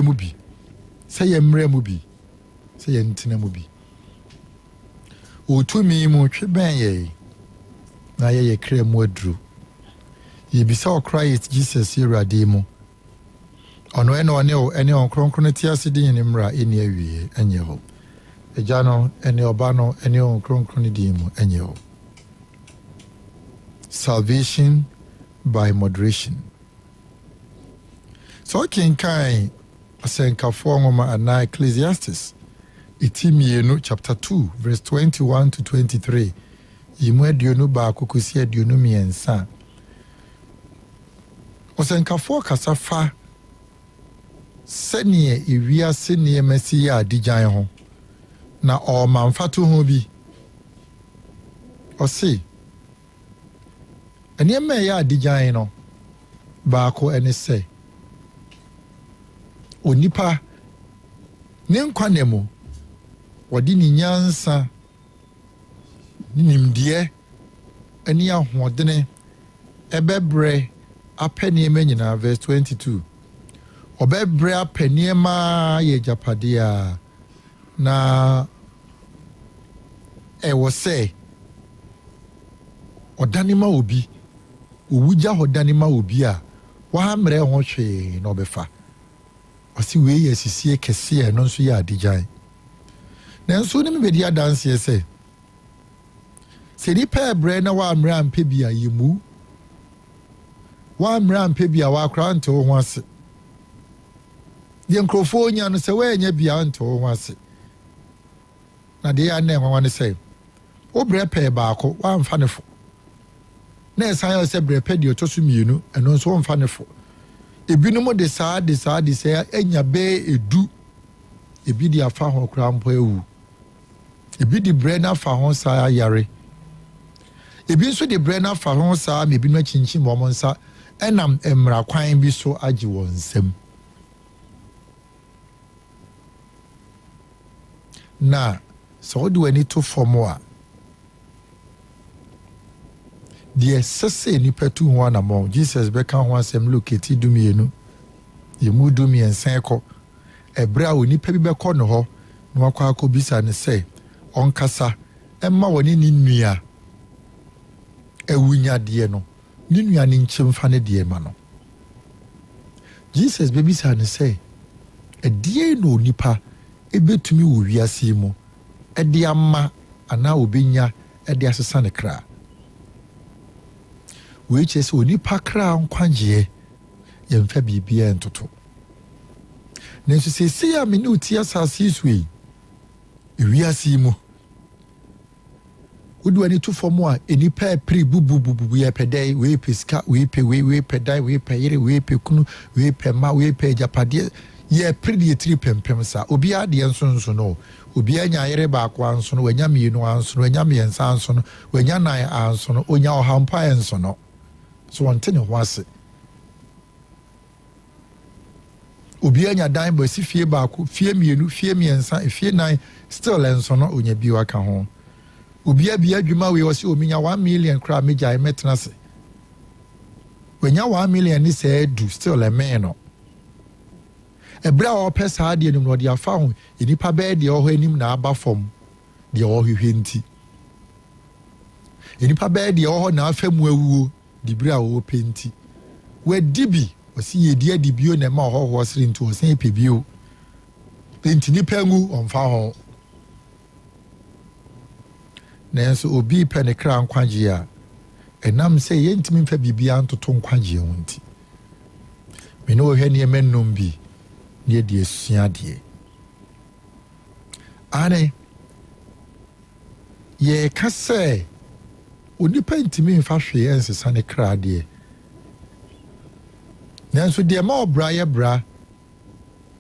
mu bi, sɛ yɛmmrɛ mu bi, sɛ yɛntena mu bi. Wo tumi mu twe bɛn yɛn na yɛ yɛ kra mu aduru. Yɛbisa wɔ Christ Jesus yɛ Awurade mu. Ɔno ɛna ɔne wo ɛne Honhom Kronkron no te ase de nyini mmra ɛnni awieɛ ɛnyɛ hɔ. Agya no ɛne Ɔba no ɛne Honhom Kronkron no din mu ɛnyɛ hɔ. Salvation by moderation. Sɛ wokenkan Asɛnkafoɔ nwoma anaa Ecclesiastes eti mmienu chapter 2 verse 21 to 23 yi mu 21 kɔsi 23 a, ɔsɛnkafoɔ kasa fa sɛdeɛ ewiase nneɛma si yɛ adigyan ho, na ɔrema mfatoho bi. Ɔse, nneɛma a ɛyɛ adigyan no baako ne sɛ, onipa ne nkwa nna mu, wɔde ne nyansa, ne nimdeɛ ne ahoɔdene ɛbɛbrɛ apɛ nneɛma nyinaa. Verse 22. Ɔbɛbrɛ apɛ nneɛma yɛ agyapadeɛ a na ɛwɔ sɛ ɔdane ma obi, owu gya hɔ dane ma obi a wammrɛ ho hwee na ɔbɛfa. Ɔse wei yɛ asisie kɛseɛ a ɛno nso yɛ adigyan. Nanso wo ne me bɛdi adanseɛ sɛ, sɛ nnipa ɛbrɛ na wammrɛ ampɛ bi a, yɛmmu. Wammrɛ ampɛ bi a, wakora nte wo ho ase. Deɛ nkurɔfoɔ nya no, sɛ woannya bi a, nte wo ho ase. Na deɛ ɛyɛ a na ɛnwanwa ne sɛ, wo brɛ pɛɛ baako, woamfa ne fo. Na ɛsan yɛ sɛ brɛ pɛ deɛ ɛtɔ so mmienu, ɛno nso womfa ne fo. Ebinom de saa de saa de saa anya bɛyɛ edu, ebi de afa ho koraa mpo awu. Ebi de brɛ no afa ho saa ayare. Ebi nso de brɛ no afa ho saa ma ebinom akyinkyim wɔn nsa ɛnam mmara kwan bi so agye wɔn nsam. Na sɛ wode w'ani to fam a, deɛ ɛsɛ sɛ nnipa tu ho anammɔn, Jesus bɛka ho asɛm Luke ti 12, emu 13 kɔ, ɛberɛ a onipa bi bɛkɔ ne hɔ na wakɔ akɔbisa no sɛ ɔnkasa mma wɔne ne nua awunyadeɛ no, ne nua no nkyɛ mfa ne deɛ ma no. Jesus bɛbisa no sɛ, ɛdeɛn na onipa ɛbɛtumi wɔ wiase yi mu de ama anaa ɔbɛnya de asesa ne kra? Wei kyerɛ sɛ onipa kra nkwagyeɛ, yɛmfa biribiara ntoto. Nanso seesei a me ne wo te asase yi so yi, ewiase yi mu, wode w'ani to fam a, nnipa repere bubububu, yɛpɛ dɛn? Wei pɛ sika, wei pɛ wei, wei pɛ dan, wei pɛ yere, wei pɛ kunu, wei pɛ mma, wei pɛ agyapadeɛ. Yɛpere de yɛtiri pempem saa. Obiara deɛ nso nso no. Obiara nya yere baako anso no, wanya mmienu anso no, wanya mmiɛnsa anso no, wanya nan anso no, onya ɔha mpo a ɛnso no. So wɔnte ne ho ase. Obi anya dan bɔ esi fie baako, fie mmienu, fie mmiɛnsa, efie nan, still ɛnso no onya bio aka ho. Obi abie adwuma wei ɔsi ominya 1 million koraa megyae mɛtena ase. Wanya 1 million ne sɛ edu, still ɛmɛn no. Ɛberɛ a ɔpɛ saa adeɛ no mu no, ɔde afa ho nipa bɛyɛ deɛ ɔhɔ anim na aba fam deɛ ɔhwehwɛ nti. Nipa bɛyɛ deɛ ɔhɔ na afa mu awuo de bere a ɔpɛ nti. Wadi bi, ɔsi yɛdi adi bio na ɛma ɔhɔhoɔ sere nti ɔsan pɛ bio. Nti nipa ngu ɔmfa ho. Nanso obi pɛ ne kra nkwagyeɛ a, ɛnam sɛ yɛntumi mfa biribiara ntoto nkwagyeɛ ho nti, me ne wɔhwɛ nneɛma nnum bi na yɛde asua adeɛ. Ane, yɛreka sɛ onipa ntumi mfa hwee nsesa ne kra deɛ, nanso deɛ ma ɔbra yɛ bra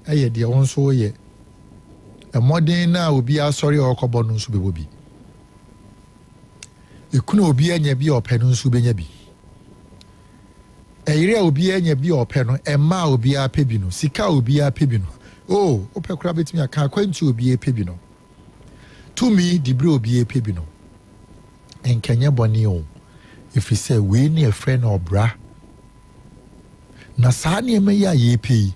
ɛyɛ deɛ wo nso woyɛ. Mmɔden no a obi asɔre a ɔrekɔbɔ no nso bɛbɔ bi. Ekunu a obi anya bi a ɔpɛ no nso bɛnya bi. Ɛyere a obi anya bi a ɔpɛ no, mmaa a obiara pɛ bi no, sika a obiara pɛ bi no, oh, wopɛ koraa bɛtumi aka akwantu a obiara pɛ bi no, tumi dibere a obiara pɛ bi no, nkɛnyɛ bɔne o, ɛfiri sɛ wei ne ɛfrɛ no ɔbra. Na saa nneɛma yi a yɛpɛ yi,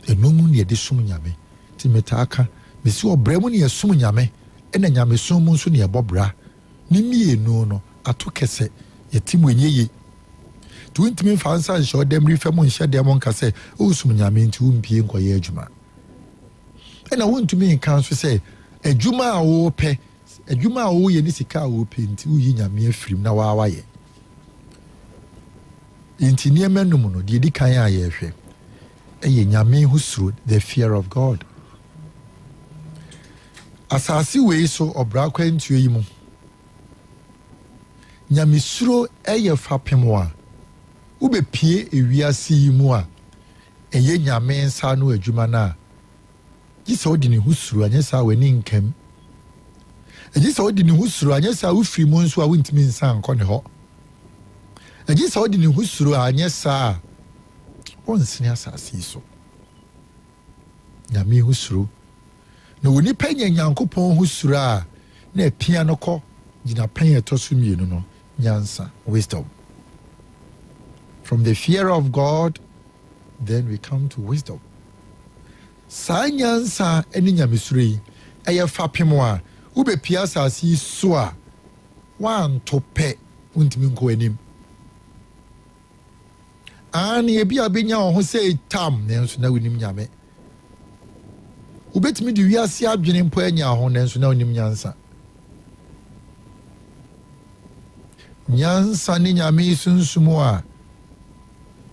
Ɛno mu na yɛde som Nyame. Nti metaa ka, mese ɔbra mu na yɛsom Nyame, ɛna Nyamesom mu nso na yɛbɔ bra. Ne mmienu no, ato kɛsɛ, yɛte mu ɛnyɛ ye. Nti wontumi mfa wo nsa nhyɛ ɔdamiri fam nhyɛ dɛm nka sɛ woresom Nyame nti wompie nkɔyɛ adwuma. Ɛna wontumi nka nso sɛ adwuma a worepɛ, adwuma a woreyɛ ne sika a worepɛ nti woyi Nyame afirim na waa wayɛ. Nti nneɛma num no, deɛ ɛdi kan a yɛrehwɛ ɛyɛ Nyame ho suro, the fear of God. Asase wei so ɔbra kwantuo yi mu, Nyamesuro ɛyɛ fapem a wobɛpie ewiase yi mu a ɛyɛ Nyame nsa ano adwuma no a, gye sɛ wode ne ho suro, anyɛ saa w'ani nkam. Ɛgye sɛ wode ne ho suro, anyɛ saa wofiri mu nso a wontumi nsan nkɔ ne hɔ. Ɛgye sɛ wode ne ho suro a, anyɛ saa a wonsene asase yi so. Nyame ho suro. Na onipa nya Nyankopɔn ho suro a, na apia no kɔ gyinapɛn a ɛtɔ so mmienu no, nyansa, wisdom. From the fear of God, then we come to wisdom. Saa nyansa ne nyamesuro yi, ɛyɛ fapem a wobɛpia asase yi so a woanto pɛ, wontumi nkɔ anim. Aane, ebi a wobɛnya wo ho sɛ tam, nanso na wonim Nyame. Wobɛtumi de wiase adwene mpo anya ho, nanso na wonim nyansa. Nyansa ne Nyame sunsum a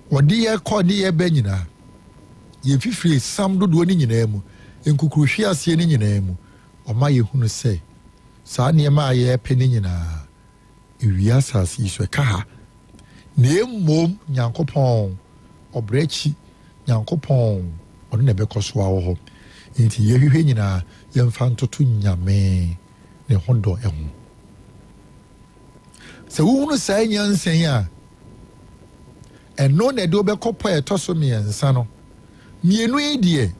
wɔde yɛ kɔ ne yɛ bɛ nyinaa. Yɛn fifire sam dodoɔ no nyinaa mu, nkukuruhwe aseɛ no nyinaa mu, ɔma yɛhunu sɛ saa nneɛma a yɛrepɛ no nyinaa, ewia asase yi so, ɛka ha. Na mmom Nyankopɔn, ɔbrɛ akyi, Nyankopɔn, ɔno na ɛbɛkɔ so awɔ hɔ. Nti yɛhwehwɛ nyinaa, yɛmfa ntoto Nyame ne ho dɔ ho. Sɛ wohunu saa nyansa yi a, ɛno na ɛde wobɛkɔ pɔ a ɛtɔ so mmiɛnsa no. Mmienu yi deɛ,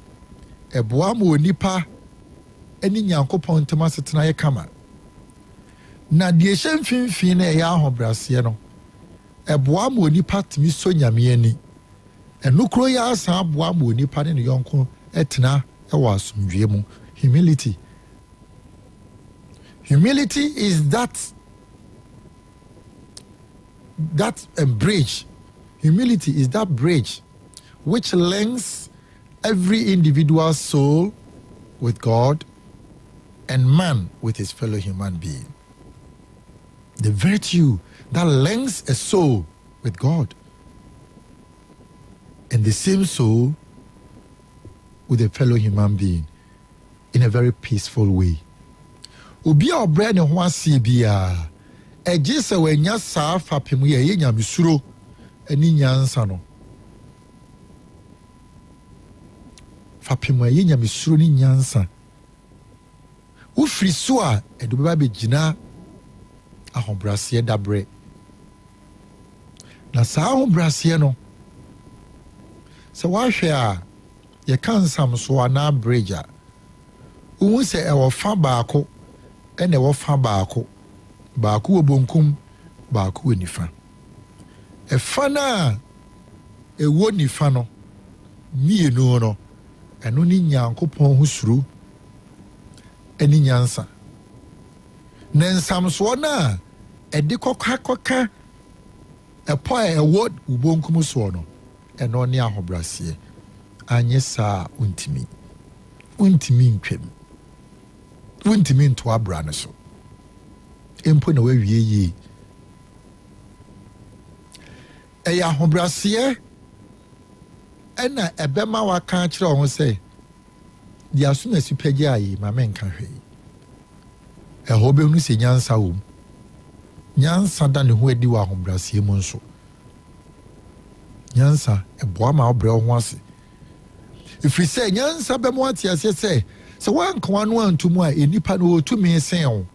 ɛboa ma onipa ne Nyankopɔn ntam asetena yɛ kama. Na deɛ ɛhyɛ mfimfini no a ɛyɛ ahobrɛaseɛ no, ɛboa ma onipa tumi sɔ Nyame ani. Ɛno kuro yi asan aboa ma onipa ne ne yɔnko tena wɔ asomdwoeɛ mu. Humility. Humility is that bridge. Humility is that bridge which links every individual soul with God and man with his fellow human being. The virtue that links a soul with God and the same soul with a fellow human being in a very peaceful way. Obi a ɔbrɛ ne ho aseɛ biara, ɛgye sɛ wanya saa fapem yi a ɛyɛ nyamesuro ne nyansa no. Fapem a ɛyɛ nyamesuro ne nyansa. Wofiri so a, ɛde bɛba abɛgyina ahobrɛaseɛ dabrɛ. Na saa ahobrɛaseɛ no, sɛ woahwɛ a, yɛka nsamsoɔ anaa bridge a, wohu sɛ ɛwɔ fa baako ɛna ɛwɔ fa baako. Baako wɔ bonkum, baako wɔ nifa. Ɛfa no a ɛwɔ nifa no, mmienu no, ɛno ne Nyankopɔn ho suro ɛne nyansa. Na nsamsoɔ no a ɛde kɔka kɔka ɛpɔ a ɛwɔ wo bonkum soɔ no, ɛno ne ahobrɛaseɛ. Anyɛ saa a wontumi. Wontumi ntwam. Wontumi nto abra no so. Mpo na woawie yie. Ɛyɛ ahobrɛaseɛ ɛna ɛbɛma waka akyerɛ wo ho sɛ deɛ asom asi pɛgya yi ma menka hwee. Ɛhɔ bɛhunu sɛ nyansa wɔ mu. Nyansa da ne ho adi wɔ ahobrɛaseɛ mu nso. Nyansa ɛboa ma wobrɛ wo ho ase. Ɛfiri sɛ nyansa bɛma woate aseɛ sɛ sɛ woanka w'ano anto mu a, nnipa no wɔtumi sen wo.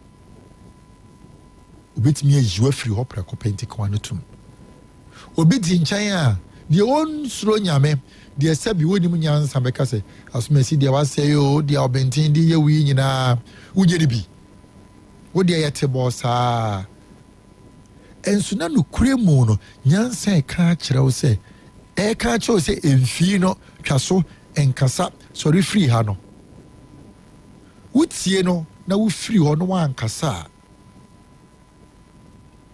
Obɛtumi ayi wo afiri hɔ prɛko pɛ, nti ka w'ano tom. Obi te nkyɛn a, deɛ ɔnsuro Nyame, deɛ sɛbi wɔnim nyansa bɛka sɛ asomasi deɛ wasɛe o, deɛ ɔbɛnten de yɛ wo yi nyinaa, wogye ne bi. Wo deɛ yɛte bɔɔ saa. Ɛnso na nokorɛ mu no, nyansa ɛka akyerɛ wo sɛ, ɛka akyerɛ wo sɛ mfii no twa so. Nkasa, sɔre firi ha no. Wotie no na wofiri hɔ na woankasa a,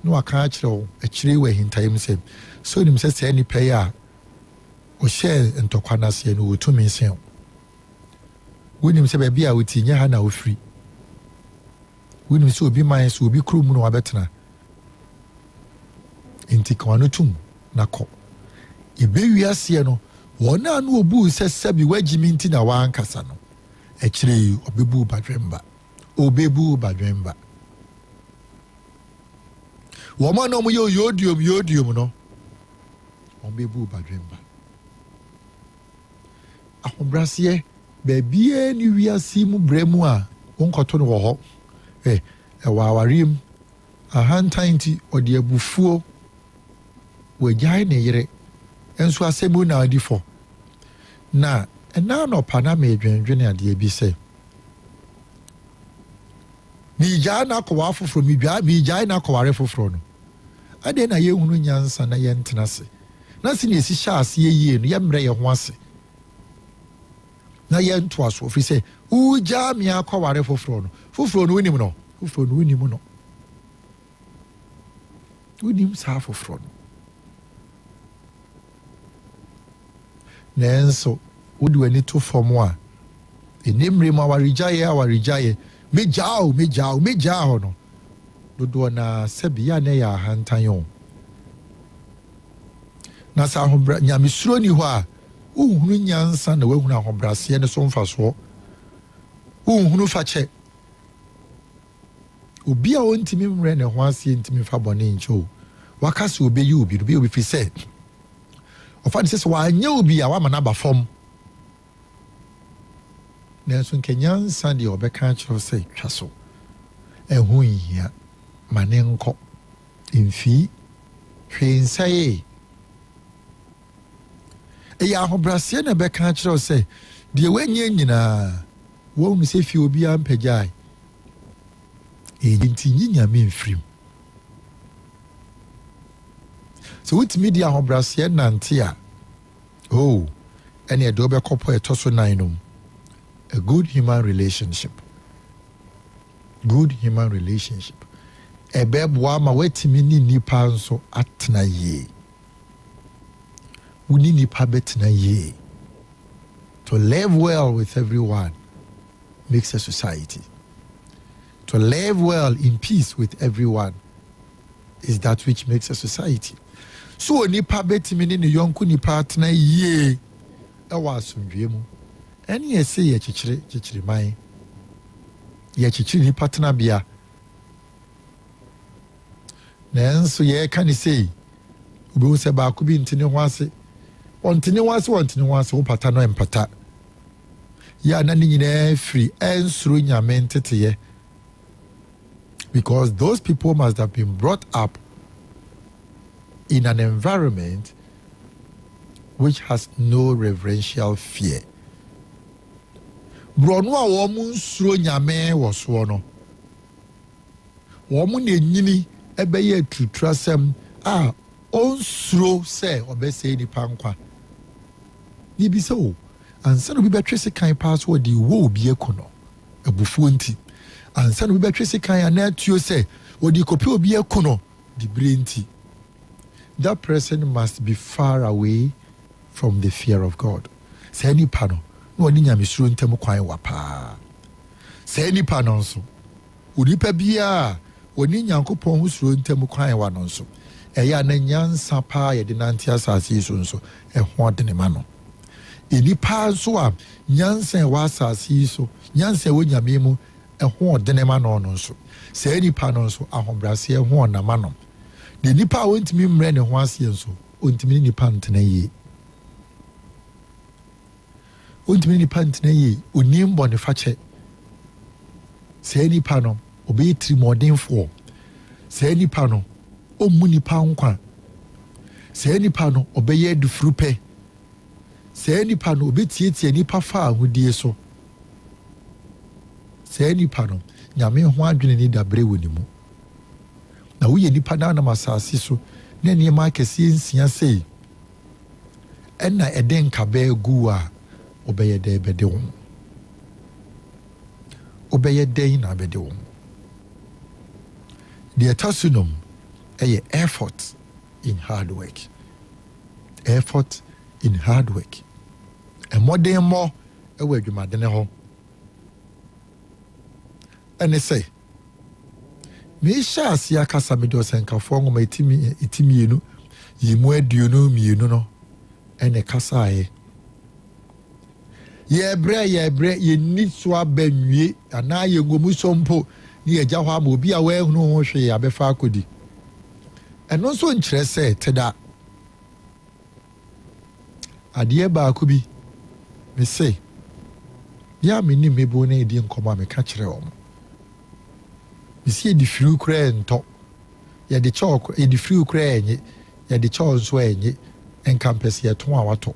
na waka akyerɛ wo akyire yi wɔ ahintaeɛ mu sɛ, sɛ onim sɛ saa nipa yi a ɔhyɛɛ ntɔkwa no aseɛ no wɔ tumi sen wo. Wonim sɛ baabi a wote nyɛ ha na wofiri. Wonim sɛ obi man so, obi kurom na wabɛtena. Enti ka w'ano tom na kɔ. Ebewie aseɛ no, wɔn a na wɔbuu sɛ sɛbi woagye me nti na woankasa no, akyire yi ɔbɛbu wo badwemba. Ɔbɛbu wo badwemba. Wɔn a na wɔyɛ oyodiom yodiom no, wɔbɛbu wo badwemba. Ahobraseɛ, baabiara ni wiase mu brɛ mu a wonkɔto no wɔ hɔ. Ɛ, ɛwɔ awareɛ mu. Ahantan nti, ɔde abufuo, wagyae ne yere, nso asɛm mu na adi fɔ. Na ɛna anɔpa na meredwendwene adeɛ bi sɛ, meregyae no akɔware foforɔ, megyae, meregyae no akɔware foforɔ no, adɛn na yɛnhunu nyansa na yɛntena ase? Na sɛnea yɛsi hyɛ aseɛ yie no, yɛmmrɛ yɛn ho ase na yɛntoa so, ɛfiri sɛ wogyaa me akɔware foforɔ no, foforɔ no wonim no, foforɔ no wonim no, wonim saa foforɔ no. Nanso wode w'ani to fam a, ɛnɛ mmerɛ mu awaregyaeɛ awaregyaeɛ, megyaa o, megyaa o, megyaa hɔ no, dodoɔ no ara sɛbi yɛ a na ɛyɛ ahantan o. Na sɛ ahobra nyamesuro ni hɔ a, wonhunu nyansa na woahunu ahobraseɛ no so mfasoɔ. Wonhunu fakyɛ. Obi a ɔntumi mmerɛ ne ho aseɛ ntumi mfa bɔne nkyɛ o. Waka sɛ ɔbɛyi obi no, ɔbɛyi obi firi sɛ ɔfa no sɛ sɛ wanyɛ obi a wama no aba fam. Nanso nka nyansa deɛ ɔbɛka akyerɛ wo sɛ twa so. Ɛho nhia. Ma ne nkɔ. Mfii. Hwee nsɛee. Ɛyɛ ahobrɛaseɛ na ɛbɛka akyerɛ wo sɛ deɛ woanya nyinaa, woahunu sɛ fie obiara mpagyae. Enti nyi Nyame mfiri mu. Sɛ wotumi di ahobrɛaseɛ nante a, oh, ɛne ɛde wobɛkɔ pɔ ɛtɔ so nan no mu. A good human relationship. Good human relationship. Ɛbɛboa ma woatumi ne nnipa nso atena yie. Wo ne nnipa bɛtena yie. To live well with everyone makes a society. To live well in peace with everyone is that which makes a society. So onipa bɛtumi ne ne yɔnko nipa atena yie ɛwɔ asomdwoeɛ mu. Ɛne ɛsɛ yɛkyekyere kyekyere man. Yɛkyekyere nipa tenabea. Nanso yɛreka ne sei, wobɛhu sɛ baako bi nte ne ho ase. Ɔnte ne ho ase, ɔnte ne ho ase, wopata no ɛmpata. Yɛ a na ne nyinaa firi ɛnsoro Nyame nteteyɛ. Because those people must have been brought up in an environment which has no reverential fear. Borɔno a wɔn nsuro Nyame wɔ soɔ no, wɔn na enyini ɛbɛyɛ aturuturasɛm a ɔnsuro sɛ ɔbɛsɛe nipa nkwa. Biribi sɛ o, ansa na obi bɛtwe sekan paa so ɔde wɔ obi aku no, abufuo nti. Ansa na obi bɛtwe sekan anaa tuo sɛ ɔde kɔpɛ obi aku no, dibere nti. That person must be far away from the fear of God. Saa nipa no, na ɔne nyamesuro ntam kwan wa paa. Saa nipa no nso, onipa biara a ɔne Nyankopɔn ho suro ntam kwan wa no nso, ɛyɛ a na nyansa paa yɛde nante asase yi so nso, ɛho ɔdene ma no. Nnipa nso a nyansa ɛwɔ asase yi so, nyansa ɛwɔ Nyame mu, ɛho ɔdene ma no no nso, saa nipa no nso, ahobrɛaseɛ ho ɔnama no. Na nipa a ɔntumi mmerɛ ne ho aseɛ nso, ɔntumi ne nipa ntena yie. Ɔntumi ne nipa ntena yie, ɔnim bɔnefakyɛ. Saa nipa no, ɔbɛyɛ tirimɔdenfoɔ. Saa nipa no, ɔmmu nipa nkwa. Saa nipa no, ɔbɛyɛ adufurupɛ. Saa nipa no, ɔbɛtiatia nipa fa ahodie so. Saa nipa no, Nyame ho adwene ne dabere wɔ ne mu. Na woyɛ nipa na anam asase so na nneɛma akɛseɛ nsia sei ɛna ɛde nkabaa gu a, Wobɛyɛ dɛn bɛde wo ho? Wobɛyɛ dɛn na abɛde wo ho? Deɛ ɛtɔ so num yɛ effort in hard work. Effort in hard work. Mmɔdenmmɔ wɔ adwumadene ho. Ɛne sɛ, mehyɛ aseɛ akasa mede Ɔsɛnkafoɔ nwoma eti mmienu yi mu 22 no ɛna ɛkasaeɛ. Yɛbrɛ yɛbrɛ yɛnni so aba nwie anaa yɛnwɔ mu so mpo ne yɛgya hɔ ama obi a wɔahunu ho hwee abɛfa akɔdi. Ɛno nso nkyerɛ sɛ teda adeɛ baako bi me se yɛ a menim mebo no ɛdi nkɔmmɔ a meka kyerɛ wɔn. Mesi yɛde firiw koraa ntɔ, yɛde kyɛw, yɛde firiw koraa ɛnye, yɛde kyɛw nso ɛnye, nka mpɛ sɛ yɛtɔn a watɔ.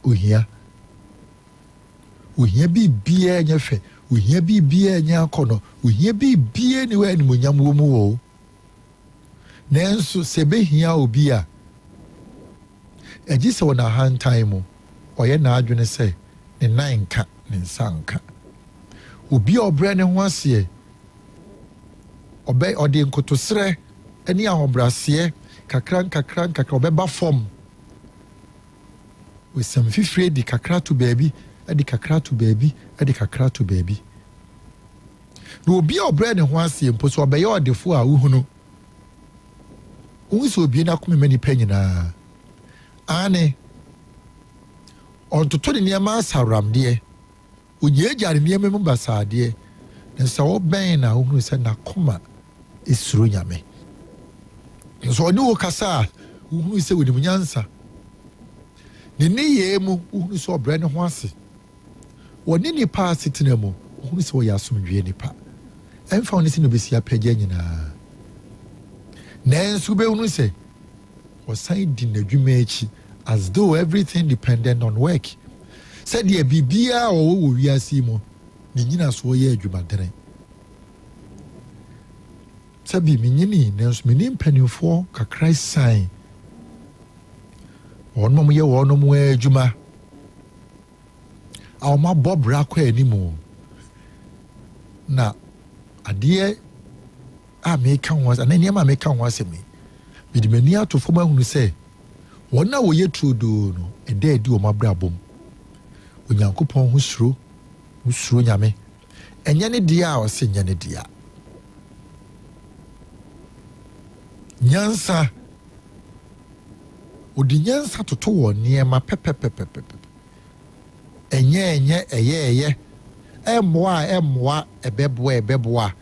Ohia, ohia biribiara nyɛ fɛ, ohia biribiara nyɛ akɔnɔ, ohia biribiara ni wɔ animonyam wɔ mu wɔ o. Nanso sɛ ebehia obi a, ɛgye sɛ wɔ n'ahantan mu ɔyɛ n'adwene sɛ ne nan nka, ne nsa nka. Obi a ɔbrɛ ne ho aseɛ, ɔbɛ ɔde nkotosrɛ ne ahobrɛaseɛ kakra nkakra nkakra ɔbɛba fam. Wesam fifire de kakra to baabi, de kakra to baabi, de kakra to baabi. Na obi a ɔbrɛ ne ho aseɛ mpo sɛ ɔbɛyɛ ɔdefo a wohunu, wohu sɛ obie n'akoma ma nipa nyinaa. Aane, ɔntoto ne nneɛma asaramdeɛ, ogyaagyaa ne nneɛma mu basaadeɛ, na sɛ wobɛn na wohunu sɛ n'akoma esuro Nyame. Nso ɔne wo kasa a, wohunu sɛ onim nyansa. Ne nneyɛɛ mu, wohunu sɛ ɔbrɛ ne ho ase. Wɔne nipa asetena mu, wohunu sɛ ɔyɛ asomdwoeɛ nipa. Ɛmfa wo ne sɛ na obɛsi apagya nyinaa. Nanso wobɛhunu sɛ ɔsan di n'adwuma akyi as though everything depended on work. Sɛdeɛ biribiara a ɔwɔ wɔ wiase yi mu, ne nyinasoɔ yɛ adwumadene. Sɛbi menyini nanso mene mpanimfoɔ kakra san wɔnom yɛ wɔnom adwuma a wɔn abɔ bra kɔ anim. Na adeɛ a meka ho asɛm anaa nneɛma a meka ho asɛm yi, mede m'ani ato fam ahunu sɛ wɔn a wɔyɛ turodoo no, ɛda adi wɔn abrabɔ mu Onyankopɔn ho suro, ho suro Nyame. Ɛnyɛ ne deɛ a ɔse nyɛ ne deɛ. Nyansa, ɔde nyansa toto wɔ nneɛma pɛpɛpɛpɛpɛ. Ɛnyɛ ɛnyɛ, ɛyɛ ɛyɛ, ɛmmoa a ɛmmoa, ɛbɛboa ɛbɛboa.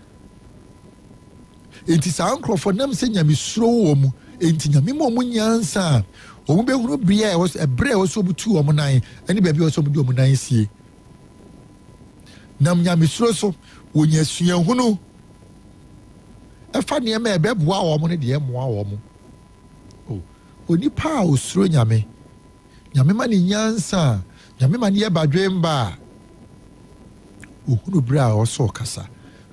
Nti saa nkurɔfoɔ nam sɛ Nyame suro wɔ mu nti, Nyame ma ɔmo nyansa a wɔn bɛhunu bere a ɛwɔ so, ɛberɛ a ɛwɔ so wɔn tu wɔn nan ɛne baabi a ɛwɔ so wɔn de wɔn nan sie. Nam Nyame suro so wɔnya suahunu ɛfa nneɛma a ɛbɛboa wɔn ne deɛ ɛmmoa wɔn. O onipa a osuro Nyame, Nyame ma ne nyansa a, Nyame ma ne yɛ badwemba a, ohunu bere a ɔsɔ ɔkasa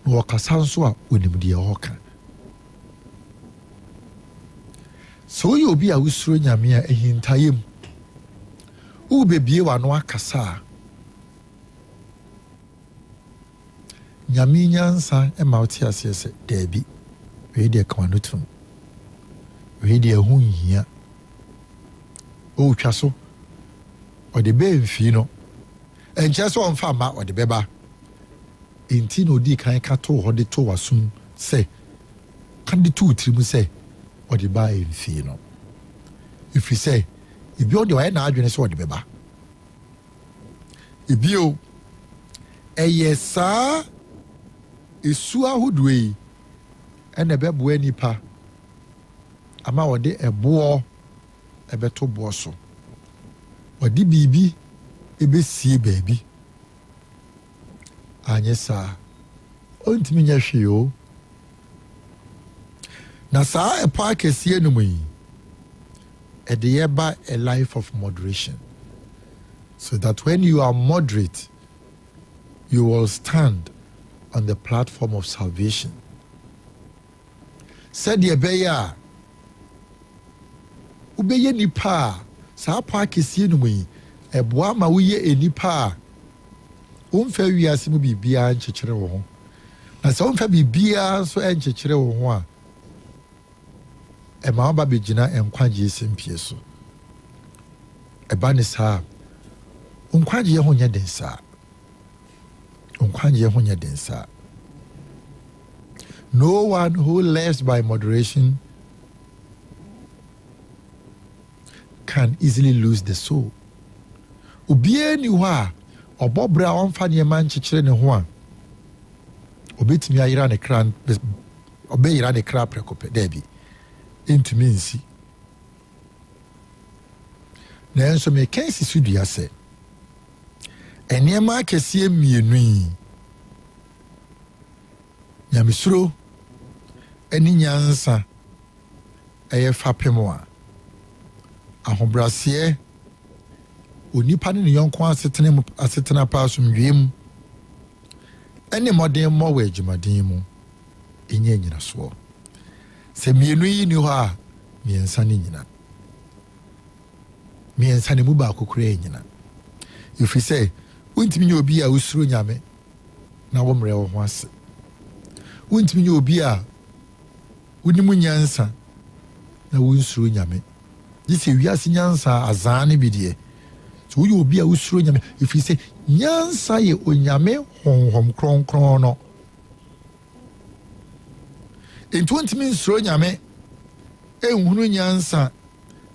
na ɔkasa nso a, onim deɛ ɔreka. Sɛ woyɛ obi a wosuro Nyame a, ahintaeɛ mu wobɛbie w'ano akasa a, Nyame nyansa ma wote aseɛ sɛ daabi, wei deɛ ka w'ano tom, wei deɛ ɛho nhia. Ɔretwa so ɔde bɛɛ mfii no, ɛnkyerɛ sɛ ɔmfa mma, ɔde bɛba. Nti na odii kan ka too hɔ de too w'asom sɛ ka de too tirim sɛ ɔde ba mfii no, ɛfiri sɛ ebi ɔde ɔyɛ n'adwene sɛ ɔde bɛba. Ebio, ɛyɛ saa esu ahodoɔ yi ɛna ɛbɛboa nipa ama wɔde ɛboɔ ɛbɛto boɔ so, wɔde biribi ɛbɛsie baabi. Anyɛ saa, ɔntumi nyɛ hwee o. Na saa ɛpɔ akɛseɛ no mu yi, ɛde yɛba a life of moderation, so that when you are moderate, you will stand on the platform of salvation. Sɛdeɛ ɛbɛyɛ a wobɛyɛ nipa a saa pɔ akɛseɛ no mu yi Ɛboa ma woyɛ nnipa a womfa wiase mu biribiara nkyekyere wo ho. Na sɛ womfa biribiara nso nkyekyere wo ho a, ɛma woba bɛgyina nkwagyeɛ simpie so. Ɛba ne saa a, nkwagyeɛ ho nyɛ den saa. Nkwagyeɛ ho nyɛ den saa. No one who lives by moderation can easily lose the soul. Obiara ni hɔ a ɔbɔ bere a ɔmfa nneɛma nkyekyere ne ho a obetumi ayera ne kra, ɔbɛyera ne kra prɛko pɛ. Daabi, ntumi nsi. Nanso meka si so dua sɛ nneɛma akɛseɛ mmienu yi, nyamesuro ne nyansa, ɛyɛ fapem a ahobrɛaseɛ, onipa ne ne yɔnko asetena mu, asetena pa asomdwoeɛ mu, ɛne mmɔden mmɔ wɔ adwumaden mu ɛnyɛ nyinasoɔ. Sɛ mmienu yi ni hɔ a, mmiɛnsa ne nyina, mmiɛnsa ne mu baako koraa nyina, ɛfiri sɛ wontumi nyɛ obi a wosuro Nyame na wɔmmerɛ wo ho ase. Wontumi nyɛ obi a wonim nyansa na wonsuro Nyame, gye sɛ wiase nyansa azaa no bi deɛ. Sɛ woyɛ obi a wosuro Nyame, ɛfiri sɛ nyansa yɛ Onyame Honhom Kronkron no, enti wontumi nsuro Nyame ɛnhunu nyansa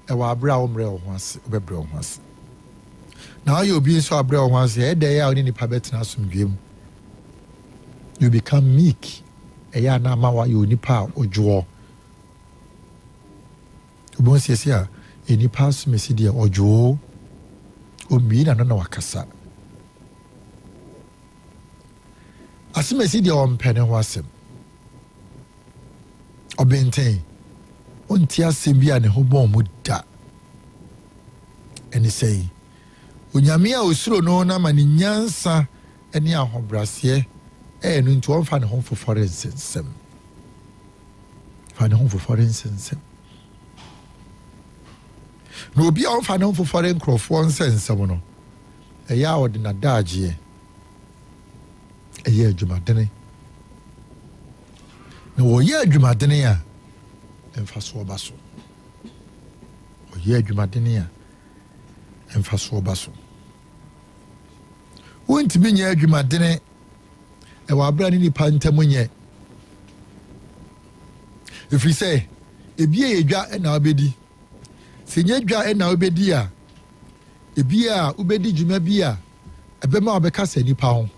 ɛwɔ abere a wommerɛ wo ho ase. Wobɛbrɛ wo ho ase na woyɛ obi nso abrɛ wo ho ase, ɛyɛ dɛ a wo ne nipa bɛtena asomdwoe mu. You become meek. Ɛyɛ a na ama wayɛ onipa a ɔdwoɔ. Wobɛhu siesie a nipa asomesi deɛ ɔdwoo, ɔmmie n'ano na wakasa. Asomesi deɛ ɔmpɛ ne ho asɛm, ɔbɛntɛn ɔnti asɛm bi a ne ho bɔn mu da. Ɛne sɛ Onyame a osuro no na ma ne nyansa ne ahobrɛaseɛ ɛyɛ no, nti ɔmfa ne ho mfofɔre nsensɛm, fa ne ho mfofɔre nsensɛm. Na obi a ɔmfa ne ho mfofɔre nkurɔfoɔ nsɛnsɛm no, ɛyɛ a ɔde n'adaagyeɛ ɛyɛ adwumadene, na wɔyɛ adwumadene a, mfasoɔ ba so. Ɔyɛ adwumadene a, mfasoɔ ba so. Wontumi nyɛ adwumadene ɛwɔ abere ne nipa ntam nyɛ, ɛfiri sɛ ebi yɛ dwa ɛna wobɛdi. Sɛ nyɛ dwa ɛna wobɛdi a, ebi a wobɛdi dwuma bi a ɛbɛma wabɛka sɛ nipa ho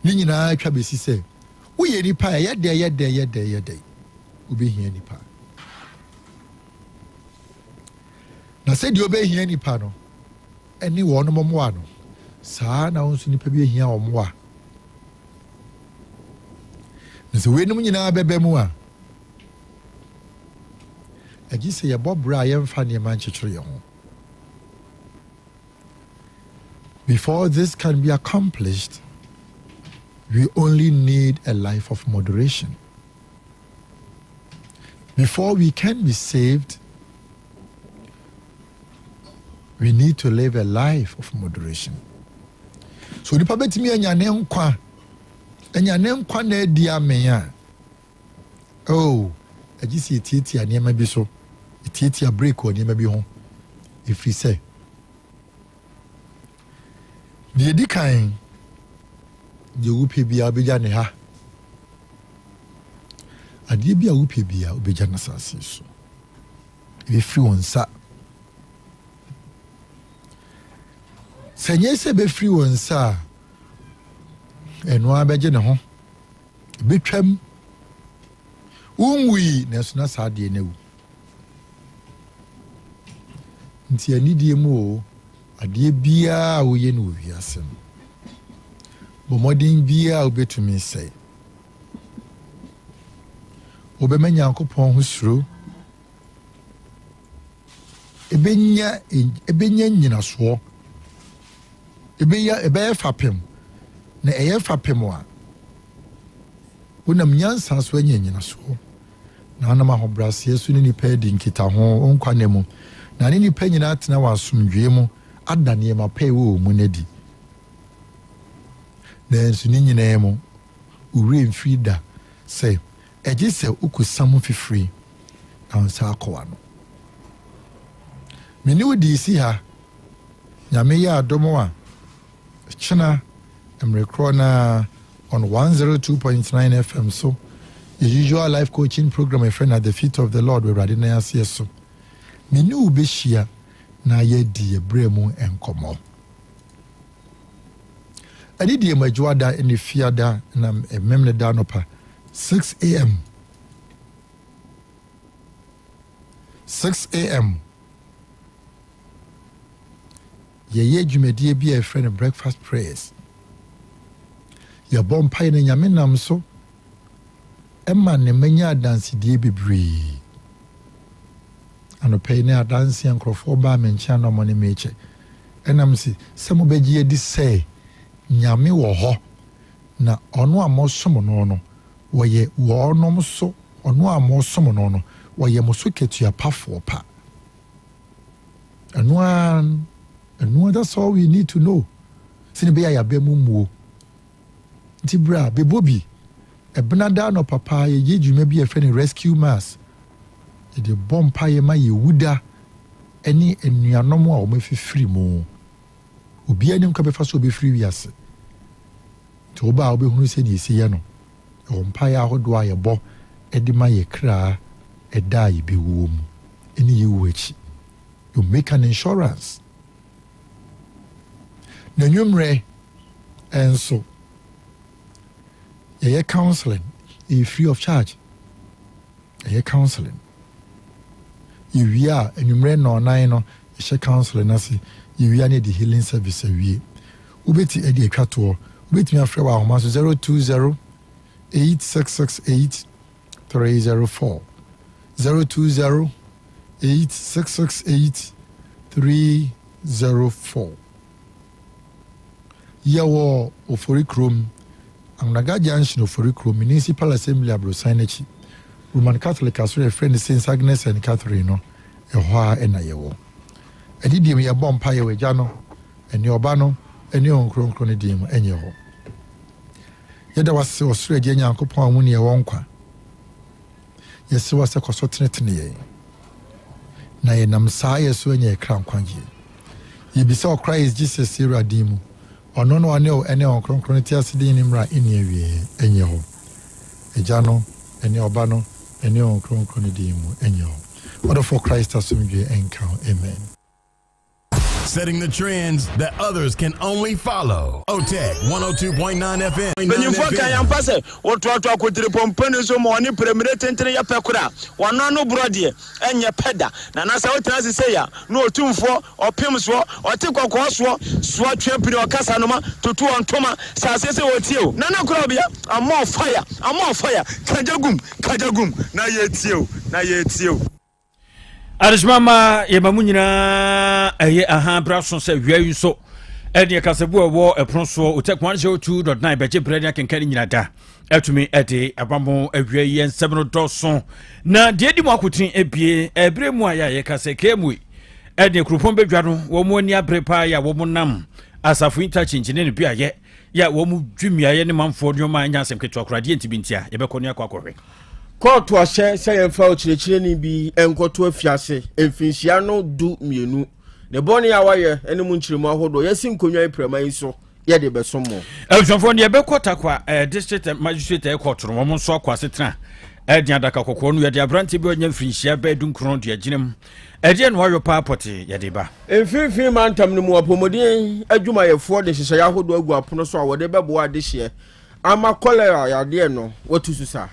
ne nyinaa atwa bɛsi sɛ woyɛ nipa a, ɛyɛ dɛ, yɛ dɛ, yɛ dɛ, yɛ dɛ, wobɛhia nipa. Na sɛdeɛ wobɛhia nipa no ɛne wɔn mmoa no, saa na wo nso nipa bi ahia wɔn mmoa. Na sɛ weinom nyinaa bɛbɛ mu a, agye sɛ yɛbɔ berɛ a yɛmfa nneɛma nkyekyere yɛn ho. Before this can be accomplished, we only need a life of moderation. Before we can be saved, we need to live a life of moderation. So nipa bɛtumi anya ne nkwa, anya ne nkwa na adi amen a, oh, agye sɛ yɛtiatia nneɛma bi so, yɛtiatia break wɔ nneɛma bi ho, ɛfiri sɛ deɛ ɛdi kan, deɛ wopɛ biara wobɛgya ne ha. Adeɛ bi a wopɛ biara wobɛgya no asase so, ɛbɛfiri wɔn nsa. Sɛ nyɛ sɛ ɛbɛfiri wɔn nsa a, ɛno ara bɛgye ne ho, ɛbɛtwam. Wonwui, nanso na saa adeɛ no awu. Nti anidie mu o, adeɛ biara a woyɛ no wɔ wiase no, bɔ mmɔden biara a wobɛtumi sɛ wobɛma Nyankopɔn ho suro ɛbɛnya nyinasoɔ, ɛbɛyɛ fapem. Na ɛyɛ fapem a, wonam nyansa so anya nyinasoɔ na wonam ahobrɛaseɛ so ne nipa adi nkitaho wo nkwa nna mu. na ne nnipa nyinaa atena wɔ asomdwoeɛ mu ada nneɛma pa a ɛwɔ wɔn mu no adi. Nanso ne nyinaa mu, wo werɛ mfiri da sɛ ɛgye sɛ wokɔsiam fifire na wo nsa akɔ w'ano. Me ne wo dii si ha, Nyame yɛ adom a, kyena mmere korɔ no ara on 102.9 FM so, yɛ usual life coaching program a yɛfrɛ no At the Feet of the Lord wɔ Awurade nan aseɛ so. Me ne wo bɛhyia na yɛadi yɛ berɛ mu nkɔmmɔ. Ɛne deɛ mu adwoada ne fiada na memene da anɔpa 6 a.m. 6 a.m. Yɛyɛ dwumadie bi a yɛfrɛ no breakfast prayers. Yɛbɔ mpaeɛ na Nyame nam so ɛma ne manya adansedie bebree. Anɔpa yi ne adanse a nkurɔfoɔ baa me nkyɛn na ɔmo ne me kyɛ. Ɛnam si sɛ mobɛgye adi sɛ Nyame wɔ hɔ na ɔno a mosom no no, wɔyɛ wɔnom so, ɔno a mosom no no, wɔyɛ mo so ketua pafoɔ pa. Ɛno ara, ɛno ara, that's all we need to know. Sɛne bɛyɛ a yɛabɛ mu mmuo. Nti berɛ a bɛbɔ bi, ɛbena da anɔpa paa yɛgye dwuma bi a yɛfrɛ no rescue mass. Yɛde bɔ mpaeɛ ma yɛwuda ne anuanom a wɔafifiri mu. Obiara nim kwan bɛfa so obɛfiri wiase. Nti woba a wobɛhunu sɛ nea ɛsi yɛ no. Ɛwɔ mpaeɛ ahodoɔ a yɛbɔ de ma yɛ kra ɛda a yɛbɛwuo mu ne yɛwu akyi. You make an insurance. Na nwummerɛ nso yɛyɛ counseling, ɛyɛ free of charge. Ɛyɛ counseling. Yɛwie a anwummerɛ nnɔɔnan no yɛhyɛ counseling ase. Yɛwie a ne yɛde healing service awie. Wobɛti ɛde atwa toɔ. Wobɛtumi afrɛ wɔ ahoma so 020 8668 304, 020 8668 304. Yɛwɔ Ofori kurom, Anloga Junction, Ofori kurom, Municipal Assembly aborosan n'akyi, Roman Catholic asɔre yɛfrɛ no Saints Agnes and Catherine no, ɛhɔ a ɛna yɛwɔ. Ɛde deɛ mu yɛbɔ mpa yɛwɔ Agya no ɛne Ɔba no ɛne Honhom Kronkron no din mu. Ɛnyɛ hɔ. Yɛda wase, ɔsoro Agya Nyankopɔn a mu ne yɛwɔ nkwa. Yɛsrɛ wo sɛ kɔ so tenetene yɛn na yɛnam saa yɛ so anya yɛkra nkwagyeɛ. Yɛbisa wɔ Christ Jesus Awurade din mu, ɔno no ɔne wo ɛne Honhom Kronkron no te ase din ne mmra ɛnni awieɛ. Ɛnyɛ hɔ. Agya no ɛne Ɔba no ɛne Honhom Kronkron no din mu. Ɛnyɛ hɔ. Ɔdɔfoɔ, Christ asomdwe ɛnka ho. Amen. Setting the trends that others can only follow. OTEC 102.9 FM. Mpanyimfoɔ ka yɛn mpa sɛ wɔtoatoa kotiri pɔmpɔni so ma ɔne piramide tentene yɛ pɛ koro a, wɔno ano borɔ deɛ ɛnyɛ pɛ da. Na na sɛ wotena ase sei a, na Otumfoɔ, ɔpem soɔ, ɔte kɔkɔɔ soɔ, soɔ twe pini, ɔkasa noma, toto ɔntoma, sɛ aseɛ sɛ wɔtie o. Nana Korabea, I'm fire, I'm fire, kagya gum, kagya gum, na yɛtie o, na yɛtie o. Adesoma ma yɛma mu nyinaa ɛyɛ aha bra so sɛ wia yi nso ɛne kasabu a ɛwɔ ɛpono soɔ Otec 102.9 bɛgye berɛ ne akenka ne nyina da atumi ɛde aba mo awia yi. Nsɛm no dɔso na deɛ di mu akotene ebie ɛberɛ mu a yɛ a yɛka sɛ kmwe ɛne kuropɔn bɛdwa no, wɔn mu ani abere paa yɛ a wɔn nam asafo interchange ne ne beayɛ yɛ a wɔn dwi mmeaeɛ ne manfoɔ nneɛma a ɛnyɛ asɛm ketewa koraa. Deɛ nti bi nti a yɛbɛkɔ ne akɔ akɔhwɛ. Kɔɔto ahyɛ sɛ yɛmfa ɔkyerɛkyerɛni bi nkɔto afiase mfinhyia no 12. Ne bɔne a wayɛ ne mu nkyerɛmu ahodoɔ, yɛasi nkonnwa yi prɛma yi so yɛde bɛsom mo. Abusuafoɔ no, yɛbɛkɔ Takwa District Magistrate Court no, wɔn nso akɔ asetena ɛde adaka kɔkɔɔ no yɛde aberante bi a ɔnya mfirinhyia bɛɛ 19 de agyina mu. Ɛdeɛ no wayɔ paa pɔtee yɛde ba. Mfimfini mantam no mu apɔmuden adwumayɛfoɔ de nhyehyɛeɛ ahodoɔ agu apono so a wɔde bɛboa adehyeɛ ama kɔlera yadeɛ no watu so sa.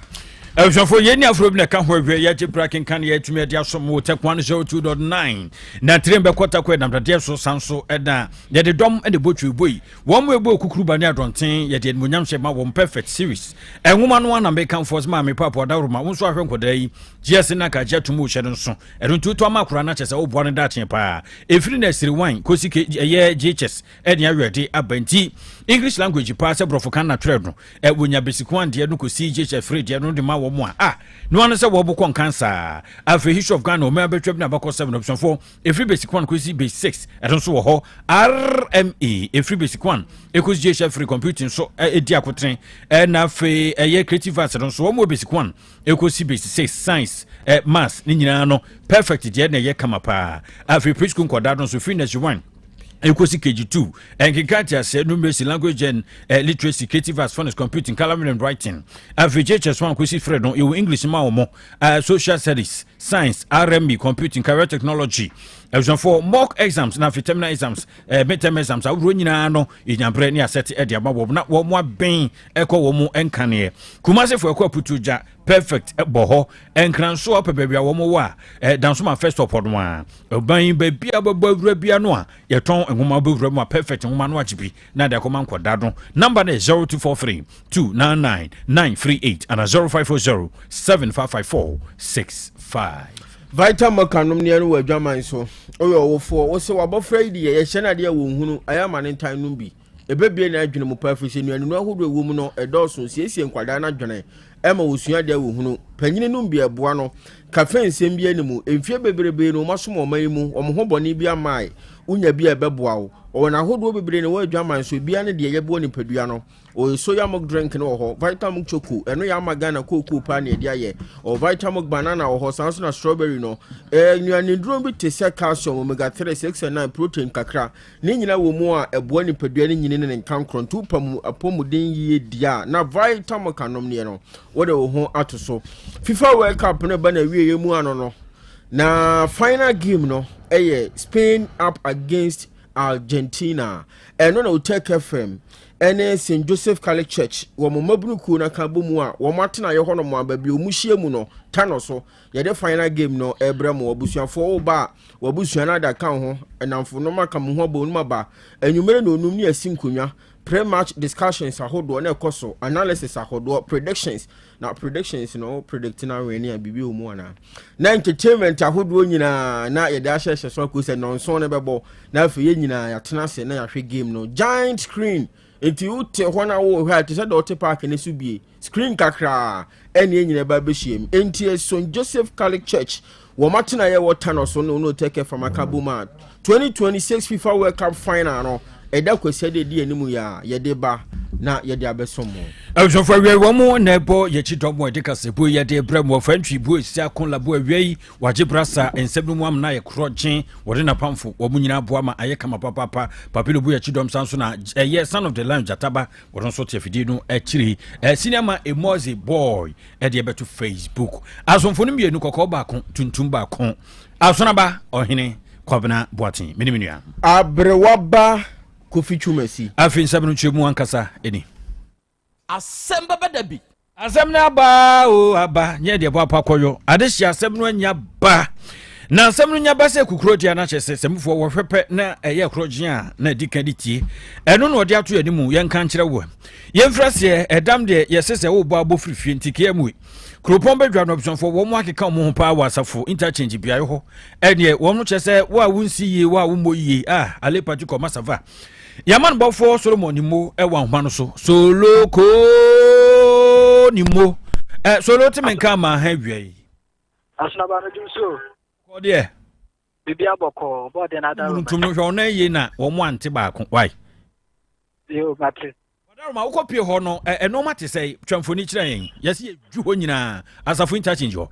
Abusuafoɔ, yɛn ni afro bi na ɛka ho ahwɛ yɛgye bra kenkan yɛatumi ade asom wɔ Tech 102.9 na tire bɛkɔ Takɔ ɛnam dadeɛ so san so ɛna yɛde dɔm ɛna ɛbɔ twi bɔ yi wɔn mu ɛbɔ kukuruba ne adɔnten yɛde animonyam hyɛ ma wɔn. Perfect Series ɛnwoma no ana mekamfoɔ sɛ maame papo adaworoma wo nso ahwɛ nkɔdaa yi gyeɛ na ka gye atom hyɛ no nso ɛno nti wotɔ ama akora no akyɛ sɛ woboa no daakye paa. Ɛfiri na asiri 1 kɔsi ɛyɛ JHS ɛne awerɛde aba nti. English language paa sɛ borɔfo kan na twerɛ no ɛ wɔnya basic one deɛ no kɔsi JHS3 deɛ no de ma wɔn a ah no ano sɛ wɔbɔ kɔ nkan saa. Afei History of Ghana ɔmɛ abɛtwa bi na abakɔ 7 abusuafoɔ ɛfiri basic 1 kɔsi basic 6 ɛno nso wɔ hɔ. RME ɛfiri basic 1 ɛkɔsi JHS3 computing nso ɛdi akotene. Ɛna afei ɛyɛ creative arts no nso wɔn wɔ basic 1 ɛkɔsi basic 6, science, maths ne nyinaa no perfect deɛ na ɛyɛ kama paa. Afei preschool nkɔdaa no nso firi nursery 1 ɛkɔsi KG2, ɛnkenka te aseɛ, numeracy, language and literacy, creative arts, phonics, computing, colouring and writing. Afei JHS 1 kɔsi 3 no yɛwɔ English ma wɔ mo, social studies, science, RME, computing, career technology. Abusuafoɔ, mock exams na afei terminal exams, midterm exams ahodoɔ nyinaa no yɛnyaberɛ ne asɛte ɛde ama wɔn na wɔn abɛn ɛkɔ wɔn mu nkaneɛ. Kumasefoɔ ɛkɔ Aputu Gya, perfect bɔ hɔ. Nkranso apɛ baabi a wɔn wɔ a Dansoma first stop hɔ no a ɔban baabi a bɛbɔ awura bia no a yɛtɔn nwoma bɛwura mu a perfect nwoma no agye bi na de akɔma nkɔda no. Number no yɛ 0243 299 938 ana 0540 7554 65. Vital Milk anom neɛ no wɔ adwaman so. Woyɛ ɔwofoɔ, wo sɛ wabɔfra yi deɛ yɛhyɛ no adeɛ a wɔnhunu ɛyɛ ama ne ntan nom bi ɛbɛbie na adwene mu pa, ɛfiri sɛ nnuanenu ahodoɔ ɛwɔ mu no ɛdɔɔso. Siesie nkwadaa no adwene ɛma wɔsua adeɛ a wɔhunu. Panyini nom bi ɛboa no kafe nsɛm bi anim. Mfie bebrebe no wɔasom ɔman yi mu, wɔn ho bɔne bi amae. Wonya bi a ɛbɛboa wo. Ɔwɔ n'ahodoɔ bebree na wɔ adwaman so. Ebia ne deɛ yɛboa nipadua no. Ɔyɛ soya milk drink no wɔ hɔ, Vital Milk Choco, ɛno yɛ ama Ghana kookoo paa na yɛde ayɛ. Ɔwɔ Vital Milk Banana wɔ hɔ, saa nso na strawberry no. Nnuaneduro bi te sɛ calcium, omega 3, 6 and 9, protein kakra ne nyinaa wɔ mu a ɛboa nipadua no nyini ne ne nkankorɔ. Nti wopa mu apɔmuden yie di a, na Vital Milk anom neɛ no wode wo ho ato so. FIFA World Cup no ba na awieɛ mu ano no, na final game no ɛyɛ Spain up against Argentina. Ɛno na Otec FM ɛne St Joseph Catholic Church wɔn mmabunu kuo no aka bɔ mu a wɔn atena yɛ hɔnom a baabi a wɔn hyia mu no ta no so yɛde final game no ɛbrɛ mu. Abusuafoɔ, wo ba a wabusua no ada ka ho, ɛnamfo nom aka mo ho abɔ onum aba anwummerɛ na onum ne asi nkonnwa. Pre-match discussions ahodoɔ na ɛkɔ so, analysis ahodoɔ, predictions na predictions no, predict na awɛn ne a biribi wɔ mu anaa, na entertainment ahodoɔ nyinaa na yɛde ahyehyɛ so akɔ sɛ nɔnson no bɛbɔ na afei yɛn nyinaa yɛatena ase na yɛahwɛ game no giant screen. Nti wote hɔ na wɔwɔ hɔ a te sɛ deɛ ɔte park ne so bie screen kakraa ɛne yɛn nyinaa ba bɛhyia mu. Nti St Joseph Catholic Church wɔn atena yɛ wɔ tano so no no tɛkɛ famaka bom a 2026 FIFA World Cup final no ɛda Kwasi de di anim yɛ a yɛde ba na yɛde abɛsɔn mu. Abusuafo, awia wɔn mu na ɛbɔ yɛkyi dɔm wɔ ɛde kasɛbo yɛde brɛ mu wɔfa ntwi bu esi ako labo. Awia yi wagye brasa nsɛm no mu amena yɛ korɔ gyen wɔde napamfo wɔn mu nyinaa boa ma ayɛ kama papapa. Papilo bu yɛkyi dɔm san so na ɛyɛ son of the lion jataba wɔn nso te afidie no akyiri. Sinima emozi boy ɛde ɛbɛto Facebook. Asomfo no mmienu, kɔkɔɔ baako, tuntum baako. Asonaba ɔhene Kwabena Boaten mene me nua. Aberewaba Kofi Twumasi. Afei nsɛm no nkyerɛ mu ankasa ɛni. Asɛm bɛbɛ da bi. Asɛm no aba o, aba nyɛ deɛ bɔ apa kɔyɔ ade hyɛ. Asɛm no anya ba na asɛm no nya ba sɛ kukuro deɛ no akyɛ sɛ sɛmufoɔ wɔhwɛ pɛ na ɛyɛ korɔgye a na ɛdi ka de tie ɛno na ɔde ato yɛn mu. Yɛnka nkyerɛ wo, yɛmfiri aseɛ. Ɛdam deɛ yɛsɛ sɛ wobɔ abɔ firi fie nti kea mu kuropɔn bɛdwa no. Abusuafoɔ, wɔn akeka wɔn ho paa wɔ Asafo Interchange beaeɛ hɔ. Ɛneɛ wɔn kyerɛ sɛ wo a wonsi yie, wo a wommɔ yie a ale pati kɔ masava. Yɛama no bɔfoɔ Solomon Nimo ɛwɔ ahoma no so. Soloko Nimo, Solo te menka ama ha awia yi. Asenaba no dwom so. Kɔ deɛ. Biribi abɔkɔ bɔɔden ada. Ntum no hwɛ ɔnan yie na wɔn ante baako wae. Yo, mate. Ɔdaroma wokɔ pie hɔ no, ɛnɔɔma te sɛ twamfoni kyerɛ yɛn. Yɛsi yɛdwu hɔ nyinaa Asafo Interchange hɔ.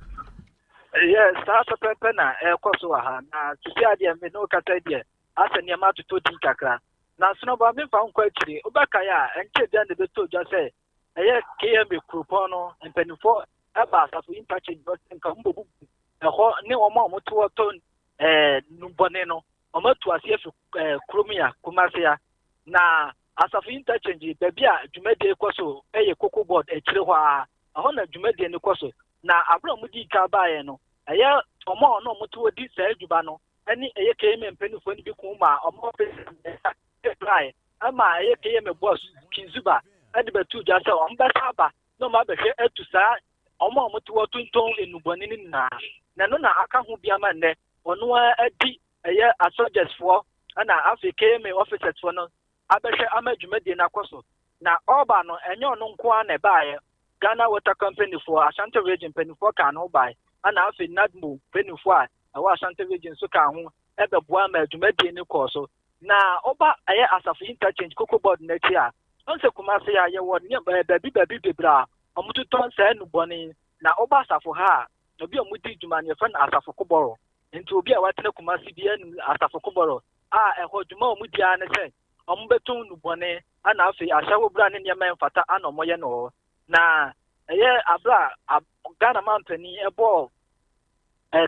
Yɛ saa pɛpɛpɛ na ɛrekɔ so wɔ ha na sisi adeɛ me ne wo kasa deɛ asɛ nneɛma atotɔ din kakra. Na Sonoba, memfa wo nkɔ akyiri. Wobɛkae a, ɛnkyɛ bia na ɛbɛtɔ dwa sɛ ɛyɛ KMA kuropɔn no mpanimfoɔ ɛba Asafo Interchange hɔ sɛ nka wɔbɛbubu ɛhɔ ne wɔn a wɔte hɔ tɔ nnubɔne no, wɔn atu ase afi kurom ya Kumase ya. Na Asafo Interchange baabi a dwumadie kɔ so ɛyɛ Cocoa Board akyire hɔ a, ɛhɔ na dwumadie no kɔ so. Na abere a wɔdi kan baeɛ no, ɛyɛ wɔn a wɔn a wɔte hɔ di saa adwuma no ɛne ɛyɛ KMA mpanimfoɔ no bi ko ma wɔn ɔfisi ɛma ɛyɛ KMA boss Kinzuba ɛde bɛtu dwa sɛ wɔn bɛsa aba na wɔn abɛhwɛ atu saa wɔn a wɔte hɔ tontɔn nnubɔne no nyinaa. Na ɛno na aka ho bi ama nnɛ ɔno ara adi ɛyɛ asɔgyɛsfoɔ ɛna afei KMA officersfoɔ no. abɛhwɛ ama dwumadie no akɔ so. Na ɔreba no, ɛnyɛ ɔno nko ara na ɛbaeɛ. Ghana Water Company foɔ, Ashanti Region mpanimfoɔ kaa ne ho baeɛ, ɛna afei NADMO mpanimfoɔ a ɛwɔ Ashanti Region nso kaa ho bɛboa ma dwumadie no kɔɔ so. Na woba ɛyɛ Asafo Interchange Cocoa Board no akyi a, wohu sɛ Kumasi a yɛwɔ nneɛma baabi baabi bebree a wɔtotɔn saa nnubɔne yi. Na woba Asafo ha a, obi a wɔdi dwuma no yɛfrɛ no Asafo Kobɔrɔ. Nti obi a watena Kumasi biara nim Asafo Kobɔrɔ a ɛhɔ dwuma a wɔdi ara ne sɛ wɔbɛtɔn nnubɔne ɛna afei ahyɛwo bra ne nneɛma a ɛmfata ana wɔyɛ no hɔ. Na ɛyɛ abere a Ghana mampanin ɛbɔɔ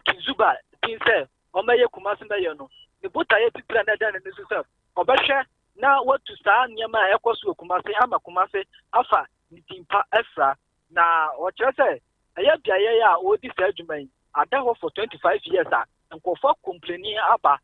Kinzuba din sɛ ɔmmɛyɛ Kumasi mayor no, ne botaeɛ titire a na ɛda n'ani so sɛ ɔbɛhwɛ na watu saa nneɛma a ɛkɔ so wɔ Kumasi ama Kumasi afa ne din pa afira. Na ɔkyerɛ sɛ ɛyɛ beaeɛ yi a ɔredi saa adwuma yi ada hɔ for 25 years a nkurɔfoɔ akompleni aba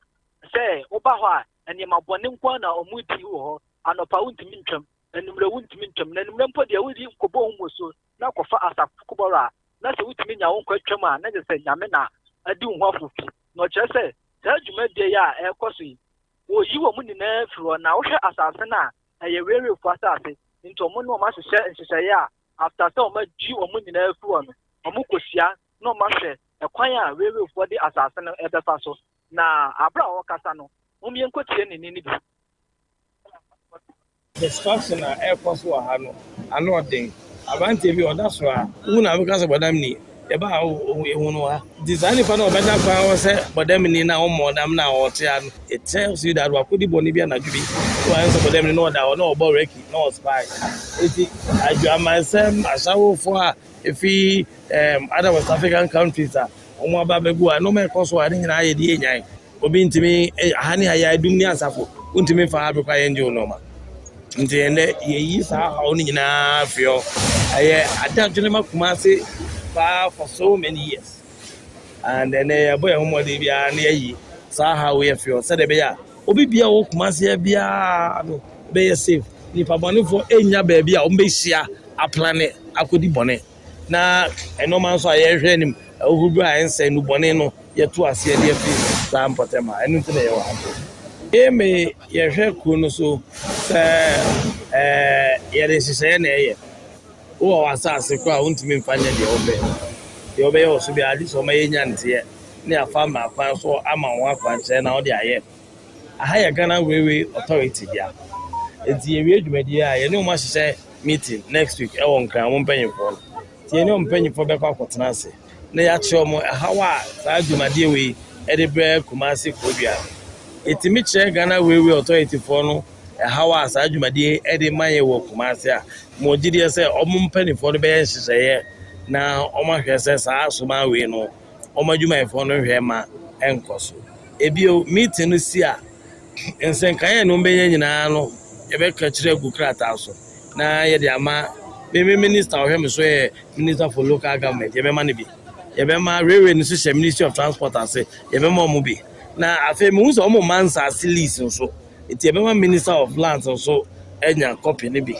sɛ woba hɔ a nneɛma bɔne nko ara na wɔredi wɔ hɔ. Anɔpa wontumi ntwam, anwummerɛ wontumi ntwam, na anwummerɛ mpo deɛ wodi kɔbɔ wo mmusuo na kɔfa asafo kɔbɔrɔ a na sɛ wotumi nya wo nkwa twam a, na kyerɛ sɛ Nyame na adi wo ho afofi. Na ɔkyerɛ sɛ saa dwumadie yi a ɛrekɔ so yi, wɔyi wɔn nyinaa firi hɔ, na wohwɛ asase no a, ɛyɛ Wewefoɔ asase, nti wɔn ne wɔn ahyehyɛ nhyehyɛeɛ a after sɛ wɔn agyi wɔn nyinaa afiri hɔ no, wɔn kɔhyia na wɔn ahwɛ ɛkwan a Wewefoɔ de asase no ɛbɛfa so. Na abere a ɔrekasa no, mom yɛnkɔtie ne nne no bi. Destruction a ɛrekɔ so wɔ ha no, ano ɔden. Aberanteɛ bi ɔda so a, wohu no a wobɛka sɛ bɔdamni. Yɛba ha yɛhu no wɔ ha. Nti saa nipa no a ɔbɛda kwan hɔ sɛ bɔdamni na ɔmmɔɔ dam na ɔte ha no, it tells you that wakɔdi bɔne bi anadwo bi na wayɛ sɛ bɔdamni na ɔda hɔ na ɔbɔ recce na ɔspy. Nti adwamansɛm, asawofoɔ a ɛfi um, other West African countries a wɔn aba abɛgu ha, nneɛma ɛkɔ so a ne nyinaa yɛ deɛ ɛnyan. Obi ntumi aha ne ha yɛ adum ne asafo wontumi mfa ha bɛkɔ ayɛ ngye wo nneɛma nti ɛnɛ yɛyi saa haw no nyinaa firi hɔ. Ɛyɛ ade adwene ma Kumase paa for so many years and ɛnɛ yɛbɔ yɛn ho mmɔden biara na yɛyi saa haw yi afiri hɔ sɛdeɛ ɛbɛyɛ a obi bia wɔ Kumase biara no bɛyɛ safe. Nipa bɔnefoɔ ɛnya baabi a wɔbɛhyia aplane akɔdi bɔne na nneɛma nso a yɛhwɛ anim ahohuru a ɛnsɛ nnubɔne no yɛto aseɛ de afi saa mpɔtam ha. Ɛno nti na yɛwɔ ha mpo. Eme yɛhwɛ kuro no so sɛ ɛɛ yɛde nhyehyɛeɛ na ɛyɛ. Wowɔ w'asase koraa a wontumi mfa nyɛ deɛ wopɛ. Deɛ wobɛyɛ wɔ so biara gye sɛ ɔma yɛnya nteɛ ne afa mmara kwan so ama wo akwankyerɛ na wode ayɛ. Aha yɛ Ghana Railway Authority dea. Nti yɛwie dwumadie a yɛne wɔn ahyehyɛ meeting next week ɛwɔ Nkran wɔn mpanyinfoɔ no. Nti yɛne wɔn mpanyinfoɔ bɛkɔ akɔtena ase. na yɛakyerɛ wɔn ɛhaw a saa dwumadie wei de brɛ Kumasi kurodua no. Yɛtumi kyerɛ Ghana Railway Authority foɔ no ɛhaw a saa dwumadie de ma yɛ wɔ Kumasi a, mewɔ gyidie sɛ wɔn mpanimfoɔ no bɛyɛ nhyehyɛeɛ na wɔahwɛ sɛ saa asomaa wei no wɔn adwumayɛfoɔ no nhwɛ ma ɛnkɔ so. Ebio, meeting no si a, nsɛnkaeɛ a ɛne wɔn bɛnya nyinaa no yɛbɛka kyerɛ agu krataa so na yɛde ama me me minister a ɔhwɛ me so yɛ Minister for Local Government, yɛbɛma no bi. Yɛbɛma railway no nso hyɛ Ministry of Transport ase, yɛbɛma wɔn bi. Na afei mehu sɛ wɔn ma nsaase lease nso, nti yɛbɛma Minister of Lands nso anya copy no bi.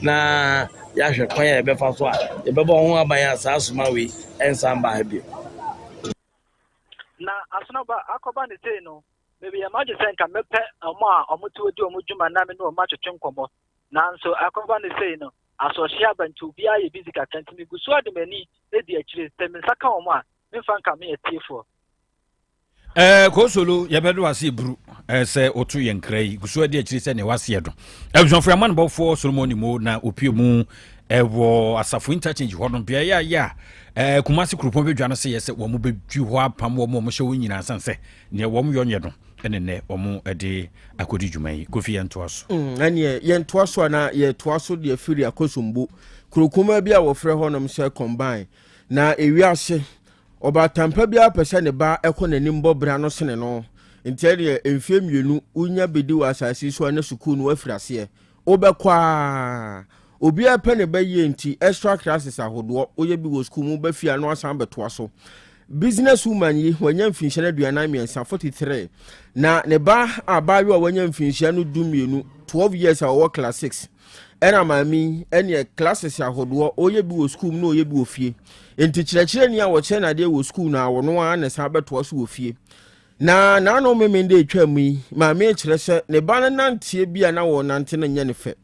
Na yɛahwɛ kwan a yɛbɛfa so a yɛbɛbɔ ho aban a saa soma wei ɛnsan ba ha bio. Na asono ba akɔba ne sei no, mebeyɛ m'adwene sɛ nka mɛpɛ wɔn a wɔte hɔ di wɔn dwuma na me ne wɔn atwetwe nkɔmmɔ. Nanso akɔba ne sei no, asorɔhye aba nti obiara yɛ busy kakra nti megu so ara de m'ani di akyire. Sɛ me nsa ka wɔn a, memfa nka me atiefoɔ. Eh, Kosolo, yɛbɛdo ase eburu eh, sɛ woto yɛn nkra yi gu so adi akyiri sɛ nea waseɛ no. Abusuafo amanebɔfoɔ Solomon Nimo na opie mu ɛwɔ asafo interchange hɔ no beaeɛ a yɛ a eh, Kumasi kuropɔn bɛdwa no sɛ yɛ sɛ wɔn bɛdwi hɔ apam wɔn a wɔhyɛ wɔn nyinaa san sɛ nea wɔn yɔ nyɛ no ɛne nnɛ wɔn de akɔdi dwuma yi. Kofi yɛntoa so. Ɛneɛ yɛntoa so anaa yɛtoa so deɛ firi Akosombo kuro kumaa bi a wɔfrɛ hɔnom sɛ Combine. Na ewiase ɔbaatampa biara pɛ sɛ ne ba ɛkɔ n'anim bɔ bra no sene no. Nti ɛneɛ mfeɛ mmienu wonya bɛdi wɔ asase so a na sukuu no afiri aseɛ. Wobɛkɔ ara. Obiara pɛ ne ba yie nti extra classes ahodoɔ woyɛ bi wɔ sukuu mu woba fie a na wasan abɛtoa so. Business woman yi wanya mfinhyia no 43, 43, na ne ba abaayewa a wanya mfinhyia no 12, 12 years a ɔwɔ class 6 ɛna maame yi ɛneɛ classes ahodoɔ ɔyɛ bi wɔ sukuu mu na ɔyɛ bi wɔ fie. Nti kyerɛkyerɛni a wɔkyerɛ no adeɛ wɔ sukuu no a ɔno ara na ɛsan bɛtoa so wɔ fie. Na n'ano Memenda atwa mu yi, maame kyerɛ sɛ ne ba no nanteɛ bi a na wɔnante no nyɛ ne fɛ.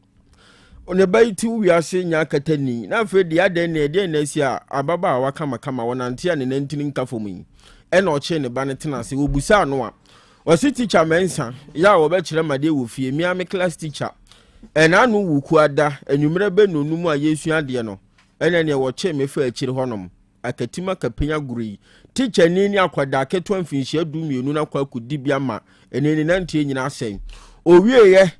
Ne ba yi ti wiase nya akatani na afei deɛ adɛn na ɛdeɛn na asi a ababaawa kamakama wɔnante a ne nantini nka fam yi. Ɛna ɔkyee ne ba no tena ase. Wɔbusaa no a, ɔse tikya Mɛnsa yɛ a wɔbɛkyerɛ ma deɛ wɔ fie, mea me class teacher. Ɛna ano Wukuada anwummerɛ bɛ nnɔnum a yɛresua adeɛ no, ɛna neɛ wɔkyee me faa akyire hɔnom. Akatim akapin agorɔ yi, tikyani ne akwadaa ketewa mfinhyia 12 no akɔ akɔdi bi ama ɛnɛ ne nanteɛ nyinaa asɛe. Ɔwieeɛ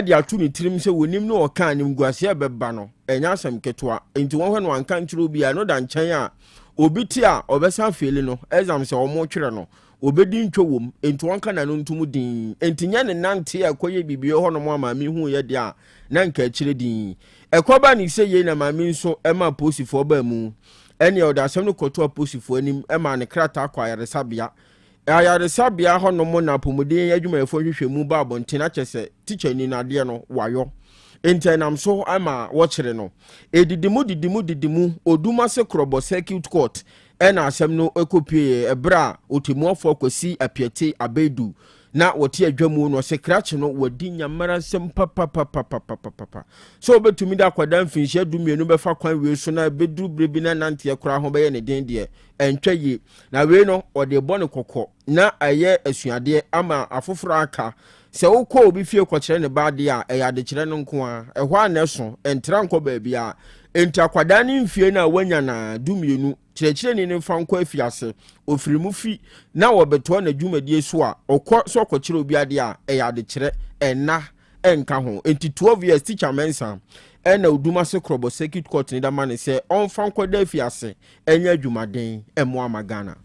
de ato ne tirim sɛ wɔnim ne ɔka animguaseɛ a ɛbɛba no, ɛnyɛ asɛm ketewa. Enti wɔhwɛ no anka nkyerɛ obiara, ɛno da nkyɛn a obi te a ɔbɛsan afeeli no, exam sɛ wɔretwerɛ no, ɔbɛdi ntwo wom, enti wɔnka n'ano ntom dinn. Enti nyɛ ne nanteɛ a ɛkɔyɛ biribi wɔ hɔnom a maame huiɛ deɛ a na nka akyire dinn. Ɛkɔbaa ne sɛ yei na maame nso maa apolisifoɔ baa mu. Ɛnneɛ ɔde asɛm no kɔtoo apolisifoɔ anim maa ne krataa kɔɔ ayaresabea. Ayaresabea hɔnom na apɔmuden adwumayɛfoɔ nhwehwɛmu baa abɔnten akyɛ sɛ tikyani no adeɛ no wayɔ. Enti ɛnam so ma wɔkyere no. Ɛdidi mu didi mu didi mu, Odumase Korɔbɔ Circuit Court na asɛm no kɔpueeɛ ɛberɛ a Ɔtɛmmuafoɔ Kwasi Apiate Abedu na wɔte adwa mu no ɔsɛ krakye no wadi nyamara nsɛm papapapapapapa sɛ wɔbɛtumi de akwadaa mfinhyia 12 bɛfa kwan wei so na ɛbɛduru berɛ bi na nanteɛ koraa ho bɛyɛ ne den deɛ ɛntwa yie. Na wei no ɔde bɔ ne kɔkɔ na ɛyɛ asuadeɛ ama afoforɔ aka sɛ wokɔ obi fie kɔkyerɛ ne ba adeɛ a ɛyɛ adekyerɛ no nko ara ɛhɔ a na ɛso ɛntra nkɔ baabiara. Enti akwadaa no mfie no a wanya na 12 kyerɛkyerɛni no mfa nkɔ afiase, ɔfiri mu fi na wɔbɛtoa n'adwumadie so a, ɔkɔ sɛ ɔkɔkyerɛ obi adeɛ a, ɛyɛ adekyerɛ, ɛnna ɛnka ho. Enti 12 years teacher Mensah ɛna Odumase Krɔbɔ Circuit Court no da ma no sɛ ɔmfa nkɔda afiase ɛnyɛ adwumaden ɛmmoa ma Ghana.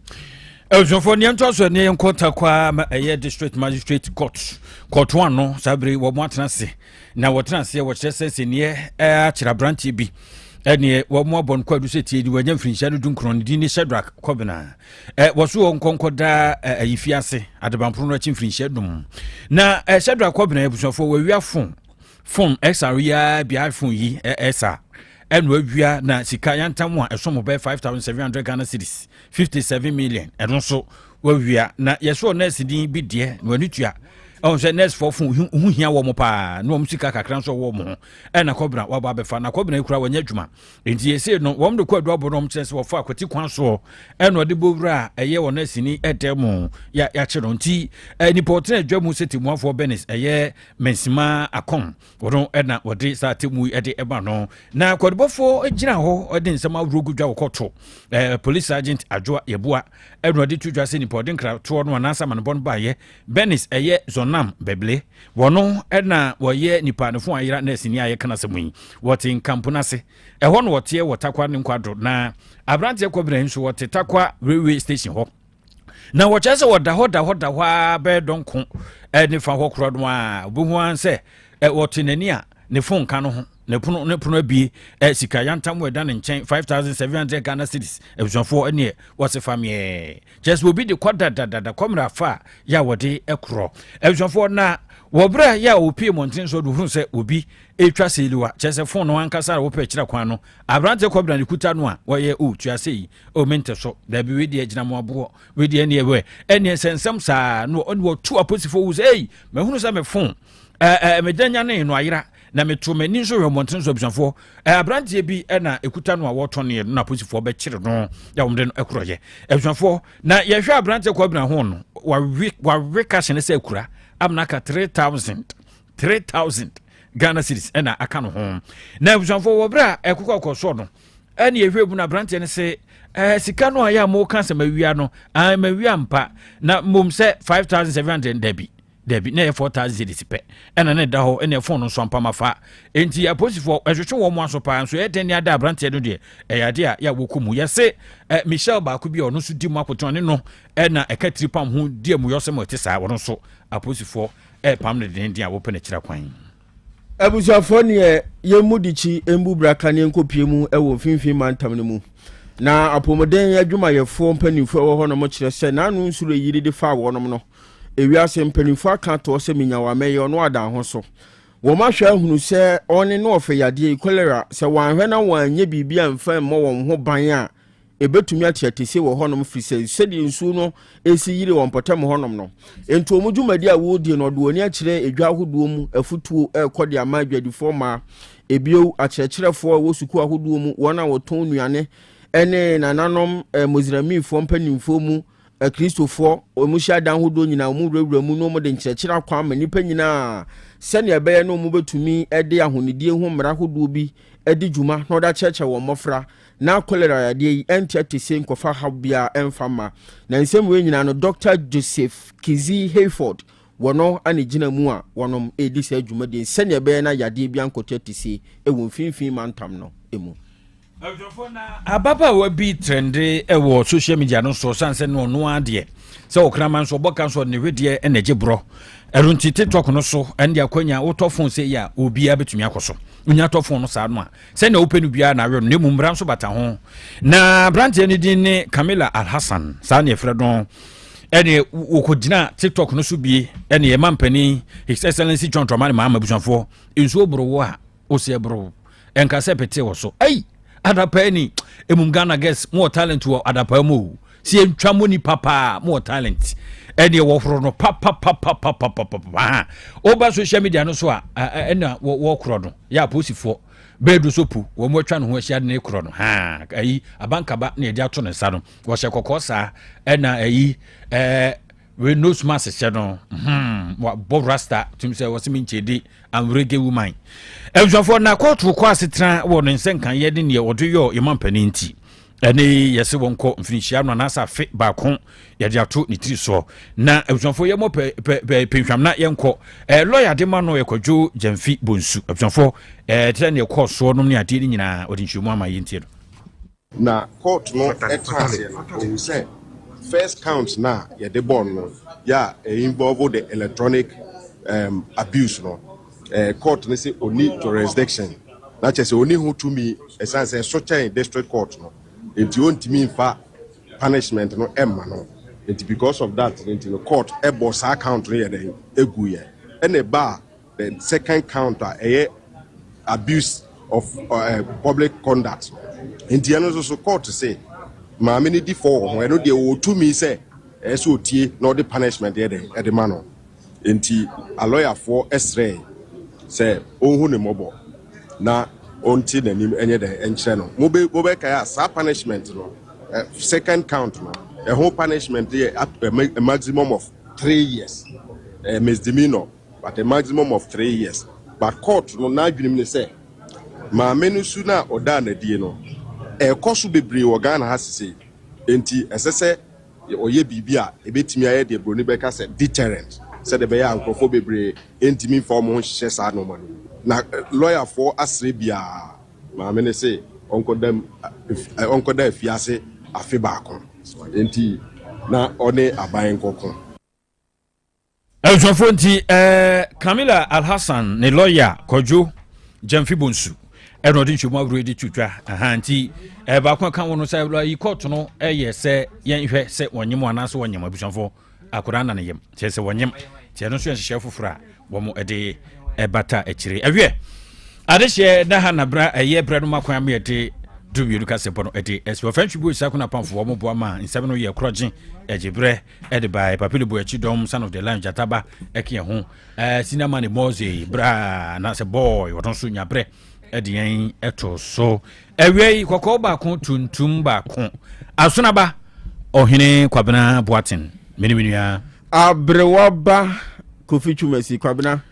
Abusuafoɔ nea ntoa so ɛneɛ yɛnkɔ Tarkwa ma ɛyɛ district magistrate court court one no saa bere wɔn atena ase na wɔtena aseɛ wɔkyerɛ sɛ sɛneɛ akyerɛ aberanteɛ bi ɛneɛ wɔn abɔ no kwadu sɛ tie ni wɔanya mfirinhyia no 19 ne din ne Shadrach Kɔbena ɛ wɔso wɔ nkɔnkɔ daa ayifi ase adebamporo no akyi mfirinhyia 5 na Shadrach Kɔbena abusuafoɔ wɔawia phone XR yi ara bi iPhone yi ɛsa ɛna awia na sika yantam a ɛsom bɛyɛ 5700 Ghana cedis 57 million ɛno nso wawia na yɛsɛ nurse din bi deɛ na wani tua ɛwɔ sɛ nurse fɔ fo ho hia wɔn paa na wɔn sika kakra nso wɔ wɔn ho ɛna kɔbena waba abɛfa na kɔbena ekura wɔnyɛ adwuma nti yɛsɛ no wɔn de kɔ adu abɔ no wɔn kyerɛ sɛ wɔfa akwati kwan soɔ ɛna ɔde bɔwura a ɛyɛ wɔn nurse ni ɛdɛ mu ya yɛakye no nti nipa ɔtena adwa mu sɛ temuafoɔ Benis ɛyɛ Mensima Akɔn wɔn ɛna wɔde saa atemmu yi ɛde ɛma no na kwadubɔfoɔ gyina hɔ ɛde nsɛm ahorow gu dwa wɔ kɔto police sergeant Adwoa Yɛboa ɛna ɔde to dwa sɛ nipa ɔde nkratoɔ no anaasɛ amanebɔ no baayɛ Bernice ɛyɛ Zonam Bɛble wɔno ɛna wɔyɛ nipa ne fo ayera nurse ni a yɛka n'asɛm yi wɔte nkampo no ase ɛhɔ na wɔteɛ wɔ Takwa ne Nkwado na aberanteɛ Kɔbena nso wɔte Takwa railway station hɔ na wɔkyerɛ sɛ wɔda hɔ da hɔ da hɔ ara bɛyɛ dɔnko ne fa hɔ korɔ no a obehu ara sɛ wɔte n'ani a ne fon ka no ho ne pono ne pono abie sika yantam wɔ ɛda ne nkyɛn 5700 Ghana cedis abusuafoɔ ɛneɛ wɔse fa meɛ kyerɛ sɛ obi de kɔ dadadada kɔmmerɛ afa a yɛ a wɔde korɔ abusuafoɔ na wɔ berɛ a yɛ a wɔpie mmɔnten so de hunu sɛ obi ɛtwa seeliwa kyerɛ sɛ fon no ankasa a wɔpɛ kyerɛ kwan no aberante kɔbra ne kuta no a wɔyɛ o tua sei o mente so daabi wei deɛ gyina mo aboɔ wei deɛ ɛneɛ wɛ ɛneɛ sɛ nsɛm saa no ɔne wɔtu aposifoɔ wu sɛ ei mahunu sɛ me fon ɛɛ meda nyane no ayera na meto m'ani nso hwɛ mmɔnten so abusuafoɔ ɛɛ aberanteɛ bi ɛna ekuta no a wɔtɔn yɛ no na aposifoɔ bɛkyere no yɛ wɔn de no ɛkorɔyɛ abusuafoɔ na yɛhwɛ aberanteɛ kɔ abina ho no wawe wawe cash ne sɛ akura amena ka 3000 3000 Ghana cedis ɛna aka no ho na abusuafoɔ wɔ berɛ a ɛkokɔ kɔ soɔ no ɛne yɛhwɛ mu no aberanteɛ no sɛ ɛɛ sika no a yɛ a moka sɛ mawia no ɛɛ mawia mpa na mmom sɛ 5700 dabi dabi na ɛyɛ 4000 cedis pɛ ɛna ne da hɔ ɛna ɛfon no nso ampa ma fa enti apolisifoɔ ɛhwehwɛ wɔn aso paa nso ɛyɛ dɛn ne ada aberanteɛ no deɛ ɛyɛ adeɛ a yɛ a wɔkɔ mu yɛse ɛ Michelle baako bi a ɔno nso di mu akotɔn ne no ɛna ɛka tiri pam ho di amuyɔsɛm a ɛte saa ɔno nso apolisifoɔ ɛrepam no dendenden a wɔpɛ no akyira kwan. Abusuafoɔ neɛ yɛn mu dikyi mbu braka ne nkɔpie mu wɔ mfimfini mantam no mu. Na apɔmuden adwumayɛfoɔ mpanimfoɔ ɛwɔ hɔ nom kyerɛ sɛ n'ano nsu reyiri de faa wɔnom no. Ewiase mpanimfoɔ aka atoɔ sɛ menya wɔ amɛyɛ ɔno adan ho so. Wɔn ahwɛ ahunu sɛ ɔne no ɔfɛ yadeɛ yi, cholera, sɛ wɔanhwɛ na wɔanyɛ biribi amfa mmɔ wɔn ho ban a, Ɛbɛtumi ate atese wɔ hɔnom firi sɛ sɛdeɛ nsuo no resi yiri wɔ mpɔtam hɔnom no nti wɔn dwumadi a wɔredie no, wɔde wɔn ani akyerɛ edwa ahodoɔ mu afutuo rekɔ de ama adwadifoɔ mmaa, ebio akyerɛkyerɛfoɔ a ɛwɔ sukuu ahodoɔ mu, wɔn a wɔtɔn nnuane ne nananom eh, Mosramifoɔ mpanimfoɔ mu Akristofoɔ, wɔn hyiadan ahodoɔ nyinaa, wɔn wurawura mu na wɔde nkyerɛkyerɛ akwan ama nnipa nyinaa sɛnea ɛbɛyɛ na wɔbɛtumi de ahonidie ho mmara ahodoɔ bi adi dwuma na wɔde akyerɛkyerɛ wɔn mmɔfra na kɔlera yadeɛ yi ɛnte atese nkɔfa haw biara ɛmfa mma. Na nsɛm wei nyinaa no, Dɔkta Joseph Kizzy Hayford wɔno ana gyina mu a wɔnom redi saa dwumadie sɛnea ɛbɛyɛ na yadeɛ bi ankɔte atese wɔ mfimfini mantam no mu. Ababaawa bi trɛnde wɔ social media no so san sɛ no ɔno ara deɛ sɛ ɔkraman nso ɔbɔ ka nso ɔde ne hwedeɛ na ɛgye borɔ. Ɛno nti TikTok no so ɛne deɛ akwanya wotɔ phone sɛ yi a obiara bɛtumi akɔ so. Wonya tɔ phone no saa no a sɛnea wopɛ no biara na awɛ no na mmom mmara nso bata ho. Na aberanteɛ no din ne Camilla Alhassan saa ne ɛfrɛ no ɛne wɔkɔgyina TikTok no so bie ɛne ɛma mpanin His Excellency John Dramani Mahama abusuafoɔ nsuo boro wo a Ose ɛboro ɛnka sɛ pete wɔ so. Ei! Adapaa ni! Emum Ghana girls mo wɔ talent wɔ adapaa mu o. Si entwa mo nipa paa mo wɔ talent. Ɛneɛ wɔhoro no papapapapapapa. Woba social media no so a ɛna wɔkorɔ no. Yɛ apolisifoɔ bɛɛdu so pu wɔn atwa ne ho ahyia ne korɔ no. Ha ayi abankaba na yɛde ato ne nsa no. Wɔhyɛ kɔkɔɔ saa ɛna ayi ɛɛ Wei nose mask hyɛ no hmm wabɔ rasta tum sɛ wɔsɛ me nkyɛdi I'm reggae woman. Abusuafoɔ na kɔɔto kɔ asetena wɔ ne nsɛnkaeɛ ne neɛ ɔde yɔ yɛma mpanin nti ɛne yɛse wɔn kɔ mfirinhyia no anaasɛ afe baako yɛde ato ne tiri soɔ na abusuafoɔ yɛmmɔ pɛ pɛ pɛ pɛnhwam na yɛnkɔ ɛɛ lɔya de ma no ɛkwadwo gyamfi bonsu abusuafoɔ ɛɛ kyerɛ neɛ kɔɔ soɔ nom ne adeɛ no nyinaa ɔde nkyerɛmu ama yɛntie no. Na court no tena aseɛ no, ɔhu sɛ first count no a yɛde bɔɔ no no yɛ a ɛ involve the electronic um, abuse no, eh, court no sɛ ɔni jurisdiction, na kyerɛ sɛ ɔni ho tumi ɛsiane sɛ ɛso kyɛn district court no, nti ɔntumi mfa punishment no ɛmma no. Nti because of that no nti no court ɛbɔ saa count no yɛ dɛn ɛguiɛ. Ɛna ɛbaa The second count a ɛyɛ abuse of uh, public conduct nti ɛno nso so court se maame no di fɔ wɔ ho, ɛno deɛ ɔwɔ tumi sɛ ɛyɛ sɛ ɔtie na ɔde punishment yɛ dɛn ɛde ma no. Nti alɔyafoɔ ɛsrɛ sɛ ɔnhu ne mmɔbɔ na ɔnte n'anim ɛnyɛ dɛn ɛnkyerɛ no. Mobe mobɛkae a saa punishment no second count no ɛho punishment yɛ up to a maximum of 3 years, misdemeanor but a maximum of 3 years. But court no n'adwenem ne sɛ maame no su no a ɔdaa n'adie no ɛrekɔ so bebree wɔ Ghana ha sesei, enti ɛsɛ sɛ ɔyɛ biribi a ɛbɛtumi ayɛ deɛ buroni bɛka sɛ deterrent, sɛdeɛ ɛbɛyɛ a nkurɔfoɔ bebree ntumi mfa wɔn ho nhyehyɛ saa nneɛma no mu. Na lɔyafoɔ asrɛ biara maame no se ɔnkɔda ɔnkɔda afiase afe baako, enti na ɔne aban nkɔko. Abusuafoɔ nti eh, Camilla Alhassan ne lɔya Kwadwo Gyamfi Bonsu ɛna ɔde nkyɛmu ahorow de to dwa. Aha nti eh, baako a ɛka ho no sɛ yi kɔɔto no ɛyɛ sɛ yɛnhwɛ sɛ wɔnyem anaasɛ wɔnyem. Abusuafoɔ, akwadaa na ne yam kyerɛ sɛ wɔnyem, nti ɛno nso yɛ nhyehyɛe foforɔ a wɔn de ɛbata akyire. Ɛwiɛ adehyeɛ na ha na bra ɛyɛ brɛ no ma kwan ama yɛde 12 kasɛbɔ no ɛde ɛsi wɔfɛn twibu esako na pamfo wɔn boa ma nsɛm no yɛ korɔgye ɛgye brɛ ɛde bae Papilo bu akyi dɔm son of the lion gyataba ɛke ɛho ɛɛ sinama ne mɔze bra anaasɛ boy ɔno nso nya brɛ ɛde yɛn ɛto so. Awia yi kɔkɔɔ baako tuntum baako asonaba ɔhene Kwabena Boaten mene me nua Aberewa ba Kofi Twumasi. Kwabena,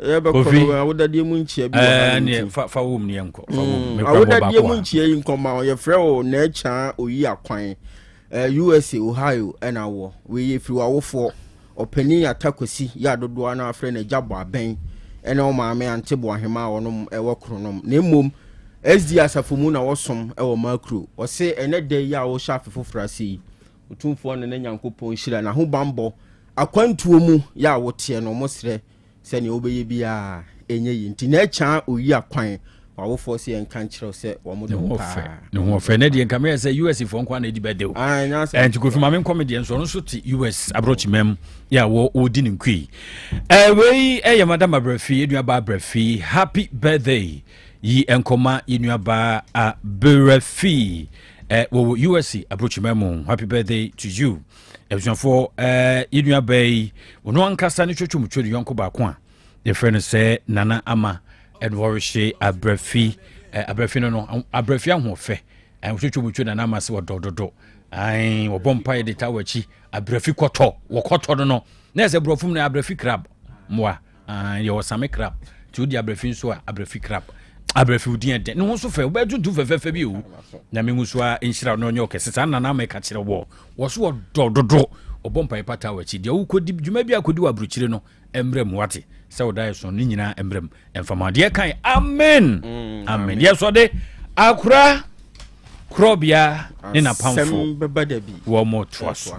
yɛbɛkɔ no awodadeɛ mu nkyia bi wɔ ha no nti fa wom ne yɛnkɔ fa wom. Awodadeɛ mu nkyia yi nkɔma yɛfrɛ wo Naakyaa Oyi Akwan. USA, Ohio na wɔ. Wei yɛ firi w'awofoɔ, Ɔpanin Atta Kwasi yɛ a dodoɔ no ara frɛ no Agya Boabɛn ne wo maame Ante Boahemaa a wɔnom wɔ Kronom. Na mmom SDA asafo mu na wɔsom wɔ Makuro. Ɔse ɛnɛ da yi a wohyɛ afe foforɔ ase yi, Otumfoɔ Nana Nyankopɔn nhyira n'ahobanbɔ akwantuo mu yɛ a woteɛ no, wɔsrɛ Sɛ nea wobɛyɛ biara ɛnyɛ yie nti na ɛkyaa oyi akwan w'awofoɔ sɛ yɛnka nkyerɛ wo sɛ wɔn dɔ wo paa. Ne ho ɔfɛ ne deɛ nka meyɛ sɛ US foɔ nko na ɛdi bɛde o. Ɛnti Kofi ma menkɔ me deɛ nso ɔno nso te US aborɔkyima mu yɛ a wɔdi ne nkui. Wei ɛyɛ Madam Abrafi, yɛn nuabaa Abrafi, happy birthday yi nkɔma yɛn nuabaa Abrafi. Wɔwɔ USA aburokyima mu. Happy birthday to you. Abusuafoɔ, yɛn nua baa yi, ɔno ankasa ne twotwomtwo ne yɔnko baako a yɛfrɛ no sɛ Nana Ama, ɛna wɔrehye Abrafi, Abrafi no, Abrafi ahoɔfɛ twotwomtwo Nana Ama sɛ wɔdɔ dodo. Ae, wɔbɔ mpaeɛ de ta wɔ akyi. Abrafi kɔtɔ, wɔkɔtɔ no na ɛsɛ borɔfo mu no abrafi crab mmoa. Yɛwɔ same crab, nti wodi abrafi nso a, abrafi crab, abrafi wodi ɛdɛ ne ho nso fɛ, wobɛyɛ tuntum fɛfɛɛfɛ bi o. Nyame ngu so a nhyira no, ɔnyɛ ɔkɛse saa. Nana Ama ɛka kyerɛ wɔ wɔ so wɔdɔ dodo, ɔbɔ mpaeɛ pata wɔ akyi. Deɛ wokɔdi dwuma bi akɔdi wɔ aburokyire no mmerɛ mu, wate sɛ woda yɛ so ne nyinaa mmerɛ mu ɛmfama deɛ kan. Amen, amen. Deɛ sɔde akora korɔbea ne napamfo Asɛm bɛba da bi. Wɔ mo toa so.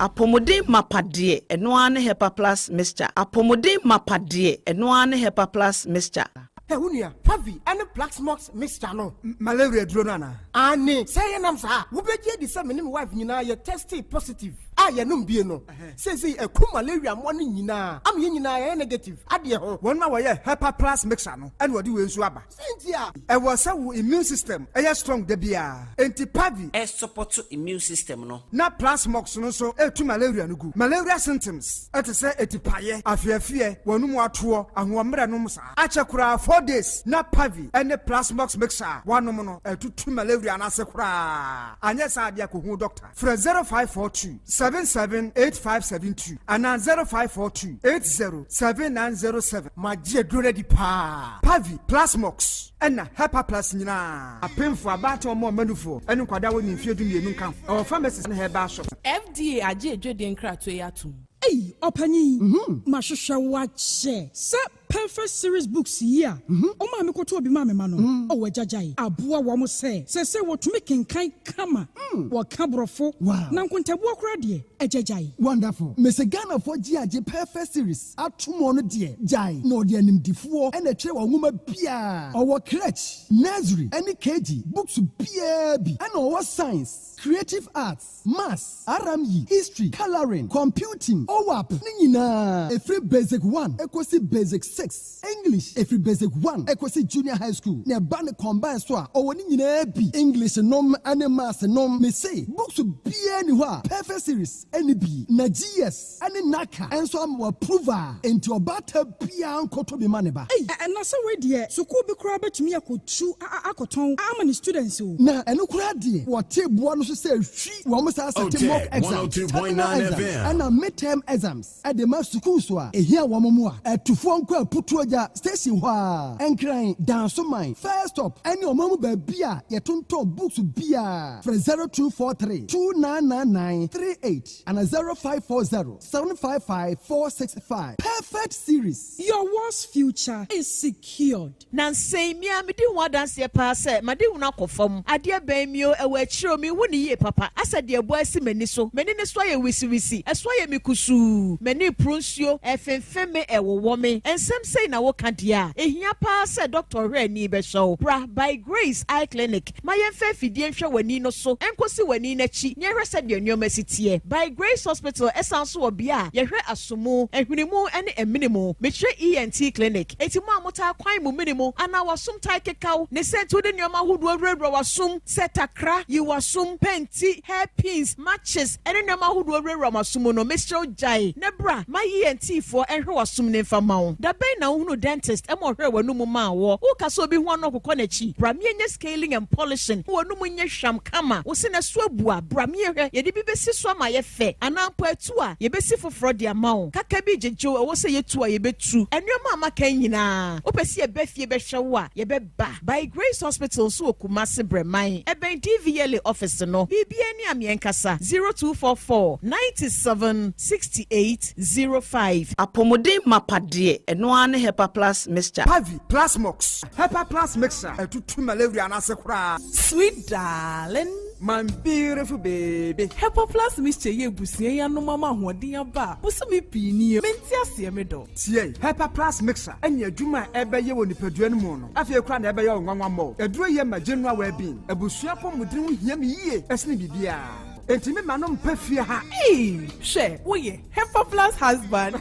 Apɔmuden mapa deɛ, ɛno ara ne Hepa Plus Mixture. Apɔmuden mapa deɛ, ɛno ara ne Hepa Plus Mixture. Ɛ wo nua, Pavi ɛne Plasmox mixture no, malaria duro no anaa? Ane sɛ yɛnam saa, wobɛgye adi sɛ me ne me wife nyinaa yɛ tested positive a yɛnom bie no seesei ɛku malaria mmoa no nyinaa ama yɛn nyinaa yɛyɛ negative adeɛ ho. Wɔn a wɔyɛ Hepa Plus Mixture no ɛna wɔde wei nso aba. Sɛ nti a ɛwɔ sɛ wo immune system ɛyɛ strong da biara, enti Pavi ɛsupport immune system no. Na Plasmox no nso ɛtu malaria no gu. Malaria symptoms ɛte sɛ etipaeɛ, afeafeɛ, wɔn mu atoɔ, ahoɔmmerɛ nom saa akyɛ koraa 4 days na Pavi ɛne Plasmox mixture a wanom no ɛtutu malaria no ase koraa. Anyɛ saa adeɛ, akɔhu doctor. Frɛ 0542 778572 anaa 0542 807907. Magye aduro no adi paa. Pavi, Plasmox ɛna Hepa Plus nyinaa, apemfo, abaatan, ɔmo ɔmanufoɔ ɛne nkwadaa wɔ ne mfeɛ 12 nka ho. Ɛwɔ pharmacies ne herbal shop. FDA agye edwedie nkratoɔ yi atom. Ei, ɔpanyin, mahwehwɛ wo akyɛ sɛ Perfect Series books yi a ɔmaa me kɔtɔ obi maa me ma no. Ɔwɔ agyagyae aboa wɔn sɛ wɔtumi kenkan kama, wɔka borɔfo na nkontabuo koraa deɛ, agyagyae. Wonderful. Mese Ghanafoɔ gye agye Perfect Series ato mu no deɛ, gyae na ɔde animdifoɔ ɛna ɛtwerɛ wɔn nwoma biara. Ɔwɔ crèche, nursery ɛne KG books biara bi, ɛna ɔwɔ science, creative arts, maths, RME, history, colouring, computing, OWAP ne nyinaa, ɛfiri basic 1 ɛkɔsi basic 6, English ɛfiri basic 1 ɛkɔsi junior high school, na ɛba ne combine so a, ɔwɔ ne nyinaa bi, English nom ne maths nom. Mese books biara ni hɔ a Perfect Series ɛne bi, na GS ɛne NaCCA ɛnso ama approve a, enti ɔbaata biara nkɔtɔ bi ma ne ba. Ei, ɛna sɛ wei deɛ, sukuu bi koraa bɛtumi akɔtu akɔtɔn ama ne students o. Na ɛno koraa deɛ, wɔte boa no so sɛ hwi wɔn saa sɛte mock exams, terminal exams ɛna midterm exams ɛde ma sukuu so a ehia wɔn mu a ɛtufoɔ nkɔ Aputuo Gya station hɔ a Nkran Dansoman first stop ɛne ɔman mu baabi a yɛtontɔn books biara. Frɛ 0243 299938 ana 0540 755 465. Perfect Series. Your world's future is secured. Na nsɛn mia medi ho adanseɛ paa sɛ made hunu akɔ fam adeɛ bɛn mio ɛwɔ akyire o, mehu ne yie papa asɛ deɛ ɛbɔ asi m'ani so, m'ani ne so ayɛ wisiwisi, ɛso ayɛ me kusuu, m'ani poro nsuo, ɛfemfem me, ɛwowɔ me. Nsɛm sɛi na woka deɛ a, ɛhia paa sɛ dɔkta ɔhwɛ ani bɛhyɛ wo. Bra By Grace Eye Clinic ma yɛmfa afidie nhwɛ w'ani no so nkɔsi w'ani n'akyi na yɛhwɛ sɛdeɛ nneɛma si teɛ. By Grace Hospital ɛsan so wɔ bea a yɛhwɛ asomu, ahwenimu ne amene mu. Mekyerɛ ENT clinic. Eti mo a motaa kwan mo mene mu anaa w'asom tae kekaw ne sɛ nti wode nneɛma ahodoɔ wurawura w'asom sɛ takra, yi w'asom, pɛnti, hair pins, matches ne nneɛma ahodoɔ wurawura mo asom mu no, mesrɛ wo gyae na bra ma ENT foɔ nhwɛ w'asom ne mfa ma wo. Da bɛn na wohunu dentist ma ɔhwɛɛ w'anum maa wɔ? Woka sɛ obi ho ano ɔkokɔ n'akyi? Bra miɛnyɛ scaling and polishing ma w'anum nyɛ hwam kama. Wo se na so abu a, bra miɛhwɛ, yɛde bi bɛsi so ama ayɛ fɛ anaa mpo atu a, yɛbɛsi foforɔ de ama wo. Kaka bi gyegye wo, ɛwɔ sɛ yɛtu a, yɛbɛtu. Nneɛma a maka yi nyinaa, wopɛ sɛ yɛba fie bɛhwɛ wo a, yɛbɛba. By Grace Hospital nso wɔ Kumase Brɛman, ɛbɛn DVLA office no. Biribiara ni a meɛnkasa, 0244 97 68 05. Apɔmuden mapa deɛ, ɛno ara ne Hepa Plus Mixture. Pavi, Plasmox, Hepa Plus Mixture ɛtutu malaria no ase koraa. Sweet darling. My beautiful baby. Hepa Plus Mixture yɛ ebusua yi anom ama ahoɔden aba a bosome pii nie. Mente aseɛ, me dɔ. Tie, Hepa Plus Mixture ɛne adwuma a ɛbɛyɛ wɔ nipadua no mu no, afei koraa na ɛbɛyɛ wo nwanwa mmɔ. Aduro yɛ ma general well-being. Abusua pɔmuden ho hia me yie ɛsene biribiara. Enti me ma no mpɛ fie ha. Ee, hwɛ, woyɛ Hepa Plus husband.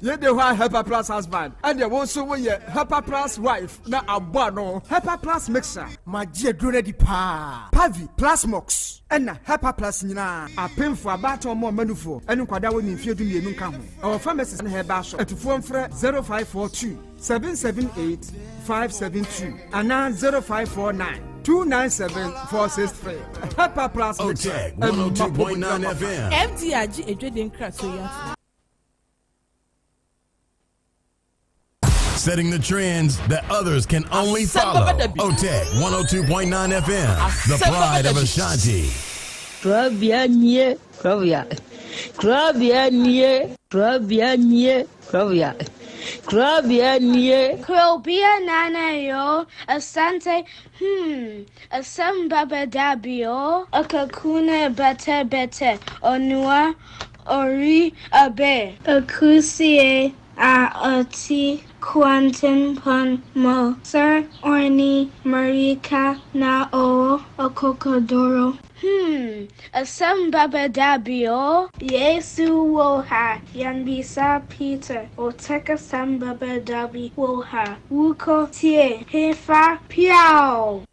Yei de hɔ a Hepa Plus husband, ɛnneɛ wo nso woyɛ Hepa Plus wife na abɔ ano. Hepa Plus mixture. Magye aduro no adi paa. Pavi, Plasmox, ɛna Hepa Plus nyinaa. Apemfoɔ, abaatan, ɔmo a ɔma ne nkwadaa a wɔnni mfeɛ 12 nka ho. Ɛwɔ pharmacies ne herbal shop. Atufoɔ mfrɛ 0542 778 572 anaa 0549 297 463. Hepa Plus mixture. Otec 102.9 FM. FDA agye adwadie nkratoɔ yi atom. Setting the trends that others can only follow. OTEC 102.9 FM, the pride of Ashanti. Kurabea nie, kurabea. Kurabea nie, kurabea nie, kurabea. Kurabea nie. Kurobia nana yo, asante, hmm, asem baba dabio, akakuna bete bete, onua, ori abe. Akusie a ɔte kwantempɔn mu sɛ ɔne mmirika na ɔwɔ akokoduru. Hmm, asɛm bɛba da bi o. Yesu wɔ ha, yɛmmisa Peter, ɔtɛk asɛm bɛba da bi wɔ ha. Wokɔ tie hefa piaw!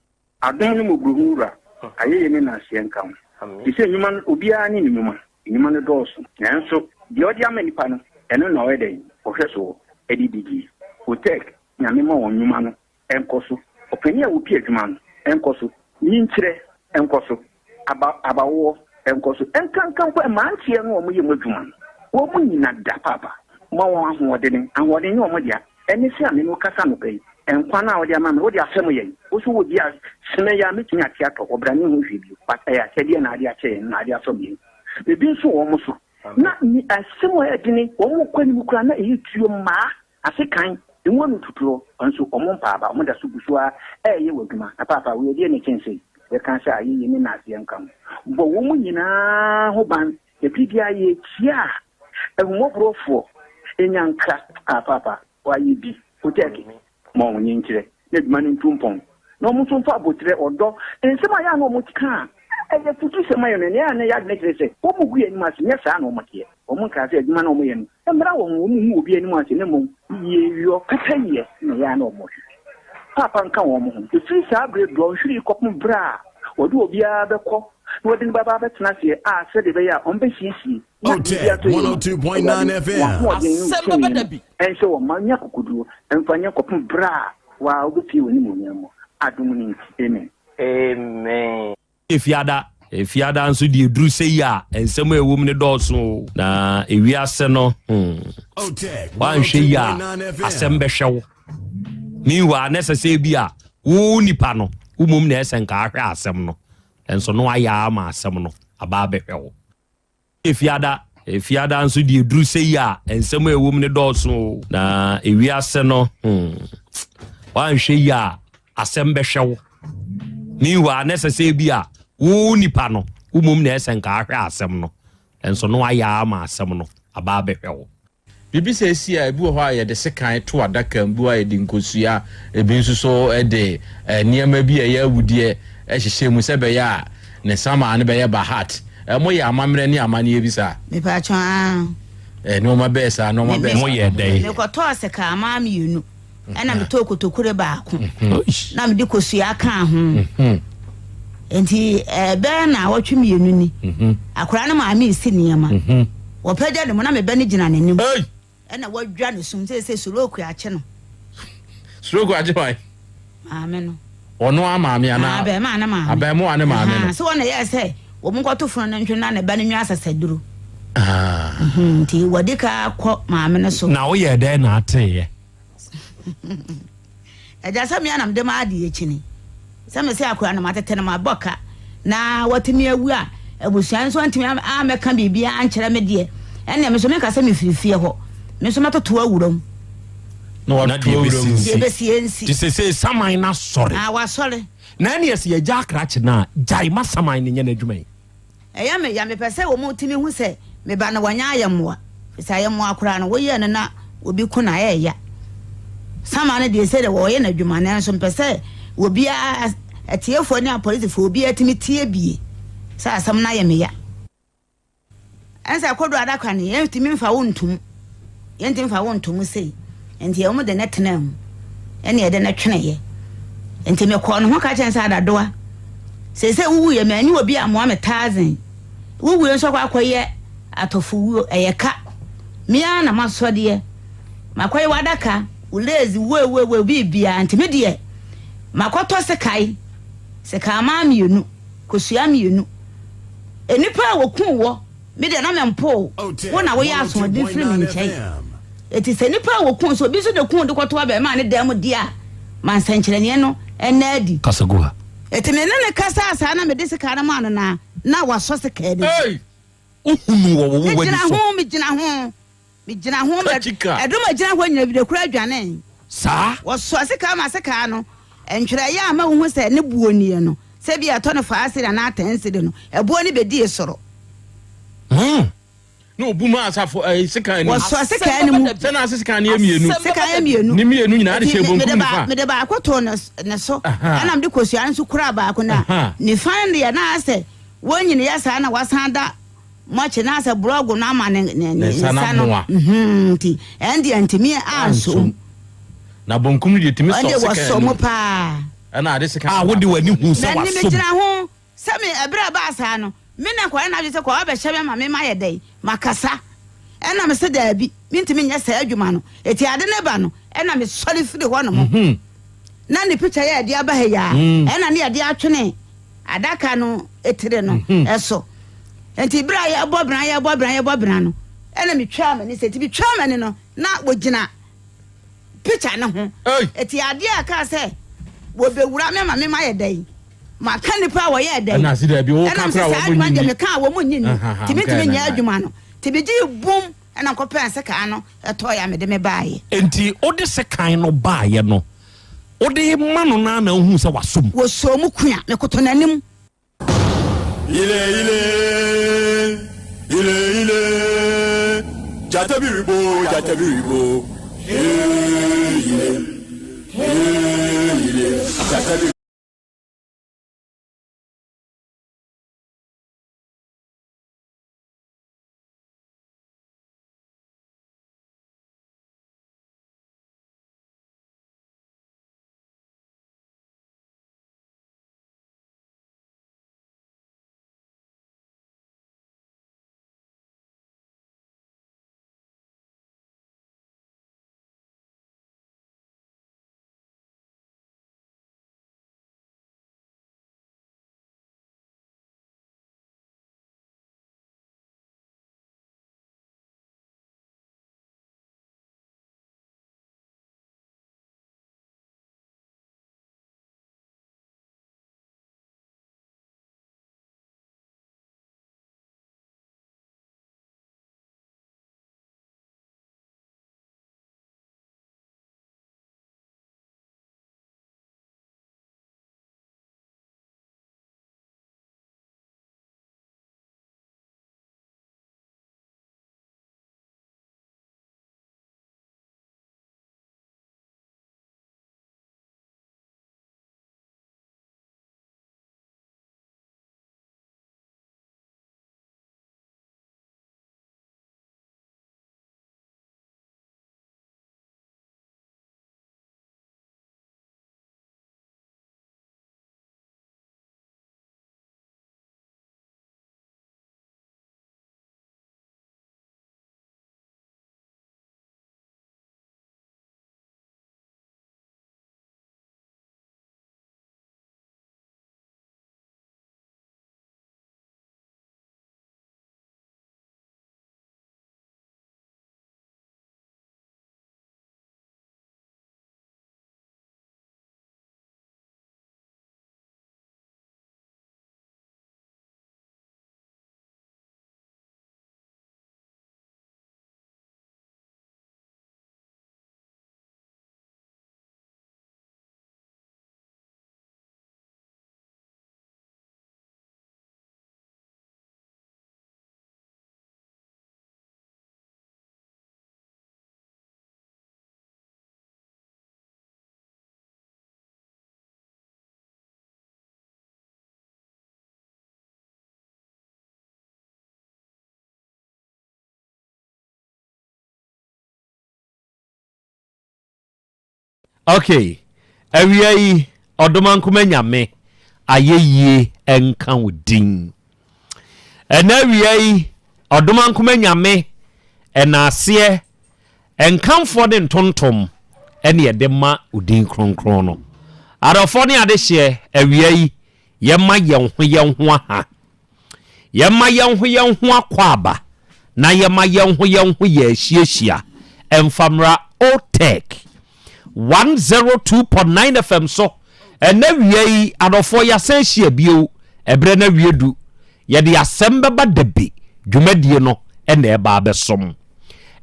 Adom ne mmɔborɔhunu Wura, ayɛyie ne nnaaseɛ nka wo. Te sɛ nnwuma no, obiara ne ne nnwuma. Nnwuma no dɔɔso, nanso deɛ ɔde ama nnipa no, ɛno na ɔyɛ dɛn? Ɔhwɛ soɔ de didie. Otec, Nyame ma wɔn nnwuma no nkɔ so. Ɔpanin a ɔpi adwuma no nkɔ so. Nyinkyerɛ nkɔ so. Aba, abawoɔ nkɔ so. Ɛnkanka mpo mmeranteɛ no a wɔyɛ mu adwuma no, wɔn nyina da paapa. Ma wɔn ahoɔdene. Ahoɔden nyɛ wɔn dea. Ɛne sɛ a me ne wo kasa anɔpa yi, nkwa no a wode ama me, wode afɛm yɛn. Wo nso wɔ bi a, sene yi a mɛtumi ate atɔ hɔ, bra menhu hwee bio. But ɛyɛ akyɛdeɛ na ade akyɛ yɛn, na ade afɛm yɛn. Ebi nso wɔ wɔn so. Na ni asɛm a ɛyɛ dene, wɔn kɔ anim koraa na ɛyɛ tuo mmaa, asekan, emu ano tutuo, nso wɔn mpa aba, wɔn da so gu so ara ɛreyɛ wɔ adwuma. Na paapa, wei ɛdeɛ na ɛkyɛn sei? Yɛka sɛ ayɛyie ne naaseɛ nka ho. Bɔ wɔn nyinaa ho ban. Ɛfiri biara yɛkyia a, ahummɔborɔfoɔ nya nkra. Ah paapa, wayɛ bi. Otɛɛke, ma wɔn nkyerɛ na adwuma no ntu mpɔn. Na wɔn nso mfa aboterɛ, ɔdɔ, nsɛm a ɛyɛ a na wɔka a ɛyɛ afutusɛm ma yɛn no, ɛnea na ɛyɛ adwene kyerɛ sɛ wɔgu yɛn anim ase. Nyɛ saa na wɔteɛ. Wɔnkaa sɛ adwuma no a wɔyɛ no mmra wɔn ho, wɔnhu obi anim ase, na mmom yieyɔ, pɛpɛyɛ na ɛyɛ a na wɔhwehwɛ. Paapa nka wɔn ho. Ɛfiri saa berɛ dɔnhwere yi kɔpem berɛ a wɔde obiara bɛkɔ na wɔde no bɛba abɛtena aseɛ a sɛdeɛ ɛbɛyɛ a wɔbɛsiesie na biribi Otec atɔ yie no, 102.9 Awurade, FM. wɔn ahoɔden ne wo Asɛm tumi bɛba no da bi. nhyɛ wɔn ma nya akokoduo mfa nyɛ kɔpem berɛ a wo ara wobɛpue w'animuonyam mu. Adom no nti, amen. Amen. Efiada, Efiada nso deɛ ɛduru sɛ yi a, nsɛm a ɛwɔ mu no dɔɔso o. Na ewiase no, hmm, Otec woanhwɛ yi a, 102.9 FM. asɛm bɛhwɛ wo. Meanwhile, na ɛsɛ sɛ bi a wo nipa no, wo mmom na ɛsɛ nka ahwɛ asɛm no. Nso no ayɛ ama asɛm no aba abɛhwɛ wo. Efiada, Efiada nso deɛ ɛduru sɛ yi a, nsɛm a ɛwɔ mu no dɔɔso o. Na ewiase no, hmm, woanhwɛ yi a, asɛm bɛhwɛ wo. Meanwhile, na ɛsɛ sɛ bi a wo nipa no, wo mmom na ɛsɛ nka ahwɛ asɛm no. Nso no ayɛ ama asɛm no aba abɛhwɛ wo. Biribi saa si a, ebi wɔ hɔ a yɛde sekan to adaka mu, ebi wɔ hɔ a yɛde nkosua, ebi nso so de nneɛma bi a ɛyɛ awudeɛ hyehyɛ mu sɛ ɛbɛyɛ a ne samaa no bɛyɛ bahat. Moyɛ amammerɛ ne amanneɛ bi saa? Mepaatwɔ aa. Nneɛma bɛɛ saa, nneɛma bɛɛ saa. Moyɛ dɛn? Mekɔtɔɔ sekanmaa mmienu ɛna metɔɔ kotokure baako na mede kosua kaa ho. Nti ɛbɛyɛ naawɔtwe mmienu ni, akwadaa no maame resi nneɛma. Wɔpagya ne mu na me ba no gyina n'anim. Ɛna wadwa ne sum sɛ sɛ stroke akye no. Stroke akye hwan? Maame no. Ɔno a maame anaa? Abɛɛmaa ne maame. Abɛɛmoa ne maame no. Sɛ wɔn na yɛɛ sɛ wɔn nkɔto funu no ntwe na ne ba no nwa asasaduro. Nti wɔde ka kɔ maame no so. Na woyɛ dɛn na ateeɛ? Agya sɛ me ara na mede m'adeɛ kyini sɛ me sɛ akora no matete no mabɔ ka na watumi awu a abusua nso antumi ammɛka biribiara ankyerɛ me deɛ ɛnneɛ me nso menka sɛ mefiri fie hɔ me nso mɛtoto awura mu na Na deɛ watoto awura mu ɛbɛsi deɛ nsi. ɛbɛsi nsi Te sɛ sɛ saman no asɔre. Ah, wasɔre. Na ɛne ɛsɛ yɛgya akrakye no a, gyae ma saman no nyɛ n'adwuma yi. Ɛyɛ me ya, mepɛ sɛ wɔtumi hu sɛ me ba no wanyɛ ayɛmmoa, ɛfiri sɛ ayɛmmoa koraa no woyɛ no na obi ko no a ɛyɛ ya. Sama no deɛ sɛdeɛ wɔyɛ n'adwuma nanso mepɛ sɛ obiara, atiefoɔ ne apolisifoɔ obiara tumi tie bie sɛ asɛm no ayɛ me ya. Ɛnsɛ kodo adaka no yɛntumi mfa wo ntom. Yɛntumi mfa wo nto mu sei. Enti wɔn de no tenaa mu, ɛnna yɛde no tweneeɛ. Enti mekɔɔ ne ho ka kyerɛɛ no sɛ, Adadoa, seesei wowuiɛ, manni obi ammoa me tazen. Wo wuo nso akɔ akɔyɛ atɔfowuo, ɛyɛ ka. Me ara na masɔ deɛ. Makɔyɛ w'adaka, wo lace, woewoewoe, biribiara. Nti me deɛ, makɔtɔ sekae, sekammaa mmienu, kosua mmienu. Nnipa a wɔkuu wɔ, me deɛ na mempoo wo na woyɛ asoɔden firi me nkyɛn. Enti sɛ nnipa a wɔkuu sɛ obi nso na kuu de kɔto abarimaa ne dan mu deɛ a, ma nsɛnkyerɛnneɛ no nna adi. Kasa gu ha. Enti me ne no kasaa saa na mede sekan no maa no na na wasɔ sekan no mu. Ei! Wohunuu wɔ wo w'ani Megyina so. ho, megyina ho, megyina ho, ma Kakyika. ɛdɔm a ɛgyina hɔ nyina bi de koro adwanee. Saa. Wɔsoa sekan ma sekan no, ntwerɛeɛ a ma wohu sɛ ne boɔ nie no, sɛ ebia ɛtɔ no faa sidi anaa tɛn sidi no, ɛboɔ no bɛdii soro. Hmm. Na obu maa asafo ɛɛ sekan anim. Wɔsoa sekan no mu. Sɛ na ase sekan no yɛ mmienu. Sekan yɛ mmienu. Ne mmienu nyinaa de hyɛ Enti bonkum mede ba nifa. mede baako too ne ne so. Ɛna mede kosua no nso kuraa baako na nifa no deɛ na asɛ wɔnyini yɛ saa na wasan da mɔkye na asɛ borɔgo no ama ne ne ne Ne nsa no nsa no. amoa. Mhm, nti ɛn deɛ ntumi ansom. Na bonkum no deɛ tumi Ɛn sɔ deɛ sekan wɔsɔ anim. mu paa. Ɛna ade sekan A wode w'ani hu sɛ M'ani wasom. megyina ho. Sɛ me, ɛberɛ a ɛbaa saa no, me na nkwadaa no adwene sɛ kɔ abɛhyɛ me ama me mayɛ dɛn? Makasa. Ɛna me se daabi, mentumi nyɛ saa adwuma no. Eti ade no ba no, ɛna me sɔre firi hɔ nom. Na ne picture yɛ ɛde aba ha yi a, ɛna ne yɛde atwene adaka no etire no ɛso. Nti berɛ a yɛbɔ bena, yɛbɔ bena, yɛbɔ bena no, ɛna metwaa m'ani sɛ, nti metwaa m'ani no, na wɔgyina picture no ho. Eti adeɛ a ɛkaa sɛ wɔbɛwura me ama me mayɛ dɛn? Maka nnipa a wɔyɛɛ dɛn? Ɛna ase daabi, woka Ɛnam sɛ koraa saa wɔn adwuma nyi deɛ ni. meka a wɔn nyi ni. Ahaha, Nti mentumi nkae nyɛ na adwuma no. Nti megyee bum ɛna nkɔpɛɛ sekaa no ɛtɔeɛ a mede me baeɛ. Enti wode sekan no baeɛ no, wode rema no no ara na wohuu sɛ wasɔ mu? Wɔsɔɔ mu kua, mekoto n'anim. Ile ile, ile ile, gyata bi rebo, gyata bi rebo, ee ile, ee ile, gyata bi. Ok, awia yi Ɔdomankoma Nyame ayɛyie nka wo din. Ɛnɛ awia yi Ɔdomankoma Nyame ɛnaaseɛ, nkamfoɔ ne ntontom ɛne yɛde ma wo din kronkron no. Adɔfoɔ ne adehyeɛ, awia yi yɛma yɛn ho yɛn ho aha. Yɛma yɛn ho yɛn ho akwaaba na yɛma yɛn ho yɛn ho yɛ ahyiahyia mfa mmra OTEC 102.9 FM so ɛnɛ wia yi. Adɔfoɔ, yɛasan ahyia bio. Ɛberɛ no awie du, yɛde asɛm bɛba dabi dwumadie no ɛna ɛba abɛsom.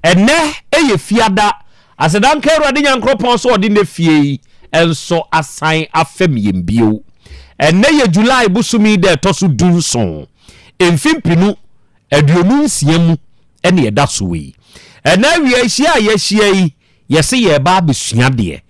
Ɛnɛ ɛyɛ Fiada. Aseda nka Awurade Nyankoropɔn sɛ ɔde ne fie yi nso asan afɛm yɛn bio. Ɛnnɛ yɛ July bosome da ɛtɔ so 17, mfe 2026 mu ɛne ɛda so yi. Ɛnnɛ awia hyia a yɛahyia yi, yɛse yɛreba abɛsua adeɛ.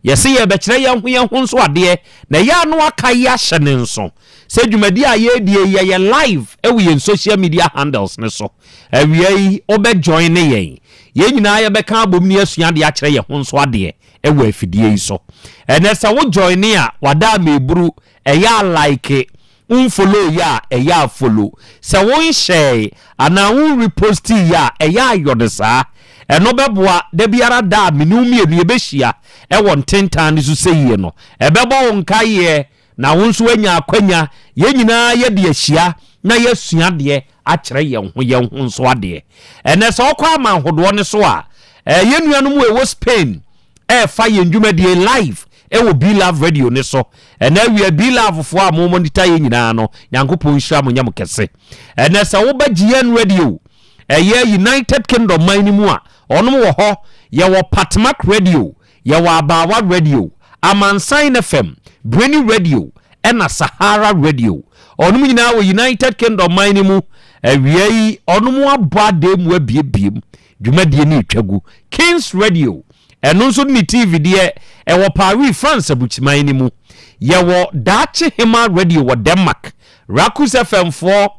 Yɛse yɛrebɛkyerɛ yɛn ho yɛn ho nso adeɛ, na ɛyɛ a na waka yi ahyɛ ne nso sɛ dwumadi a yɛredie yi yɛyɛ live wɔ yɛn social media handles no so. Awia yi wobɛ join ne yɛn. Yɛn nyinaa yɛbɛka abom ne asua adeɛ akyerɛ yɛn ho nso adeɛ wɔ afidie yi so. Ɛnɛ sɛ wo join a, wada ameburu, ɛyɛ a like. Wo nfollow yɛ a, ɛyɛ a follow. Sɛ wo nhyɛɛe anaa wo nrepostii yɛ a, ɛyɛ a yɔ no saa. Ɛno bɛboa, da biara da a me ne wo mmienu yɛbɛhyia wɔ ntentan no so sɛyie no, ɛbɛbɔ wo nkaeɛ na wo nso woanya akwanya, yɛn nyinaa yɛde ahyia na yɛasua adeɛ akyerɛ yɛn ho yɛn ho nso adeɛ. Ɛnnɛ sɛ wokɔ aman hodoɔ no so a, yɛn nuanom a ɛwɔ Spain ɛrefa yɛn dwumadie live ɛwɔ B-Love Radio no so. Ɛnɛ awia B-Love foɔ a mo monitor yɛn nyinaa no, Nyankopɔn nhyira mo nyɛ mo kɛse. Ɛnɛ sɛ woba GN Radio, ɛyɛ United Kingdom man no mu a, ɔnom wɔ hɔ. Yɛwɔ Patmak Radio, yɛwɔ Abaawa Radio, Amansan FM, Breni Radio, ɛna Sahara Radio. Ɔnom nyinaa wɔ United Kingdom man no mu. Awia yi, ɔnom abɔ adan mu abiebiem. Dwumadie no retwa gu. Kings Radio, ɛno nso ne TV deɛ, ɛwɔ Paris, France aburukyiman no mu. Yɛwɔ Daakye Hema Radio wɔ Denmark, Rakus FM foɔ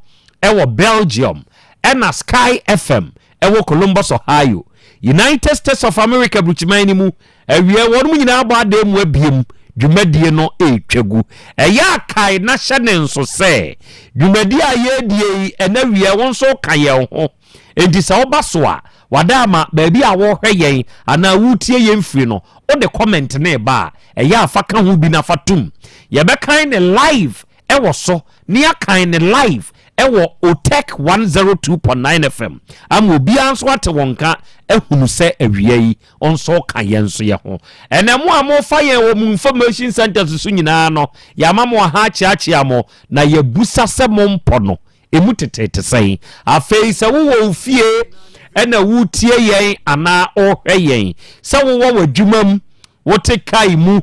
ɛwɔ Belgium, ɛna Sky FM ɛwɔ Columbus, Ohio, United States of America aburukyiman no mu. Awia wɔn nyinaa abɔ adan mu abiem. Dwumadie no retwa gu. Ɛyɛ akae na hyɛ ne nso sɛ dwumadie a yɛredie yi ɛna wia wɔn nso ka yɛn ho. Enti sɛ woba so a, wada ama baabi a worehwɛ yɛn anaa woretie yɛn firi no, wode comment no reba a, ɛyɛ a fa ka ho bi na fa tom. Yɛbɛkan no live wɔ so na yɛakan no live wɔ Otec 102.9 FM ama obiara nso ate wɔn nka ahunu sɛ awia yi nso ka yɛn nso yɛ ho. Ɛnɛ mo a mofa yɛn wɔ mo information centers so nyinaa no, yɛama mo aha akyeakyea mo na yɛbusa sɛ mompɔ no Emu teteete sɛn? Afei sɛ wowɔ wo fie na woretie yɛn anaa worehwɛ yɛn, sɛ wowɔ w'adwuma mu, wote kae mu,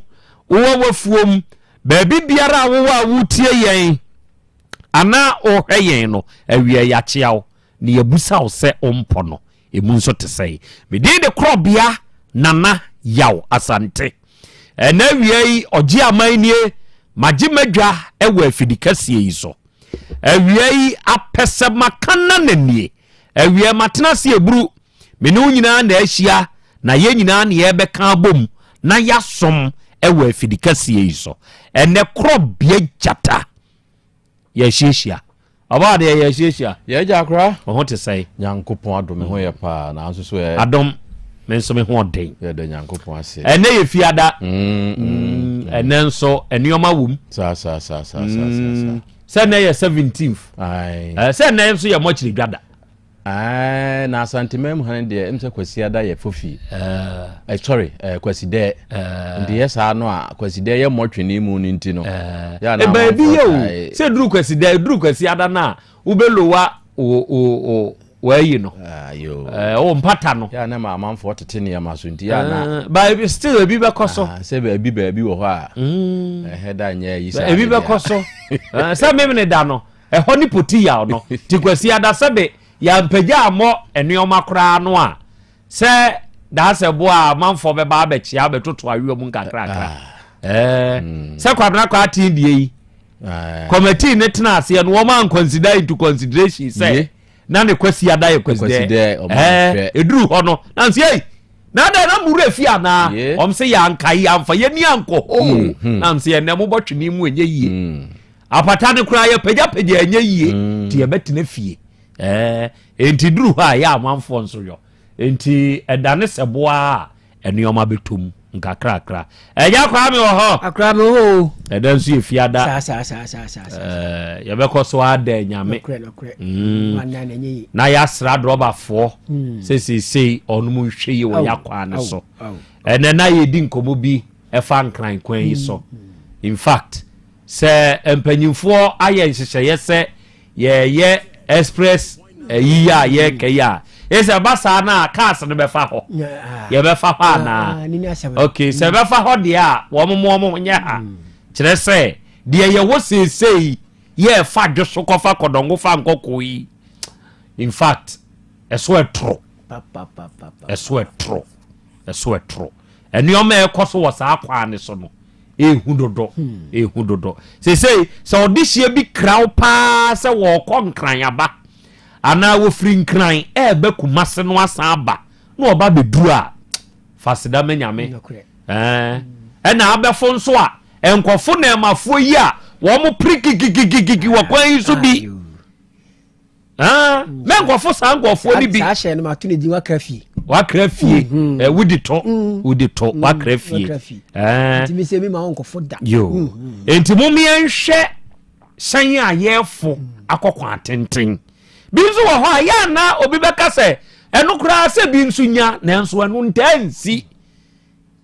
wowɔ w'afuom, baabi biara a wowɔ a woretie yɛn anaa worehwɛ yɛn no, awia yɛakyea wo na yɛabusa wo sɛ wompɔ no. Emu nso te sɛn? Me din de Korɔbea Nana Yaw Asante. Ɛnɛ awia yi, ɔgye aman nie, magye m'adwa wɔ afidikɛseɛ yi so. Awia yi apɛ sɛ maka na nanie. Awia matena ase eburu. Me ne wo nyinaa na ahyia na yɛn nyinaa na yɛbɛka abom na yɛasom wɔ afidikɛseɛ yi so. Ɛnɛ korɔbea gyata yɛahyiahyia. Ɔbaa deɛ yɛahyiahyia. Yɛagya akora. Wo ho te sɛn? Nyankopɔn adom me ho yɛ paa nanso so ɛ. Adom me nso me ho ɔden. Yɛda Nyankopɔn ase. Ɛnɛ yɛ fiada. Ɛnɛ nso nneɛma wom. Saa saa saa saa saa saa. Sɛ ɛnɛ yɛ 17th. Sɛ ɛnɛ nso yɛ mɔkyerɛ dwa da. Na Asanteman mu ha no deɛ ɛm sɛ Kwasiada yɛ fofi. Eh, sorry, eh, Kwasidɛ. Nti yɛ saa no a Kwasidɛ yɛ mmɔtwene mu no nti no. Baabi yɛ o sɛ duru Kwasidɛ duru Kwasiada no a wobɛlowa wo wo wo wɔayi no wo mpata no. Yɛ a na ma amanfoɔ tete nneɛma so nti yɛ a na. Ba still ebi bɛkɔ so. Sɛ baabi baabi wɔ hɔ a. Ɛhɛ da nyɛ ayi saa. Ebi bɛkɔ so. Sɛ memene da no ɛhɔ ne poti yaw no ti Kwasi ada sɛbe yɛampagya ammɔ nneɛma koraa no a sɛ daasɛ boa a amanfoɔ bɛba abɛkyea abɛtoto awewa mu nkakrakra. Sɛ Kwabena kɔ aten deɛ yi committee ne tena aseɛ no wɔn an consider into consideration sɛ na ne Kwasi ada yɛ Kwasi dɛ ɛɛ eduru hɔ no na nsi ei. Na adɛn na mo werɛ fi anaa? Wɔn se yɛankae, yɛamfa yɛn ani ankɔ hɔ o. Na m se ɛnnɛ mobɔ twene mu ɛnyɛ yie. Apata no koraa yɛpagyapagya ɛnyɛ yie. Nti yɛbɛtena fie. Ɛɛ, enti duru hɔ a ɛyɛ amanfoɔ nso yɔ. Enti ɛdane sɛ boa a nneɛma bɛtɔ mu nkakrakra. Ɛgya Kwame wɔ hɔ. Akora me hɔ o. Ɛdɛ nso yɛ fiada. Saa saa saa saa saa. Ɛɛ yɛbɛkɔ so ada nyame. Nokorɛ nokorɛ. Mm. Na yɛasra drɔbafoɔ mm. sɛ seesei ɔnom nhwɛ yie wɔ yɛakwan no so. Ɛnɛ na yɛdi nkɔmmɔ bi ɛfa nkran kwan yi so. Mm. In fact, sɛ mpanyinfoɔ ayɛ nhyehyɛeɛ sɛ yɛyɛ express ayi a yɛreka yi a ɛsɛ ɛba saa no a cars no bɛfa hɔ yɛbɛfa hɔ anaa ok sɛ ɛbɛfa hɔ deɛ a wɔn mo wɔn nyɛ ha mm. kyerɛ sɛ deɛ yɛwɔ seesei yɛɛfa dwo so kɔfa kɔdɔngo fa nkɔkɔɔ yi in fact ɛso ɛtoro ɛso ɛtoro ɛso ɛtoro nneɛma ɛkɔ so wɔ saa kwan no so no Ehu dodo, ehu dodo. Seesei sɛ ɔdehyeɛ bi kra wo paa sɛ wɔrekɔ Nkran aba anaa wɔfiri Nkran ɛreba Kumase no asan aba na ɔba bɛduru a, fa aseda ma Nyame. Ɛɛ, ɛna abɛfo nso a, nkɔfo nɛɛmafoɔ yi a wɔn pere gigigigigi wɔ kwan yi so bi. Ah, mɛ nkɔfo saa nkɔfoɔ no bi. Saa hyɛn no ma to ne din wakra fie. Wakra fie. Mm-hmm. Eh, wodi to. Mm. Wodi to mm. wakra fie. Wakra fie. Eh. Nti mi sɛ mi ma wɔn nkɔfo da. Yo. Mm-hmm. Nti mo mi nhwɛ hyɛn a yɛfo akɔkɔ atenten. Bi nso wɔ hɔ a yɛ ana obi bɛka sɛ ɛno koraa sɛ bi nso nya nanso ɛno ntaa nsi.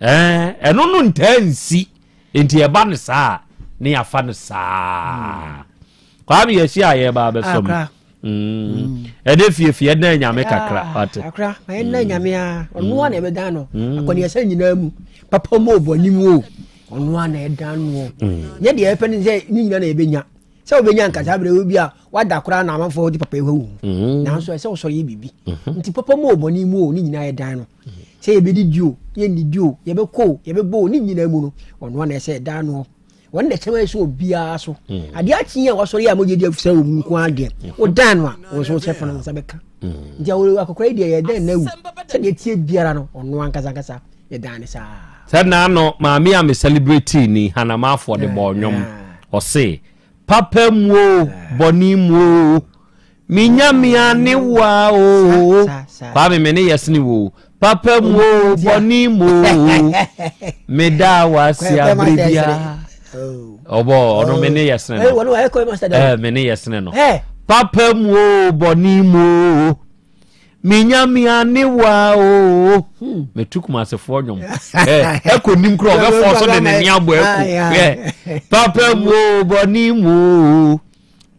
Ɛɛ, ɛno no ntaa nsi. Nti ɛba no saa a, ne yɛafa no saa. Kwame yɛhyia a yɛba abɛsɔ mu. Mm. Ɛde fiefie ɛdan nyame kakra. Ah, wate. Akra, ma yɛn nan nyame a, ɔno a na ɛbɛdan no. Akɔneasa nyinaa mu. Papa mu o, bɔne mu o. Ɔno a na ɛdan no. Nyɛ deɛ ɛpɛ ne sɛ ne nyinaa na yɛbɛnya. Sɛ wobɛnya nka saa berɛ bi a wada koraa na amanfoɔ de papa yi hɔ awu. Nanso ɛsɛ wosɔre yɛ biribi. Nti papa mu o, bɔne mu o, ne nyinaa yɛdan no. Sɛ yɛbɛdidi o, yɛnnidi o, yɛbɛkɔ o, yɛbɛbɔ o, ne nyinaa mu no, ɔno a na ɛsɛ ɛdan noɔ. Wɔn na kyɛm ɛso obiara so. Mm. Adeɛ akyi a wasɔre a mogya di afusɛ wɔ mu nko ara deɛ, mm. wodan no a, wɔn nso sɛ fana nsa bɛka. Mm. Nti akɔkora yi deɛ yɛdan no awu. Sɛdeɛ tie biara no, ɔno ankasa ankasa yɛdan no saa. Sɛ naano maame a me celebrate ni Hanamafoɔ de bɔɔ nnwom. Ɔse, papa mu o, bɔne mu o, Me nyamea ne woa oo. Kwame me ne yɛsene wo papa mu o bɔne mu o me da wase abere bia ɔbɔ ɔno me ne yɛsene no ɛɛ me ne yɛsene no papa mu o bɔne mu o me nyamea ne woa oo metu kumasefoɔ nnwom ɛkɔ nim korɔ ɔbɛfɔ so de ne ne abɔ ɛko papa mu o bɔne mu o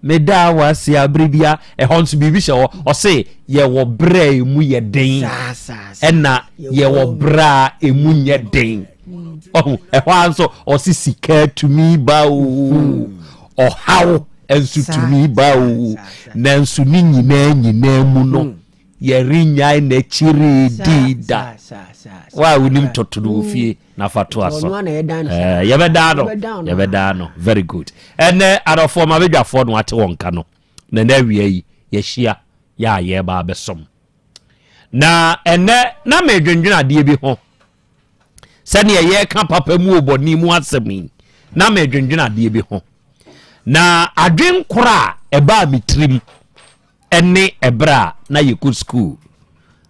Meda wo ase a bere bia ɛhɔ nso biribi hyɛ hɔ ɔse yɛwɔ berɛ a emu yɛ den ɛna yɛwɔ berɛ a emu nyɛ den ɔho ɛhɔ a nso ɔse sika tumi ba o hmm. ɔhaw nso tumi ba o nanso ne nyinaa nyinaa mu no hmm. Yɛrennyae n'akyiri di da. Wo a wonim toto no wɔ fie na fa toa so. Yɛbɛdaa no, yɛbɛdaa no. Very good. Ɛnɛ adɔfoɔ ma badwafoɔ no ate wɔn ka no. Na ɛnɛ awia yi yɛahyia yɛ a yɛreba abɛsom. Na ɛnɛ na medwendwene adeɛ bi ho. Sɛdeɛ yɛreka papa mu wɔ bɔne mu asɛm yi, na medwendwene adeɛ bi ho. Na adwen koro a ɛbaa me tirim ne ɛberɛ a na yɛkɔ sukuu.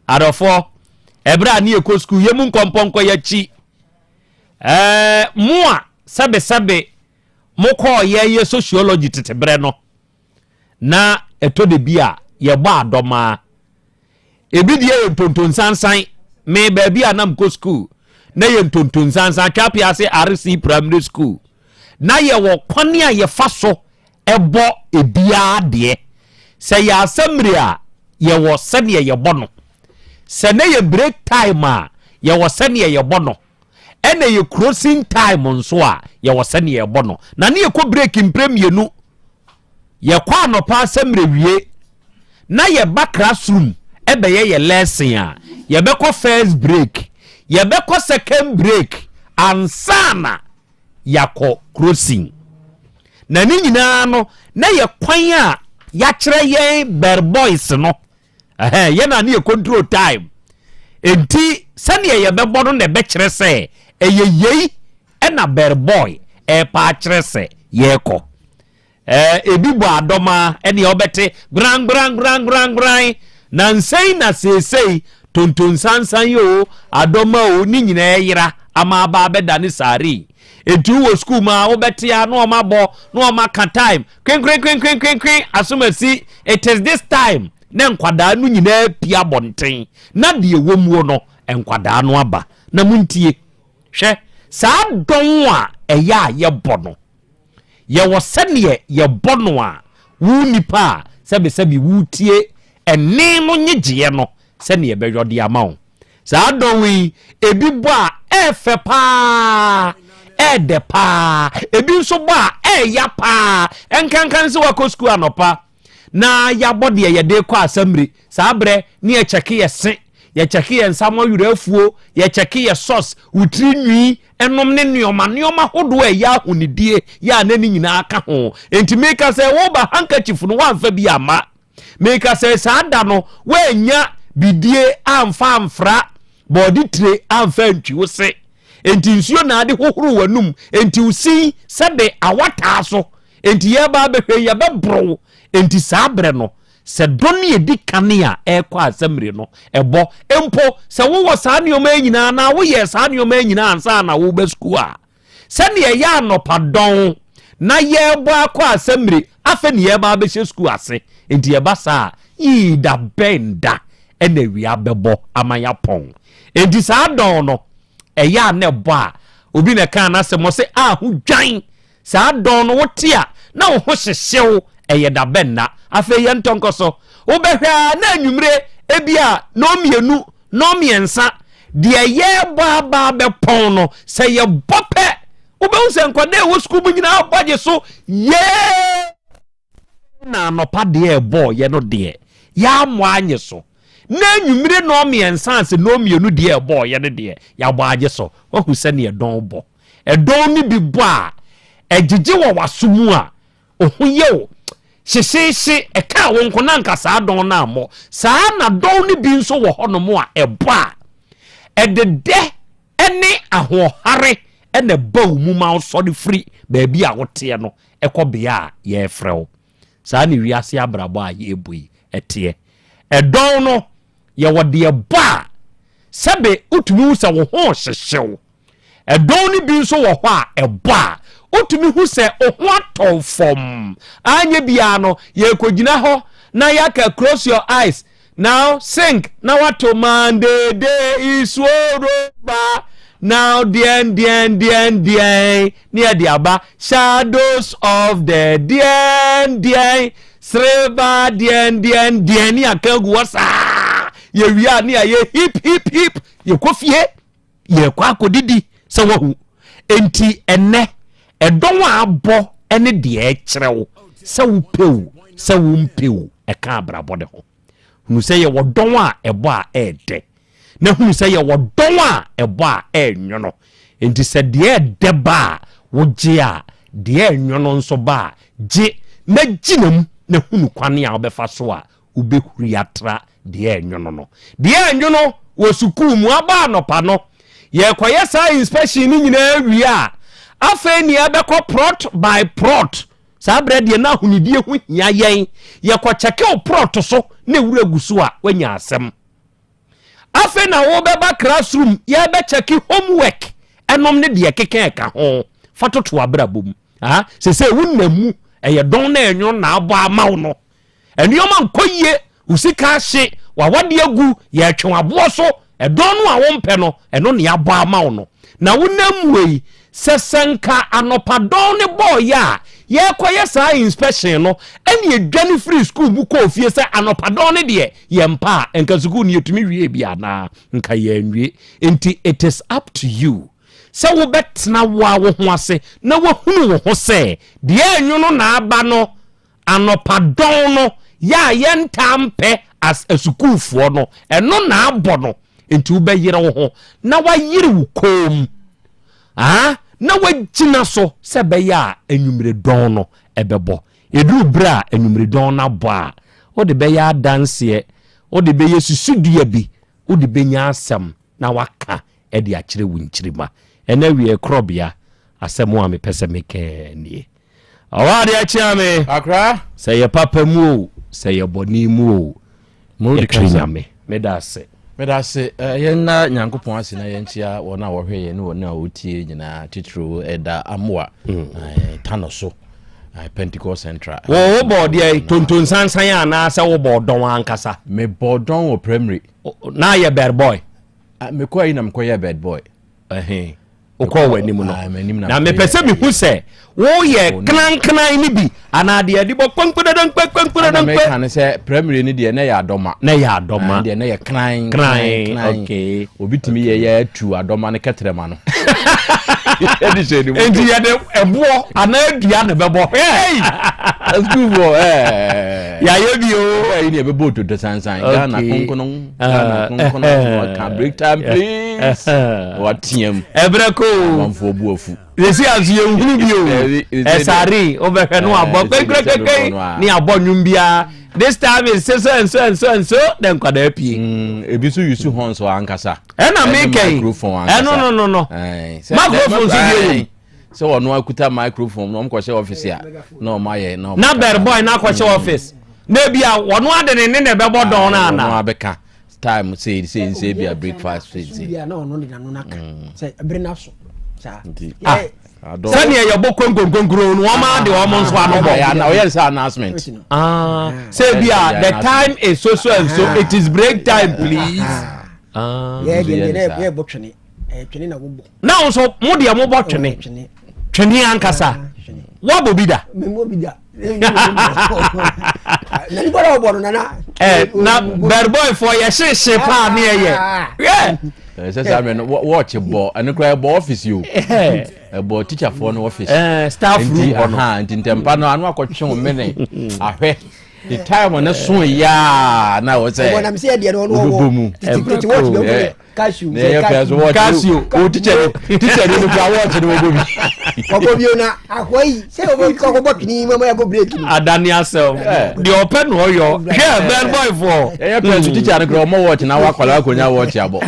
Adɔfoɔ, ɛberɛ a ne yɛkɔ sukuu, yɛmu nkɔmpɔnkɔ yɛakyi. Ɛɛ, mo a sɛbesɛbe mokɔɔ yɛyɛ sociology tete berɛ no, na ɛtɔ da bi a yɛbɔ adɔmaa. Ebi deɛ yɛ ntontonsansan. Me baabi a na mekɔ sukuu, na yɛ ntontonsansan, Twapia ase RC Primary School. Na yɛwɔ kwan a yɛfa so bɔ ebiara deɛ. Sɛ yɛ asɛmmire a, yɛwɔ sɛdeɛ yɛbɔ no. Sɛ na yɛ break time a, yɛwɔ sɛdeɛ yɛbɔ no. Ɛna yɛ crossing time nso a, yɛwɔ sɛdeɛ yɛbɔ no. Na ne yɛkɔ break mprɛ mmienu. Yɛkɔ anɔpa asɛmmire wie, na yɛba classroom ɛbɛyɛ yɛ lesson a, yɛbɛkɔ first break, yɛbɛkɔ second break ansa na yɛakɔ crossing. Na ne nyinaa no, na yɛ kwan a yɛakyerɛ yɛn bell boys no. Ɛhɛn, yɛn na ne yɛ control time. Enti, sɛdeɛ yɛbɛbɔ no na ɛbɛkyerɛ sɛ ɛyɛ yei na bɛreboy ɛrepa akyerɛ sɛ yɛrekɔ. Ɛɛ, ebi bɔ adɔm a, ɛnneɛ wobɛte grangrangrangrangran. Nansa yi na seesei tontonsansan yi oo, adɔm a oo, ne nyinaa ayera ama aba abɛdane saaree. Enti wowɔ sukuu mu a, wobɛte a na wɔabɔ na wɔaka time, kwenkwenkwenkwenkwen, asomasi, it is this time, na nkwadaa no nyinaa apue abɔnten, na deɛ ɛwɔ muo no, nkwadaa no aba. Na montie, hwɛ, saa dɔn a ɛyɛ a yɛbɔ no, Yɛwɔ sɛdeɛ yɛbɔ no a, wo nipa a sɛbesɛbe woretie ɛnne no nnyegyeɛ no, sɛdeɛ ɛbɛyɔ de ama wo. Saa dɔn yi, ebi bɔ a, ɛyɛ fɛ pa ara, ɛyɛ dɛ pa ara. Ebi nso bɔ a, ɛyɛ ya pa ara. Ɛnkanka ne sɛ woakɔ sukuu anɔpa na yɛabɔ deɛ yɛde rekɔ asɛmmire. Saa berɛ ne yɛkyɛke yɛ se, yɛkyɛke yɛ nsa mo awerɛ afuo, yɛkyɛke yɛ sɔs, wo tiri nwi, ɛnom ne nnoɔma nnoɔma hodoɔ a ɛyɛ ahonidie yɛ a na ne nyinaa ka ho. Enti meka sɛ woba handkerchief no woamfa bi amma. Meka sɛ saa da no woannya bidie amfa amfra bɔɔde tire amfa antwi wo se. Enti nsuo na ade hohoro w'anum. Enti wo sin sɛbe awataa so. Enti yɛreba abɛhwɛ yi yɛbɛboro wo. Enti saa berɛ no Sɛ dɔ no a ɛdi kan a ɛrekɔ asɛmmire no bɔ, mpo sɛ wowɔ saa nneɛma yi nyinaa anaa woyɛɛ saa nneɛma yi nyinaa ansa na woreba sukuu a, sɛdeɛ ɛyɛ anɔpa dɔn na yɛrebɔ akɔ asɛmmire, afei na yɛreba abɛhyɛ sukuu ase. Enti ɛba saa a, yii da bɛn da na awia bɛbɔ ama yɛapɔn? Enti saa dɔn no, ɛyɛ a na ɛbɔ a, obi na ɛkaa n'asɛm, ɔse, ah, ho dwan! Saa dɔn no wote a, na wo ho hyehye wo, ɛyɛ da bɛn nna? Afei yɛntɔ nkɔ so. Wobɛhwɛ ara na anwummere, ebia nnɔnmienu, nnɔnmiɛnsa, deɛ yɛrebɔ aba abɛpɔn no, sɛ yɛbɔ pɛ, wobɛhu sɛ nkwadaa a ɛwɔ sukuu mu nyinaa bɔ agye so, yee! Na anɔpa deɛ ɛbɔɔyɛ no deɛ, yɛammɔ anye so. Na anwummere nnɔnmiɛnsa ase nnɔnmienu deɛ ɛbɔɔyɛ no deɛ, yɛabɔ agye so. Woahu sɛdeɛ dɔn bɔ. Ɛdɔn no bi bɔ a, ɛgyegye wɔ w'aso mu a, wo ho yɛ wo hyehyeehye, ɛkaa wo nko na anka saa dɔn no ammɔ. Saa ara na dɔn no bi nso wɔ hɔnom a, ɛbɔ a, ɛde dɛ ne ahoɔhare na ɛba wo mu ma wosɔre firi baabi a woteɛ no kɔ bea a yɛrefrɛ wo. Saa ne wiase abrabɔ a yɛrebɔ yi teɛ. Ɛdɔn no, yɛwɔ deɛ ɛbɔ a, sɛbe wotumi hu sɛ wo ho rehyehye wo. Ɛdɔn no bi nso wɔ hɔ a, ɛbɔ a, wotumi hu sɛ wo ho atɔ wo fam. Anyɛ biara no, yɛrekɔgyina hɔ na yɛaka close your eyes now sing na wato mandede isuoro ba now deɛn deɛn deɛn deɛn ne yɛde aba shadows of the deɛn deɛn sereba deɛn deɛn deɛn ne yɛaka agu hɔ saa yɛwie a ne yɛayɛ hip hip hip yɛkɔ fie. Yɛrekɔ akɔdidi sɛ wahu. Enti ɛnnɛ, ɛdɔn a abɔ ne deɛ ɛkyerɛ wo sɛ wopɛ o, sɛ wompɛ o, ɛka abrabɔ no ho. Hunu sɛ yɛwɔ dɔn a ɛbɔ a ɛɛdɛ, na hunu sɛ yɛwɔ dɔn a ɛbɔ a ɛɛnwono. Enti sɛ deɛ ɛɛdɛ ba a, wogye a, deɛ ɛɛnwono nso ba a, gye na gyina mu na hunu kwane a wobɛfa so a wobɛhuri atra deɛ ɛnwono no. Deɛ ɛnwono wɔ sukuu mu aba anɔpa no, yɛrekɔyɛ saa inspection no nyinaa wie a, afei nea ɛbɛkɔ prot by prot. Saa berɛ deɛ na ahonidie ho hia yɛn. Yɛkɔkyɛke wo prot so na ewura gu so a, woanya asɛm. Afei na wobɛba classroom, yɛrebɛkyɛke homework ɛnom ne deɛ ɛkeka ɛka ho fa toto abrabɔ mu. Ah, sese wonam mu, ɛyɛ dɔn na ɛnwono na abɔ ama wo no. Nneɛma nkɔ yie, wo sika ahye, w'awadeɛ agu, yɛretwe w'aboɔ so, ɛdɔn no a wompɛ no, ɛno na yɛabɔ ama wo no. Na wonam mu yi, sɛ sɛ nka anɔpa dɔn no bɔɔyɛ a, yɛrekɔyɛ saa inspection no, ɛne yɛdwane firii sukuu mu kɔɔ fie sɛ anɔpa dɔn no deɛ yɛmpa a, nka sukuu no yɛtumi wie bi anaa? Nka yɛanwie. Nti it is up to you sɛ wobɛtena wo ara wo ho ase na woahunu wo ho sɛ deɛ ɛnwono na aba no Anɔpa dɔn no yɛ a yɛntaa mpɛ as asukuufoɔ no, ɛno na abɔ no, nti wobɛyere wo ho na wayere wo kɔn mu ah, na wagyina so sɛ ɛbɛyɛ a anwummere dɔn no ɛbɛbɔ. Ɛduru berɛ a anwummere dɔn no abɔ a, wode bɛyɛ adanseɛ, wode bɛyɛ susudua bi, wode bɛnya asɛm. na waka de akyerɛ wo nkyirimma. Ɛnɛ awiɛ korɔbea asɛm a mepɛ sɛ meka nie. Ɔwɔ adeɛ kyea me. Akra. Sɛ yɛ papa mu o, sɛ yɛ bɔne mu o, yɛtwere Nyame. Meda ase. Meda ase. Yɛnna Nyankopɔn ase na yɛnkyea wɔn a wɔhwɛ yɛn ne wɔn a wɔtie nyinaa, titiriw ɛda Amoa, mm. Tano so, Pentecost Central. Wo wobɔ deɛ tontonsansan anaasɛ wobɔ dɔn ankasa? Mebɔ dɔn wɔ primary. Na ayɛ bad boy? Mekɔ ayi na mekɔyɛ bad boy. Wokɔɔ w'anim no na mepɛ sɛ mehu sɛ woyɛ knanknan no bi anaa deɛ ɛde bɔ kpankpɛdɛdɛnkpɛkpankpɛdɛdɛnkpɛ. Meka no sɛ primary no deɛ na yɛ adɔma. Na yɛ adɔma. Deɛ na yɛ kran kran. Okay. Obi tumi yɛ yɛ atu adɔma no kɛtrɛma no. Nti yɛde ɛboɔ anaa dua na ɛbɛbɔ. School boɔ ɛɛ. Yɛayɛ bi o. Ɛyi ni ɛbɛbɔ ototo sansan. Ghana konkono. Ghana konkono. Waka break time please. Wateam. Ɛbrɛ ko. Amanfoɔ bu afu. Yɛsi aso yɛn hunu bi o. Ɛsare wobɛhwɛ no abɔ kpekpekpekpe ne abɔ nnwom biara. This time is so so and so and so and so na nkwadaa pie. Ebi nso yusu horns ankasa. Ɛna mekɛn. Ɛno no no no. Microphone nso bi wɔ mu. Sɛ ɔno akuta microphone na ɔmkɔhyɛ office a na ɔmo ayɛ na ɔmo na bɛr boy na akɔhyɛ mm. office na ebi a wɔn ade ne ne na ɛbɛbɔ dɔn no ana ɔno abɛka time sei sei nsɛ bi a breakfast sei sei na ɔno de n'ano n'aka mm. sɛ ɛbere n'aso saa ah sɛdeɛ yɛbɔ konkonkonkuro no wɔn ade wɔn nso ano bɔ ɔyɛ sɛ announcement ah sɛ ebi a the time is so so and so it is break time please ah yɛ deɛ yɛ bɔ twene twene na wɔbɔ Na wo nso mo deɛ mobɔ twene twene ankasa woabɔ bi da na bɛreboyfoɔ yɛhyehye paa ne ɛyɛ sɛ saa mmerɛ no wɔɔkye bɔ ɛno koraa ɛbɔ ɔfisi o ɛbɔ tikyafoɔ no ɔfisi staff room hɔ no nti ntɛmpa no ano akɔtwe wo mene ahwɛ the time no so yaa na wɔ sɛ wobɛbɔ mu Casio na ɛyɛ pɛ so wɔɔkye Casio o teacher ni teacher ni no kura wɔɔkye ni wɔbɔ bi. Ɔbɔ bi o na akɔ yi sɛ ɔbɔ kɔkɔ bɔ twene mu ɛkɔ break ni. Adani asɛm deɛ ɔpɛ na ɔyɔ hwɛ bad boy fɔ. Ɛyɛ pɛ so teacher ni kura ɔmɔ wɔɔkye na wakɔla akonya wɔɔkye abɔ.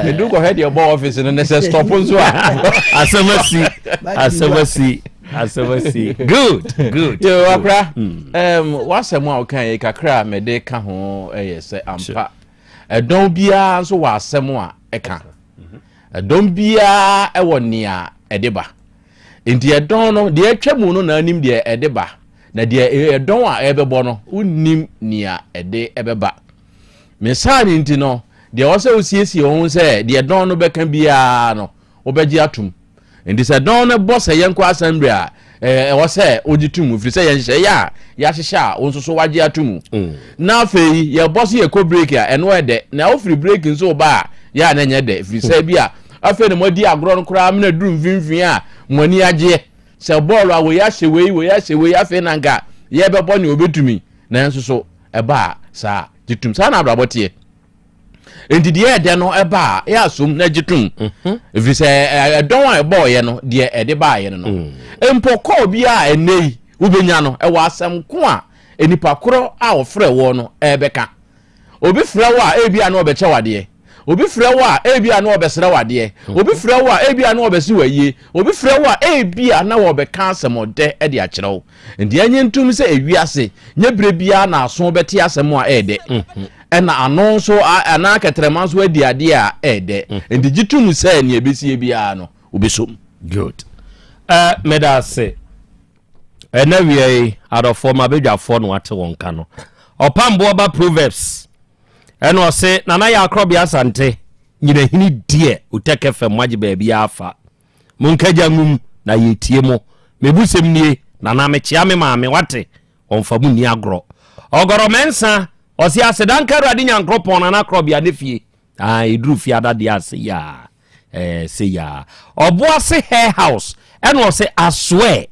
Edu kɔhwɛ deɛ ɔbɔ ɔfisi no ne sɛ stop nso a. Asɛm asi asɛm asi asɛm asi good good. Yoo akora wasɛm a ɔka yi kakra a mɛde ka ho yɛ sɛ ampa. Ɛdɔn biara nso wɔ asɛm a ɛka. Ɛdɔn biara wɔ nea ɛde ba. Nti ɛdɔn no, deɛ atwa mu no na anim deɛ ɛde ba. Na deɛ ɛdɔn a ɛbɛbɔ no, wonnim nea ɛde ɛbɛba. Ne saa no nti no, deɛ ɛwɔ sɛ wosiesie wo ho sɛ deɛ dɔn no bɛka biara no, wobɛgye atom. Enti sɛ dɔn no bɔ sɛ yɛnkɔ assembly a, ɛwɔ sɛ wogye to mu, ɛfiri sɛ yɛn nhyehyɛeɛ a yɛahyehyɛ a wo nso so woagye ato mu. Mm. Na afei yɛbɔ so yɛkɔ break a, ɛno ɛdɛ. Na wofiri break nso ba a, yɛ a na ɛnyɛ dɛ, ɛfiri sɛ bi a afei na moadi agorɔ no koraa mena duru mfimfini a mo ani agyeɛ. Sɛ bɔɔlo a wei ahyɛ wei, wei ahyɛ wei, afei na nka yɛbɛbɔ nea obɛtumi. Nanso so ɛba a saa gye tom. Saa na abrabɔ teɛ. Enti deɛ ɛdɛ no ɛba a, yɛ asom na gye tom. Mhm. Ɛfiri sɛ ɛdɔn a ɛbɔɔyɛ no, deɛ ɛde baayɛ no no. Mm. Mpo kɔɔ bi a ɛnnɛ yi wobɛnya no, ɛwɔ asɛm ko a nipa korɔ a ɔfrɛ woɔ no ɛrebɛka. Obi frɛ wo a, ebi a na ɔbɛkyɛ wo adeɛ. Obi frɛ wo a, ebi a na ɔbɛsrɛ wo adeɛ. Mm. Obi frɛ wo a, ebi a na ɔbɛsi wo ayie. Obi frɛ wo a, ebi a na ɔbɛka asɛm ɔdɛ de akyerɛ wo. Nti ɛnyɛ ntom sɛ ewiase nyɛ berɛ biara na aso bɛte asɛm a ɛyɛ dɛ. Mhm. Ɛna ano nso anaa kɛtrɛma nso adi adeɛ a ɛyɛ dɛ. Mhm. Nti gye tom sɛ nea ɛbɛsie biara no wobɛsom. Good. Uh, meda ase. Ɛna wia yi adɔfoɔ ma badwafoɔ na wate wɔn ka no. Ɔpamboɔ ba Proverbs. Ɛna ɔse Nana yɛ akorɔbea Asante nyinahini deɛ Otɛkɛ fam moagye baabi afa. Monka gya ngum na yɛtie mo. Mebusɛm nie, Nana mekyea me maame wate, ɔmfa mo nni agorɔ. Ɔgɔrɔ Mɛnsa, ɔse aseda nka Awurade Nyankoropɔn Nana Korɔbea ne fie. Ah, ɛduru fie ada deɛ a sei a, eh, sei a. Ɔboase Hair House, ɛna ɔse I swear,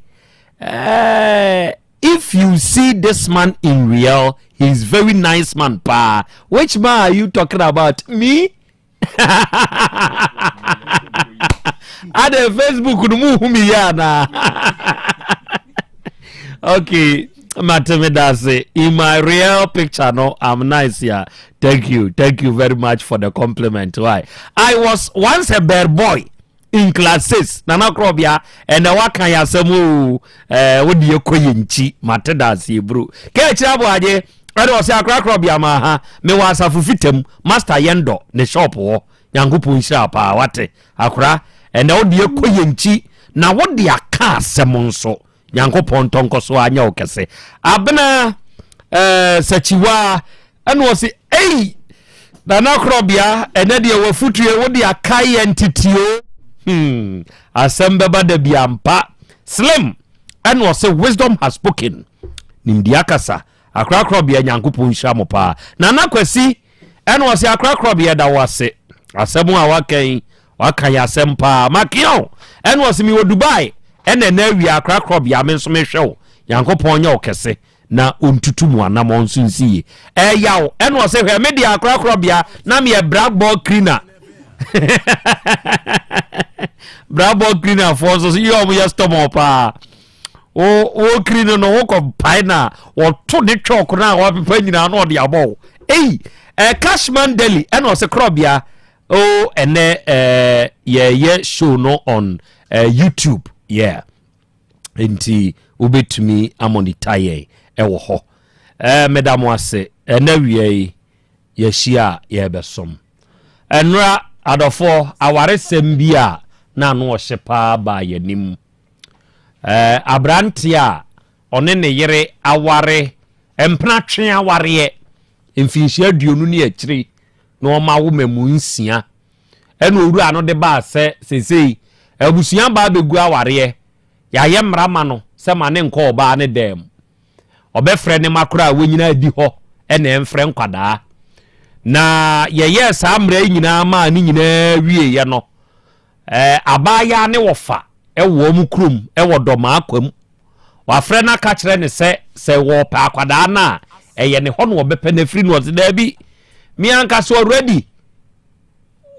eh, if you see this man in real, he is very nice man paa. Which man are you talking about? Me? Adɛ Facebook no mu hu me yɛ anaa? Okay. Mate me da ase. In my real picture no, I'm nice yeah. Thank you. Thank you very much for the compliment. Why? I was once a bad boy in class 6. Nana Krobia and waka ya asɛm o. Eh, wo de kɔ yɛ nkyi. Mate da ase bro. Ka akyira bo ade. Ɛde ɔsɛ akora Krobia ma ha. Me wɔ asafo fitam. Master Yendo ne shop hɔ. Nyankopɔn nhyira paa wate. Akora ɛnɛ wo de kɔ yɛ nkyi na wo de aka asɛm nso. Nyankopɔn ntɔ nkɔ so anyɛ wo kɛse. Abena eh, Sakyiwaa ɛna ɔse ei Nana Korɔbea ɛnɛ deɛ wafutue wode akae yɛn tetio hmm, asɛm bɛba da bi ampa. Slim ɛna ɔse wisdom has spoken nimdeɛ akasa. Akora Korɔbea Nyankopɔn nhyira mo paa. Nana Kwasi ɛna ɔse Akora Korɔbea da wo ase asɛm a waka yi Waka yɛ asɛm paa. Makeon ɛna ɔse mewɔ Dubai ɛna ɛnɛ awia akorakorɔ bea me nso mehwɛ wo. Nyankopɔn nyɛ wo kɛse na ɔntutu mu anamɔn nso nsi yie. Ɛyaw ɛna ɔse hwɛ me deɛ akorakorɔ bea na meyɛ blackboard cleaner. Blackboard cleaner foɔ nso so yɛ ɔmo yɛ stubborn paa. Wo wo clean no wokɔ pae na wɔto ne chalk no a wapepa nyinaa na ɔde abɔ wo. Ei, eh, Cashman Deli ɛna ɔse korɔbea Oh ɛnɛ eh, yɛyɛ show no on eh, YouTube yeah nti wobɛtumi amonita yɛn ɛwɔ hɔ eh, meda mo ase ɛnɛ wia yi yɛahyia a yɛrebɛsom ɛnora adɔfoɔ awaresɛm bi a na ano ɔhye paa baa yɛanim eh, aberanteɛ a ɔne ne yere aware mpena twe awareɛ mfinhyia 20 ne akyiri na ɔma wo mmamu nsia. Ɛna owura no de baa sɛ seesei abusua baa bɛgu awareɛ, yɛayɛ mmara ma no sɛ ma ne nkɔ ɔbaa ne dan mu. Ɔbɛfrɛ ne mma koraa a wɔnyina adi hɔ na ɛmfrɛ nkwadaa. Na yɛyɛɛ saa mmara yi nyinaa maa ne nyinaa wieeɛ no, ɛɛ abaayaa ne wɔfa wɔ wɔn kurom wɔ Dɔmaa Kwam. Wafrɛ no aka kyerɛ no sɛ, sɛ wɔpɛ akwadaa no a, ɛyɛ ne hɔ na wɔbɛpɛ no afiri no. Ɔse daabi, me ankasa already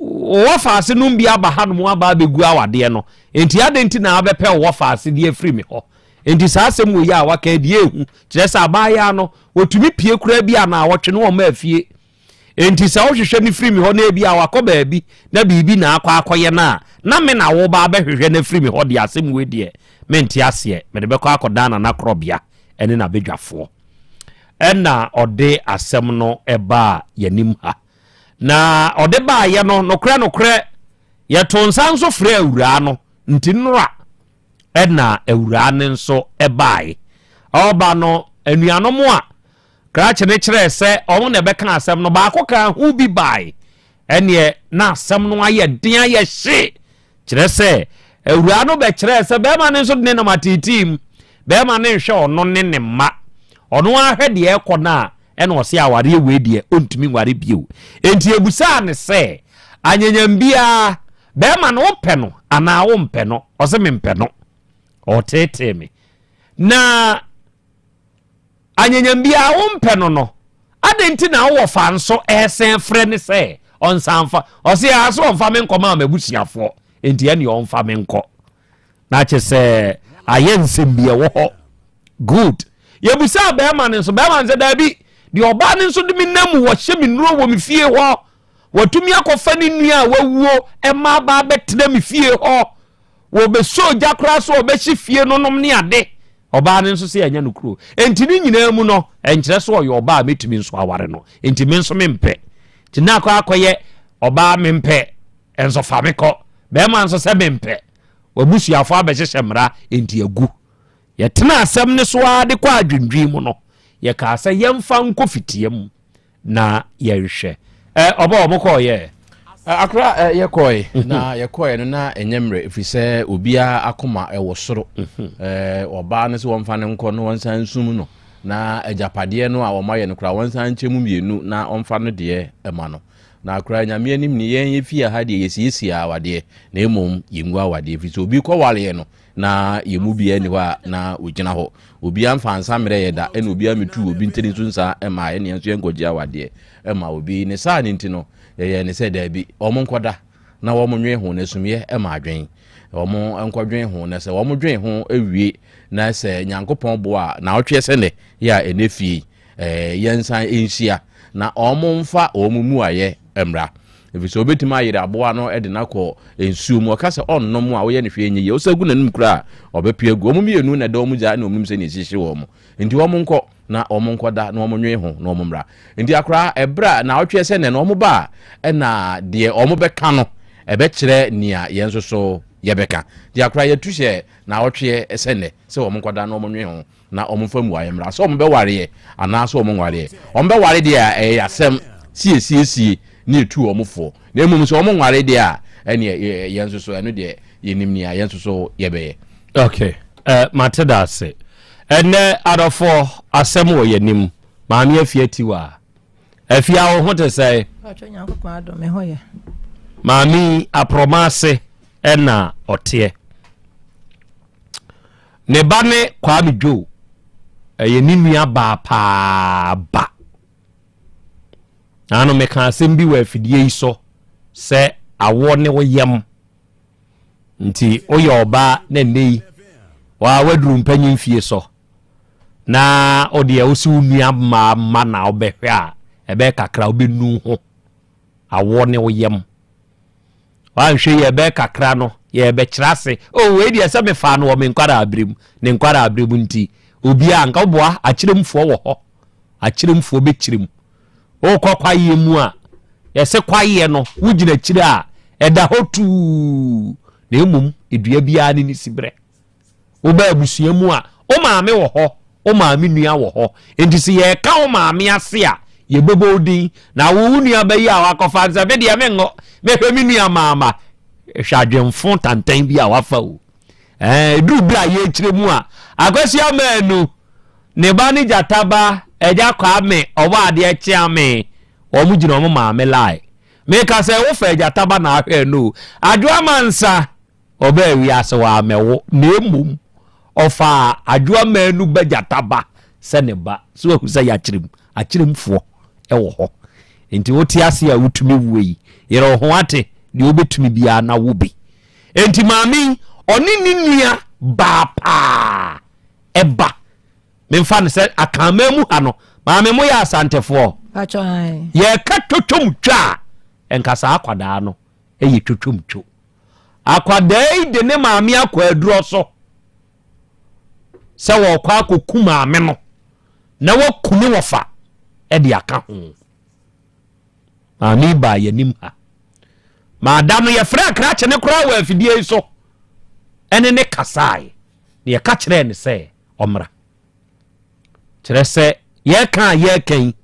wɔ faase nom bi aba hanom aba abɛgu awadeɛ no, enti adɛn nti na abɛpɛ wɔ faase de afiri me hɔ? Enti saa asɛm wɔ yi a waka deɛ ehu, kyerɛ sɛ abaayaa no, wɔtumi pie koraa bi a na awɔtwe no wɔn afie. Enti sɛ wohwehwɛ no firi me hɔ na ebia wakɔ baabi na biribi na akɔ akɔyɛ no a, na me na woreba abɛhwehwɛ no afiri me hɔ deɛ, asɛm wei deɛ, mente aseɛ. Mede bɛkɔ akɔdan Nana Korɔbea ne n'abadwafoɔ. Ɛnna ɔde asɛm no baa yɛn anim ha. Na ɔde baeɛ no, nokorɛ nokorɛ, yɛtoo nsa nso frɛɛ awuraa no, nti nnora ɛnna awuraa no nso baeɛ. Ɔreba no, anuanom a Krakye no kyerɛɛ sɛ wɔn na ɛbɛka asɛm no, baako kaa ho bi bae. Ɛnneɛ na asɛm no ayɛ den ayɛ hye. Kyerɛ sɛ, awuraa no bɛkyerɛɛ sɛ bɛrima no nso de ne nam ateetee mu. Bɛrima no nhwɛ ɔno ne ne mma. Ɔno ara hwɛ deɛ ɛrekɔ no a, ɛna ɔse awareɛ wei deɛ ɔntumi nware bio. Enti yɛbisaa no sɛ, anyanyam biara, bɛrima no wopɛ no anaa wompɛ no? Ɔse mempɛ no. Ɔreteetee me. Na Anyanyam biara wompɛ no no, adɛn nti na wowɔ fa nso ɛsɛn frɛ ne sɛ ɔnsan mfa? Ɔse aa so ɔmfa me nkɔ maa m'abusuafoɔ, enti ɛneɛ ɔmfa me nkɔ. Na kyɛ sɛ ayɛ nsɛm bi ɛwɔ hɔ. Good. Yɛbusaa bɛrima no nso, bɛrima no sɛ daabi, deɛ ɔbaa no nso de me nam mu, wɔhyɛ me nnuro wɔ me fie hɔ, watumi akɔfa ne nua a wawuo ɛma aba abɛtena me fie hɔ, wɔbɛsɔ ogya koraa so ɔbɛhye fie no nom ne ade. Ɔbaa no nso se ɛnyɛ no kuro. Enti ne nyinaa mu no, ɛnkyerɛ sɛ ɔyɛ ɔbaa a mɛtumi nso aware no. Enti me nso mempɛ. Nti na akɔ akɔyɛ ɔbaa mempɛ, nso fa me kɔ. Bɛrima nso sɛ mempɛ. W'abusuafoɔ abɛhyehyɛ mmara, enti agu. Yɛtenaa asɛm no so ara de kɔɔ adwendwen mu no, yɛkaa sɛ yɛmfa nkɔ fitia mu. na yɛnhwɛ. Ɛ ɔbɔ wɔn kɔɔ yɛ. Akora ɛ yɛkɔe mhm. na yɛkɔe no na ɛnyɛ mmerɛ ɛfiri sɛ obiara akoma ɛwɔ soro mhm. ɛ ɔbaa no sɛ wɔmfa no nkɔ na wɔnsan nsum no na agyapadeɛ no a wɔayɛ no koraa wɔnsan nkyɛ mu mmienu na ɔmfa no deɛ ɛma no na akora nyame anim ne yɛn yɛfie ha deɛ yɛsiesie awadeɛ na mmom yɛngu awadeɛ ɛfiri sɛ obi kɔwareɛ no na yɛn mu biara nni hɔ a na ɔgyina hɔ. Obiara mfaa nsa mmerɛ yɛ da, ɛna obiara mmetuu obi ntini nso nsa mmaa yɛn, ɛna yɛn nso yɛnkɔgye awadeɛ mma obi. Ne saa no nti no, yɛyɛɛ no sɛ daabi, wɔn nkɔda. na wɔn nwen ho na sumiiɛ ma adwen. Wɔn nkɔdwen ho na sɛ wɔn dwen ho wie na sɛ Nyankopɔn boa a naawɔtweɛ sɛ nnɛ yɛ a ɛnɛ fie yi eh, yɛnsan nhyia na wɔn mfa wɔn mmuaeɛ mmra. Ɛfiri sɛ wɔbɛtumi ayere aboa no de no akɔ nsuo mu. Ɔka sɛ ɔnnom a woyɛ no hwee nyɛ yie. Wosa gu n'anom koraa a ɔbɛpue agu. Wɔn mmienu na ɛda wɔn gya na wɔnim sɛdeɛ ɛhyehye wɔn. Nti wɔn nkɔ na wɔn nkɔda na wɔn nwen ho na wɔn mmra. Nti akoraa ɛberɛ a naawɔtweɛ sɛ nnɛ no wɔn ba a ɛna deɛ wɔn bɛka no ɛbɛkyerɛ nea yɛn nso so yɛbɛka. Nti akoraa yɛtu hyɛ naawɔtweɛ sɛ nnɛ sɛ wɔn nkɔda na wɔn nwen ho na wɔn mfa mmuaeɛ mmra sɛ wɔn bɛwareɛ anaa sɛ wɔn nwareɛ. Wɔn bɛware deɛ a ɛyɛ asɛm sɛ yɛsiesie na yɛtu wɔn foɔ. Na mmom sɛ wɔn nware deɛ a ɛneɛ yɛn nso so ɛno deɛ yɛnim nea yɛn nso so yɛbɛyɛ. Ok, eh, mate da ase. Ɛnnɛ adɔfoɔ, asɛm wɔ yɛnim. Maame Afia Tiwa. Afia, wo ho te sɛn? Pacho Nyankopɔn adom, me ho yɛ. Maame yi, aprɔma ase ɛna ɔteɛ. Ne ba ne Kwame Dwo, ɛyɛ ne nua baa paa ba. Naano meka asɛm bi wɔ afidie yi so sɛ awoɔ ne wo yam. Nti woyɛ ɔbaa na nnɛ yi waa waduru mpanyin fie so na wodeɛ wo si wo nua mmaa mma na wobɛhwɛ a ɛbɛyɛ kakra wobɛnu ho awoɔ ne wo yam. Wanhwɛ yi ɛbɛyɛ kakra no yɛbɛkyerɛ ase oh wei deɛ sɛ mefaa no wɔ me nkwadaa berɛ mu ne nkwadaa berɛ mu nti obiara nka woboa akyerɛmfoɔ wɔ hɔ akyerɛmfoɔ bɛkyerɛ mu Wokɔ kwaeɛ mu a, yɛse kwaeɛ no, wogyina akyire a, ɛda hɔ tuu, na mmom dua biara ne ne siberɛ. Woba abusua mu a, wo maame wɔ hɔ, wo maame nua wɔ hɔ. Enti sɛ yɛreka wo maame ase a, yɛbɛbɔ wo din. Na wo wo nua ba yi a wakɔfa no sɛ, me deɛ mengo, mɛhwɛ me nua maama. Hwɛ adwemfo tantan bi a wafa o. Ɛɛ, ɛduru berɛ a yɛrekyerɛ mu a, Akwasi Amanu, Ne ba ne gyata ba, Agya Kwame, ɔbɔ adeɛ kyea me, wɔn gyina wɔn maame line. Meka sɛ wo fa agyata ba na ahwɛ no o. Adwo Amansa, ɔbaa wiase wammɛwo, na mmom ɔfaa Adwo Amanu ba gyata ba sɛ ne ba. So wahu sɛ yɛakyerem, akyeremfoɔ wɔ hɔ. Nti wote ase a wotumi wuo yi, yere wo ho ate deɛ wobɛtumi biara na wo bi. Nti maame yi, ɔne ne nua baa paa. ɛba memfa no sɛ akanman mu ha no maame mo yɛ asantefoɔ yɛka twotwom twa a ɛnka saa akwadaa no ɛyɛ twotwom two akwadaa yi de ne maame akɔ aduro so sɛ wɔkɔ akɔku maame no na waku ne wɔfa ɛde aka ho maame yi baa yɛnim ha maada no yɛfrɛ akrakye ne koraa wɔ afidie yi so ɛne ne kasae na yɛka kyerɛɛ no sɛ ɔmmra. Kyerɛ sɛ yɛreka a yɛreka yi,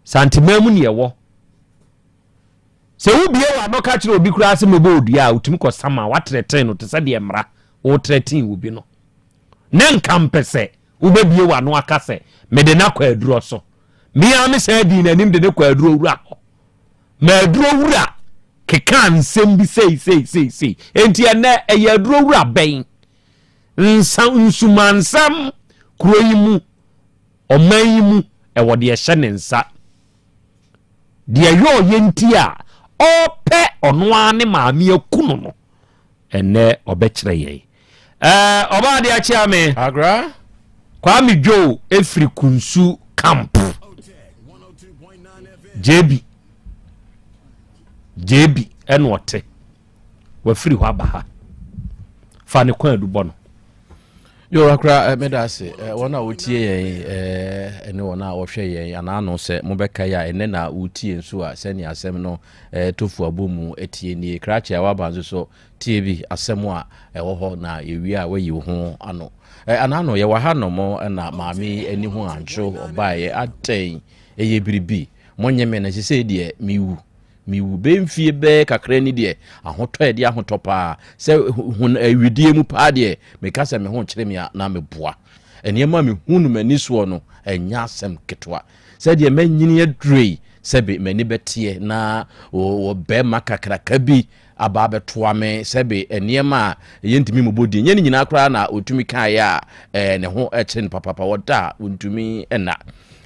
Santeman mu ne yɛwɔ. Sɛ wobie w'ano ka kyerɛ obi koraa sɛ mɛbɔ odua a, wotumi kɔ sama watrɛtene no te sɛ deɛ mmara wotrɛtene obi no. Ne nka mpɛ sɛ wobɛbie w'ano aka sɛ mede no akɔ aduro so. Me ara me san dii n'anim de ne kɔ aduro wura hɔ. Ma aduro wura kekaa nsɛm bi sei sei sei sei. Enti ɛnɛ ɛyɛ aduro wura bɛn? Nsa nsumansɛm kuro yi mu, ɔman yi mu, ɛwɔ deɛ ɛhyɛ ne nsa. Deɛ ɛyɛ ɔyɛ nti a ɔpɛ ɔno ara ne maame aku no no, ɛnɛ ɔbɛkyerɛ yɛn. Ɛɛ ɔbaa adeɛ akyea me. Agra. Kwame Dwo efiri Kunsu camp. JB. JB ɛna ɔte. Wafiri hɔ aba ha. Fa ne kwan adu bɔ no. Yo akora eh, meda ase eh, wɔn a wɔtie yɛn eh, ne wɔn a wɔhwɛ yɛn anaa no sɛ mobɛka yi a ɛnɛ na wotie nso a sɛnea asɛm no tofu abɔ mu tie nie krakye a waba nso so Tie bi, asɛm a ɛwɔ hɔ na yɛwie a woayi wo ho ano. Anaa no, yɛwɔ ha nom na maame yi ani ho antwo, ɔbaeɛ, adɛn, ɛyɛ biribi, monnye me no, sesei deɛ mewu, mewu, bɛyɛ mfie bɛyɛ kakra ni deɛ, ahotɔ ɛde ahotɔ paa, sɛ hun awidie mu paa deɛ, meka sɛ me ho nkyere me a na meboa. Nneɛma a mehu no m'ani soɔ no, ɛnyɛ asɛm ketewa. Sɛdeɛ manyini aduro yi, sɛbe m'ani bɛteɛ na wɔ bɛrima kakraka bi aba abɛtoa me sɛbe nneɛma a yɛntumi mmobɔ din, nyɛ ne nyinaa koraa na ɔtumi kaeɛ a eh, ne ho kyere no papapa, ɔda a ɔntumi nna.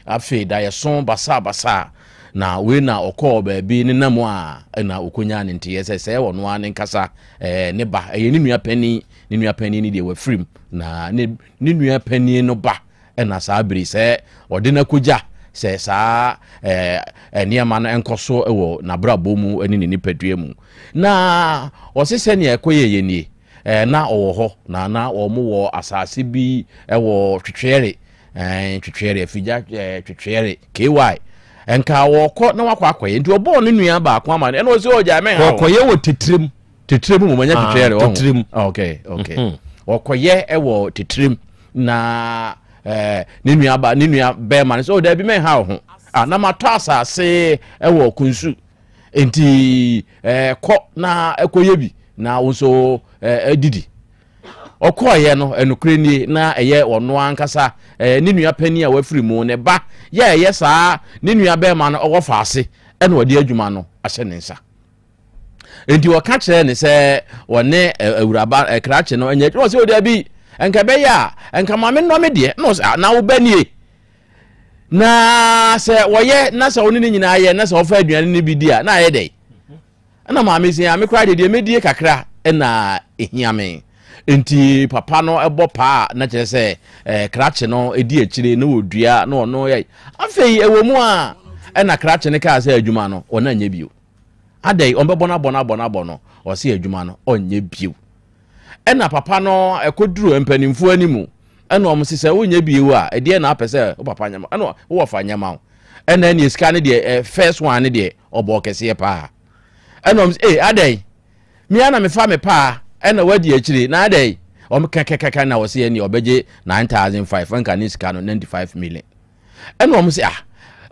Afei daeɛso basabasa. Na wei na ɔkɔɔ baabi ne nam a ɛna ɔkɔnyaa ne nteɛ sɛ sɛ ɔno ara ne nkasa ɛɛ ne ba ɛyɛ ne nua panin ne nua panin no deɛ wafirim na ne ne nua panin no ba ɛna saa bere sɛ ɔde no akɔgya sɛ saa ɛɛ nneɛma no nkɔ so wɔ n'abrabɔ mu ne ne nipadua mu na ɔse sɛnea ɛkɔyɛ yɛ nie ɛɛ na ɔwɔ hɔ na na wɔn wɔ asase bi ɛwɔ twetweɛre Ɛɛ twetweɛre afigya ɛɛ twetweɛre ky nka wɔkɔ na wakɔ akɔyɛ nti ɔbɔɔ ne nua baako ama no ɛna ɔsɛ ɔgya mɛ ha wɔkɔyɛ wɔ titirim titirim mu manya ah, twetweɛre ɔho titirim ok ok mhm. wɔkɔyɛ ɛwɔ titirim na ɛɛ ne nua ba ne nua bɛrima no sɛ ɔda bi mɛ ha ɔho ah na matɔ asase ɛwɔ kunsu nti ɛɛ kɔ na ɛkɔyɛ bi na wo nso ɛɛ didi. Ɔkɔeɛ no, nokorɛ nie, na ɛyɛ ɔno ankasa ne nua panin a wafiri mu, ne ba, yɛ a ɛyɛ saa ne nua bɛrima no ɔwɔ faase ɛna ɔde adwuma no ahyɛ ne nsa. Enti ɔka kyerɛɛ ne sɛ ɔne awuraba krakye no nyɛ adwuma. Ɔsɛ ɔdabi, nka ɛbɛyɛ a, nka ma me nnɔ me deɛ. Na ɔsɛ, na wo ba nie. Na sɛ wɔyɛ na sɛ ɔne ne nyinaa yɛ na sɛ ɔfa aduane no bi di a, na ayɛ dɛn? Ɛna maame se, me koraa deɛ deɛ mɛdie kakra na ɛhia me. Nti papa no bɔ paa na kyerɛ sɛ eh, krakye no di akyire na wɔdua na ɔno yɛ. Afei ɛwɔ mu a ɛna krakye no kaa sɛ adwuma no ɔno anyɛ bio. Adɛn ɔmbɛbɔ no abɔ no abɔ no abɔ no ɔse adwuma no ɔnyɛ bio. Ɛna papa no ɛkɔduru mpanimfoɔ animu ɛna wɔn se sɛ wonyɛ bio a ɛdeɛ na apɛ sɛ wo papa nyɛ ma ɛna wo wɔfa nyɛ ma wo. Ɛna ɛneɛ sika no deɛ eh, first one no deɛ ɔbɔɔ kɛseɛ paa. Ɛna wɔn sɛ ee adɛn me ara na mefa me paa ɛna wadi akyire na adɛn wɔn kɛkɛkɛkɛ na wɔsɛ ɛneɛ ɔbɛgye 9005 nka ne sika no 95 million. Ɛna wɔn sɛ ah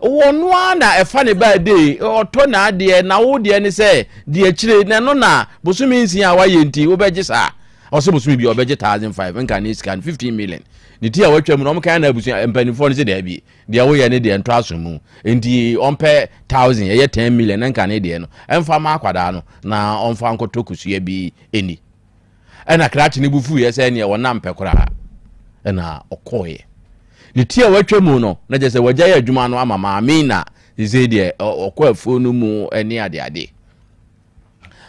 wɔn ara na ɛfa ne baa dee ɔtɔ n'adeɛ na wo deɛ ne sɛ di akyire na ɛno na bosome nsia a wayɛ nti wobɛgye saa ɔsɛ bosome bi ɔbɛgye 1005 nka ne sika no 15 million ne ti a watwa mu no wɔn kan na abusua mpanimfoɔ no sɛ daabi Deɛ woyɛ ne deɛ ntɔ aso mu. Nti ɔmpɛ thousand ɛyɛ ten million ne nka ne deɛ no ɛmfa ma akwadaa no na ɔmfa nkɔtɔ kosua bi ɛni. Ɛna krakye no bu fuiɛ sɛ ɛneɛ ɔnam pɛ koraa ɛna ɔkɔɔeɛ. Ne ti a watwa mu no na kyerɛ sɛ wagyae adwuma no ama maame na sesei deɛ ɔkɔ afuo no mu ɛne adeade.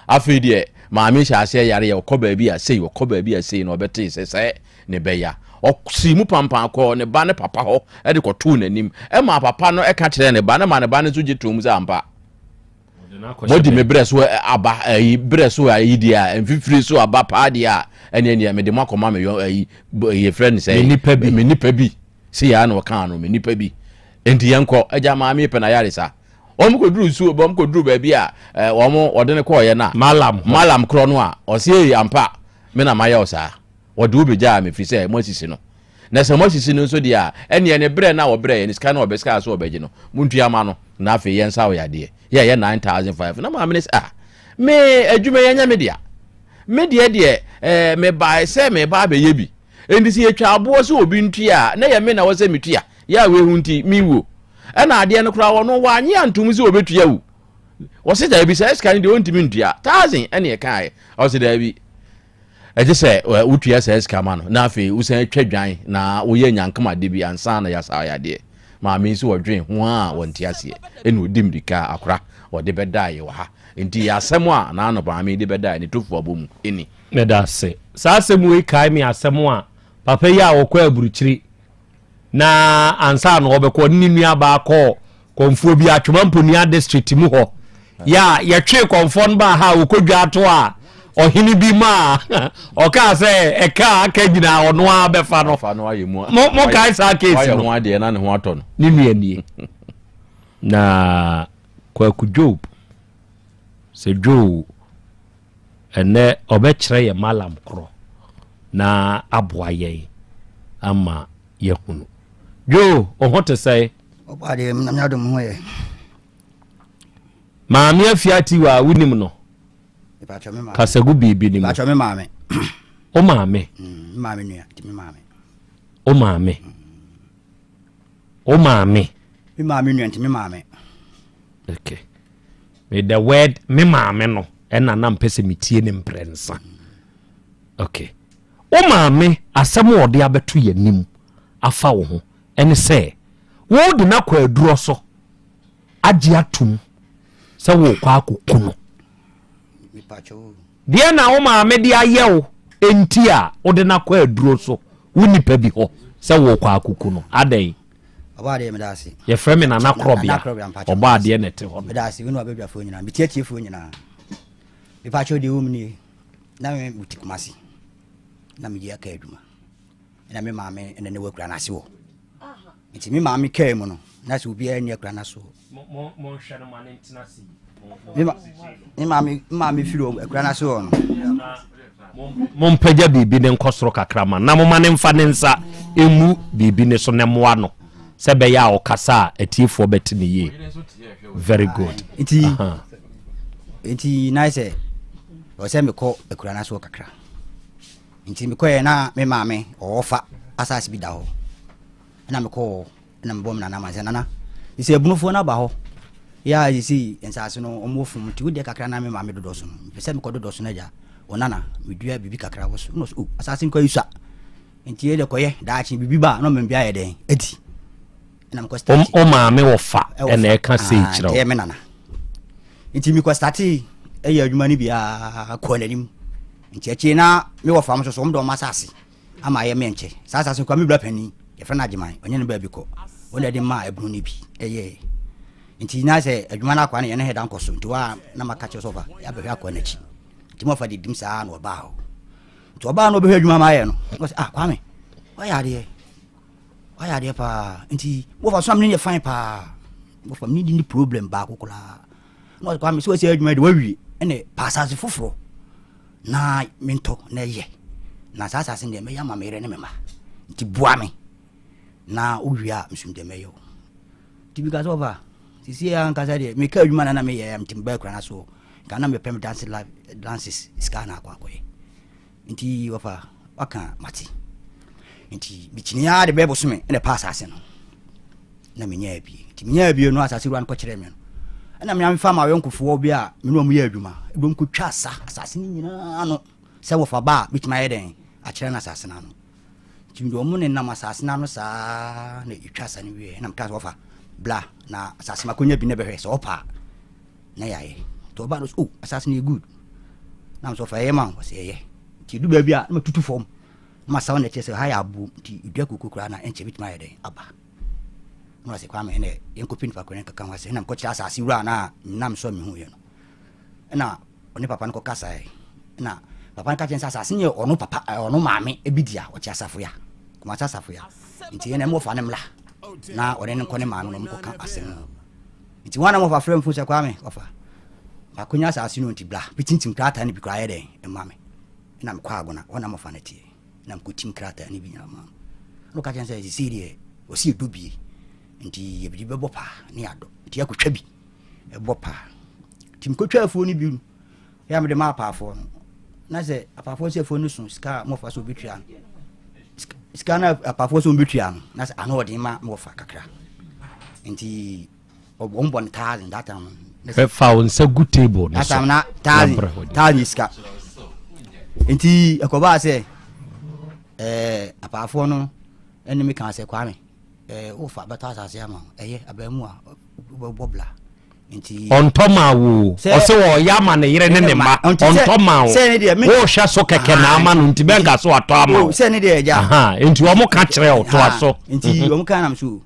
Afei deɛ maame hyɛ aseɛ yare yɛ ɔkɔ baabi a sei ɔkɔ baabi a sei na ɔbɛtee sɛ sɛ ne bɛya. Ɔsii mu pampan kɔɔ ne ba ne papa hɔ de kɔtoo n'anim. Ɛmaa papa no ɛka kyerɛɛ ne ba no ma ne ba no nso gye toom sɛ ampa moadi me berɛ so aba ayi berɛ so ayi deɛ a mfifiri so aba paa deɛ a ɛneɛ neɛ mede mo akɔma me yɔ ayi yɛfrɛ no sɛ me nipa bi me nipa bi sɛ yɛa na ɔkaa no me nipa bi enti yɛnkɔ agya maame pɛ na yaresa Wɔn kɔduru nsuo, wɔn kɔduru baabi a eh, wɔn wɔde no kɔɔyɛ no a, Malam hɔ. Malam korɔ no a, ɔse ei ampa, me na mayɛ wo saa. Wɔde wo bɛgyaa me firi sɛ moasisi no. Na sɛ moasisi no nso deɛ a, ɛnneɛ ne berɛ no a wɔbrɛeɛ ne sika no a ɔbɛ sika so ɔbɛgye no, montua ma no, na afei yɛnsa wo yadeɛ. Yɛ ɛyɛ 9,500. Na maame no sɛ, ah, me adwuma yi ɛnyɛ me dea. Me deɛ deɛ, eh, mebae sɛ meba abɛyɛ bi. Enti sɛ yɛtwa aboɔ sɛ obi ntua a, na ɛyɛ me na ɛwɔ sɛ metua. Yɛ a wei ho nti, menwuo. Ɛna adeɛ no koraa ɔno wanye antom sɛ ɔbɛtua wu. Ɔse daabi saa sika no deɛ ɔntumi ntua. Thousand ɛne ɛkaeɛ. Ɔse daabi. Ɛgye sɛ wotua saa sika ma no na afei wosan twa dwan na woyɛ nyankomade bi ansa na yɛasa yadeɛ. Maame yi nso ɔdwen ho a ɔnte aseɛ. Ɛna ɔdi mmirika akora ɔde bɛdaeɛ wɔ ha. Nti asɛm a n'ano maame yi de bɛdaeɛ ne tofu abɔ mu ni. Meda ase. Saa asɛm wei kae me asɛm a papa yi a ɔkɔɔ aburukyiri na ansa na ɔbɛkɔ ɔne ne nuabaa kɔɔ kɔnfoɔ bi Atwoma Mponua district mu hɔ yɛ a yɛtwee kɔnfoɔ no baa ha a ɔkɔdwa ato a ɔhene bi maa ɔkaa sɛ ɛka a aka nyinaa ɔno ara bɛfa no. Mo kae saa case no? Ne nua nie. Na Kwaku Job sɛ Joe Ɛnnɛ ɔbɛkyerɛ yɛn Malam korɔ na aboa yɛn ama yɛahunu. Joe, wo ho te sɛn? Ɔbɔ adeɛ, Nyame adom ho yɛ. Maame Afia Atiwa a wonim no? Kasagu biribi no mu. Mepakyɛ me maame. Wo maame? Mm, me maame nua, nti me maame. Wo maame? Wo maame? Me maame nua, nti me maame. Okay. Me the word me maame no ɛna na mpɛ sɛ metie ne mprɛnsa. Okay. Wo maame asɛm a ɔde abɛto yɛn anim afa wo ho ɛne sɛ wode no akɔ aduro so. agye atom sɛ wokɔ akɔku no. Deɛ na wo maame de ayɛ wo enti a wode no akɔ aduro so wo nipa bi hɔ sɛ wokɔ akɔku no adɛn? Yɛfrɛ me Nana Korɔbea, ɔbɔ adeɛ na ɛte hɔ no. Meda ase, wo ne wabadwafoɔ nyinaa, metiatiefoɔ nyinaa. Mepakyɛw deɛ ɛwɔ mu nie, na me mete Kumasi, na meyɛ aka adwuma. Na me maame na ne wɔ akura no ase wɔ. Nti me maame kaa mu no, na sɛ obiara nni akura no ase hɔ. Me maame maame firi akura no ase hɔ no. Mompagya biribi ne nkɔ soro kakra ma na moma ne mfa ne nsa emu biribi ne so na mmoa no sɛ ɛbɛyɛ a ɔkasa a atiefoɔ bɛte ne yie. Very good. Nti nti na sɛ ɔsɛ mekɔ akura no ase hɔ kakra. Nti mekɔɛ na me maame ɔwɔ fa asase bi da hɔ. Ɛna mekɔɔ hɔ na mebɔ me nana amanneɛ sɛ nana sɛ abunofoɔ no aba hɔ yɛ a sɛsei nsase no ɔmo fom nti wodeɛ kakra na me maame dodɔ so no mepɛ sɛ mekɔ dodɔ so no agya wɔ nana medua biribi kakra wɔ so na ɔsɛ o oh, asase no kɔ ayisua nti yɛ deɛ kɔyɛ daakye biribi ba na ɔmɛ bi ayɛ dɛn adi ɛna mekɔ start o maame wɔ fa ɛna ɛka sei ah, kyerɛ wo ɛyɛ me nana nti mekɔ start ɛyɛ adwuma no biara kɔ n'anim nti akyire na mewɔ fam so so ɔmo de ɔmo asase ama ayɛ me nkyɛ. Saa asase no koraa me wura panin, yɛfrɛ no Agyeman, ɔnyɛ ne baabi kɔ. Ɔno na ɛde maa abunu no bi ɛyɛɛ. Nti na sɛ adwuma no akoa no yɛne hɛda nkɔ so. Nti wa na maka kyerɛ sɛ ɔfa yɛabɛhwɛ akoa no akyi. Nti mo ɔfa de dim saa na ɔbaa hɔ. Nti ɔbaa no ɔbɛhwɛ adwuma ma ayɛ no. Ɔsɛ ah Kwame, wayɛ adeɛ. Wayɛ adeɛ paa. Nti mo ɔfa so na mene yɛ fine paa. Mo ɔfa mene di problem baako koraa. Na ɔsɛ Kwame sɛ wasi adwuma de wawie ɛne pa asase foforɔ. na mentɔ na ɛyɛ na saa asase no deɛ mɛyɛ ama me yere ne me mma nti boa me na wowie a mesum deɛ mɛyɛ o nti bi ka sɛ ɔfa sisi ankasa deɛ meka adwuma na na meyɛ nti mebɛɛ kora no so nka na mepɛ me dance life dances sika na akɔ akɔyɛ nti ɔfa waka mate nti mekyini ara de bɛɛ bosome ɛna pa asase no na menyaa bie nti menyaa bie no asase wura no kɔkyerɛ me no ɛna mea mefa ma ayɔnkofoɔ bi a me ne ɔmo yɛ adwuma ebi ɔmo kɔtwa asa asase no nyinaa ano sɛ wɔfa ba a metumi ayɛ dɛn akyerɛ no asase no ano nti mede ɔmo nenam asase no ano saa na ɛtwa asa no wie ɛna meka sɛ wɔfa bla na asase makɔnya bi na bɛhwɛ sɛ ɔpa a na yɛayɛ nti ɔba no so oh asase no yɛ good na mesɛ ɔfa ɛyɛ ma wo ɔsɛ ɛyɛ nti ɛdu baabi a na matutu fam na masaw na ɛkyerɛ sɛ ha yɛ aboɔ nti dua koko koraa na ɛnkyɛ bɛtumi ayɛ dɛn aba Na ɔse, Kwame, ɛnɛ yɛnkɔpɛ nipa korɔ ne nkeka ho asɛm. Ɛna mekɔkyerɛ asase wura no a menam so a mehuiɛ no. Ɛna ɔne papa no kɔkasaeɛ. Ɛna papa no ka kyerɛ no sɛ asase no yɛ ɔno papa, ɔno maame bi dea, ɔte Asafoya, Kumasi Asafoya. Nti ɛna mmɔfa no mmra na ɔne no nkɔ ne maame no ɔmkɔka asɛm no. Nti wɔn a na mmɔfa frɛ me fon sɛ Kwame, ɔfa, makonya asase no nti bra, bɛtintim krataa no bi koraa yɛ dɛn mma me. Ɛna mekɔ Agona, hɔ na mmɔfa no teɛ. na mekɔtim krataa no bi nyinaa maa no. Na ɔka kyerɛ sɛ sesei deɛ ɔsi ɛdɔ bie nti yɛbɛdi bɛbɔ paa ne yɛadɔ nti yɛakɔtwa bi ɛbɔ paa nti mekɔtwa afuo no bi no yɛ mede ma apaafoɔ no na sɛ apaafoɔ sɛ afuo no so sika a mɔfa sɛ ɔbɛtua no sika no apaafoɔ sɛ ɔbɛtua no na sɛ ano ɔden ma mɔfa kakra nti wɔn bɔ no thousand that time. Fa wo nsa gu table no so. That time na thousand thousand sika. Nti ɛkɔbaa sɛ ɛɛ apaafoɔ no ɛne mi kan sɛ Kwame ɛɛ wofa bɛtɔ asase ama ɛyɛ abɛɛmu a wobɛbɔ bla. Nti. Ɔntɔ maa wo ɔsɛ ɔyɛ ama ne yere ne ne mma ɔntɔ maa wo wohwɛ so kɛkɛ na ama no nti bɛnka so atɔ ama wo. Sɛ ne deɛ ɛgya. Nti wɔn ka kyerɛ ɔtoa so. Nti wɔn ka nam so.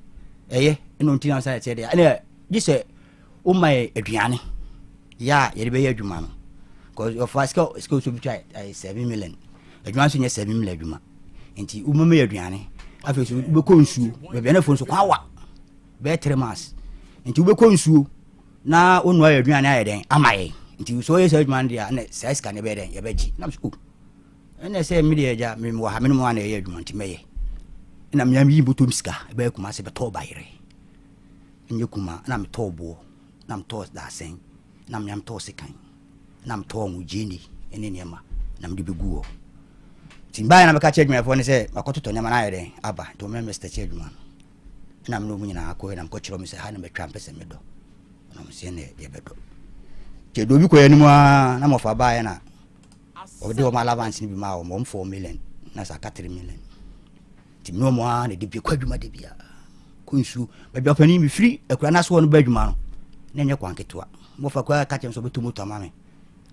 Ɛyɛ ɛna ɔnti na sɛ ɛteɛ deɛ ɛna gye sɛ woma yɛ aduane yɛ a yɛde bɛyɛ adwuma no cause ɔfa sika sika nso bi twa ɛyɛ 7 million adwuma nso nyɛ 7 million adwuma nti woma yɛ aduane afei so wobɛkɔ nsuo baabi ɛna fo nso kwan wa bɛyɛ 3 months nti wobɛkɔ nsuo na wonua yɛ aduane ayɛ dɛn ama yɛ nti sɛ ɔyɛ saa adwuma no deɛ ɛna saa sika no bɛyɛ dɛn yɛbɛgye nam so oh Ɛna sɛ me deɛ agya me wɔ ha me ne mo a na ɛyɛ adwuma nti mɛyɛ. Ɛna me yi bɔtɔm sika ɛbɛyɛ kuma sɛ bɛtɔɔ bayerɛ. Ɛnyɛ kuma ɛna metɔɔ boɔ na metɔɔ dasɛn na me metɔɔ sekan na metɔɔ ngo gyeene ɛne nneɛma na mede bɛgu hɔ. Nti mbaeɛ na mɛka kyerɛ adwumayɛfoɔ no sɛ makɔtotɔ nneɛma no ayɛ dɛn aba nti wɔn mɛmɛ kyerɛ adwuma no. Ɛna me ne wɔn nyinaa kɔɛ na mekɔkyerɛ wɔn sɛ ha na mɛtwa mpɛ sɛ medɔ. Na wɔn sɛ ɛnna yɛbɛdɔ. Nti ɛdɔ bi kɔɛ anim ara na mɔfa baeɛ na Wɔde wɔn allowance no bi maa wɔn, wɔn 4 million na sɛ aka 3 million. Nti me ne wɔn ara na ɛde bi kɔ adwuma de bia kɔ nsuo. Baabi ɔpanin mefiri akura no ase hɔ no ba adwuma no. Na ɛnyɛ kwan ketewa. Wɔfa koraa ka kyerɛ me sɛ ɔbɛtɔ moto ama me.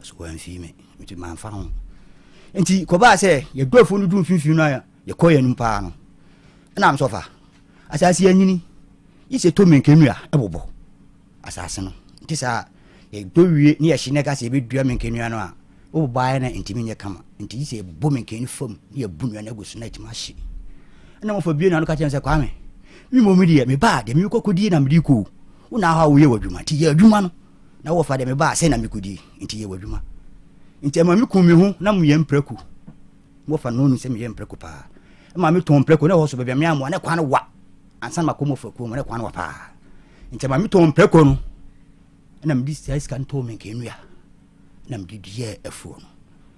So wɔamfii me. Nti mamfa ho. Nti kɔbaa sɛ yɛdɔ afuo no duru mfimfini no a yɛkɔ yɛn anim paa no. Ɛna mesɛ ɔfa asase anyini. Yi sɛ tɔ mmenkannua ɛbobɔ asase no. Nti saa yɛdɔ wie ne yɛhye na ɛka sɛ yɛbɛdua mmenkannua no a wobobɔ ayɛ na ntumi nyɛ kama. Nti yi sɛ yɛbobɔ mmenkannua fam ne yɛbu nnua no agu so na ɛtumi ahye. Ɛna wɔfa bie na no ka kyerɛ me sɛ Kwame, me mmom deɛ mebaa deɛ merekɔ kɔdie na mede kɔ o. Wo na ahɔ a woyɛ w'adwuma nti yɛ adwuma no na wɔfa deɛ mebaa sɛ na mekɔdie nti yɛ w'adwuma. Nti ɛma meku me ho na meyɛ mprako. Wɔfa no ɔnu sɛ meyɛ mprako paa. Ɛma metɔn mprako na ɛhɔ so baabi a meamoa na kwan no wa ansa na makɔ mɔfa kuo mu na kwan no wa paa. Nti ɛma metɔn mprako no ɛna mede saa sika no tɔɔ menkanua na mede duaa afuo no.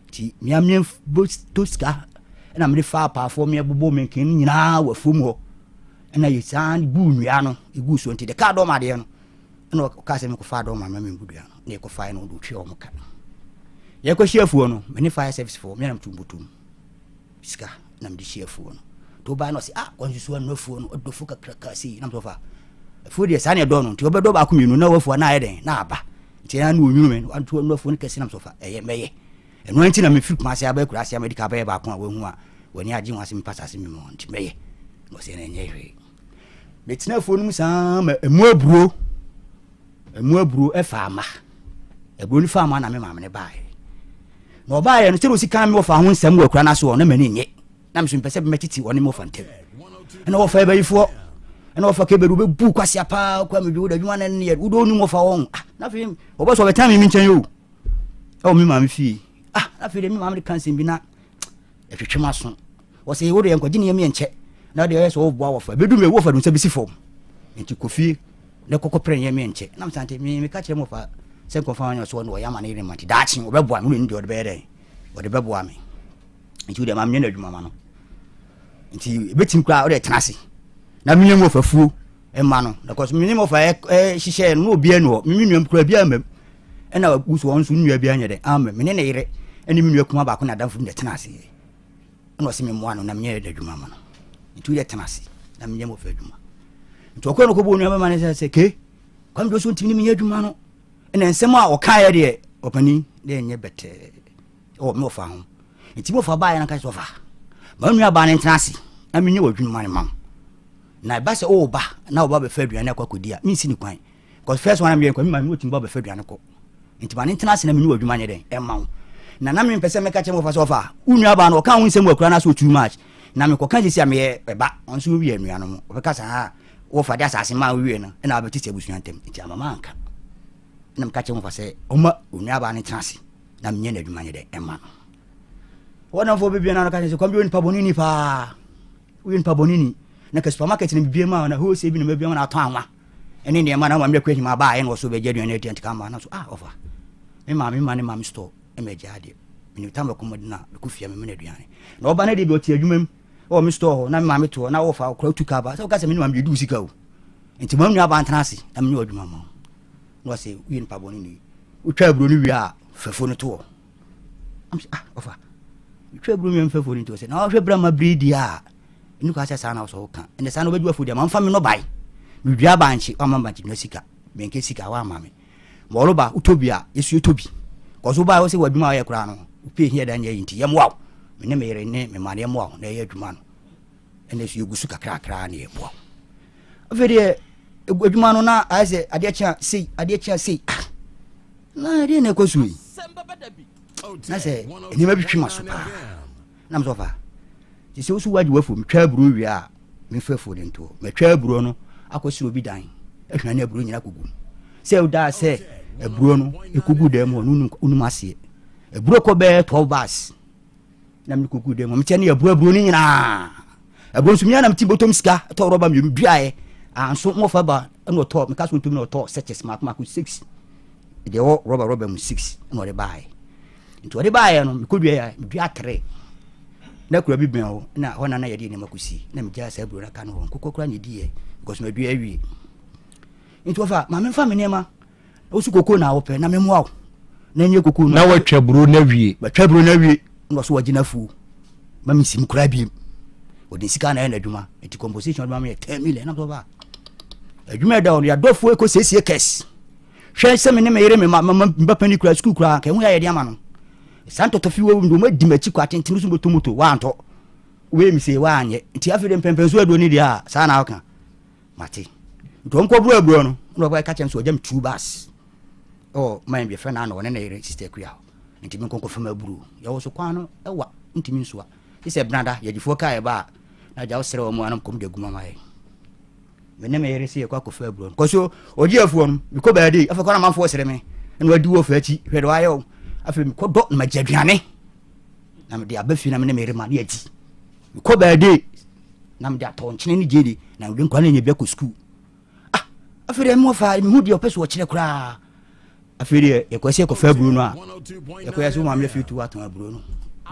Nti mea meɛ sika ɛna mede faa apaafoɔ meɛ bobɔ menkan no nyinaa wɔ afuo mu hɔ. Ɛna yɛsan guu nnua no guu so nti de kaa dɔm adeɛ no ɛna ɔkaa sɛ mekɔfa dɔm ama mengu dua no na yɛkɔfaeɛ no ɔde ɔtwea wɔn ka. Yɛkɔhyia afuo no me ne fire service foɔ me na metu mbotom sika na mede hyia afuo no nti wobaa no ɔse ah kwansusu ano afuo no ɔdɔfo kakraka sei na metɔfa afuo deɛ saa ne ɛdɔ no nti ɔbɛdɔ baako mmienu na wafuo na ayɛ dɛn na aba nti ɛna ne ɔnwunu me wanto ano afuo no kɛse na metɔfa ɛyɛ mɛyɛ ɛno nti na mefiri Kumase aba akura ase amadi ka bɛyɛ baako a wahu a w'ani agye ho ase mepa asase me mu nti mɛyɛ na ɔsɛ na ɛnyɛ hwee metena afuo no mu saa ma ɛmu aburo ɛmu aburo ɛfa ama aburo no fa ama na me maame no baeɛ na ɔbaeɛ no sɛdeɛ ɔsi kan me wɔfa ho nsɛm wɔ akura no ase wɔ na m'ani nye na me so mpɛ sɛ mɛtete ɔne me wɔfa ntam ɛna wɔfa abayifoɔ ɛna wɔfa kɛbɛdu wobɛbu kwasea paa kɔ amedwo wode adwuma no ne yɛ wode wonim wɔfa wɔn ah na afei wɔbɛ sɛ ɔbɛtena me me nkyɛn o ɛwɔ me maame fie ah na afei deɛ me maame de ka nsɛm bi na ɛtwetwe m'aso. Wɔse wo deɛ nkɔgye nneɛma nkyɛ na deɛ ɔyɛ sɛ woboa wɔfa bɛdu mɛ wɔfa nsa bɛsi fam nti kɔ fie na kɔkɔ pere nneɛma nkyɛ na mesante me meka kyerɛ mo fa sɛ nkɔfa wɔnyɛ so na ɔyɛ ama ne yere ma nti daakye wɔbɛboa me wone deɛ ɔde bɛyɛ dɛn ɔde bɛboa me nti wodeɛ ma menyɛ no adwuma ma no nti ɛbɛtumi koraa wode tena ase na menyɛ mu ɔfafuo ɛma no na kɔso menyɛ mu ɔfa ɛhyehyɛ no na obiara ni hɔ me nua koraa biara mmam ɛna wusu wɔn nso nua biara nyɛ dɛ ama me ne ne yere ɛne me nua kuma baako na adamfo bi na ɛtena ase ɛna ɔsɛ me mmoa no na menyɛ adwuma ma no nti woyɛ tena ase na menyɛ mɔfɛ adwuma nti ɔkɔɛ no kɔbɔ onua bɛma no sɛ sɛ ke kwame dwo so ntimi ne menyɛ adwuma no ɛna nsɛm a ɔkaeɛ deɛ ɔpani dɛ ɛnyɛ bɛtɛɛ ɛwɔ me ɔfa ho nti me ɔfa baeɛ no ka sɛ ɔfa ma nua baa no ntena ase na menyɛ w'adwuma no ma wo na ɛba sɛ woba na woba bɛfa aduane akɔ akɔdi a mensi ne kwan Because first one na meyɛ nkwa me maame wɔtumi ba bɛfa aduane kɔ nti ma ne ntena ase na menye w'adwuma nyɛ dɛn ɛma wo na na mempɛ sɛ mɛka kyerɛ mɔfa sɛ ɔfa wo nua baa no ɔka wo nsɛm wɔ akura no ase too much na mekɔka sisi a meyɛ ɛba ɔno nso wowie anuanom ɔbɛka sɛ ha wɔfa de asase ma wowie no ɛna wabɛtete abusua ntam nti ama manka na meka kyerɛ mɔfa sɛ ɔma onua baa no ntena ase na menyɛ n'adwuma nyɛ dɛn ɛma no wɔnamfoɔ bɛbia no ka kyerɛ sɛ kwam bi onipa bɔne ni paa woyɛ nipa bɔne ni na ka supermarket no bibie ma na wholesale bi na mabia ma na atɔn anwa ɛne nneɛma na maame akɔ ahima baa ɛna ɔso bɛgye aduane adi antika ama na so ah ɔfa me maame ma ne maame store ɛma agya adeɛ menim tam bɛkɔ mɔden a mekɔ fie mema no aduane na ɔba no deɛ bi ɔte adwuma mu ɛwɔ me store hɔ na me maame toɔ na wɔfa ɔkora tu ka ba sɛ woka sɛ me ne maame yɛdu sika o nti ma nua ba ntena ase na menyɛ adwuma ma wo na ɔsɛ woyɛ nipa bɔne ni wotwa aburo no wie a fɛfo no toɔ ah ɔfa wotwa aburo no wie mfɛfo no toɔ sɛ na ɔhwɛ bra ma bere di a Ɛnni kwan sɛ saa na wosɔ woka. Ɛnde saa na wobɛgye w'afuo deɛ, ma mfa me nnɔbae. Medua bankye, woamma me bankye dua sika. Menke sika, woamma me. Ma ɔreba, wotɔ bi a, yɛsu yɛtɔ bi. Kɔ so wobaeɛ wo sɛ w'adwuma a woyɛ koraa no, wopɛ hia da nyɛ yi nti, yɛmmoa wo. Me ne me yere ne me mma no, yɛmmoa wo na ɛyɛ adwuma no. Ɛnna so yɛgu so kakrakra na yɛboa wo. Afei deɛ, adwuma no na ayɛ sɛ adeɛ kye a sei, adeɛ kye a sei. Ah, na ɛdeɛ na ɛkɔ so yi. Na sɛ nneɛma bi twe ma so paa. Na mesɛ ɔfa te sɛ woso wagye w'afuo metwa aburo wie a memfa afuo no ntoɔ matwa aburo no akɔsrɛ obi dan ahwane aburo nyina kɔgu mu sɛ wodaa sɛ aburo no ɛkɔgu dan mu hɔ no wonim aseɛ aburo kɔ bɛɛ 12 bars na mede kɔgu dan mu mekyɛ ne aburo aburo no nyinaa aburo nso mea na mete bɔtɔm sika tɔ rɔba mmienu duaeɛ anso mmɔfa ba ɛna ɔtɔ meka so ntomi na ɔtɔ sɛkyɛs mako mako 6 deɛ ɛwɔ rɔba rɔba mu 6 ɛna ɔde baeɛ Nti ɔde baeɛ no, mekɔduaeɛ, medua tere. Na akura bi bɛn hɔ, na hɔ na na yɛde nneɛma kɔsi. Na megyaa saa aburo no aka no hɔ. Nkokɔ koraa na ɛdiiɛ, because madua awie. Nti wɔfa, ma memfa me nneɛma. Wosi koko na wopɛ, na memmoa wo. Na ɛnyɛ koko no. Na watwa aburo no awie. Matwa aburo no awie. Na ɔso wagye n'afuo. Ma mensim koraa biem. Ɔde sika na ɛyɛ n'adwuma. Nti compensation ɔde ma me yɛ 10 million. Na msɛ ɔba, adwuma ɛda hɔ no, yɛadɔ afuo ɛkɔsiesie kɛse. Hwɛ sɛ me ne me yere me ma ma ba panyin kura sukuu kura nka ɛho yɛ ayɛde ama no. Saa ntɔtɔfi wɔ mu de wɔn adi m'akyi kɔ atenten so bɛtɔ moto wantɔ. Wei mi se wanyɛ. Nti afei de mpɛmpɛn so aduro ne deɛ a saa na ɔka. Mate. Nti wɔn kɔ buro aburo no na wɔkɔ ɛka kyɛn so ɔgya me two bus. Ɛwɔ man bi fɛ na ano ɔne ne yere sister kuya hɔ. Nti me nkɔnkɔ fam aburo. Yɛwɔ so kwan no ɛwa ntumi nsoa. Gye sɛ benada yɛgyefoɔ kaa ɛba a na agya wosrɛ wɔn anam kɔm de agu mama yɛ. Me ne me yere sɛ yɛkɔ akɔfa aburo no. Kɔ so ɔgye afuo no mekɔ baabi afei kɔ na amanfoɔ sere me ɛna wadi wɔ fa akyi hwɛ de wayɛ o. Afei mekɔdɔ na magye aduane na mede aba fie na me ne me yere ma ne adi. Mekɔ baabi na mede atɔ nkyene ne gyeene na mede nkwa no anya bi akɔ sukuu. Ah afei deɛ mewɔ fa mehu deɛ ɔpɛ so ɔkyerɛ koraa. Afei deɛ yɛkɔ sɛ yɛkɔfa aburo no a yɛkɔyɛ sɛ wo maame afei tu atɔn aburo no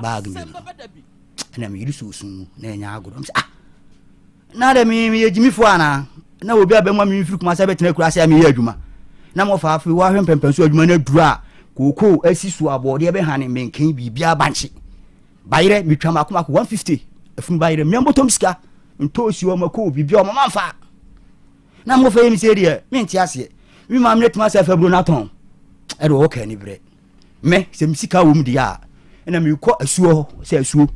baage mmienu no ɛna meyere so osun mu na ɛnyɛ agorɔ sɛ ah na dɛ meyɛ gyimifoɔ anaa na obi abɛma me mfiri kuma sɛ bɛtena akura sɛ meyɛ adwuma na mɔfa afei woahwɛ mpɛmpɛn so adwuma no aduru a kookoo asi so abɔɔdeɛ bɛhane menken biribiara bankye bayerɛ metwa mako mako 150 afunu bayerɛ meambɔtɔm sika ntoosi ɔmako biribiara ɔmama mfa na mmɔfra yi mi sɛ deɛ mente aseɛ me maame no atumi asɛ afa aburo no atɔn ɛde ɔwɔ kaa ni berɛ me sɛ me sika wɔ mu deɛ a ɛna mekɔ asuo hɔ sɛ asuo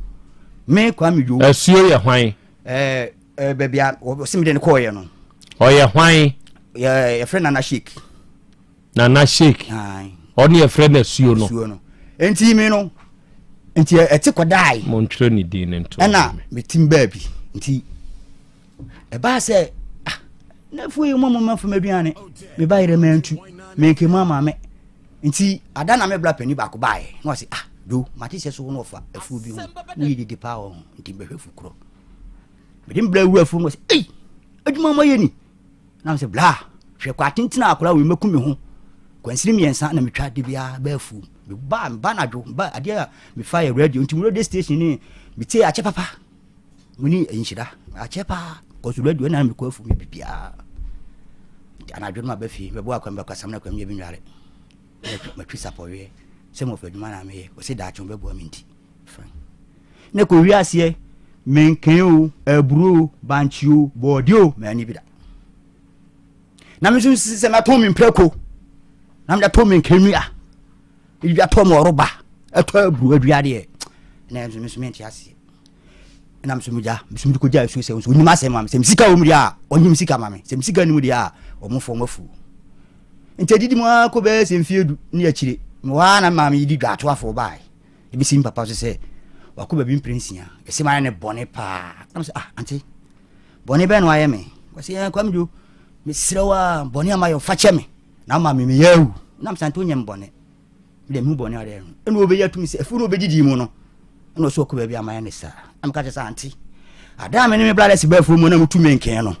me kwa me dwo asuo yɛ hwan ɛɛ ɛɛ baabi a wɔsi mi de no kɔɔyɛ no ɔyɛ hwan yɛ yɛfrɛ nana sheik nana sheik ɔne yɛfrɛ no asuo no asuo no nti mi no nti ɛte kɔdae montwerɛ ne din no nto ɛna metim baabi nti ɛbaa sɛ ah na afuo yi mu mama fam aduane me ba yerɛ mantu menke mu ama me nti ada na me bra pani baako baeɛ na ɔse ah do mate sɛ so wo na ɔfa afuo bi ho woyɛ dede paa wɔ ho nti mbɛhwɛ fu korɔ mede mbra wura afuo mu ɔse ei adwuma ma yɛ ni na mesɛ bla hwɛ kɔ atentene akora wei mɛku me ho kwansini mmiɛnsa na metwa de biara bɛɛ afuo meba meba anadwo meba adeɛ a mefa yɛ radio nti radio station ne metie akyɛ papa Mo ni nhyira akyɛ paa kɔsu radio na mekɔ afu me bibiaa nti anadwo no maba fie mɛbɔ akwan bɛkɔ asam na kwam yɛ bi nware matwi sapɔweɛ sɛ mɔfɛ adwuma na meyɛ ɔsɛ daakye wobɛboa me nti fine ne kɔ wi aseɛ menken o aburo o bankye o bɔɔde o maani bi da na me nso sɛ matɔn me mprako na mede atɔn me nkanua ebi atɔ me ɔroba ɛtɔ aburo aduadeɛ na nso me nso mente aseɛ ɛna nso megya nso mede kɔgya asuo sɛ nso ɔnim asɛm ma me sɛ sika wɔ mu deɛ a ɔnyim sika ma me sɛ sika nim deɛ a ɔmo fɔ ɔmo afuo nti adidi mu ara kɔ bɛyɛ sɛ mfeɛ du ne akyire mewɔ ara na maame yi di dwaatoafoɔ baeɛ ebisi me papa so sɛ wakɔ baabi mprɛnsia ɛsɛ mayɛ ne bɔne paa na sɛ ah ante bɔne bɛn na wayɛ me wɔsɛ yɛn kwame dwo mesrɛ wo a bɔne a mayɛ fa kyɛ me na ama me meyɛ awu na mesɛ ante wonyɛ me bɔne deɛ mehu bɔne adeɛ no ɛna ɔbɛyi atum sɛ afuo no ɔbɛdidi mu no ɛna ɔsɛ ɔkɔ baabi amayɛ ne saa na meka kyerɛ sɛ ante ada a me ne me brothers ba afuo mu na mutu menkɛn no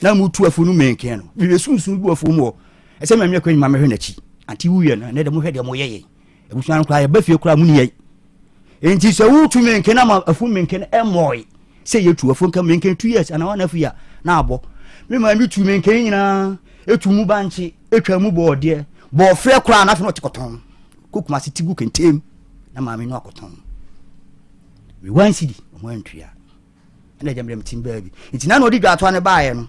na mutu afuo no menkɛn no biribi sunsun bi wɔ afuo mu hɔ ɛsɛ mɛmɛ kɔ nyima mɛhwɛ n'akyi ante wuyɛ no ɛnɛ dɛ mohwɛ deɛ moyɛ yɛn abusua no koraa yɛba fie koraa mu ni yɛn nti sɛ wotu menkɛn ama afuo menkɛn ɛmmɔe sɛ yɛtu afuo nka menkɛn two years anaa one afu a na abɔ me maa mi tu menkɛn nyinaa etu mu bankye Etwa mu bɔɔdeɛ, bɔɔfrɛ koraa na afei na ɔte kɔtɔn. Kɔ Kumasi ti gu kɛntɛm na maame no akɔtɔn. Me one cedi ɔmo antua. Ɛna agya mmerɛ metim baabi. Nti na na ɔde dwatoa no baeɛ no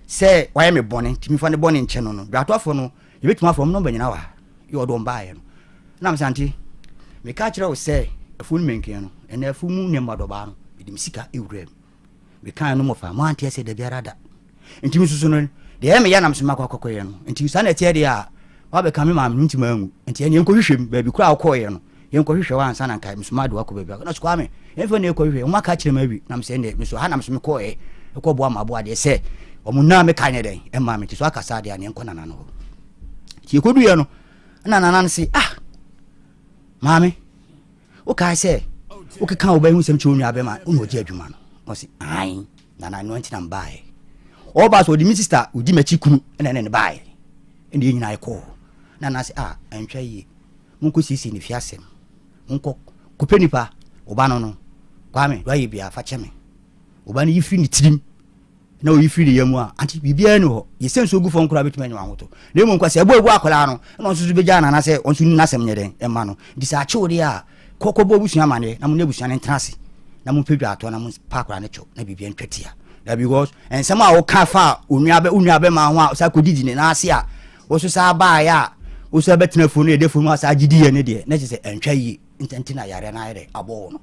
sɛ wayɛ me bɔne nti mefa ne bɔne nkyɛ no no. Dwatoafoɔ no yɛbɛtumi afrɛ ɔmo nɔmba nyinaa wɔ ha. Yɛ ɔde ɔmo baeɛ no. Na mesɛ ante meka kyerɛ wo sɛ afuo no mɛnkeɛ no ɛnɛ afuo mu nneɛma dɔbaa no mede me sika ewura mu. Mekae no mmɔfra, moante aseɛ da biara da. Nti me susu no, deɛ ɛyɛ me ya na mesoma akɔ akɔkɔyɛ no. Nti saa na ɛteɛ deɛ a, woabɛka me maame no nti manwu. Nti ɛne yɛnkɔhwehwɛ mu, baabi koraa a wokɔɔyɛ no, yɛnkɔhwehwɛ hɔ ansa na nka mesoma de wakɔ baabi. Na so Kwame, yɛmfa na yɛkɔhwehwɛ, wɔn aka akyerɛ me awi. Na mesɛ ɛndeɛ, meso ha na meso mekɔɔɛ, ɛkɔboa m'aboa deɛ sɛ, wɔn naa meka nyɛ dɛn, ɛmaa me. Nti so aka saa deɛ a, ne yɛnkɔ nana no hɔ. Nti yɛkɔduiɛ no, ɛna nana no se, ah, maame, Wokae sɛ wokeka wo ba yi ho nsɛm kyerɛ wo nua bɛma wo na ɔgye adwuma no. Ɔse ae nana ɛno nti na mebaeɛ. Ɔba so ɔde me sista ɔdi m'akyi kunu ɛna ɛne no baeɛ. Ɛna yɛn nyinaa yɛkɔɔ hɔ. Nana se ah ɛntwa yie. Monkɔ siesie ne fie asɛm. Monkɔ kɔpɛ nipa wo ba no no. Kwame deɛ wayɛ biara fa kyɛ me. Wo ba no yi firi ne tirim. na oyi firi ne yam a, ante biribiara ni hɔ. Yɛsɛ nsuo gu fam koraa bɛtumi anya ahotɔ. Na mmom kwa sɛ ɛbɔ egu akwadaa no, ɛna ɔno nso so bɛgyaa no anaasɛ ɔno nso n'asɛm nyɛ dɛn ɛma no. Nti sɛ akyew deɛ a, kɔ kɔbɔ abusua amaneɛ na mo ne abusua no ntena ase na mo mpɛ dwaatoa na mo pa akwadaa no kyɛw na biribiara ntwa tia. Na because nsɛm a woka fa onua bɛ onua bɛma ho a sɛ akɔdidi ne nan ase a Wo so saa baeɛ a wo so bɛtena afuo no yɛde afuo mu asa agye diiɛ no deɛ na kyerɛ sɛ ɛntwa yie nti na yareɛ no ayɛ dɛ abɔ wo no.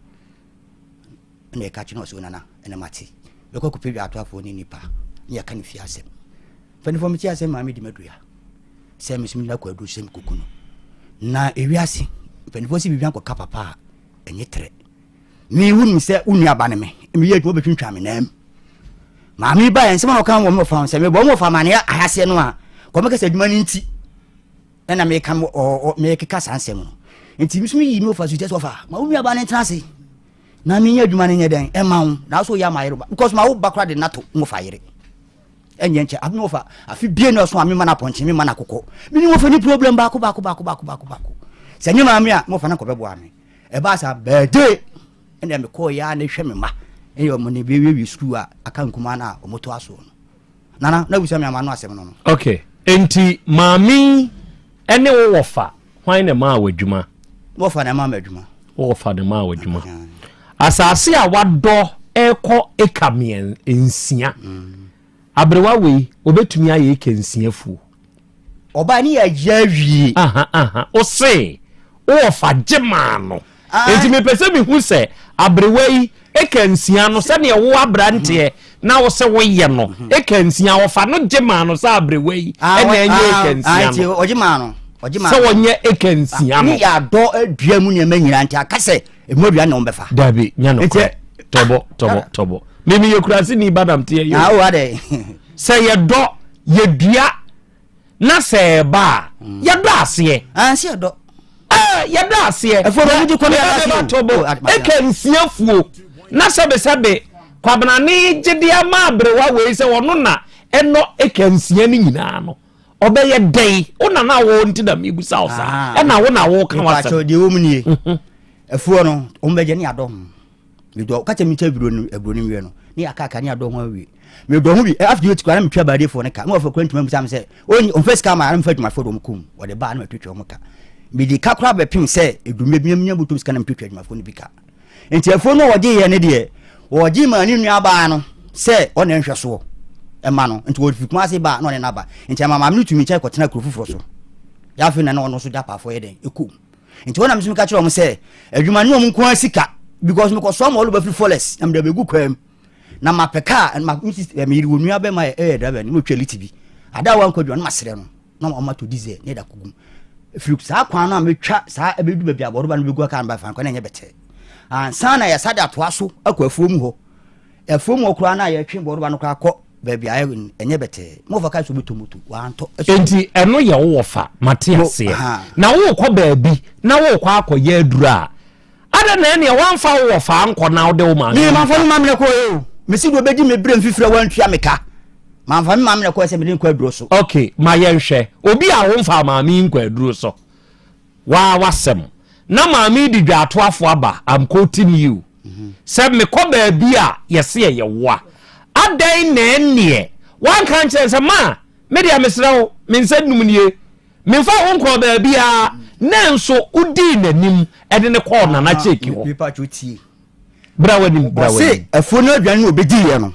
Ɛna ɛka kyerɛ no ɔsɛ onana ɛna mate bɛkɔ akɔpɛ dwatoafoɔ ne nnipa ne yɛka no fie asɛm. Mpanimfoɔ mete asɛm maame di madua sɛ me so megyina kɔ aduru sɛ mekɔku no. Na ewiase mpanimfoɔ sɛ biribi ankɔka papa a ɛnyɛ trɛ. Me wonim sɛ wo nuaba ne me meyɛ adwuma bɛtwintwa me nam. Maame yi baeɛ nsɛm a ɔka wɔ me ɔfa ho sɛ mebɔ me ɔfa amaneɛ ahaseɛ no a kɔmɛka sɛ adwuma no nti ɛna meka mekeka saa nsɛm no nti me so meyi me ɔfa so kyɛ sɛ ɔfa ma wo nuaba no ntena ase na menyɛ adwuma no nyɛ dɛn ɛma wo na so yɛ ama yere ba because ma wo ba kora de nato mo fa yere ɛnyɛ nkyɛ afe wɔfa afe bie na ɔso a mema no apɔnkye mema no akokɔ mene wɔfa ni problem baako baako baako baako baako baako sɛ nyɛ maame a mɔfa no nkɔbɛboa me ɛbaa saa bɛɛde ɛna mekɔɔ yɛ a ne hwɛ me ma ɛyɛ ɔmo ne bɛwiewie sukuu a aka nkumaa no a ɔmo to asoɔ no nana na wusa mi ama no asɛm no no. ok enti maame ɛne wo wɔfa hwan na ɛmaa wɔ adwuma. Wɔfa na ɛmaa me adwuma. Wɔfa na ɛmaa wɔ adwuma. Asase a wadɔ ɛkɔ eka mmiɛn nsia. Mm. Aberewa wei obetumi ayɛ eka nsia fuo. Ɔbaa ne yɛ ayɛ awie. Aha aha ose wɔfa gye maa no. Enti mepɛ sɛ mehu sɛ aberewa yi eka nsia no sɛdeɛ wo aberanteɛ na wo sɛ woyɛ no mhm. eka nsia ɔfa no gye maa no sɛ aberewa yi ah, ɛna ɛnyɛ ah, eka nsia ah, no ɔgye maa no sɛ wɔnyɛ eka nsia no ne yɛ adɔ adua mu nneɛma nyinaa nti aka sɛ emu adua na wɔn bɛfa dabi nya no korɛ tɔbɔ tɔbɔ tɔbɔ mimi yɛ kurase ni badam teɛ yɛ sɛ yɛdɔ yɛdua na sɛ ɛba a mm. yɛdɔ aseɛ ansi ɛdɔ ɛɛ yɛdɔ aseɛ ɛfɔ bɛ wudi kɔmi yɛdɔ aseɛ tɔbɔ oh, eka nsia fuo na sɛbesɛbe kwabenane gyede ama aberewa wei sɛ ɔno na ɛnɔ eka nsia no nyinaa no ɔbɛyɛ dɛn wo na na wo nti na mebusa wo saa ah. ɛna wo na wo ka wasɛm deɛ wɔ mu nie mhm. afuo no wɔn bɛgye ne adɔ ho medɔ kakyɛ mi kyɛ aburo no aburo no nwie no ne yɛ akaka ne adɔ ho awie medɔ ho bi eh, after yɛ tikwa na metwa baadefoɔ no ka na wɔfɛ kura ntoma bisa me sɛ ɔnyi ɔmfa sika ma na mefa adwumafoɔ de wɔn kɔm wɔde baa na matwitwa wɔn ka mede ka koraa bɛpem sɛ edumɛ bi nya bɔtɔm sika na metwitwa adwumafoɔ no bi ka nti afuo no a wɔgye yɛ ne deɛ wɔgye maa ne nua baa no sɛ ɔna nhwɛ soɔ ɛma no nti wɔfi kuma ase baa na ɔne n'aba nti ama maame no tumi nkyɛn kɔtena kuro foforɔ so yɛafei na na ɔno nso de apaafoɔ yɛ dɛn ɛkɔm nti wɔn na mesome ka kyerɛ wɔn sɛ adwuma ne wɔn nko ara sika because mekɔsoa ma ɔlɔba firi forest na mede abɛgu kwaa mu na mapɛ kaa ma meyere wɔ nua bɛma ɛyɛ driver ne motwa liti bi ada a wankɔ adwuma no masrɛ no na wɔn ato diesel ne ɛda kɔgum firi saa kwan no a metwa saa ɛbɛdu baabi a bɔrɔba no bɛgu aka no ba fa nkwa na ɛnyɛ bɛtɛ ansa na yɛsa de atoa so akɔ afuo mu hɔ afuo mu hɔ koraa no a yɛtwe bɔrɔba no koraa kɔ baabi a ɛnyɛ bɛtɛɛ mo wɔfa ka sɛ obɛtɔ moto wantɔ. Enti ɛno yɛ wo wɔfa mate aseɛ na wokɔ baabi na wokɔ akɔyɛ aduro a adɛn na ɛneɛ woamfa wo wɔfa ankɔ na wode wo maame Me mamfa me maame na kɔɛ o mesi deɛ ɔbɛdi me berɛ mfifiri a wantua me ka mamfa me maame na kɔɛ sɛ mede nkɔ aduro so. Ok ma yɛnhwɛ obi a womfa maame yi nkɔ aduro so waa wasɛm na maame yi de dwaatoafo aba I'm quoting you sɛ mekɔ baabi a yɛse ɛyɛ wo a adɛn na ɛnneɛ wanka nkyerɛ sɛ ma me deɛ mesrɛ wo me nsa num nie memfa wo nkɔɔ baabiara na nso wodii n'anim ɛde ne kɔɔ nana kyeki hɔ bra w'anim bra w'anim afuo no aduane na obɛdiiɛ no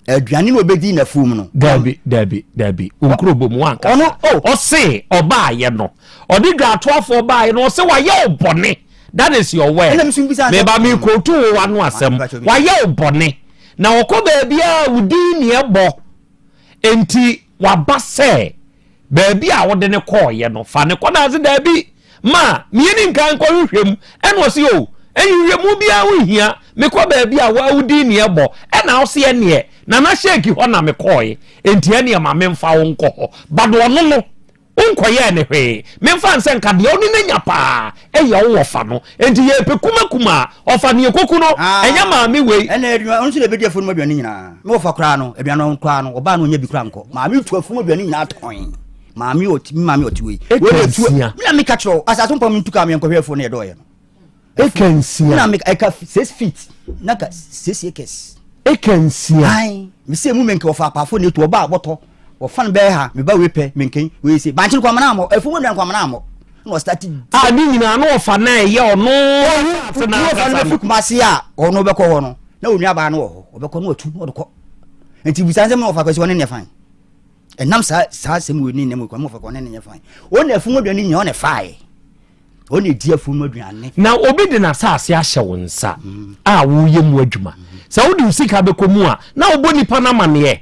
aduane na obɛdi n'afuom no. Dabi dabi dabi nkuro bɔ mu wanka. Ɔno o. Oh. Ɔse ɔbaayɛ no ɔde dwaatoafoɔ baayɛ no ɔse wayɛ wo bɔne that is your word. Meba mi kootu wo wano asɛm wayɛ wo bɔne na ɔkɔ baabi a wo din ni ɛbɔ nti waba sɛ Baabi a wode no kɔeɛ no, fa no kɔ. Na ɔse, Daabi, ma meɛni nkan nkɔhwehwɛ mu. Ɛna ɔse, O, nhwehwɛmu biara ho nhia, mekɔ baabi a wo din ne ɛbɔ. Ɛna ɔse, Ɛneɛ, Nana Sheik hɔ na mekɔeɛ, enti ɛneɛ ma memfa wo nkɔ hɔ. But ɔno no, wonkɔyɛɛ no hwee. Memfa no sɛ nka deɛ wo ne no anya paa yɛ wo wɔfa no. Enti yɛrepɛ kumakuma a, ɔfa no yɛkɔku no, ɛnyɛ maame wei. Ɛna aduane, ɔno nso na ɛbɛdi afuo no mu aduane nyinaa. Me wɔfa koraa no, aduane no koraa no, ɔbaa no ɔnya bi koraa nkɔ. Maame tu afuom aduane nyinaa tɔn. Maame ɔti, me maame ɔti wei. Eka nsia. Me na meka kyerɛ wo, asase mpa mentu kaa meɛnkɔhwɛ afuo no yɛdɔɔyɛ no. Eka nsia. Me na meka, ɛka 6 feet, na ka 6 acres. Eka nsia. Ae, me sɛ mu menka wɔfa apaafo na etu ɔba a wɔtɔ. Wɔfa no bɛyɛ ha, me ba wei pɛ, menka yi, wei se. Bankye no kɔ amana ammɔ, afuom aduane kɔ amana ammɔ. Na ɔstati. A ne nyinaa na ɔfa na ɛyɛ ɔno asase no ankasa no. Ɔfa no bɛfi Kumasi a ɔno bɛkɔ hɔ no. Na onua baa no wɔ hɔ, ɔbɛkɔ na watu na ɔde kɔ. Nti bisa nsɛm na ɔfa kwasi ɔne neɛ fan. Ɛnam saa saa asɛm wei ne nnam kwan mu ɔfa kɔ ɔne ne nyɛ fine. Ɔna afuom aduane nyinaa ɔna ɛfaeɛ. Ɔna ɛdi afuom aduane. Na obi de n'asase ahyɛ wo nsa a woreyɛ mu adwuma. Sɛ wode wo sika bɛkɔ mu a, na wobɔ nipa no amaneɛ.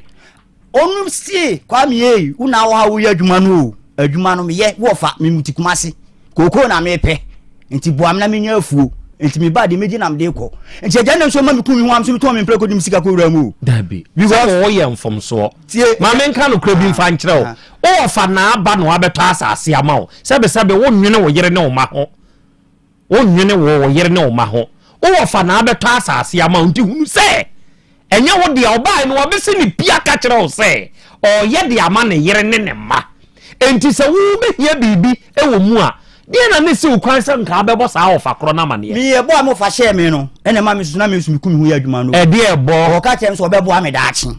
Ɔno sie Kwame ei, wo na wɔ ha woyɛ adwuma no o. Adwuma no meyɛ, wo ɔfa, me mete Kumasi. Kookoo na mepɛ, nti boa me na menyɛ afuo. Nti meba deɛ mɛdi na mede kɔ. Nti agya nam so ma meku me ho am so metɔn me mprako de me sika kɔwura mu o. Dabi, sɛ wɔyɛ mfomsoɔ. Ma menka nokorɛ bi mfa nkyerɛ wo. Wo wɔfa na aba na wabɛtɔ asase ama wo. Sɛbesɛbe wonnwene wo yere ne wo mma ho. Wonnwene wo wo yere ne wo mma ho. Wo wɔfa na abɛtɔ asase ama wo nti hunu sɛ ɛnyɛ wo dea. Ɔbaeɛ no wabɛsi ne pi aka kyerɛ wo sɛ ɔreyɛ de ama ne yere ne ne mma. Enti sɛ wobɛhia biribi wɔ mu a, deɛn na ne si wo kwan sɛ nka wobɛbɔ saa ɔfa korɔ no amaneɛ? Me ɛbɔ a mofa hyɛɛ me no ɛna ɛma me nso na me nso meku me ho yɛ adwuma no. Ɛdeɛ ɛbɔ? Ɔka kyerɛ me sɛ ɔbɛboa me daakye.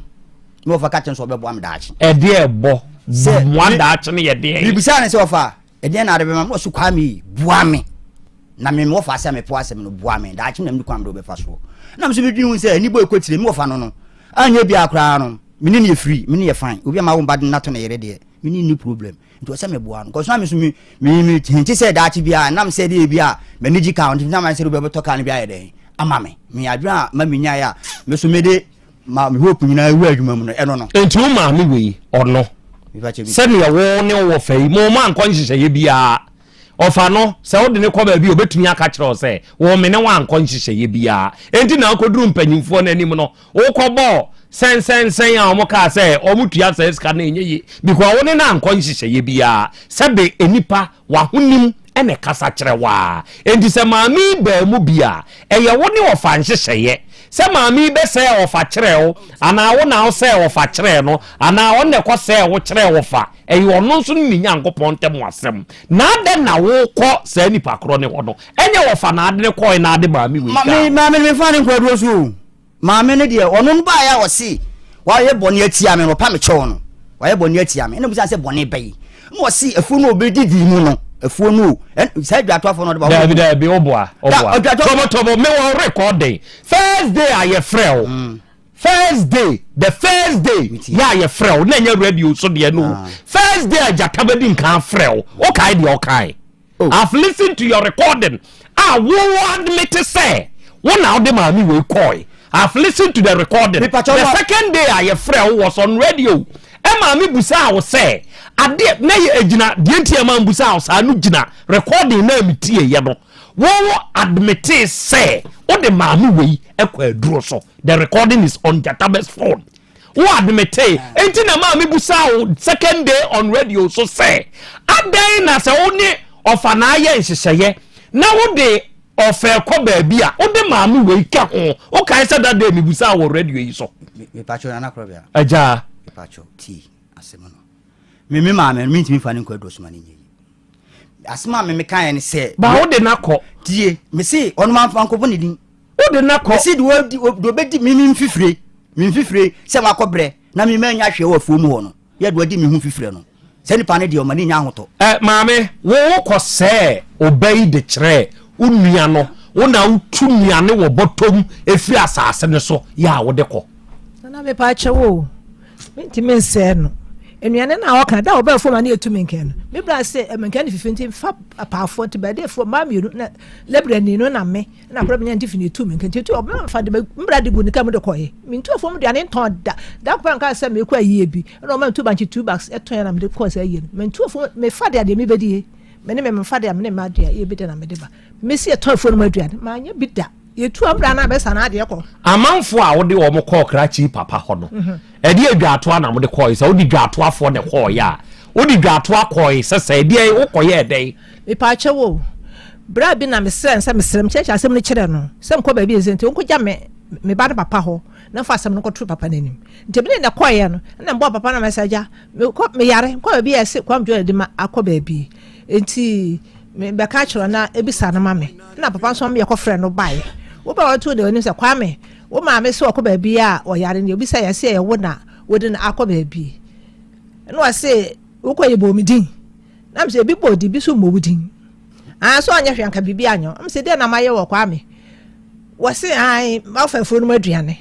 Me wɔfa ka kyerɛ me sɛ ɔbɛboa me daakye. Ɛdeɛ ɛbɔ? Sɛ Boa daakye no yɛ deɛn? Mebisaa no sɛ ɔfa Ɛdeɛn na wode bɛma me? Ɔse, Kwame yi, boa me. Na me mewɔ fa sɛ mepo asɛm no, boa me. Daakye na mene kwan mede wobɛfa soɔ. Na me nso medwene ho sɛ, anibɔ ɛkɔ tire, me wɔfa no no, anyɛ biara koraa no, me ne no yɛ free, me ne yɛ fine. Obi a mawo mba de no ato ne yere deɛ, me ne no nni problem. Nti ɔsɛ meboa no. Because na me nso me, me, me hinte sɛ daakye biara, nam sɛ deɛ bi a m'ani gye kaa ho, nti na mayɛ sɛ obi a ɔbɛtɔ kaa no bi ayɛ dɛn ama me. Me adwene a ma menyaeɛ a, me nso mede ma me hope nyinaa wura adwuma mu no ɛno no. Nti wo maame wei ɔno sɛdeɛ wo ne wo wɔfa yi mo ma nkɔ nhyehyɛeɛ biara ɔfa no sɛ wode ne kɔ baabi a ɔbɛtumi aka kyerɛ wo sɛ wo me ne wankɔ nhyehyɛeɛ biara enti na wokɔduru mpanyimfoɔ no anim no wokɔbɔɔ sɛnsɛnsɛn a wɔn kaa sɛ wɔn tua sɛ sika no ɛnyɛ yie because wo ne no ankɔ nhyehyɛeɛ biara sɛbe nnipa W'ahonim na ɛkasa kyerɛ wo ara. Enti sɛ maame yi baa mu bi a, ɛyɛ wo ne ɔfa nhyehyɛeɛ. Sɛ maame yi bɛsɛɛ ɔfa kyerɛɛ wo, anaa wo na wosɛɛ ɔfa kyerɛɛ no, anaa ɔno na ɛkɔsɛɛ wo kyerɛɛ ɔfa, ɛyɛ ɔno nso ne ne Nyankopɔn ntam asɛm. Na adɛn na wokɔ saa nipa korɔ no hɔ no? Ɛnyɛ ɔfa na ade no kɔɔe na ade maame wei kaa ho? Maame no memfaa no nkɔɔ aduro so o. Maame no deɛ, ɔno no baeɛ a ɔse wayɛ bɔne atia me no, ɔpa me kyɛw no, wayɛ bɔne atia me. Ɛna bisa sɛ bɔne bɛyi? Ɛna ɔse afuo no ɔbɛdidi mu no, afuo no o, saa adwatoafoɔ no ɔde ba. Daabi daabi, woboa, woboa. Tɔbɔtɔbɔ, me wɔ recording. First day a yɛfrɛ wo, mm. first day, the first day yɛ a yɛfrɛ wo, na ɛnyɛ radio so deɛ no. Ah. First day a gyata bɛdi nkan frɛ wo, wokae deɛ ɔkae. Oh. I've listened to your recording. A wo admit sɛ wo na wode maame wei kɔe. I've listened to the recording. The second day a yɛfrɛ wo was on radio. Ɛma me busaa wo sɛ adeɛ na yɛ egyina deɛ nti ɛma mbusaa wo saa no gyina recording na mi tie yɛ no. Wo wo admit sɛ wode maame wei ɛkɔ aduro so. The recording is on Jatabe's phone. Wo admitee enti na maa me busaa wo second day on radio so sɛ adɛn na sɛ wo ne ɔfa na ayɛ nhyehyɛeɛ na wo de ɔfɛ kɔ baabi a wode maame wei ka ho. Wokae sɛ that day me busaa wɔ radio yi so. Mepakyɛw Nana Korɔbea. Agya. Mepakyɛw tie asɛm no. Me me maame no mentumi fa ne nkɔ aduro so ma no nyɛ yie. Asɛm a me mekaeɛ ne sɛ. Ba wode no akɔ. Tie mese ɔno mamfa nkɔbɔ ne din. Wode no akɔ. Mese deɛ ɔbɛdi me me mfifire me mfifire sɛ wakɔ brɛ na me manya hwee wɔ afuo mu hɔ no yɛ deɛ ɔdi me ho mfifire no sɛ nipa no deɛ ɔma ne nya ahotɔ. Ɛ maame wo wokɔ sɛɛ ɔba yi de kyerɛɛ wo nua no wo na wotu nnuane wɔ bɔtɔm ɛfiri asase no so yɛ a wode kɔ. Nana mepa kyɛw o mentumi nsɛɛ no nnuane no a ɔka da a ɔbaa fam a ne yɛtu menkɛn no me bra sɛ menkɛn no fifi nti fa apaafoɔ nti bɛdefoɔ mmaa mmienu na labrani no na me na akora bɛnya nti fi ne tu me nti tu ɔbɛma fa de mbra de gu ne ka mu de kɔɛ mentu afom aduane ntɔn da da kɔpɛ nka sɛ mekɔ ayie bi ɛna ɔma ntu bankye two bags ɛtɔn na mede kɔɔ sɛ ayie no mentu afom mefa de adeɛ mebɛdie me ne me mfa de a me ne mma adeɛ yɛ bi de na mede ba mesi ɛtɔn afuo no mu aduane maanyɛ bi da yɛtu amra no abɛsa no adeɛ kɔ. Amanfoɔ a wode wɔn kɔɔ krakye papa hɔ no mhm. ɛdeɛ dwaatoa na mode kɔɔe sɛ wode dwaatoafoɔ na ɛkɔɔeɛ a wode dwaatoa kɔɔe sɛ sɛ ɛdeɛ wokɔyɛɛ dɛn? Mepaakyɛw o, bra bi na mesrɛ no sɛ mesrɛ mekyerɛkyerɛ asɛm no kyerɛ no sɛ mekɔ baabi ɛsɛ nti ɔnkɔgya me me ba no papa hɔ na mfa asɛm no nkɔto papa no anim. Nti mene na ɛkɔeɛ no na mebɔɔ papa no ama sɛ agya mekɔ meyare mekɔ baabi a ɛse Kwame Jordan de ma akɔ baabi nti mebɛka akyerɛ na ebisa no ma me na papa nso ma yɛkɔfrɛ no baeɛ. Wobɛ wɔto deɛ onim sɛ Kwame wo maame sɛ ɔkɔ baabi a ɔyare no obisa yɛ sɛ ɛwo na wode no akɔ baabi na ɔse wokɔ yɛ bɔ me din. Na mesɛ ebi bɔ din, bi so mmɔ wo din. Ah, so ɔnyɛ hwee anka biribi anyɛ. Mesɛ deɛ na mayɛ wɔ Kwame. Wɔse ae, mafa afuo no mu aduane.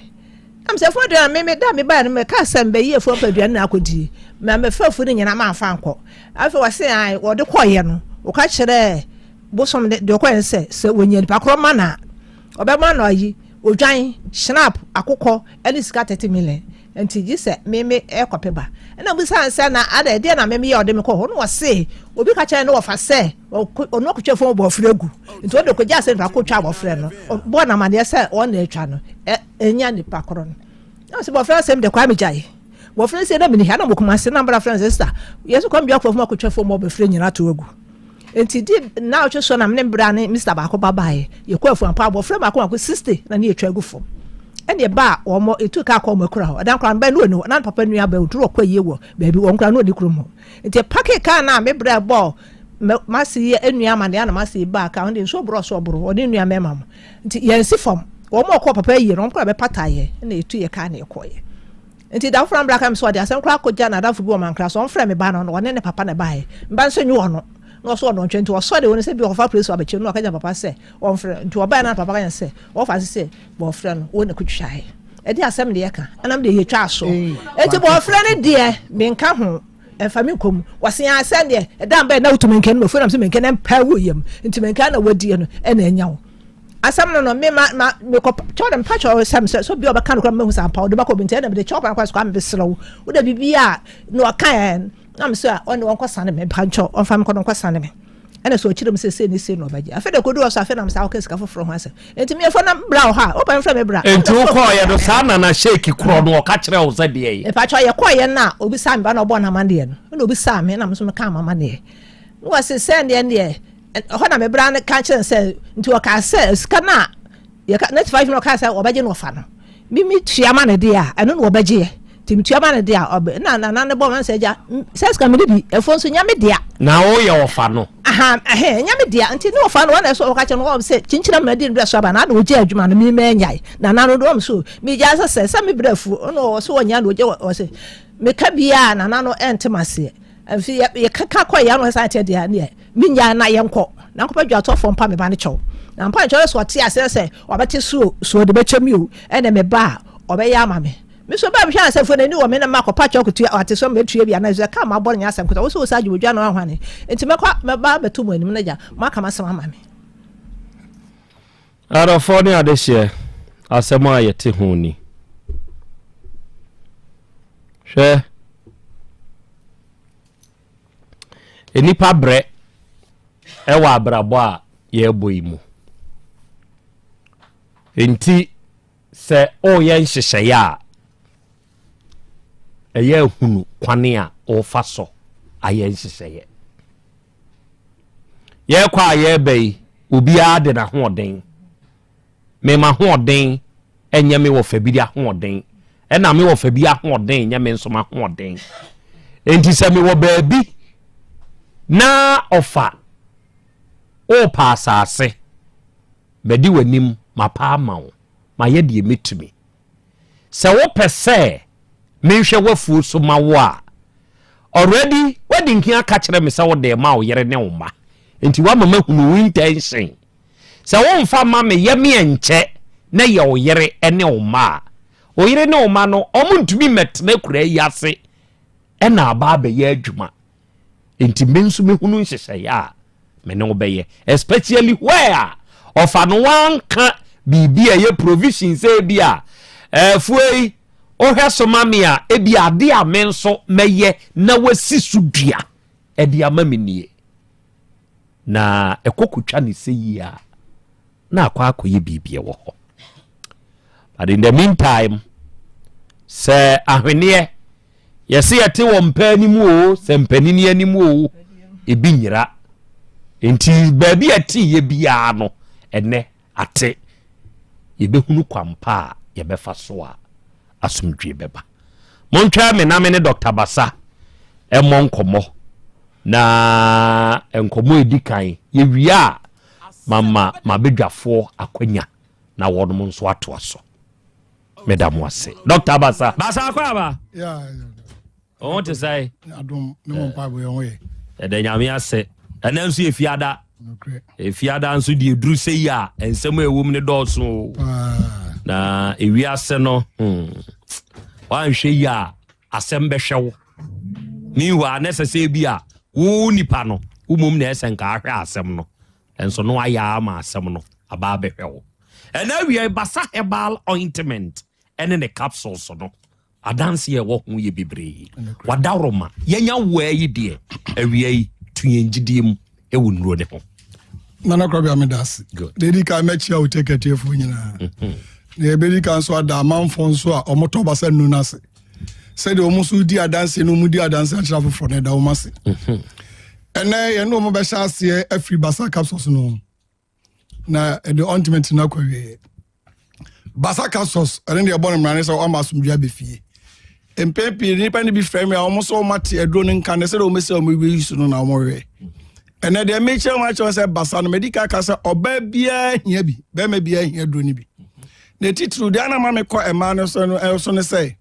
Na mesɛ afuo aduane me me da me baeɛ no mekaa sɛ mbɛyi afuo mpa aduane na akɔdie ma mɛfa afuo no nyinaa mamfa ankɔ. Afei wɔse ae wɔde kɔeɛ no wɔka kyerɛɛ bosom de deɛ ɔkɔeɛ no sɛ sɛ wɔnya nipa korɔ ma no a ɔbɛma no ayi odwan, schnapp, akokɔ ne sika 30 million nti gye sɛ me me ɛkɔpɛ ba. Ɛna mobisa no sɛ na adɛ deɛ na me meyɛ ɔde me kɔ hɔ na wɔse obi ka kyerɛ no wɔfa sɛ ɔno akɔtwa fam bɔɔfrɛ agu nti ɔde kɔgyaa sɛ nipa kɔ twa abɔfrɛ no bɔɔ no amaneɛ sɛ ɔn na atwa no ɛnya nipa korɔ no na ɔsɛ bɔfrɛ asɛm de kwame gyae bɔfrɛ sɛ na meni ha na mɔkuma ase na mbra frɛ sɛ sista yɛsɛ kwame gyae kɔ fam akɔtwa fam ɔbɛfrɛ nyina to agu nti di na ɔtwe so na mene mbra ne mr baako ba baeɛ yɛkɔ afuampa abɔfrɛ baako baako 60 na ne yɛtwa agu fam ɛne ɛba a wɔn ɛtu kaa kɔ wɔn akura hɔ ɛdan koraa mbɛ no ɔni hɔ na papa nua bɛ ɔduru ɔkɔ yie wɔ baabi wɔn koraa no ɔni kurom hɔ nti pake kaa na me brɛ bɔɔ mase yi nua amaneɛ na mase yi baa kaa ho de nsuo borɔ so ɔboro ɔne nua mɛma mo Nti yɛnsi fam. Wɔn a wɔkɔɔ papa ayie no, wɔn koraa bɛpata yɛn na yɛtu yɛn kaa na yɛkɔeɛ. Nti da foforɔ na bra ka me sɛ ɔde asɛm koraa akɔgya n'adamfo bi wɔ Mankra so, ɔmfrɛ me ba no na ɔne ne papa na ɛbaeɛ. Me ba no sɛ nyɛ ɔno na ɔso ɔno ntwɛn nti ɔsɔre wɔ ne sɛ bi ɔkɔfa polisi abɛkyɛ no na ɔka kyerɛ papa sɛ ɔmfrɛ no. Nti ɔbaeɛ na papa ka kyerɛ no sɛ wɔfa ase sɛ bɔɔfrɛ no wɔn na kɔtwaeɛ. Ɛde asɛm deɛ ɛka ɛnam deɛ yɛtwa aso. Nti bɔɔfrɛ no deɛ menka ho. Ɛmfa me nkɔ mu. Wɔse aa sɛ neɛ ɛda mbɛn na wotu menken no mafuo nam sɛ menken no mpaa wo yam nti menken na wadie no ɛna anya wo asɛm no no me ma ma mekɔ kyɛw de mpa kyɛw sɛm sɛ so bi ɔbɛka no kora mahu sɛ ampa wode bɛkɔ bi nti ɛna mede kyɛw kwan kwan so kwa mebɛserɛ wo wode biribi a na ɔka ɛ na me sɛ ɔne ɔnkɔ sane me mpa nkyɛw ɔmfa me kɔ no ɔnkɔ sane me ɛna sɛ ɔkyerɛ mu sɛ sei ne sei na ɔbɛgye afei de kɔdu hɔ so afei na mesɛ wokɛ sika foforɔ ho asɛm nti meyɛfo na bra wɔ hɔ a wopɛ mfrɛ me bra nti wokɔɔyɛ no saa nana sheki korɔ no ɔka kyerɛ wo sɛ deɛ yɛ mepatwɔ yɛkɔɔyɛ no a obisaa me ba na ɔbɔɔ no amanneɛ no ɛna obisaa me na me nso mekaa m'amanneɛ na wɔse sɛ neɛ neɛ ɛhɔ na me bra no ka kyerɛ no sɛ nti ɔkaa sɛ sika no a Yɛka 95 na ɔkaa sɛ wɔbɛgye no ɔfa no. Me me tua ma no deɛ a, ɛno na wɔbɛgyeɛ. Nti me tua ma no deɛ a, ɔbɛ na nana no bɔ ma sɛ agya, sɛ sika mede bi, ɛfoɔ nso nyɛ me dea. Na woyɛ ɔfa no. Aha, ɛhɛn, ɛnyɛ me dea. Nti ne ɔfa no, wɔn na ɛsɛ ɔka kyerɛ no, wɔn sɛ kyinkyina mma di no berɛ so aba, na ana ɔgye adwuma no, me mɛnyae. Nana no de wɔn so, megyaa sɛ sɛ, sɛ me berɛ afu, ɔno ɔwɔ so ɔnya na ɔgye, wɔ sɛ, meka biara nana no ɛnte m'aseɛ. Nti yɛ yɛkeka kɔ yɛ ano san kyɛ deɛ neɛ menyaa na yɛnkɔ na nkɔpɛ dwatɔfoɔ mpa me ba no kyɛw na mpa nkyɛw sɛ ɔte aseɛ sɛ ɔbɛte so so ɔde bɛkyɛ mi o ɛna me ba a ɔbɛyɛ ama me me so bɛɛ mehwɛ asɛmfo n'ani wɔ me na makɔpa kyɛw kutua ɔte so mɛtua bi anaa sɛ ka ma bɔ no nyɛ asɛm kuta wo sɛ wo sɛ agye odwa no ahwane nti mɛkɔ mɛba bɛto mo anim na gya moaka m'asɛm ama me. Adɔfoɔ ne adehyeɛ, asɛm a yɛte ho ni. Hwɛ, nnipa brɛ ɛwɔ abrabɔ a yɛrebɔ yi mu. Nti sɛ ɔreyɛ nhyehyɛeɛ a, ɛyɛ ahunu kwane a ɔrefa so ayɛ nhyehyɛeɛ. Yɛrekɔ a yɛreba yi, obiara de n'ahoɔden. Me m'ahoɔden nyɛ me wɔfa bi ahoɔden, ɛna me wɔfa bi ahoɔden nyɛ me nso m'ahoɔden. Enti sɛ mewɔ baabi na ɔfa worepa asase, madi w'anim mapa ama wo, mayɛ deɛ mɛtumi. Sɛ wopɛ sɛ menhwɛ w'afuo so ma wo a, already woadi nkan aka kyerɛ me sɛ wode rema wo yere ne wo mma. Nti woama mahunu wo intention. Sɛ womfa mma me yɛ me ɛnkyɛ na yɛ wo yere ne wo mma a, wo yere ne wo mma no wɔntumi mmɛtena akuraa yi ase ɛna aba abɛyɛ adwuma. Nti me nso mehunu nhyehyɛeɛ a me ne wo bɛyɛ especially where a ɔfa no wanka biribi a ɛyɛ provision sɛ ebi a ɛfuo yi wohwɛ so ma me a ebi ade a me nso mɛyɛ na wasi so dua ɛde ama me nie na ɛkɔ kotwa ne sɛ yie a na akɔ akɔyɛ biribi ɛwɔ hɔ but in the meantime sɛ ahweneɛ Yɛse yɛte wɔ mpaa no mu oo, sɛ mpanini anim oo, ebi nyera. Nti baabi a ɛteeɛ biara no, ɛnɛ ate. Yɛbɛhunu kwampa a yɛbɛfa so a asomdwie bɛba. Montwɛn me na me ne Dr. Basa mmɔ nkɔmmɔ. Na nkɔmmɔ a ɛdi kan, yɛwie a, mama m'abadwafoɔ akwanya na wɔnom nso atoa so. meda mo ase dɔkta basa basa akɔ aba ɔho te sɛ ɛdɛ nyame ase ɛnɛ nso yɛ fiada ɛfiada nso deɛ ɛduru sɛ yi a nsɛm a ɛwom ne dɔɔso o. Na ewiase no, woanhwɛ yi a asɛm bɛhwɛ wo. Meanwhile, na ɛsɛ sɛ bi a wo nipa no, wo mmom na ɛsɛ nka ahwɛ asɛm no. Nso no ayɛ ama asɛm no aba abɛhwɛ wo. Ɛna awia Basa herbal ointment ɛne ne capsules no. Adanse a ɛwɔ ho yɛ bebree. Wadaworoma, yɛnya woa yi deɛ, awia yi to yɛn gyidie mu ɛwɔ nnuro ne ho. Nana Korabea meda ase. Deɛ ɛdi kan mɛkyia wo tekatiefoɔ nyinaa. Na yɛbɛdi kan nso ada amanfoɔ nso a wɔtɔ basa nnu no ase. Sɛdeɛ wɔn nso di adanse no wɔn di adanse akyerɛ afoforɔ no ɛda wɔn ase. Ɛnɛ yɛne wɔn bɛhyɛ aseɛ afiri basa capsules no ho. Na ɛde ointment no akɔ awieɛ. Basa capsules ɛne deɛ ɛbɔ no mmara ne sɛ ɔma asomdwoeɛ abɛfie. Mpɛn pii nnipa no bi frɛ me a wɔn nso wɔn ate aduro no nka ne sɛdeɛ wɔn bɛsi wɔn bɛyi so no na wɔn wɛ. Ɛnɛ deɛ mekyerɛ wɔn akyerɛ sɛ basa no mɛdi ka ka sɛ ɔbaa biara hia bi, bɛrima biara hia aduro no bi. Na titiriw deɛ anam mekɔ mmaa no so no ɛso ne sɛ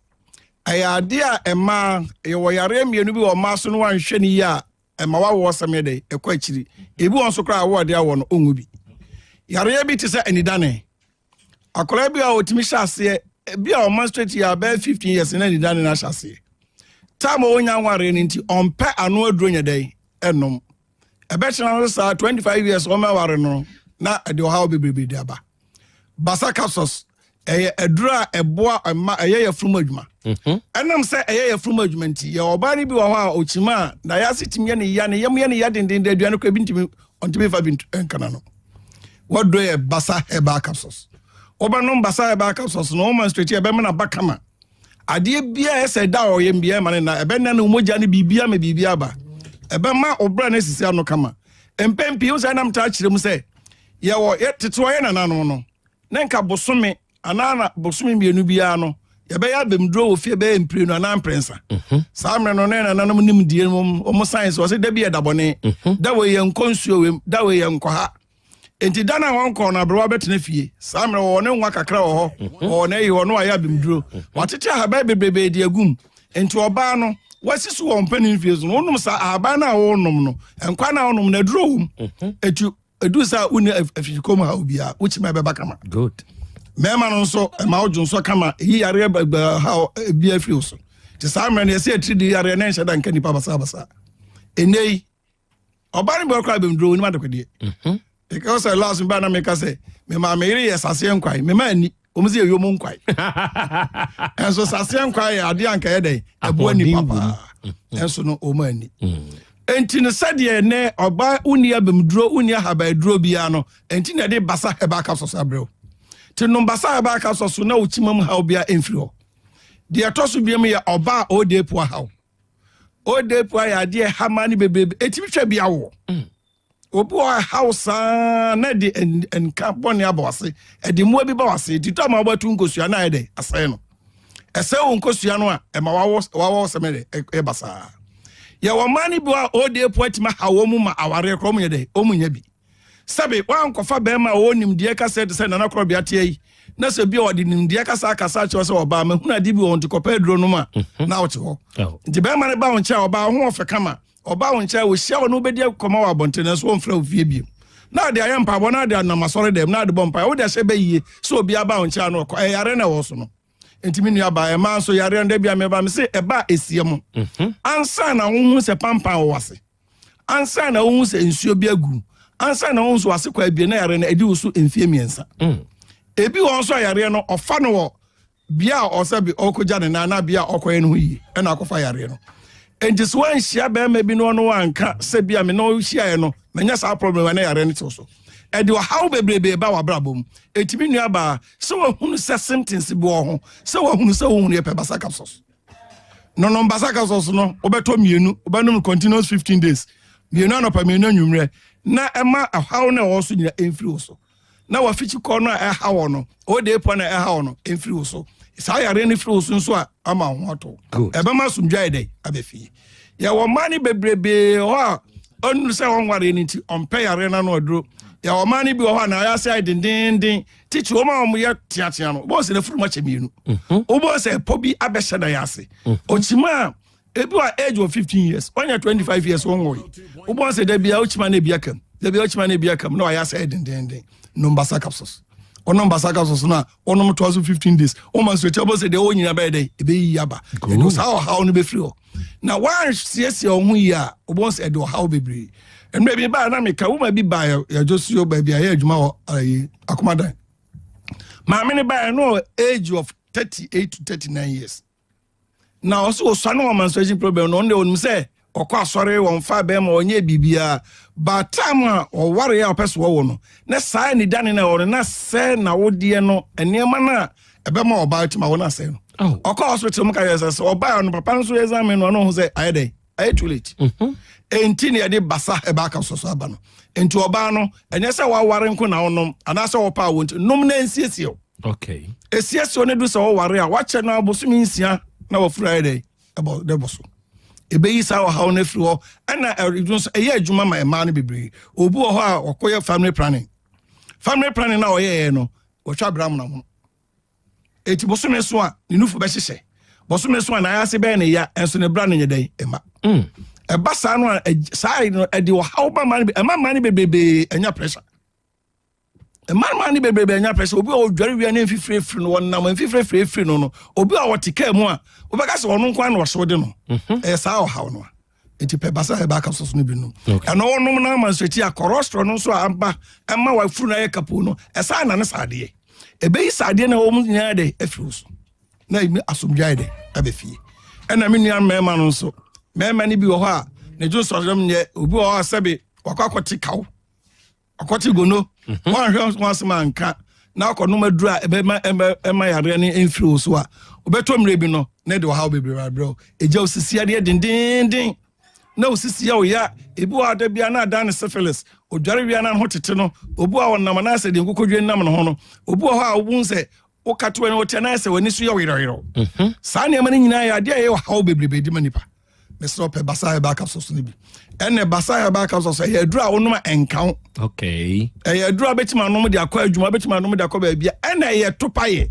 ɛyɛ adeɛ a mmaa yɛwɔ yareɛ mmienu bi wɔ mmaa so no wanhwɛ ne yie a ɛma wawoɔ sɛm yɛ dɛ ɛkɔ akyiri. Ebi wɔn nso koraa awoɔ de awɔ no ɔnwu bi. Yareɛ bi te sɛ anidane. Akwadaa bi a ɔtumi hyɛ aseɛ bi a ɔma straight yɛ abɛɛ 15 years na anidane no ahyɛ aseɛ. Time a ɔnya nwareɛ no nti ɔmpɛ ano aduro nyɛ dɛn ɛnom. Ɛbɛkyena no saa 25 years ɔma aware no na ɛde ɔhaw bebrebe de aba. Basa capsules ɛyɛ aduro a ɛboa ɛma ɛyɛ yafunu mu adwuma. Ɛnam sɛ ɛyɛ yafunu mu adwuma nti yɛ ɔbaa no bi wɔ hɔ a ɔkyima a na yɛase tumi yɛ ne ya ne yam yɛ ne ya dendenden aduane kora bi ntumi ɔntumi fa bi nkana no. Wɔdɔ yɛ basa herbal capsules. Wobɛnom basa herbal capsules no woma straight ɛbɛma no aba kama. Adeɛ biara ɛsɛ da a ɔyɛ biara ma ne na ɛbɛna ne mogya ne biribiara ma biribiara aba. Ɛbɛma ɔbra no asisi ano kama. Mpɛn pii wo sɛ ɛnam taa kyerɛ mu sɛ yɛwɔ yɛ tete ɔyɛ nananom no na nka bosome anaa na bosome mmienu biara no yɛbɛyɛ abɛmduro wɔ fie bɛyɛ mprenu anaa mprɛnsa. Saa mmerɛ no na nananom nim die no wɔn science wɔ sɛ da bi yɛ da bɔne, da wei yɛ nkɔ nsuo wei da wei yɛ nkɔ ha. Nti da no a wɔnkɔɔ no aberewa bɛtena fie. Saa mmerɛ wɔwɔ ne nwa kakra wɔ hɔ, wɔwɔ n'ayi hɔ na wayɛ abɛmduro. Watete ahaban bebrebe de agum. Nti ɔbaa no wasi so wɔ mpanin fie so no wonom saa ahaban no a wonom no nkwa no a wonom no aduro wom. Eti edu sɛ wonni afifikɔ mu ha obiara wokyima ɛbɛba kama. Good. Mmarima no nso ɛma wodwo nso kama eyi yareɛ ha ebi afiri wo so. Nti saa mmerɛ no yɛsɛ atiri di yareɛ na nhyɛ da nka nipa basabasa. Ɛnɛ yi ɔbaa no bi ɔkora abɛmduro onim adekodeɛ. Because last ba na meka sɛ me maame yere yɛ saseɛ nkwae me ma ani wɔn sɛ yɛ mu nkwae. Ɛnso saseɛ nkwae yɛ adeɛ anka yɛ dɛn ɛboa nipa paa. Ɛnso no wɔn ani. Enti no sɛdeɛ nɛ ɔbaa wonni abɛmduro wonni ahabaduro biara no enti na ɛde basa herbal capsules abrɛ wo. Te nom basa herbal capsules na wo kyima mu haw biara ɛmfiri hɔ. Deɛ ɛtɔ so biom yɛ ɔbaa a ɔde epu ahaw. Ɔde epu ayɛ adeɛ ɛha maa no bebrebe ɛtumi twa bi awoɔ. Obi wɔ ɛhaw saa na ɛde nka bɔne aba wase ɛde mmoa bi ba wase nti tɔ ama wobɛto nkosua na ayɛ dɛ asɛe no. Ɛsɛe wo nkosua no a ɛma wawɔ sɛm dɛ ɛba saa. Yɛwɔ mmaa no bi a ɔde epu atumi aha wɔn mu ma awareɛ korɔ wɔn yɛ dɛ wɔn nya bi. Sɛbe wankɔfa bɛrima a ɔwɔ nimdeɛ kasa te sɛ Nana Korɔbea teɛ yi na sɛ bi a ɔde nimdeɛ kasa akasa akyerɛ sɛ ɔbaa mahunu ade bi wɔ nti kɔpɛ aduro nom a na wote hɔ. Nti bɛrima no ba wo nkyɛn a ɔbaa ho ɔfɛ kama ɔba wo nkyɛn wɔhyia wo na wobɛdi akɔma wɔ abɔnten nanso wɔmfrɛ wo fie bio. Na ade ayɛ mpaebɔ na ade anam asɔre dɛm na ade bɔ mpae wode ahyɛ bɛyie sɛ obi aba wo nkyɛn a na ɔkɔ ɛyare na ɛwɔ so no. Nti me nua baa ɛmaa nso yareɛ no da bi a meba me se ɛba a ɛsia mu. Ansa na wohu sɛ pampan wɔ wase. Ansa na wohu sɛ nsuo bi agu. Ansa na wohu sɛ wase kɔ abie na yareɛ no adi wo so mfie mmiɛnsa. Ebi wɔ nso a yareɛ no ɔfa no wɔ bea a ɔsɛ bi ɔkɔgya ne nan na bea a ɔkɔyɛ no ho yie ɛna akɔfa yareɛ no. Nti sɛ wanhyia bɛrima bi na ɔno wanka sɛ bi a me na ɔhyiaeɛ no manya saa problem na yareɛ no tew so. Ɛde ɔhaw bebrebe ba w'abrabɔ mu. Enti me nua baa sɛ wahunu sɛ symptoms bi wɔ ho sɛ wahunu sɛ wohunu yɛ pɛ basa capsules. Nonom basa capsules no wobɛtɔ mmienu wobɛnom continuous 15 days mmienu anɔpa mmienu anwummerɛ na ɛma ɔhaw no a ɛwɔ so nyina ɛmfiri wo so. Na wafikyi kɔ no a ɛha wɔ no ode pɔ no a ɛha wɔ no ɛmfiri wo so. Saa yareɛ no firi wo so nso a ama wo ho atɔ. Ɛbɛma asomdwoeɛ ayɛ dɛn aba fie. Yɛwɔ mmaa no bebrebee hɔ a ɔnuru sɛ wɔnwareɛ no nti ɔmpɛ yareɛ no ano aduro. Yɛwɔ mmaa no bi wɔ hɔ a na ayɛ ase ayɛ dendenden titi wɔn a wɔyɛ teatea no wobɛhu sɛ n'afurum akyɛ mmienu. Wobɛhu sɛ ɛpɔ bi abɛhyɛ na yɛ ase. Ɔkyima a ebi wɔ age of 15 years ɔnyɛ 25 years wɔn wɔyi. Wobɛhu sɛ da bia ɔkyima no ebi akam da bia ɔkyima no ebi akam na wayɛ ase ayɛ dendenden. Nom basa capsules. Wɔnom basa capsules no a, wɔnom toa so 15 days. Wɔma nsuokyɛ bɔ sɛ deɛ ɛwɔ nyinaa bɛyɛ dɛn? Ɛbɛyiyi aba. Ɛde saa ɔhaw no bɛfiri hɔ. Na woansiesie wo ho yie a, wobɛhu sɛ ɛde ɔhaw bebree. Mmerɛ bi baa na meka, woma bi baa yɛdwo suo baabi a yɛ adwuma wɔ ayi akomadan. Maame no baa no age of 38 to 39 years. Na ɔsɛ ɔsua no wɔ menstruation problem no, ɔno deɛ ɔnim sɛ ɔkɔ asɔre wɔmfa bɛrima ɔnyɛ biribiara. But time a ɔware a ɔpɛ so ɔwɔ no, na saa anidane no a ɛwɔ no, na sɛ na wodeɛ no nneɛma no a ɛbɛma ɔbaa atumi awo no asɛe no. Ɔkɔ hospital mu ka yɛ sɛ sɛ ɔbaa no papa no nso examine no ɔno ho sɛ ayɛ dɛn ayɛ too late. Enti na yɛde basa ɛba aka sɔsɔ aba no. Enti ɔbaa no ɛnyɛ sɛ waware nko na ɔnom anaasɛ ɔpa awo nti nom na nsiesie o. Okay. Esiesie no du sɛ ɔware a wakyɛ no abosome nsia na wafuru ayɛ dɛn ɛbɔ dɛbɔ so. Ebeyi saa ɔhaw no afiri hɔ ɛna ɛno nso ɛyɛ adwuma ma mmaa no bebree. Obi wɔ hɔ a ɔkɔyɛ family planning. Family planning na ɔyɛɛ no wɔtwa abira amonamono eti bosome so a ne nufu bɛhyehyɛ bosome so a n'ayase bɛyɛ ne ya ɛnso ne bra no nyɛ dɛn ɛma mm. ɛba saa no a saa no ɛde ɔhaw ba ma no ɛma mmaa no bebrebe ɛnya pressure ɛma mmaa no bebrebe ɛnya pressure obi a ɔdware wia ne mfifire firi no wɔnam mfifire firi firi no no obi a ɔte kaa mu a wobɛka sɛ ɔno nko ara na ɔhyew de no mhm. ɛyɛ saa ɔhaw no a nti pɛ basa herbal capsules no bi nom ɛno wonom no ama nsuakyi a cholesterol no nso a aba ɛma wafuru no ayɛ kapo no ɛsan na ne saadeɛ ɛbɛyi saadeɛ na wɔn nyinaa dɛ afiri wo so na ɛmi asomdwa ayɛ dɛ abɛ fie ɛna me nua mmarima no nso mmarima no bi wɔ hɔ a ne dwo nsɔsɔm nyɛ obi wɔ hɔ a sɛbe wakɔ akɔte kaw ɔkɔte gono mhm. wanhwɛ ho asɛm anka na akɔnom aduru a ɛbɛma ɛma yareɛ no mfiri wo so a wobɛtɔ mmerɛ bi no na ɛde ɔhaw bebree abrɛ wo ɛgya wo sisi adeɛ dendenden na wo sisi yɛ wo ya ebi wɔ ada bia na adan ne syphilis odware wia na ho tete no obi a ɔnam anaasɛ deɛ nkokodwe nam ne ho no obi wɔ hɔ a wobu sɛ wokatoa no wote anaasɛ w'ani so yɛ yerɛyerɛw mhm. saa nneɛma no nyinaa yɛ adeɛ a ɛyɛ ɔhaw bebrebe de ma nipa mesrɛ ɔpɛ basa herbal capsules no bi ɛnna basa herbal capsules ɛyɛ aduru a wonom a ɛnka wo okay ɛyɛ aduru a bɛtumi anom de akɔ adwuma bɛtumi anom de akɔ baabi a ɛnna ɛyɛ topa yɛ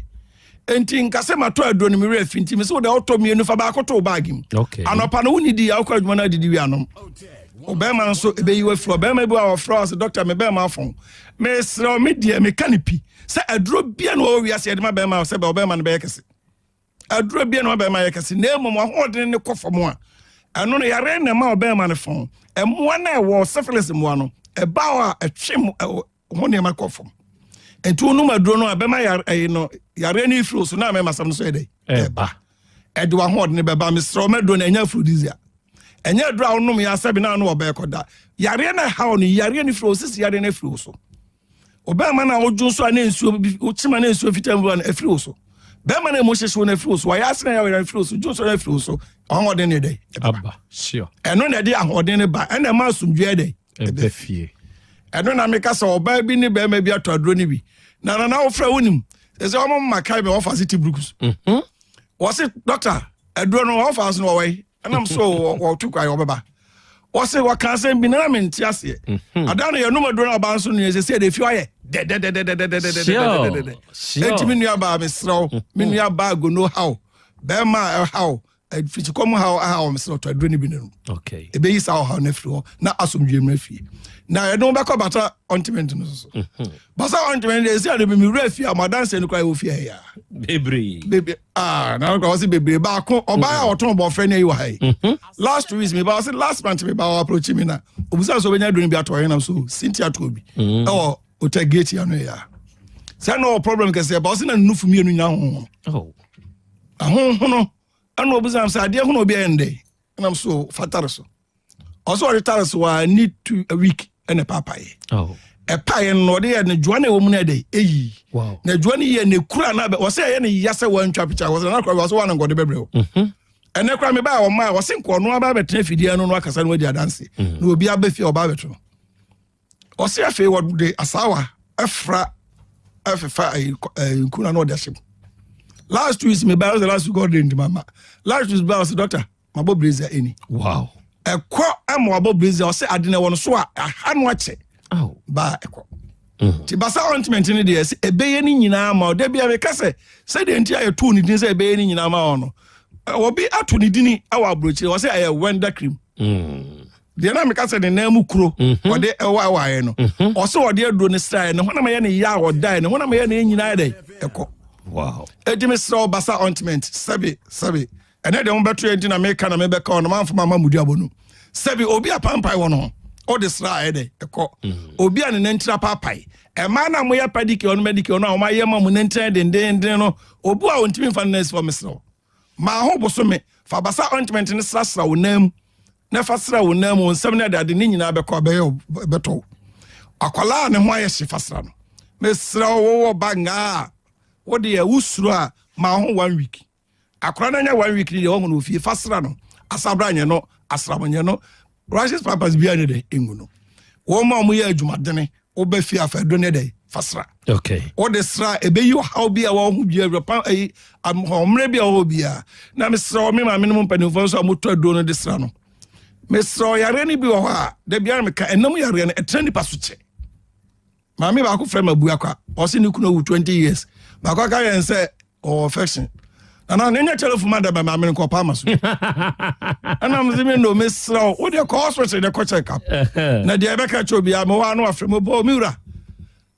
nti nka sɛ matɔ aduro no mewerɛ afi nti mesɛ wode wotɔ mmienu fa baako to wo baage mu anɔpa no wonni di a wokɔ adwuma no adidi wie anom ɔbɛrima nso ɛbɛyi wafiri ɔbɛrima bi a ɔfrɛ ɔsɛ dɔkta me bɛrima afɔn mesrɛ me deɛ meka ne pi sɛ aduro bia na wɔwɔ wiase yɛde ma bɛrima sɛ ɔbɛrima no bɛyɛ kɛse aduro bia na ɔbɛrima yɛ kɛse na mmom ahoɔden ne kɔ fam a ɛno no yare na ɛma ɔbɛrima no fɔn mmoa no a ɛwɔ syphilis mmoa no ɛba hɔ a ɛtwe ho nneɛma kɔ fam nti wonom aduro no a bɛma yare ɛyi no yare no efiri so na mɛma sɛm no so yɛ dɛ ɛba ɛde wahoɔden bɛba mesrɛ ɔma aduro no ɛnyɛ aphrodisiac ɛnyɛ aduro a wonom yɛ asɛbi na ano ɔbɛɛ kɔda yareɛ no ɛhaw no yareɛ no firi osisi yareɛ no afiri wo so ɔbɛrima no a wodwo nso a ne nsuo bi wokyima ne nsuo fitaa mu no afiri wo so bɛrima no emu hyehye wo no afiri wo so wayɛ asena yɛ ɔyɛ afiri wo so dwo nso no afiri wo so ahoɔden ne dɛ aba sure ɛno na ɛde ahoɔden ne ba ɛna ɛma asomdwoeɛ dɛ ɛbɛ fie ɛno na meka sɛ ɔbaa bi ne bɛrima bi atɔ aduro no bi na nana wofrɛ wonim sɛ sɛ ɔmo ma kae me wɔfa se ti brukus mhm. wɔse dɔkta aduro no wɔfa so no wɔwɔ yi ɛnam so wɔtu kwan wɔbɛba wɔse wɔka asɛm bi na mente aseɛ mhm. ada no yɛnom aduro no ɔbaa nso nua sɛ sɛ ɛde fi ayɛ dɛdɛdɛdɛdɛdɛdɛdɛdɛdɛdɛ enti me nua baa mesrɛ wo me nua baa gono haw bɛrima a ɛhaw fikyikɔm haw ahaw mesrɛ ɔtɔ aduro no bi no ɛbɛyi saa ɔhaw no afiri hɔ na asomdwe mmra fie na ɛde wo bɛkɔ bata ɔntiment no so mhm. basa ɔntiment deɛ ɛsi ade bi mewura fie a madanseɛ no koraa ɛwɔ fie ha yi a bebree bebree ah na ɔkɔ ɔsi bebree baako ɔbaa a ɔtɔn bɔfrɛ ne ayi wɔ ha yi mhm. last 2 weeks mi ba ɔsi last month mi ba ɔ approach mi na obusa sɛ ɔbɛnya aduro no bi atɔ ɔyɛ nam so Cynthia atɔ bi mhm. ɛwɔ hotel gate ano yɛ a sɛ na ɔwɔ problem kɛseɛ ba ɔsi na nufu mmienu nyinaa ahohono oh. ahohono ɛna obusa sɛ adeɛ ho na obi ayɛ ndɛ ɛnam so fatare so ɔsɛ ɔde tare so a ne tu a week ɛna ɛpaapaeɛ oh. ɛpaeɛ no ɔde yɛ ne dwoa no ɛwɔ mu no ɛdɛ ɛyi na dwoa no yɛ ne kura no abɛ ɔsɛ ɛyɛ ne ya sɛ wantwa pikya wɔsɛ na kora wɔsɛ wɔn nkɔde bɛbrɛ o mhm. ɛnɛ kora me baa ɔma a wɔsɛ nkɔ ɔno aba abɛtena afidie no no akasa no wadi adanse mhm. na obi abɛ fie ɔba abɛto no ɔsɛ afei wɔde asaawa ɛfra ɛfefa nkuna na ɔde ahyɛ mu last 2 weeks me baa ɔsɛ last week ɔde ndima ma last 2 weeks baa ɔsɛ doctor mabɔ brazier ɛni wow ɛkɔ ɛma wabɔ brazier ɔsɛ ade na ɛwɔ no so a aha no akyɛ baa ɛkɔ mm. nti basa ointment no deɛ sɛ ɛbɛyɛ no nyinaa ma ɔda bia meka sɛ sɛdeɛ nti a yɛtoo ne din sɛ ɛbɛyɛ no nyinaa ma ɔ no wɔbi ato ne dini wɔ aburokyire wɔ sɛ ɛyɛ wonder cream mm. Deɛ na meka sɛ ne nan mu kuro ɔde ɛwaewaeɛ no, ɔsɛ ɔde aduro no sraeɛ ne honam yɛ ne ya a ɔdaeɛ ne honam yɛ ne nyinaa dɛ ɛkɔ. Wow. Enti mesrɛ wo basa ointment sɛbe sɛbe ɛnɛ deɛ mobɛto yɛ nti na meka na mebɛka ɔno mamfa mama mudi abɔ no sɛbe obi a pampae wɔ no ho ɔde sra ayɛ dɛ ɛkɔ obi a ne nantiri apaapae ɛmaa na moyɛ pedicure no medicure no a wɔayɛ ma mo nantiri dendenden no obi a ɔntumi mfa no nasi fam mesrɛ wo maa ho bosome fa basa ointment no srasra wo nan mu na fa sra wo nan mu wo nsɛm ne adeade ne nyinaa bɛkɔ abɛyɛ bɛtɔ wo akwadaa a ne ho ayɛ hye fa sra no mesrɛ wo wowɔ ba ngaa a wo deɛ wosuro a maa ho one week akwadaa no anya one week ni deɛ wɔhu no ofie fa sra no asabra nyɛ no asram nyɛ no rashes pampers biara nyɛ dɛ engu no wɔn a wɔyɛ adwumadene wobɛ fie afa aduro ne dɛ fa sra okay wode sra ebeyi ɔhaw bi a wɔn ho bi awura pa ayi ɔmmerɛ bi a wɔwɔ biara na mesrɛ wɔn me maame no mu mpanimfoɔ nso a wɔtɔ aduro no de sra no mesrɛ ɔyareɛ no bi wɔ hɔ a da biara meka ɛnam yareɛ no ɛtena nipa so kyɛ maame baako frɛ ma bua kwa ɔse ne kunu awu 20 years baako aka yɛn sɛ ɔwɔ affection nana ne nyɛ telephone ma daba maame no nkɔ pa ama so ɛna mo se me no mesrɛ wo wodeɛ kɔ hospital de kɔ check up na deɛ ɛbɛka kyerɛ obiara mewɔ ano afrɛ mo bɔ me wura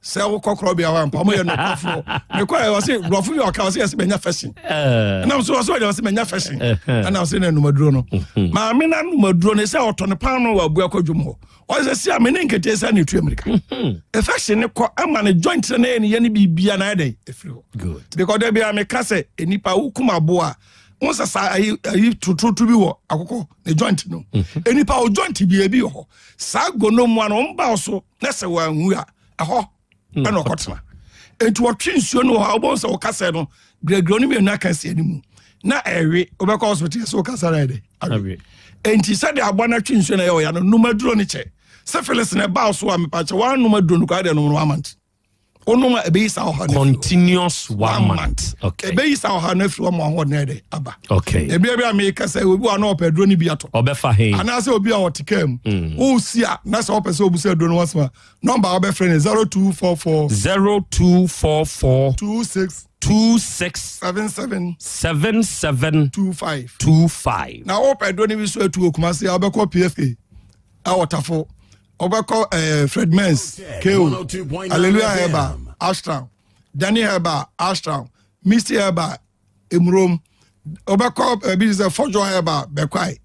sɛ wokɔ korɔ bia hɔ ampa moyɛ nokwafoɔ mekɔ ɛ ɔse borɔfo bi ɔka ɔse yɛse manya fashion ɛnam so ɔse ɔgyɛ ɔse manya fashion ɛnam se na anumaduro no maame no anumaduro no sɛ ɔtɔ ne paano wɔ abua kɔ dwom hɔ ɔsɛ si a me ne nkete sɛ ne tu amirika mhm. infection ne kɔ ama ne joint ne yɛ ne yɛ ne biribia na ayɛ dɛn ɛfiri hɔ because da bia meka sɛ nnipa wokum aboa a wo sɛ saa ayi ayi tututu bi wɔ akokɔ ne joint no mhm. nnipa wo joint bi ebi wɔ hɔ saa gono mu ano ɔmba so na sɛ wɔanwu a ɛhɔ hmm. ɛna ɔkɔtena nti wɔtwe nsuo no wɔ hɔ a wobɛhu sɛ wokasɛ no grɛgrɛ no mmienu aka si anim na ɛwe wobɛkɔ hospital sɛ wokasa no ɛdɛ awe nti sɛdeɛ aboa no atwe nsuo no ɛyɛ ɔya no nom aduro no kyɛ syphilis na ɛbaa so a mepakyɛ woanom aduro no koraa deɛ nom no one month wonom a ɛbɛyi saa ɔha no continuous one month okay ɛbɛyi saa ɔha no afiri hɔ ma ahoɔden ɛdɛ aba okay ebi ebi a meka sɛ obi wa na ɔpɛ aduro no bi atɔ ɔbɛfa he anaasɛ obi a ɔte kaa mu wosi a na sɛ ɔpɛ sɛ obu sɛ aduro no wasɛm a Nɔmba a wobɛfrɛ ne 0244. 0244. 26. 26. 77. 77. 25. 25. Na wopɛ aduro no bi so atu wɔ Kumasi a wobɛkɔ PFA ɛwɔ Tafo wobɛkɔ eh, Fred Mens KO Hallelujah Herbal Ashtown Danny Herbal Ashtown Misty Herbal emurom wobɛkɔ baabi te sɛ fɔdwo ɛba bɛkwae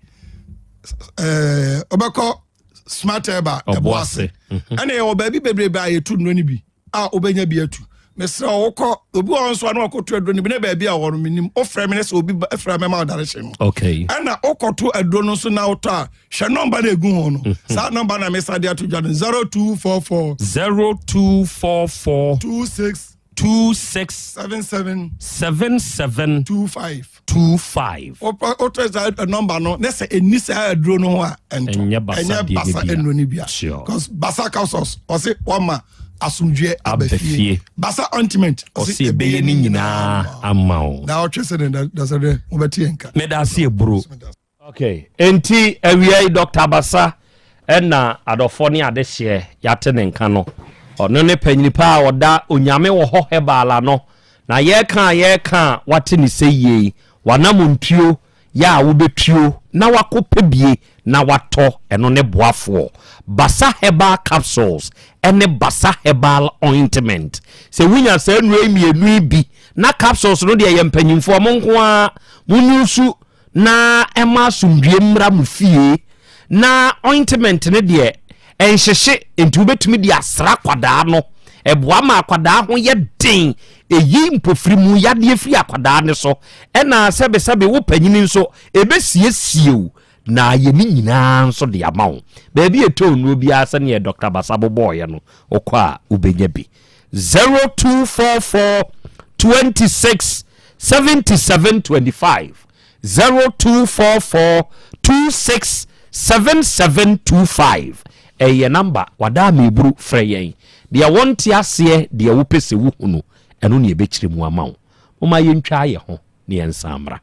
ɛɛ wobɛkɔ smart ɛba ɛboase mhm. ɛna yɛwɔ baabi bebrebe a yɛtu nnuro no bi a wobɛnya bi atu mesrɛ wokɔ obi wɔ nso a na wakɔto aduro no bi ne baabi a wɔ no menim wofrɛ me ne sɛ obi frɛ mɛma ɔdare no ɛna wokɔto aduro no nso na wotɔ a hwɛ nɔmba no ɛgu ho no mhm. saa nɔmba na mesa de ato dwa no 0244 0244 26 26 77 77 25 25. wotɔ saa nɔmba no ne sɛ ɛnni saa aduro no ho a ɛntɔ ɛnyɛ basa ɛnyɛ basa nnuro no bia because basa capsules ɔse wama asomdwoeɛ aba fie basa ointment ɔse ɛbɛyɛ ne nyinaa ama wo na ɔtwe sɛ ne dasɛ dɛ wobɛte yɛn nka meda ase eburo Okay, enti awia yi Dr. Abasa ɛna adɔfoɔ ne adehyeɛ yɛate ne nka no. Ɔno ne panyini pa a ɔda Onyame wɔ hɔ herbal ano. Na yɛreka a yɛreka a wate ne sɛ yie yi, w'anamontuo yɛ a wobɛtuo na wakɔpɛ bie na watɔ ɛno ne boafoɔ. Basa Herbal Capsules ɛne Basa Herbal Ointment. Sɛ wonya saa nnuro yi mmienu yi bi na capsules no deɛ yɛ mpanyinfoɔ mo nko ara mo nyusu na ɛma asomdwie mmra mo fie na ointment no deɛ ɛnhyehye nti wobɛtumi de asra akwadaa no ɛboa ma akwadaa ho yɛ den ɛyi mpofiri mu yadeɛ firi akwadaa no so ɛna sɛbesɛbe wo panyini nso ɛbɛsiesie wo na ayɛ ne nyinaa nso de ama wo baabi ɛtɔ nnuro biara sɛneɛ Dr. Basa bobɔɔyɛ no wokɔ a wobɛnya bi 0244 26 77 25 0244 26 77 25 Ɛyɛ namba wadaa meburu frɛ yɛn deɛ wonte aseɛ deɛ wopɛ sɛ wohunu ɛno ne yɛbɛkyerɛ mu ama wo Momma yɛntwa yɛ ho na yɛnsan mmra.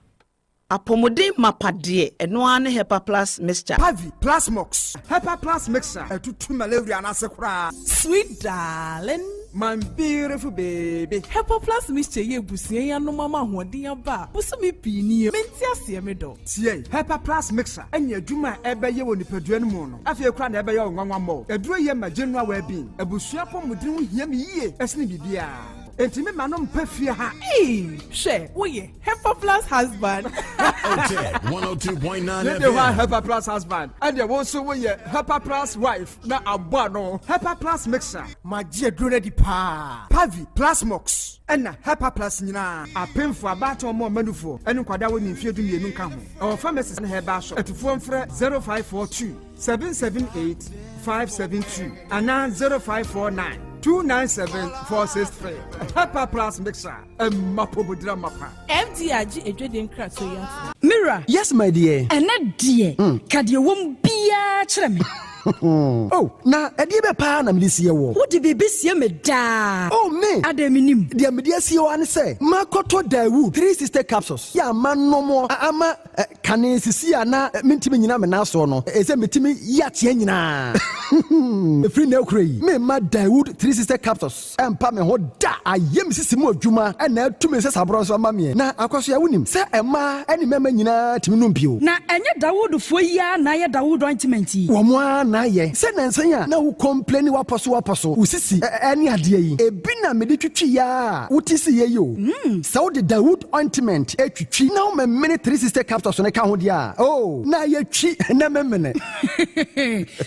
Apɔmuden mapa deɛ, ɛno ara ne Hepa Plus Mixture. Pavi, Plasmox, Hepa Plus Mixture, ɛtutu malaria no ase koraa. Sweet darling. My beautiful baby. Hepa Plus mixture yi abusua yi anom ama ahoɔden aba a bosome pii nie. Mente aseɛ me dɔ. Tie, Hepa Plus mixture ne adwuma a ɛbɛyɛ wɔ nipadua no mu no, afei koraa na ɛbɛyɛ wo nwanwa mmɔ. Aduro yi ma general well-being. Abusua apɔmuden ho hia me yie sene biribiara. Enti me ma no mpa fie ha. Eii hwɛ woyɛ Hepa Plus husband. Otec 102.9 Me de hɔ a FM. Hepa Plus husband, ɛnneɛ wo nso woyɛ Hepa Plus wife na abɔ ano. Hepa Plus mixture. Magye aduro no adi paa. Pavi, Plasmox, ɛna Hepa Plus nyinaa. Apemfoɔ, abaatan ɔmɔ mma nufoɔ, ɛne nkwadaa a wɔnni mfeɛ dumienu nka ho. Ɛwɔ pharmacies ne herbal shop. Atufoɔ mfrɛ 0542 778 572 anaa 0549 297 463. Hepa Plus Mixture, ɛma apɔmudira mapa. FDA agye adwadie nkratoɔ yi atom. Me wura. Yes my dear. Ɛnɛ deɛ, ka deɛ ɛwɔ mu biara kyerɛ me. Oh, na ɛdeɛ bɛ paa na mede sie woɔ? Wode biribi sie me daa. Oh, me! Adɛn mennim? Deɛ mede asie wo ara ne sɛ, makɔtɔ Daewoo 360 capsules yɛ a manom a ama kane sisi a na mentumi nnyina me nan soɔ no, ɛsɛ metumi yi ateɛ nyinaa. Ɛfiri nnɛ rekora yi, meremma Daewoo 360 capsules. Ɛmpa me ho da. Ayɛ me sisi mu adwuma na atu me nsasaborɔ nso ama meɛ. Na Akwasoa wonim sɛ mmaa ne mmarima nyinaa tumi nom bio. Na ɛnyɛ Dawoodfoɔ yi ara na ayɛ Dawood ointment yi? Wɔn ara na ayɛ. Sɛ nansa yi a na wo complaini wapɔso wapɔso, wo sisi ne adeɛ yi, ebi na mede twitwi yɛ a wote siiɛ yi o. Sɛ wode Dawood ointment twitwi na womemene 360 capsules no ka ho deɛ a, oh, na ayɛ twi na memene.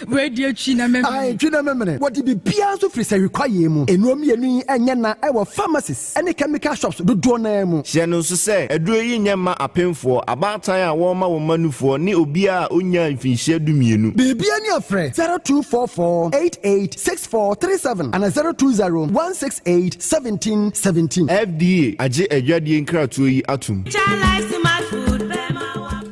Wei deɛ twi na memene. Ae, twi na memene. Wɔde biribiara nso firi sahwi kwaeɛ mu. Nnuro mmienu yi nyɛ na wɔ pharmacies ne chemical shops dodoɔ no ara mu. Hyɛ no nso sɛ, aduro yi nyɛ mma apemfoɔ, abaatan a wɔrema wɔn mma nufoɔ ne obiara a ɔnnyaa mfinhyia dumienu. Biribiara ni a frɛ 0244 88 6437 anaa 020 168 17 17. FDA agye adwadie nkratoɔ yi atom.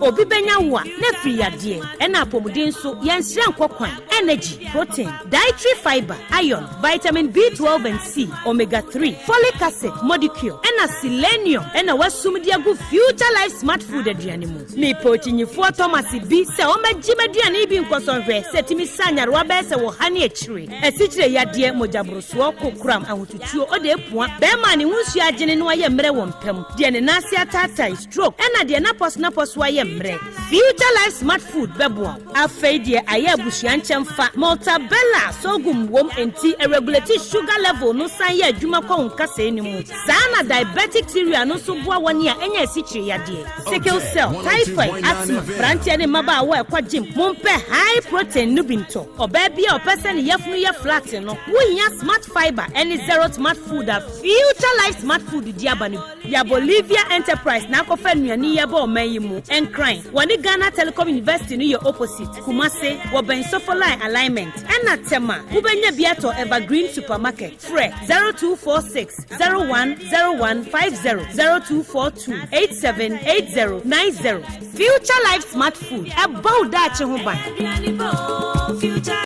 Obi bɛnya wo a, na afiri yadeɛ, ɛna apɔmuden nso, yɛnsrɛ nkɔ kwan, energy, protein, dietary fibre, iron, vitamin B12 and C, omega 3, folic acid, modicure, ɛna selenium ɛna wasum de agu Future Life Smart Food aduane mu. Mepɛ okyinyifoɔ Thomas bi sɛ ɔmmɛgye m'aduane yi bi nkɔsɔ nhwɛ sɛ ɛtumi sa nyarewa bɛyɛ sɛ wɔ ha ne akyire, asikyire yadeɛ, mogyaborosoɔ, kokoram, ahotutuo, ɔde apua, bɛrima a ne ho nsuo agyene na wayɛ mmerɛ wɔ mpa mu, deɛ ne nan ase ataatae, stroke, ɛna deɛ n'apɔsonapɔso ayɛ mmerɛ. Future Life Smart Food bɛboa wo. Afei deɛ ayɛ abusua nkyɛmfa, Maltabella sorghum wom enti ɛregulate sugar level no san yɛ adwuma kɔ wo nkasɛɛ no mu. Saa na diabetic cereal no nso boa wɔn a anya asikyire yadeɛ, sickle cell, typhoid, asthma, mmeranteɛ ne mmabaawa a ɛkɔ gym. Mompɛ high protein no bi ntɔ. Ɔbaa bi a ɔpɛ sɛ ne yafunu yɛ flat no, wohia Smart Fibre ne Zero Smart Food a Future Life Smart Food de aba no bi. Ya Bolivia Enterprise na akɔfa nnuane yi aba ɔman yi mu. Nkran, wɔne Ghana Telecom University no yɛ opposite. Kumase, wɔbɛn Sofoline Alignment. Ɛna Tema, wobɛnya bi atɔ Evergreen Supermarket. Frɛ 0246 010150, 0242 878090. Future Life Smart Food, ɛbɔ wo daakye ho ban.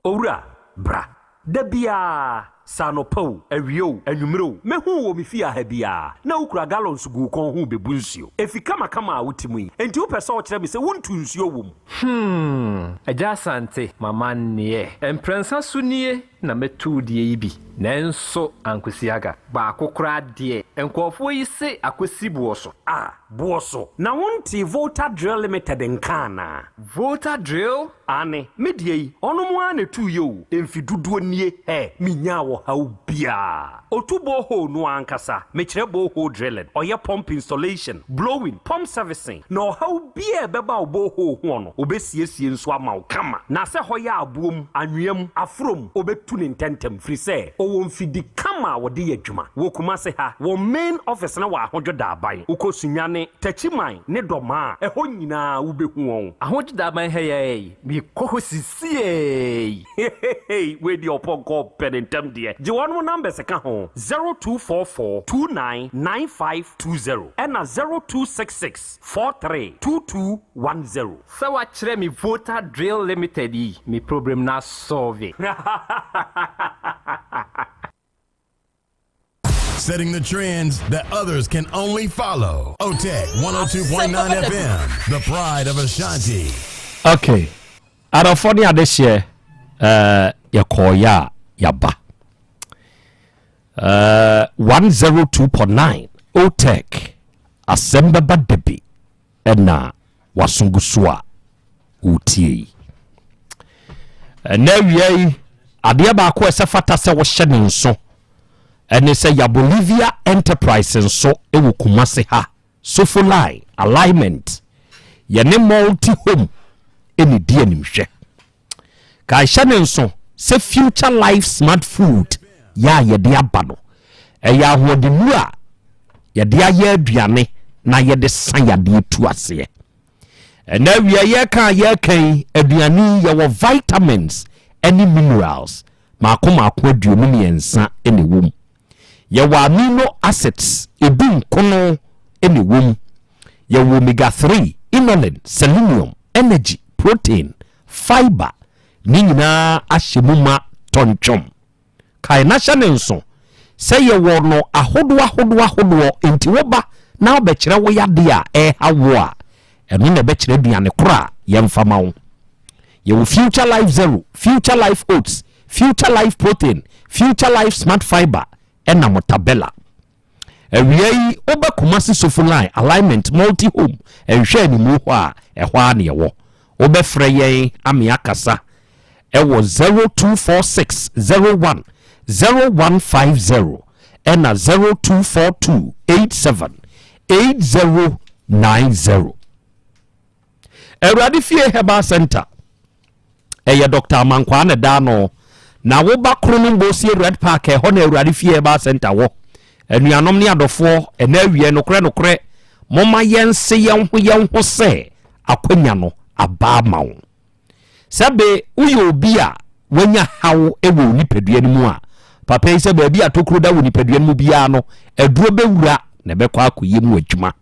Owura, bra. Da biara, sɛ anɔpa o, awia o, anwummere o, mehu wo wɔ me fie ha biara, na wokura gallons gu wo kɔn ho rebebu nsuo. Efi kamakama a wote mu yi, enti wopɛ sɛ wokyerɛ me sɛ wontu nsuo wɔ mu? Hmm, Agya Asante, m'amanneɛ. Mprɛnsa so nie na mɛtu wo deɛ yi bi, nanso ankosi aga. Baako koraa deɛ, nkurɔfoɔ yi se akɔsi boɔ so. Ah, boɔ so. Na wontee Volta Drill Limited nka anaa? Volta Drill? Aane, me deɛ yi, ɔnom ara na ɛtuiɛ o, mfe dodoɔ nie, hɛ, menyaa ɔhaw biara. Ɔtu borehole no ara ankasa, mekyerɛ borehole drilling, ɔyɛ pump installation, blowing, pump servicing, na ɔhaw biara a ɛbɛba wo borehole hoɔ no, ɔbɛsiesie nso ama wo kama. Na sɛ hɔ yɛ aboɔ mu, anwea mu, aforɔ mu, ɔbɛtu no ntɛntɛm, firi sɛ ɔwɔ mfidi kama a wɔde yɛ adwuma. Wɔ Kumase ha, wɔn main office no wɔ Ahodwo Daaban. Wokɔ Sunyani, Techiman ne Dɔmaa a, ɛhɔ nyinaa wobɛhu wɔn. Ahodwo Daaban ha yi ara yi, mekɔ hɔ sisiei. Hehehe wei deɛ ɔpɔnkɔ ɔpɛ ne ntɛm deɛ. Gye wɔnom numbers ka ho, 0244 29 9520 ɛna 0266 43 2210. Sɛ wakyerɛ me Volta Drill Limited yi, me problem no asɔlve. Setting the trends that others can only follow. OTEC 102.9 FM, the pride of Ashanti. Okay. Adɔfoɔ ne adehyeɛ eh, yɛkɔɔyɛ a yɛaba. 102.9 Otec asɛm bɛba da bi ɛna waso gu so a wotie yi. Ɛnɛ awia yi adeɛ baako a ɛsɛ fata sɛ wohyɛ ne nso ɛne sɛ ya Bolivia Enterprise nso ɛwɔ Kumase ha Sofolai alignment yɛne multi home ɛne di animhwɛ. Kae hyɛ no nso sɛ Future Life Smart Food yɛ a yɛde aba no, ɛyɛ ahoɔdennuru a yɛde ayɛ aduane na yɛde sa yadeɛ tu aseɛ. Ɛnɛ awia yɛka a yɛreka yi, aduane yi yɛwɔ vitamins ne minerals maako maako 23 na ɛwɔ mu. Yɛwɔ amino acids 19 na ɛwɔ mu. Yɛwɔ omega 3, inulin, selenium, energy, protein, fiber, ne nyinaa ahyɛ mu ma tɔntwom. Kae na hyɛ no nso sɛ yɛwɔ no ahodoɔ ahodoɔ ahodoɔ, enti woba na wobɛkyerɛ wo yadeɛ a ɛreha wo a, ɛno na ɛbɛkyerɛ aduane korɔ a yɛmfa ma wo. Yɛwɔ Future Life Zero, Future Life Oats, Future Life Protein, Future Life Smart Fiber ɛna Motabella. Awia yi woba Kumasi Sofo Line Alignment Multi Home nhwɛ animu hɔ a, ɛhɔ ara na yɛwɔ. Wobɛfrɛ yɛn ame akasa ɛwɔ 0246 01 0150 ɛna 0242 87 8090. Awurade Fie Herbal Center ɛyɛ Dr. Amankwaa na ɛda ano na woba Kronom Bosie Red Park ɛhɔ na Awurade Fie Herbal Center wɔ. Anuanom ne adɔfoɔ ɛna awie nokorɛ nokorɛ momma yɛnse yɛn ho yɛn ho sɛ akwanya no aba ama wo. Sɛbe woyɛ obi a wanya haw wɔ wo nipadua no mu a, papa yi sɛ baabi a tokuro da wɔ nipadua no mu biara no aduro bɛwura na ɛbɛkɔ akɔyɛ mu adwuma.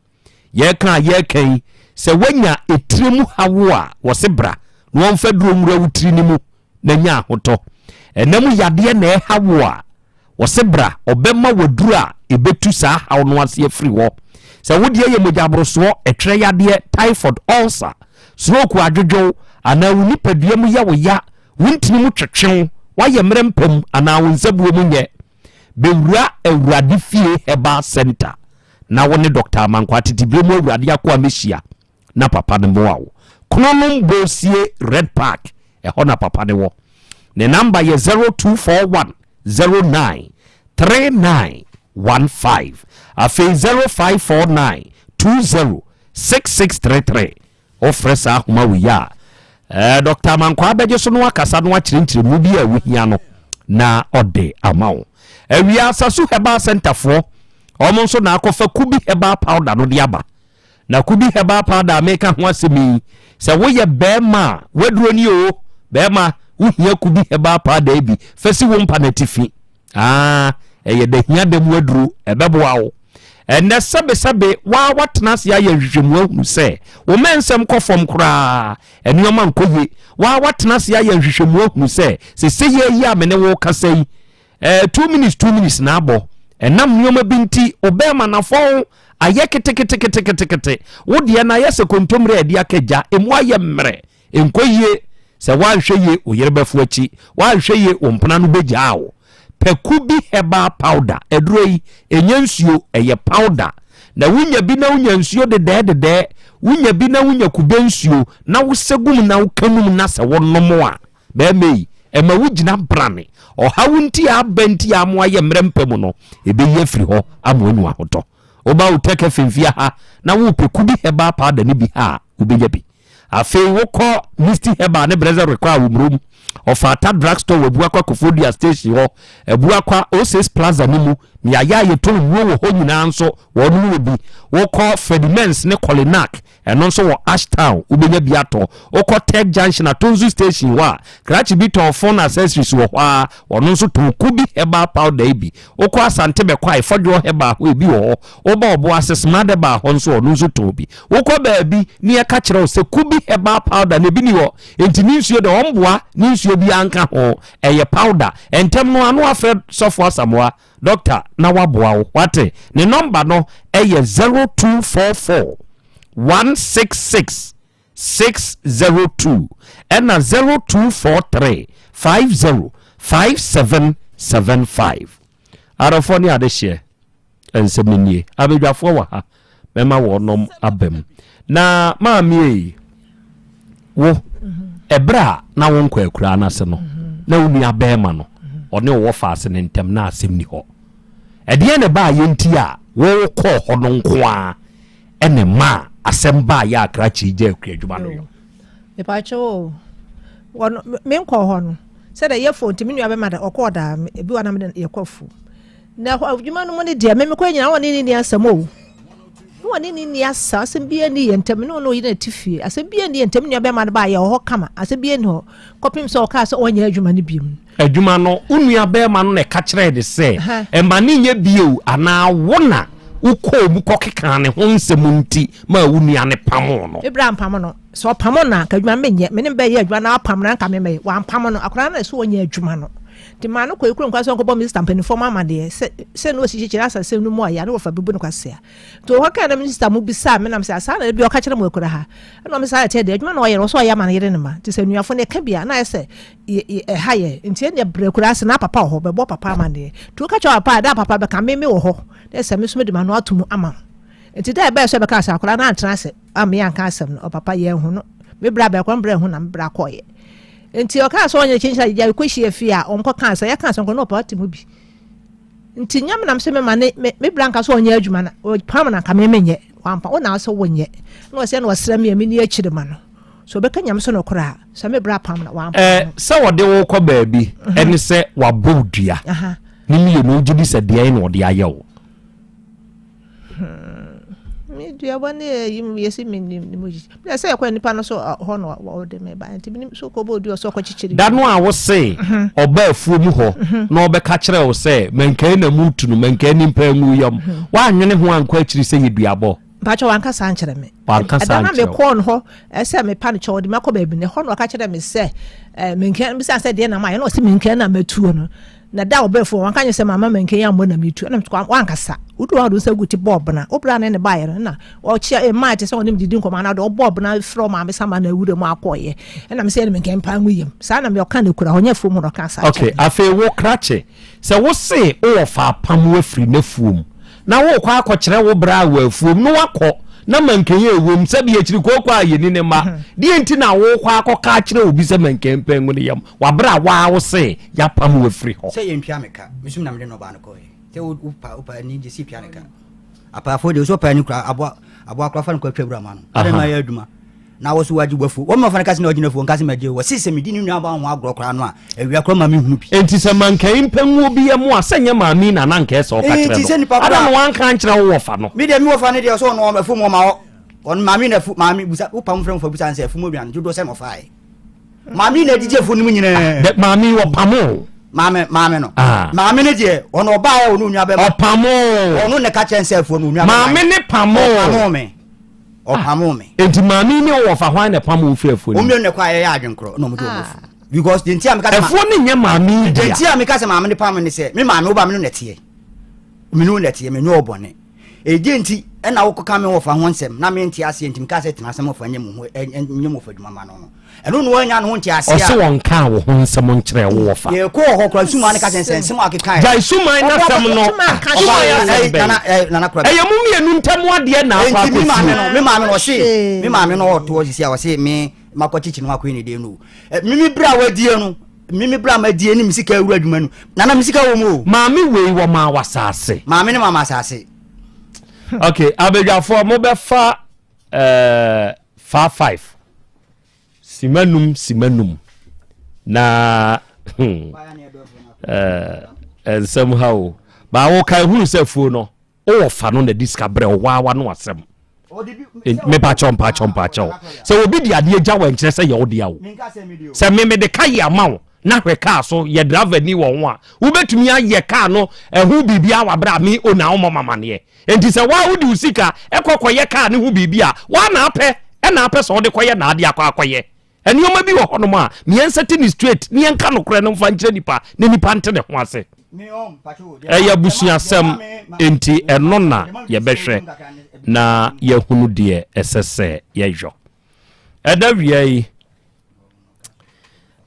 Yɛreka a yɛreka yi, sɛ woanya etire mu haw a, wɔse bra na wɔmfa duro nwura wo tiri no mu na nya ahotɔ. Ɛna mu yadeɛ na ɛha wo a, wɔse bra ɔbɛma waduro a ɛbɛtu saa haw no ase afiri hɔ. Sɛ wo deɛ yɛ mogyaborosoɔ, ɛtwerɛ yadeɛ, typhoid, ulcer, stroke adwodwow, anaa wo nipadua mu yɛ wo ya, wo ntini mu twetwe wo, woayɛ mmerɛ mpam anaa wo nsabuo mu nyɛ, bɛwura Awurade Fie Herbal Center na wo ne Dɔkta Amankwaa Tete Berɛ mu Awurade akoa mmɛhyia na papa no mmoa wo. Kronom Bosie Red Park, ɛhɔ na papa no wɔ. Ne namba yɛ 0241 09 3915. Afei 0549 20 6633. Wofrɛ saa ahoma wei a, eh, Dɔkta Amankwaa bɛgye so na wakasa na wakyerɛ nkyerɛmu bi a wohia no na ɔde ama wo. Awia Asasu Herbal Center foɔ, wɔn nso na akɔfa Kubi Herbal Powder no de aba. Na Kubi Herbal Powder a meka ho asɛm yi, sɛ woyɛ bɛrima a, waduro ni o, bɛrima, wohia Kubi Herbal Powder yi bi, fa si wo mpa no atifi. Ah, ɛyɛ da hia da mu aduro, ɛbɛboa wo. Ɛnnɛ sɛbesɛbe waa watena ase ayɛ nhwehwɛmu ahunu sɛ wo mmɛnsɛm kɔ fam koraa, nneɛma nkɔ yie. Waa watena ase ayɛ nhwehwɛmu ahunu sɛ sesei yi a me ne wo kasa yi, eh, 2 minutes 2 minutes na abɔ. Ɛnam nneɛma bi nti, wo bɛrima nafɔn ayɛ keteketeketekete. Wo deɛ no ayɛ sɛ kontommire a yɛde aka gya, emu ayɛ mmerɛ. Ɛnkɔ yie. Sɛ woanhwɛ yie, wo yere bɛfo akyi. Woanhwɛ yie, wo mpena no bɛgyaa wo. Pɛ Kubi herbal powder. Aduro yi, ɛnyɛ nsuo, ɛyɛ powder. Na wonya bi na wonya nsuo dedɛɛdedɛɛ, wonya bi na wonya kube nsuo na wosɛ gu mu na woka num na sɛ wonom a, bɛrima yi, ɛma wogyina brane. Ɔhaw nti a aba nti a ama woayɛ mmerɛ mpa mu no, ɛbɛyi afiri hɔ ama woanya ahotɔ. Woba Utec FM fie ha na worepɛ Kubi herbal powder no bi ha a, wobɛnya bi. Afei wokɔ Misty Herbal ne Brɛsɛ rekɔ a Womrom, Ɔfata Drug Store wɔ Abuakwa Koforidua Station hɔ, Abuakwa Oasis Plaza no mu, mmeaeɛ a yɛtɔn nnuro wɔ hɔ nyinaa nso wɔnom wɔ bi. Wokɔ Ferdinand's ne Kolinak, ɛno nso wɔ Ashtown, wobɛnya bi atɔ. Wokɔ Tech Junction Atonsu Station hɔ a, krakye bi tɔn phone accessories wɔ hɔ ara, ɔno nso tɔn Kubi Herbal Powder yi bi. Wokɔ Asante Bɛkwae, Fɔdwoɔ Herbal hɔ ebi wɔ hɔ. Woba Ɔboase, Smart Herbal hɔ nso ɔno nso tɔn bi. Wokɔ baabi na yɛka kyerɛ wo sɛ Kubi Herbal Powder no ebi ni hɔ, enti ne nsuo deɛ ɔmboa ne nsuo biara nka ho, ɛyɛ powder. Ntɛm no ara na woafrɛ Sɔfo Asamoah, dɔkta, na waboa wo. Woate? Ne nɔmba no yɛ 0244 166 602 ɛna 0243 50 5775. Adɔfoɔ ne adehyeɛ, nsɛm no nie. Abadwafoɔ wɔ ha, mɛma wɔnom aba mu. Na maame ei, wo, ɛberɛ a na wonkɔ akuraa no ase no, na wo nua bɛrima no, ɔne wo wɔfa ase no ntam na asɛm ni hɔ. Ɛdeɛn na ɛbaayɛ nti a wokɔɔ hɔ no nko ara ɛna ɛmaa asɛm baayɛ a krakye yi gyaa akuadwuma no yɔ? Mepakyɛw o, wɔ no me nkɔɔ hɔ no, sɛdeɛ yɛ fo nti me nua bɛma da ɔkɔɔ daa ebi wɔ na me de yɛkɔ afuo. Na ɛhɔ adwuma no mu no deɛ me mekɔ nyinaa wɔne ne ni asɛm o. Ne wɔne ne ni asɛm asɛm biara ni yɛ ntam ne wɔne ɔyere na ti fie asɛm biara ni yɛ ntam nua bɛma no ba yɛ wɔ hɔ kama asɛm biara ni hɔ kɔpem sɛ ɔkaa sɛ ɔnyɛ adwuma no biom. Adwuma no, wo nua bɛrima no na ɛka kyerɛɛ ne sɛ ɛma ne nyɛ bio anaa wo na wokɔɔ mu kɔkekaa ne ho nsɛm nti maa wo nua no pamoo no? Me bra ampamo no. Sɛ ɔpamo no a, anka adwuma no menyɛ. Me ne no bɛyɛ adwuma na wapam no a, anka memmɛyɛ. Wampamo no. Akwadaa no na ɛsɛ ɔnyɛ adwuma no. Nti maa no kɔɔ kurom koraa sɛ ɔnkɔbɔ me sista mpanimfoɔ mu amaneɛ sɛ sɛ na ɔsi kyekyere asasɛm no mu a, yɛ a na wɔfa bɛbu no kwasea. Nti ɔhɔ kaa na me sista mo bisaa me nam sɛ asaa na bi ɔka kyerɛ mo akura ha. Ɛna ɔmo saa ɛteɛ deɛ adwuma na ɔyɛ no ɔsɛ ɔyɛ ama ne yere ne ma. Nti sɛ anuafoɔ no ɛka bi a na ayɛ sɛ ɛha yɛ. Nti ɛnneɛ brɛ akura ase na papa wɔ hɔ bɛbɔ papa amaneɛ. Nti woka kyerɛ papa a da papa bɛka me me wɔ hɔ na ɛsɛ me nso mede m'ano ato mu ama wo. Nti da ɛbɛɛ so ɛbɛka sɛ akwadaa no antena ase ammea anka asɛm no ɔpapa yɛanhu no. Me bra bɛkɔ me bra ahu na me bra kɔɔyɛ. Nti ɔkaa sɛ ɔnyɛ kyinkyina gyigya kɔhyia fie a ɔnkɔ kaa sɛ yɛka asɛm kɔ na ɔpapa te mu bi. Nti nyɛ me nam sɛ mema ne me me bra nka sɛ ɔnyɛ adwuma na ɔpam na nka me menyɛ wampa wo na sɛ wonyɛ na ɔsɛ na ɔsrɛ me a menni akyire ma no sɛ ɔbɛka nyame so nokorɛ a sɛ me bra pam na wampa eh, no. Sɛ wɔde wo kɔ baabi mhm. ɛne sɛ wabɔ wo dua ne mmienu wogye di sɛ deɛn na ɔde ayɛ wo? Hmm. Me duabɔ ne ɛyi mu yɛsi me nim ne mu yi. Bi sɛ ɛkɔ nipa no so hɔ na wɔde me ba nti mi so kɔ bɔ odi ɔsɛ ɔkɔ kyekyere. Da no a wose mhm. ɔba afuo mu hɔ mhm. na ɔbɛka kyerɛ wo sɛ mankaa na mu tu no mankaa nimpa ngu yam mhm. woanwene ho ankɔ akyiri sɛ yɛ duabɔ. Mpakyɛ wanka saa nkyerɛ me. Wanka saa nkyerɛ wo. Ɛda na mekɔɔ no hɔ ɛsɛ mepa no kyɛw ɔde me akɔ baabi na ɛhɔ na ɔka kyerɛ me sɛ ɛɛ menkaa bisa sɛ deɛ na ma yɛ na ɔse menkaa na matuo no. Na da a ɔbaa fie hɔ, wanka ankyerɛ sɛ mamma mankan ammɔ na metu. Ɛna mete wankasa. Woduru hɔ a, ɔde wo nsa gu ti bɔɔ bena. Wo bra ne ne baeɛ no, na ɔkyea mmaa te sɛ ɔne me didi nkɔmmɔ anaa ɔde ɔbɔɔ bena frɛ ɔmaame sama na awura mu akɔeɛ. Ɛna me sɛ ɛne menkan mpa ngu yam. Saa na me ɔka no kura hɔ, nyɛ afuom hɔ na ɔka saa kyerɛ Okay, me. afei wo krakye, sɛ wo se wowɔ fa apam wo afiri n'afuom na worekɔ akɔkyerɛ wo bra wɔ afuom na wakɔ na mankan a ɛwom sɛbi akyiri kooko a yɛni ne mma, deɛ nti na worekɔ akɔka akyerɛ obi sɛ mankan mpa ngu ne yam? Wɔ bere a waa wo se yɛapam wo afiri hɔ. Sɛ yɛntua me ka, me nso na mede nnɔbaa no kɔeɛ. Sɛ wo wo pa wo pa ani gye sɛ tua ne ka. Apaafoɔ deɛ wosɛ ɔpaa ni kora aboa aboa kora fa no kɔ atwa wura ma no. Adɛn na ayɛ adwuma na wɔ so wagye wafuo. Wɔn mma fa no ka sɛ na ɔgye n'afuo nka sɛ magye o. Wɔse sɛ medi ne nua baa ho agorɔ koraa no a awia koraa ma menhunu bi. Enti sɛ mankayi mpɛ ngu obi yam a sɛ nyɛ maame yi na na anka ɛsɛ ɔka Nti kyerɛ sɛ no. nipa Adɛn na koraa wanka ankyerɛ wo wɔfa no? Me deɛ me wɔfa no deɛ ɔsɛ ɔno afuom ɔma hɔ. Ɔno maame na afu maame busa wo pam frɛ mo fa busa no sɛ afuom aduane dodoɔ sɛ na ɔfaeɛ. Maame na adidi afuo no mu nyinaa. Dɛ maame yi ɔpamo. Maame maame no. Ah. Maame no deɛ ɔno ɔbaa yɛ ɔno onua bɛma. Ɔpamo. Ɔno na ɛka kyɛn sɛ afuo no onua bɛma. Maame ne pamo. Ɔpamo me. Ɔpamo ah. me. Enti maame ne ɔwɔ fa hwan na ɛpamo ofiri afuo no mu. Wɔn mmienu na ɛkɔ a yɛyɛ adwenkorɔ na wɔn de wɔn afu. Because deɛ nti a meka sɛ. Afuo no nyɛ maame yi dea. Deɛ nti a meka sɛ maame ne pamo ne sɛ me maame wo ba me no na ɛteɛ. Me no na ɛteɛ me nyɛ ɔbɔne. Ɛdeɛn nti na wokɔka me wɔfa ho nsɛm na mente aseɛ nti mekaa sɛ tena ase ma wɔfa nyɛ mo ho nyɛ mo wɔfa adwuma ma no no ɛno na wɔanya ne ho nte aseɛ a ɔse wɔnkaa wo ho nsɛm nkyerɛ wo wɔfa yɛkɔɔ hɔ kora sumaa no ka kyɛn sɛ nsɛm a akekae gyae suman no asɛm no suman asɛm bɛn ɛyɛ mo mmienu ntam adeɛ na akɔ akɔsi me maame no me maame no ɔse me maame no ɔtoɔ sisi a ɔse me makɔ kyekye no akɔyɛ ne den no me me berɛ a wadie no Me me bra ma die ne me sika awura adwuma no. Nana me sika wɔ mu o. Maame wei wɔ maa w'asaase. Maame ne maa m'asaase. Okay, abadwafoɔ mobɛfa eh, fa five sima num sima num na hmm, eh, nsɛm ha o. Baa wo kan hunu sɛ fuo no. Wowɔ fa no na di sika brɛ wo waa wano asɛm. Mepakyɛw mpakyɛw mpakyɛw. Sɛ obi de adeɛ gya wo ɛnkyerɛ sɛ yɛ wo dea o. Sɛ me mede ka yɛ ama wo na hwɛ kaa so yɛ driver ni wɔ ho a wobɛtumi ayɛ kaa no ɛho biribi a wabrɛ a me ona womɔ mamaneɛ. Enti sɛ waa wode wo sika ɛkɔ kɔyɛ kaa no ho biribi a waa na apɛ ɛna apɛ sɛ wode kɔyɛ na ade akɔ akɔyɛ. Nneɛma bi wɔ hɔnom a, ma yɛnsɛte no straight na yɛnka nokorɛ no mfa nkyerɛ nipa na nipa nte ne ho ase. Ɛyɛ abusuasɛm, enti ɛno na yɛbɛhwɛ na yɛahunu deɛ ɛsɛ sɛ yɛyɔ. Ɛda wia yi,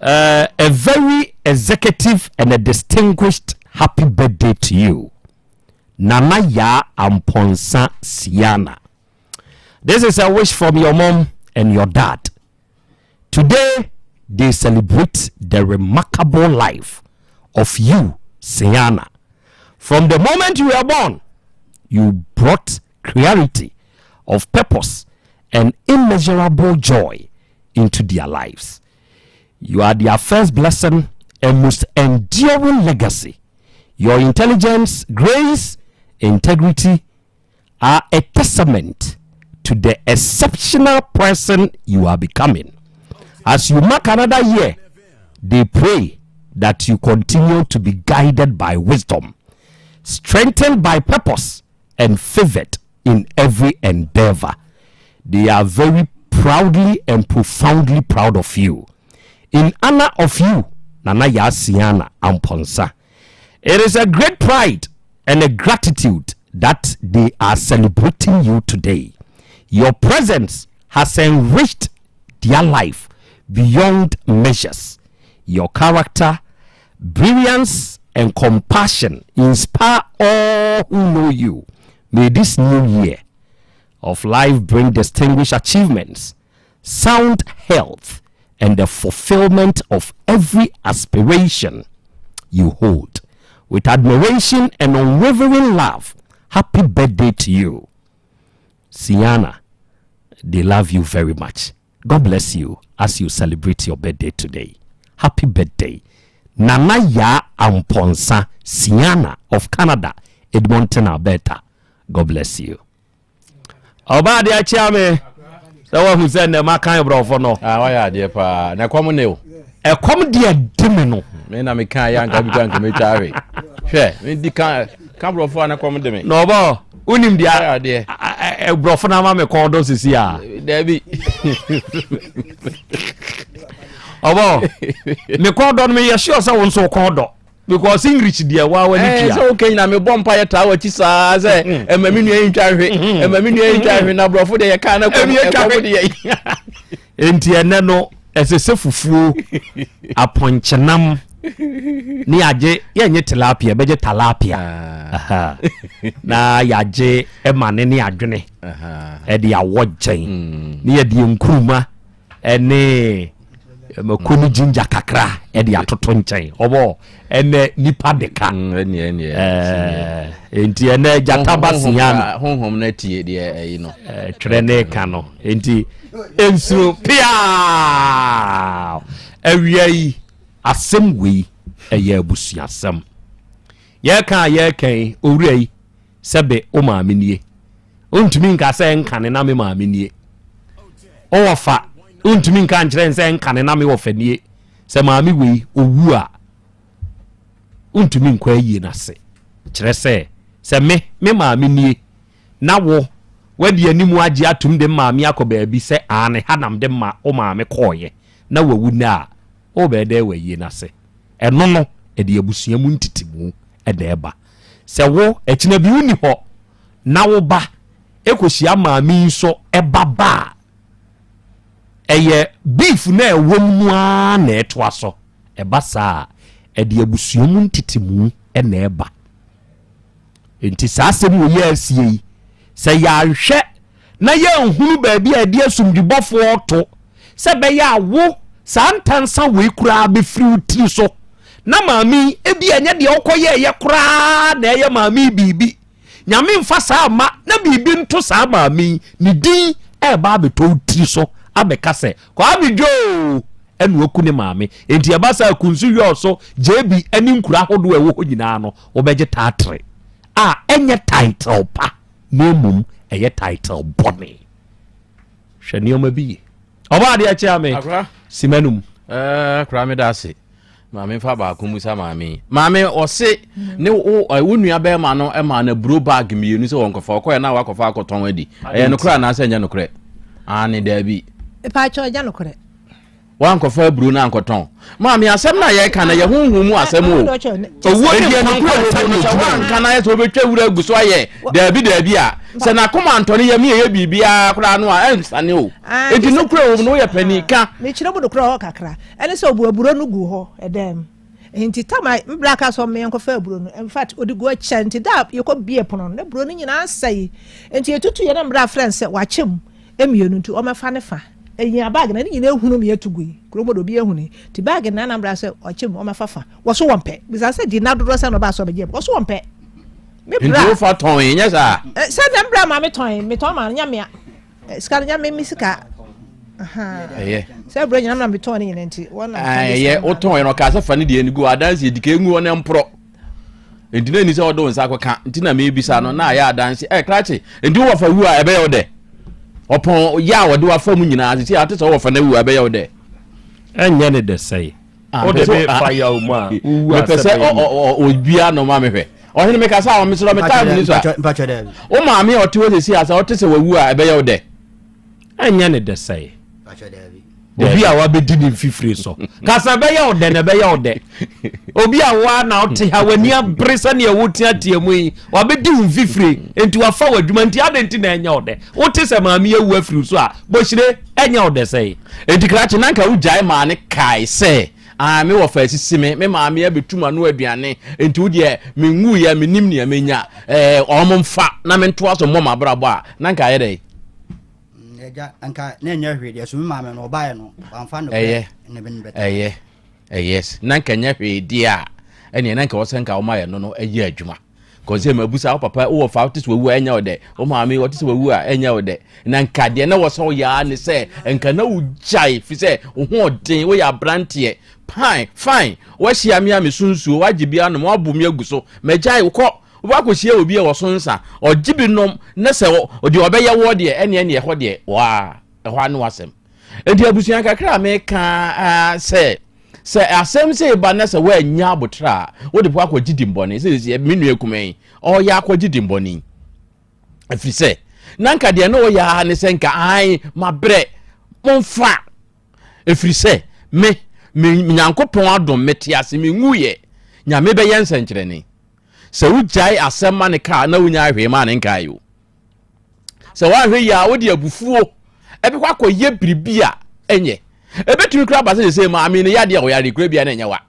uh, a very executive and a distinguished Happy birthday to you. Nana Yaa Amponsah Siana. This is a wish from your mom and your dad. Today, they celebrate the remarkable life of you, Siana. From the moment you were born, you brought clarity of purpose and immeasurable joy into their lives. You are their first blessing and most enduring legacy. Your intelligence, grace, integrity are a testament to the exceptional person you are becoming. As you mark another year, they pray that you continue to be guided by wisdom, strengthened by purpose, and favored in every endeavor. They are very proudly and profoundly proud of you. In honor of you, Nana Yasiana Amponsa. It is a great pride and a gratitude that they are celebrating you today. Your presence has enriched their life beyond measures. Your character, brilliance, and compassion inspire all who know you. May this new year of life bring distinguished achievements, sound health, and the fulfillment of every aspiration you hold. With admiration and unwavering love, happy birthday to you. Siana, they love you very much. God bless you as you celebrate your birthday today. Happy birthday. Nana Yaa Amponsah Siana of Canada, Edmonton, Alberta. God bless you. Ɔbaa adeɛ akyea me sɛ wahu sɛ nnɛ makan borɔfo no. Ah, wayɛ adeɛ paa. Na ɛkɔm ne o. Ɛkɔm deɛ de me no. Me na meka yɛ anka bi kora nka mɛtwa awe. Hwɛ, medi ka ka borɔfo a na kɔm de me. Na ɔbɔ wonim deɛ borɔfo no ama me kɔn dɔ sisi a. Dabi. Ɔbɔ me kɔn dɔ no meyɛ sure sɛ wo nso kɔn dɔ because English deɛ waa wani eh, tua. Sɛ woka nyina mebɔ mpa yɛ taa wakyi saa sɛ mm. ɛma me nua yi ntwa hwe mm. ɛma me nua yi ntwa hwe na borɔfo deɛ yɛka na kɔm ɛkɔm deɛ. Enti ɛnɛ no ɛsɛ sɛ fufuo apɔnkyenam ne yɛagye yɛnyɛ tilapia bɛgye talapia ah. na yɛagye ɛma ne ne adwene ɛde awɔ gyɛn mm. ne yɛde nkuruma ɛne mako ne ginger kakra ɛde atoto nkyɛn ɔbɔ ɛnɛ nipa de ka mm, nti ɛnɛ gyata ba sia no honhom no atie deɛ ɛyi no twerɛ ne ka no nti nsuo piaa awia yi asɛm wei ɛyɛ abusuasɛm yɛka a yɛka yi owura yi sɛbe wo maame nie wontumi nka sɛ nkane na me maame nie ɔwɔ fa wontumi nka nkyerɛ sɛ nkane na me wɔ fa nie sɛ maame wei owu a wontumi nkɔ ayie no ase kyerɛ sɛ sɛ me me maame nie na wo wadi anim agye atum de maame akɔ baabi sɛ aane ha nam de ma wo maame kɔɔyɛ na wawu no a wobɛyɛ dɛ wayie no ase ɛno no ɛde abusua mu ntetemu na ɛba sɛ wo akyina bi wonni hɔ na wo ba ɛkɔhyia maame yi nso ɛba ba a ɛyɛ beef na ɛwɔ mu no ara na ɛtoa so ɛba saa a ɛde abusua mu ntetemu na ɛba Enti saa asɛm wɔ yi a asie yi, sɛ yɛanhwɛ na yɛanhunu baabi a ɛde asomdwibɔfoɔ to sɛ ɛbɛyɛ a wo saa ntansa wei koraa bɛfiri wo tiri so na maame yi ebi ɛnyɛ deɛ wokɔyɛɛyɛ koraa na ɛyɛ maame yi biribi nyame mfa saa ma na biribi nto saa maame yi ne din ɛreba abɛtɔ wo tiri so abɛka sɛ Kwame Dwoo ɛna waku ne maame enti ɛba saa kunsu yɔɔ so JB ɛne nkura ahodoɔ ɛwɔ hɔ nyinaa no wobɛgye taatere a ɛnyɛ title pa na mmom ɛyɛ title bɔne. Hwɛ nneɛma bi ye. Ɔbɔ adeɛ kyea me. Simanum. Eh, akora meda ase. Maame fa baako mu sa maame yi. Maame ɔse ne wo eh, wo nua bɛrima no ma no aburo bag mmienu sɛ wɔnkɔfa ɔkɔɛ na wakɔfa akɔtɔn adi. Ɛyɛ nokorɛ anaasɛ ɛnyɛ nokorɛ? Aane daabi. Mpakyɛ ɛnyɛ nokorɛ. Wankɔfa aburo no ankɔtɔn. Maame asɛm no a yɛka no yɛ honhom mu asɛm o. Owuo ne Enti nkwa ɛnokorɛ wɔ mu no sɛ ntam woanka no ayɛ sɛ wobɛtwa wura agu so ayɛ daabi daabi a sɛ n'akoma antɔ ne yam ne yɛyɛ biribiara koraa no a ɛnsane o. Ah, Enti nti sɛ- nokorɛ wɔ mu no woyɛ panin ka. Mekyerɛ mu nokorɛ hɔ kakra. Ɛne sɛ ɔbu aburo no gu hɔ ɛdan mu. Nti tam a me bra kaa sɛ ɔmmɛ yɛnkɔfa aburo no, in fact ɔde gu akyɛ nti da a yɛkɔ bie pono no na aburo no nyinaa asɛe. Nti yɛtutu yɛ na me bra frɛ no sɛ wakyɛ mu mmienu nti ɔmmɛfa ne fa. Ɛhia bag na ne nyinaa ehunu me yɛtu gui. Kurom hɔ de obiara ehunu. Nti bag no na na me bra sɛ ɔkyɛ mu ɔmmɛfa fa. Wɔso wɔmpɛ. Bisa sɛ di nna dodoɔ sɛn na ɔbaa sɛ ɔbɛgye mu. Wɔso wɔmpɛ. Me bra. Nti wofa tɔn nyɛ saa? Sɛ na me bra ma me tɔn, metɔn ma no nyɛ mea. Sika no nyɛ me me sika. Ɛyɛ. Sɛ aburo nyinam na metɔn ne nyina nti wɔn na. Ɛyɛ wotɔn yɛ no ɔkaa sɛ fa ne deɛ no gu adansi edi ka engu hɔ na mporɔ. Nti na ni sɛ ɔde wo nsa akɔka nti na mebisa no na ayɛ adansi ɛ krakye nti wowɔ fa wu a ɛbɛyɛ wo dɛ. Ɔpɔn yɛ a wɔde wafa mu nyinaa sisi a ate sɛ wowɔ fa no awu a ɛbɛyɛ wo dɛ. Ɛnyɛ ne dɛ sɛe. Ah, Wode mepɛ sɛ me fa yaw mu a wowu a mepɛ sɛ sɛ bɛyɛ mu. ɔdua no ma mehwɛ. Ɔhene mekasa a ɔmesrɛ me time ni so a. Wo maame a ɔte hɔ sɛsi a sɛ ɔte sɛ wawu a ɛbɛyɛ wo dɛ? Ɛnyɛ ne dɛ sɛe. Obi a wabɛdi ne mfifire so. Kasa ɛbɛyɛ wo dɛ na ɛbɛyɛ wo dɛ. Obi a woa na wote ha w'ani abere sɛdeɛ woteatea mu yi wabɛdi wo mfifire nti wafa w'adwuma nti adɛn nti na ɛnyɛ wo dɛ? Wote sɛ maame awu afiri wo so a bɔhyire ɛnyɛ wo dɛ sɛe. Enti krakye na anka wogyae maa no kae sɛ Ah, me wɔfa asisi me, me maame abɛtu m'ano aduane, enti wo deɛ menwuiɛ, mennim nea mɛnya, eh, wɔn mfa na mentoa so mmɔ m'abrabɔ a, na anka ayɛ dɛn? Mm, agya, anka na ɛnyɛ hwee deɛ, so me maame no ɔbaeɛ no, wamfa nokorɛ Ɛyɛ, ne me no bɛtena. ɛyɛ, ɛyɛ, na anka ɛnyɛ hwee deɛ a, ɛneɛ na anka ɛwɔ sɛ anka wɔma yɛn no no yɛ adwuma. Kɔsɛ mabusa wo papa wowɔ fa wote sɛ wawu a ɛnyɛ wo dɛ, wo maame wɔte sɛ wawu a ɛnyɛ wo dɛ. Na nka deɛ na wɔ sɛ woyɛ ara ne sɛ nka na wogyae fi sɛ wo ho ɔden, woyɛ aberanteɛ. Fine, fine, woahyia me a meso nsuo, woagye bi anom, woabo me agu so, magyae wo kɔ. Wobɛakɔhyia obi a ɔso nsa, ɔgye bi nom, na sɛ deɛ ɔbɛyɛ woɔ deɛ, ɛneɛ neɛ ɛhɔ deɛ, waa, ɛhɔ ara ne w'asɛm. Enti abusua kakra a meka ara sɛ, sɛ asɛm sei ba na sɛ woannya aboterɛ a, wode bɛkɔ akɔgye dimmɔne. Sɛ sɛ me nua kumaa yi, ɔreyɛ akɔgye dimmɔne yi. Ɛfiri sɛ, na nka deɛ na ɔyɛ ara ne sɛ nka ae, mabrɛ, momfa. Ɛfiri sɛ, me, me Nyankopɔn adom, mete ase, menwuiɛ. Nyame bɛyɛ nsɛnkyerɛnne. Sɛ wogyae asɛm ma ne kaa na wonyaa hwee maa ne nkae o. Sɛ woanhwɛ yie a, wode abufuo ɛbɛkɔ akɔyɛ biribi a ɛnyɛ. Ɛbɛtumi koraa aba sɛ sɛ maame no yadeɛ a ɔyare koraa bia na ɛnyɛ wa.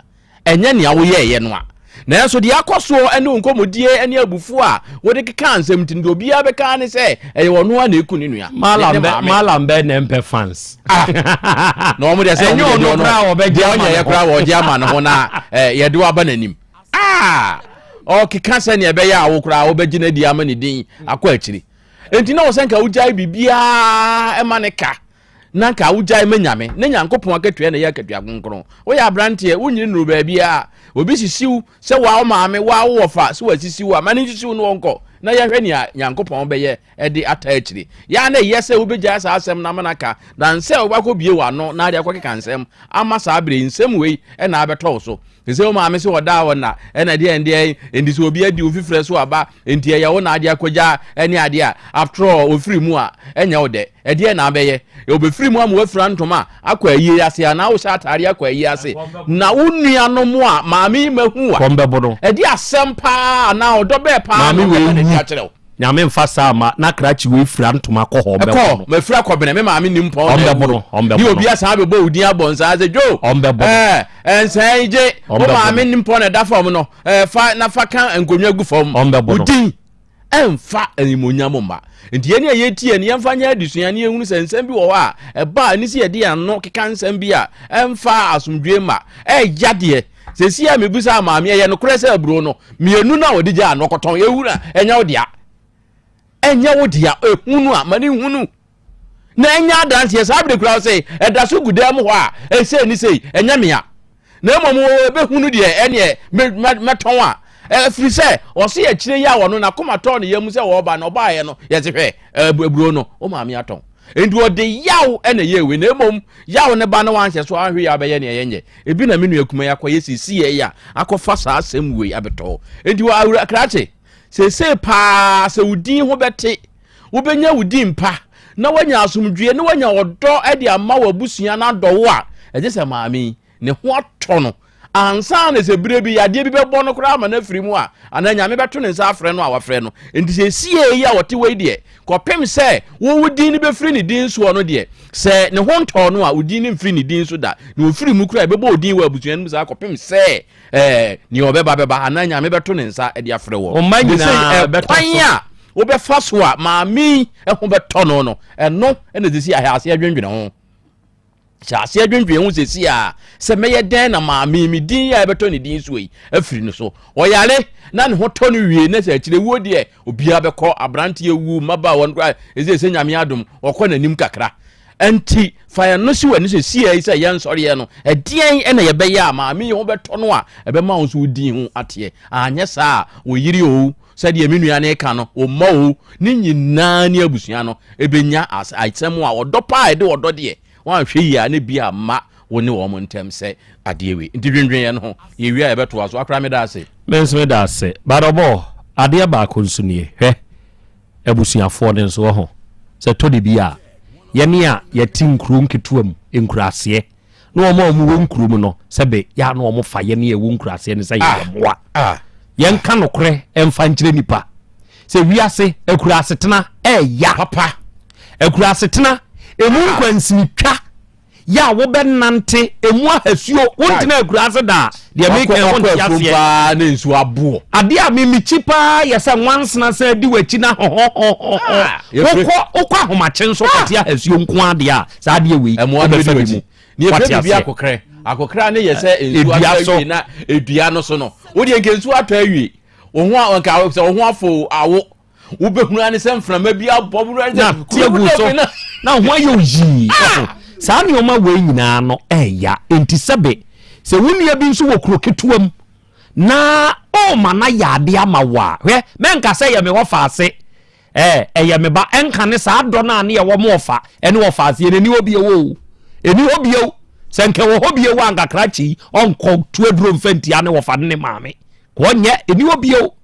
Ɛnyɛ nea woyɛɛyɛ no a. Nanso deɛ akɔ soɔ ne wo nkɔmmɔdie ne abufuo a wode keka nsɛm nti no, deɛ obiara bɛka ne sɛ ɛyɛ ɔno a na ɛku ne nua. Malam bɛ na ɛmpɛ fans. Ah! Na wɔn deɛ sɛ wɔn deɛ ɔno deɛ ɔnyɛyɛ koraa wɔgye ama ne ho na yɛde waba n'anim. Ah! Ɔkeka sɛnea ɛbɛyɛ a wo koraa wobɛgye no adi ama ne din akɔ akyiri. Enti na wɔ sɛ nka wogyae biribiara ma ne ka na nka wogyae ma Nyame na Nyankopɔn akatua na ɛyɛ akatua kronkron. Woyɛ aberanteɛ, wonyini nnuru baabiara. Obi sisiw sɛ waa wo maame, waa wo wɔfa, sɛ wasisiw a, ma no nsisiw no ɔnkɔ na yɛhwɛ nea Nyankopɔn bɛyɛ de ata akyiri. Yɛ a na ɛyɛ sɛ wobɛgyae saa asɛm no ama no aka than sɛ wobɛakɔbue w'ano na ade akɔkeka nsɛm ama saa berɛ yi. Nsɛm wei na abɛtɔ wo so. Te sɛ wo maame sɛ ɔdaa hɔ na ɛna deɛ ɛndeɛ nti sɛ obi adi wo fifirɛ so aba nti ɛyɛ wo na adeɛ akɔgya ɛne adeɛ a after all ofiri mu a ɛnyɛ wo dɛ ɛdeɛ na abɛyɛ obɛfiri mu ama wafira ntoma akɔ ayie ase anaa wohyɛ ataadeɛ akɔ ayie ase na wo nuanom a maame yi mahu a ɛde asɛm paa anaa ɔdɔ bɛɛ paa na ɔbɛda n'adi akyerɛ wo. Nyame nfa saa ma na krakye wei fira ntoma kɔ hɔ ɔmbɛbɔ no. Ɛkɔ mafira kɔbene me maame nim pɔn na Ɔmbɛbɔ no ɔmbɛbɔ no. Ne obi asan abɛbɔ wo din abɔ nsaa sɛ Joe. Ɔmbɛbɔ no. Ɛɛ ɛnsɛn gye wo maame nim pɔn na ɛda fam no ɛɛ fa na fa ka nkonnwa gu fam. Ɔmbɛbɔ no. Wo din ɛnfa animonyam mma. Nti yɛn a yɛtie no yɛmfa nyɛ adesua ne yɛhunu sɛ nsɛm bi wɔ hɔ a ɛba a ɛne sɛ yɛde yɛn ano keka nsɛm bi a ɛmfa asomdwoe mma. Ɛya deɛ Seesei a mebisaa maame, ɛyɛ nokorɛ sɛ aburo no mmienu no a wɔde gyaa no ɔkɔtɔn ehunu a ɛnyɛ wo dea. Ɛnyɛ wo dea, ehunu a ma ne nhunu. Na ɛnyɛ adanseɛ saa bere kura sɛ ɛda so gu dan mu hɔ a ɛsei ne sei ɛnyɛ mea. Na mmom ɛbɛhunu deɛ ɛneɛ mɛtɔn a ɛfiri sɛ ɔse akyire yi a ɔno n'akoma tɔɔ ne yam sɛ ɔreba no ɔbaeɛ no yɛse hwɛ aburo no wo maame atɔn. Enti ɔde yaw na ɛyɛɛ wei na mmom yaw ne ba no wanhyɛ so anhwɛ yɛ abɛyɛ nea ɛyɛ nyɛ. Ebi na me nua kumaa yi akɔyɛ seesei yi a akɔfa saa asɛm wei abɛtɔ hɔ. Enti wɔ awura krakye, seesei paa sɛ wo din ho bɛte, wobɛnya wo din pa, na woanya asomdwoeɛ na woanya ɔdɔ de ama w'abusua no adɔ wo a, ɛgye sɛ maame yi ne ho atɔ no. Ansa na sɛ berɛ bi yadeɛ bi bɛbɔ no koraa ama no afiri mu a, anaa Nyame bɛto ne nsa afrɛ no a wafrɛ no. Enti seesei yi a ɔte hɔ yi deɛ, kɔpem sɛ wo wo din no bɛfiri ne din soɔ no deɛ, sɛ ne ho ntɔɔ no a, wo din no mfiri ne din so da. Na ɔfiri mu koraa a, ɛbɛbɔ wo din wɔ abusua no mu saa kɔpem sɛ ɛɛ nea ɔbɛba bɛba, anaa Nyame bɛto ne nsa de afrɛ wɔ. Wo mma Seesei nyinaa bɛtɔ ɛkwan so. a wobɛfa so a maame yi ho bɛtɔ no no, ɛno na seesei ahyɛaseɛ dwendwene ho. Hyɛ aseɛ dwendwen ho seesei a sɛ mɛyɛ dɛn na maame yi me din yi a ɛbɛtɔ ne din soɔ yi afiri no so. Ɔyare na ne ho tɔ no wie na sɛ akyire wuo deɛ obiara bɛkɔ, aberanteɛ wu, mmabaawa no koraa ɛsɛ sɛ Nyame adom ɔkɔ n'anim kakra. Ɛnti fa ɛno si w'ani seesei yi sɛ yɛnsɔreɛ no ɛdeɛn na yɛbɛyɛ a maame yi ho bɛtɔ no a ɛbɛma wo nso wo din ho ateɛ. Anyɛ saa a wo yere oo, sɛdeɛ me nua no reka no, wo mma oo, ne nyinaa ne abusua no bɛnya asɛm a ɔdɔ paa a ɛde ɔdɔ deɛ, woanhwɛ yie a na bi amma wo ne wɔn ntam sɛ adeɛ wei. Nti dwendwen yɛn ho, yɛwie a yɛbɛtoa so. Akora meda ase. Me nso meda ase. But ɔbɔ, adeɛ baako nso nie, hwɛ, abusuafoɔ no nso wɔho, sɛ ɛtɔ da bi a, yɛne a yɛte nkuro nketewa mu, nkuraaseɛ, na wɔn a wɔwɔ nkuro mu no sɛbe yɛ a na wɔn fa yɛn a ɛwɔ nkuraseɛ no sɛ yɛyɛ ah, mmoa ah. yɛnka nokorɛ mfa nkyerɛ nipa sɛ wiase akura asetena ɛɛya papa akura asetena emu ah. nkwansini twa yɛ a wobɛnante emu ahasuo wontena akura ase daa deɛ meka ɛho nte aseɛ paa ne nsuo aboɔ adeɛ a memekyi paa yɛ sɛ nwansena sɛ di w'akyi na hɔhɔhɔhɔ wokɔ wokɔ ahomakye nso kɔte ahasuo nko adeɛ a saa adeɛ wei wobɛfa bi mu ne yɛfrɛ biribi akokrɛ akokrɛ ne yɛ sɛ nsuo atɔ awie na edua no so no wodeɛ nka nsuo atɔ awie wo ho nka sɛ wo ho afo awo wobɛhunu ane sɛ mframa bi abɔ wura na tie gu so na ho ayɛ oyii ah! saa nneɛma wei nyinaa no ɛɛya nti sɛbe sɛ wo nua bi nso wɔ kuro ketewa mu na ɔma no ayɛ adeɛ ama wo a hwɛ mɛnka sɛ yɛ me hɔ faase Ɛɛ, ɛyɛ me ba. Ɛnka ne saa dɔ no a ne yɛwɔ mo ɔfa ne ɔfa aseɛ no, ɛni hɔ bio o. Ɛni hɔ bio. Sɛ nka ɛwɔ hɔ bio a, nka krakye yi ɔnkɔ tu aduro mfa ntia ne wɔfa ne ne maame. Ka ɔnyɛ, ɛni hɔ bio.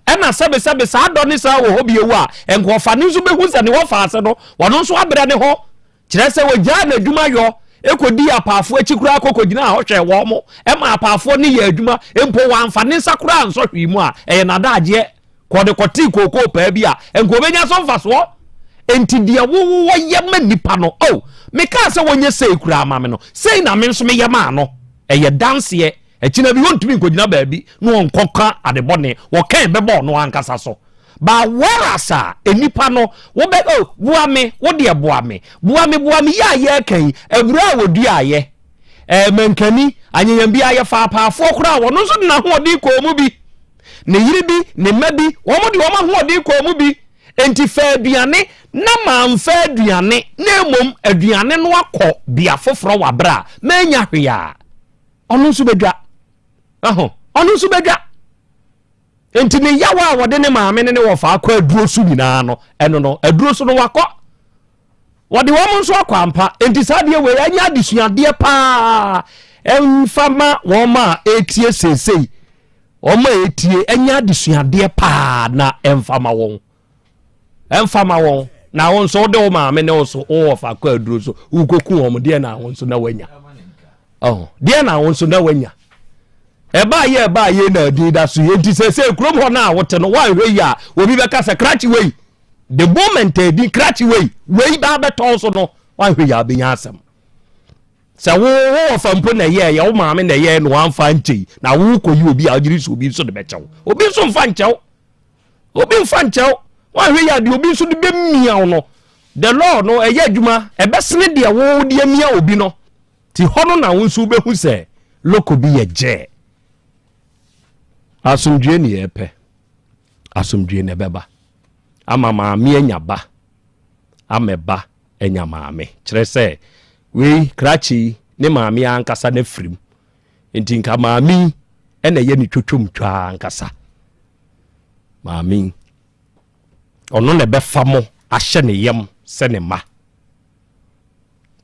Ɛna sɛbesɛbe saa dɔ ne saa wɔ hɔ bio a, nka ɔfa no nso bɛhu sɛ ne wɔfa ase no, ɔno nso abrɛ ne ho. Kyerɛ sɛ wɔgyaa n'adwuma yɔ kɔdii apaafoɔ akyi koraa kɔ kɔgyinaa hɔ hwɛɛ wɔn ma apaafoɔ no yɛɛ adwuma mpo wɔamfa ne nsa koraa ansɔ hwee mu a, ɛyɛ n'adagyeɛ. Ka ɔde kɔtee kookoo paa bi a, nka ɔbɛnya so mfasoɔ. Enti deɛ wowɔ yɛ ma nnipa no, oh, mekaa sɛ wɔnyɛ sei koraa ma me no, sei na me nso meyɛ maa no. Ɛyɛ danseɛ. Akyina bi ɔntumi nkɔgyina baabi na ɔnkɔka ade bɔne, wɔka ɛbɛbɔ ɔno ankasa so. But whereas a nnipa no wobɛ oh boa me, wo deɛ boa me, boa me boa me yi a yɛreka yi, abura a wɔduaeɛ, ɛɛ mankani, anyanyam bi a yɛfa apaafoɔ koraa wɔn nso de n'ahoɔden kɔɔ mu bi, ne yere bi, ne mma bi, wɔn de wɔn ahoɔden kɔɔ mu bi. Enti fa aduane na mamfa aduane na mmom aduane no akɔ bea foforɔ wɔ aberɛ a mannya hwee a, ɔno nso bɛdwa. Ɛho, ɔno nso bɛdwa. Nti ne yaw a wɔde ne maame ne ne wɔfa akɔ aduro so nyinaa no, ɛno no, aduro so no wakɔ. Wɔde wɔn nso akɔ ampa. Nti saa adeɛ wei ɛnyɛ adesuadeɛ paa ɛmfa ma wɔn a ɛretie seesei. Wɔn a ɛretie ɛnyɛ adesuadeɛ paa na ɛmfa ma wɔn. Ɛmfa ma wɔn. Na wo nso wode wo maame ne wo so wo wɔfa kɔ aduro so wokɔku wɔn deɛ na wo nso na wanya. Ɔho deɛ na wo nso na wanya. Ɛbaa yɛ ɛbaa yɛ na adi da so yɛ nti sɛ sɛ kurom hɔ no a wote no woanhwɛ yi a obi bɛka sɛ krakye wei the moment adi krakye wei wei baa bɛtɔn so no woanhwɛ yi a wobɛnya asɛm. Sɛ wo wo wɔfa mpo na ɛyɛɛ yɛ wo maame na ɛyɛɛ na wamfa nkyɛ yi na wo kɔyi obi a wogyere sɛ obi nso de bɛkyɛ wo obi nso mfa nkyɛ wo. Obi mfa nkyɛ wo. Woanhwɛ yie a deɛ obi nso de bɛmia wo no, the law no ɛyɛ adwuma, ɛbɛsene deɛ wo de amia obi no. Ti hɔ no na wo nso wobɛhu sɛ loko bi yɛ gyɛɛ. Asomdwoeɛ ne yɛpɛ. Asomdwoeɛ na ɛbɛba. Ama maame anya ba. Ama ɛba anya maame. Kyerɛ sɛ wei krakye yi ne maame ankasa no afirim. Nti nka maame yi na ɛyɛ ne twotwom twaa ankasa. Maame yi, ɔno na ɛbɛfa mo ahyɛ ne yam sɛ ne mma.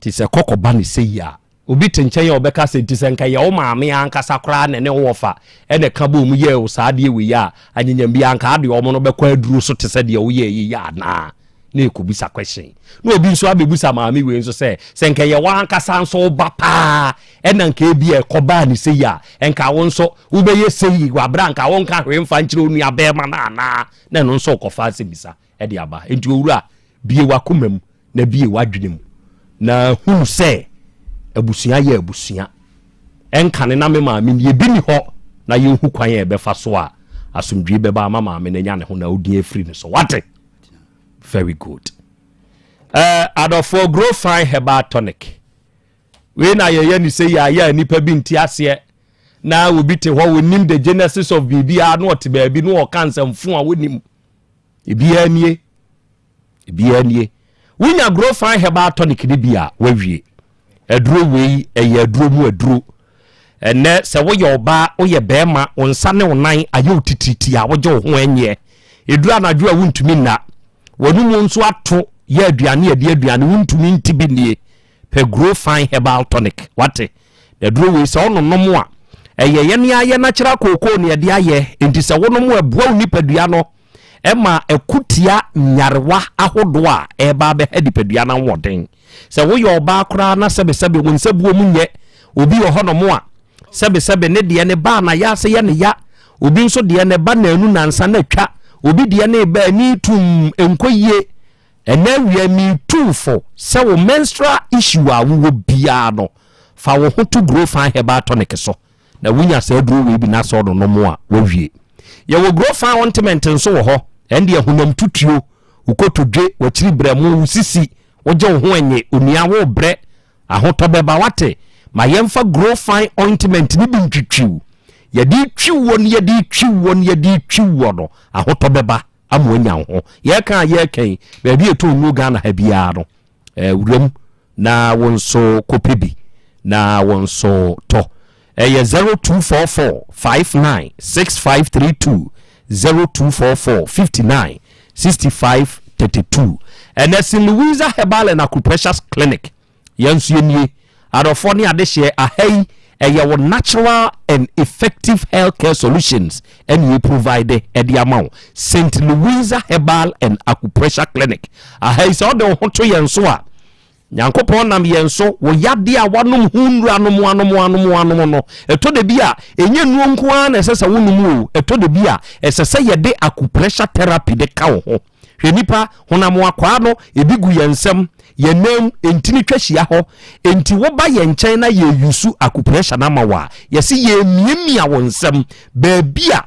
Nti sɛ kɔkɔba ne sɛ yi a, obi te nkyɛn a ɔbɛka sɛ nti sɛ nka yɛ wo maame ankasa koraa na ɛne wo wɔfa ɛna ɛka bɔ mu yɛɛ wo saa adeɛ wei a, anyenyam bi anka adeɛ ɔmo no bɛkɔ aduro so te sɛ deɛ woyɛɛ yi yɛ anaa? Na ɛkɔbisa question. Na obi nso abɛbusa maame wei nso sɛ, sɛ nka yɛ w'ankasa nso wo ba paa ɛna nka ebi a ɛkɔbaa ne sei a, nka wo nso wobɛyɛ sei wɔ aberɛ a nka wonka hwee mfa nkyerɛ wo nua bɛrima no anaa? Na ɛno nso rekɔfa asɛmmisa de aba. Enti owura, bue w'akoma mu na bue w'adwene mu na hunu sɛ abusua yɛ abusua. Ɛnkane na me maame nie, ebi nni hɔ na yɛnhu kwan a yɛbɛfa so a asomdwoe bɛba ama maame no anya ne ho na ɔdin afiri ne so. Wate? Very good. Uh, adɔfoɔ, Grow Fine Herbal Tonic. Wei na yɛyɛ ne sɛ yɛ ayɛ a nnipa bi nte aseɛ na obi te hɔ wɔnim the genesis of biribiara na ɔte baabi na ɔka nsɛmfo a wɔnim. Ebiara nie. Ebiara nie. Wonya Grow Fine Herbal Tonic no bi a, wawie. Aduro wei ɛyɛ aduro mu aduro. Ɛnɛ sɛ woyɛ ɔbaa, woyɛ bɛrima, wo nsa ne wo nan ayɛ wo titiritii a wogye wo ho ɛnyɛ. Ɛduru anadwo a wontumi nna. W'anomu nso ato yɛ aduane a ɛde aduane wontumi nti bi nnie. Pɛ Grow Fine Herbal Tonic. Wate? Na aduro wei sɛ wononom a, ɛyɛ yɛn ara yɛ natural kookoo na yɛde ayɛ. Enti sɛ wonom a ɛboa wo nipadua no. Ɛma ɛko tia nyarewa ahodoɔ a ɛreba abɛha nipadua no ahoɔden. Sɛ woyɛ ɔbaa koraa na sɛbesɛbe wo nsabuo mu nyɛ, obi wɔ hɔnom a, sɛbesɛbe ne deɛ ne ba a n'ayaase yɛ ne ya, obi nso deɛ ne ba naanu nansa na atwa, obi deɛ ne ba ani tumm nkɔ yie. Ɛnɛ awia meretu wo fo sɛ wo menstrual issue a wowɔ biara no, fa wo ho to Growfine Herbal Tonic so. Na wonya saa aduro wei bi na sɛ ɔnonom a, wawie. Yɛwɔ Grofan ointment nso wɔ hɔ. Ɛndeɛ honam tutuo, wo kotodwe, w'akyiri brɛmo, wo sisi, wogye wo ho ɛnye, onua worebrɛ, ahotɔ bɛba wate. Ma yɛmfa Grofan ointment no bi ntwitwiw. Yɛde retwiw wɔ no, yɛde retwiw wɔ no, yɛde retwiw wɔ no, ahotɔ bɛba ama wanya wo ho. Yɛreka a yɛreka yi, baabi a yɛtɔn nnuro Ghana ha biara no, eh, wuram na wo nso kɔpɛ bi na wo nso tɔ. Ɛyɛ 0244 59 6532, 0244 59 65 32. Ɛnɛ St. Louisa Herbal and Acupressure Clinic, yɛn nso yɛnie. Adɔfoɔ ne adehyeɛ, aha yi ɛyɛ wo natural and effective health care solutions ɛne yɛ provide ɛde ama wo. St. Louisa Herbal and Acupressure Clinic, aha yi sɛ wode wo ho to yɛn so a, Nyankopɔn nam yɛn so, wo yadeɛ a woanom ho nnuro anom anom anom anom no, ɛtɔ da bi a ɛnyɛ nnuro nko ara na ɛsɛ sɛ wonom o, ɛtɔ da bi a ɛsɛ sɛ yɛde acupressure therapy de ka wo ho. Hwɛ nnipa, honam akwaa no, ebi gu yɛn nsam, yɛn nan mu, ntini twa hyia hɔ. Enti woba yɛn nkyɛn na yɛreyusu acupressure no ama wo a, yɛse yɛremiamia wo nsam baabi a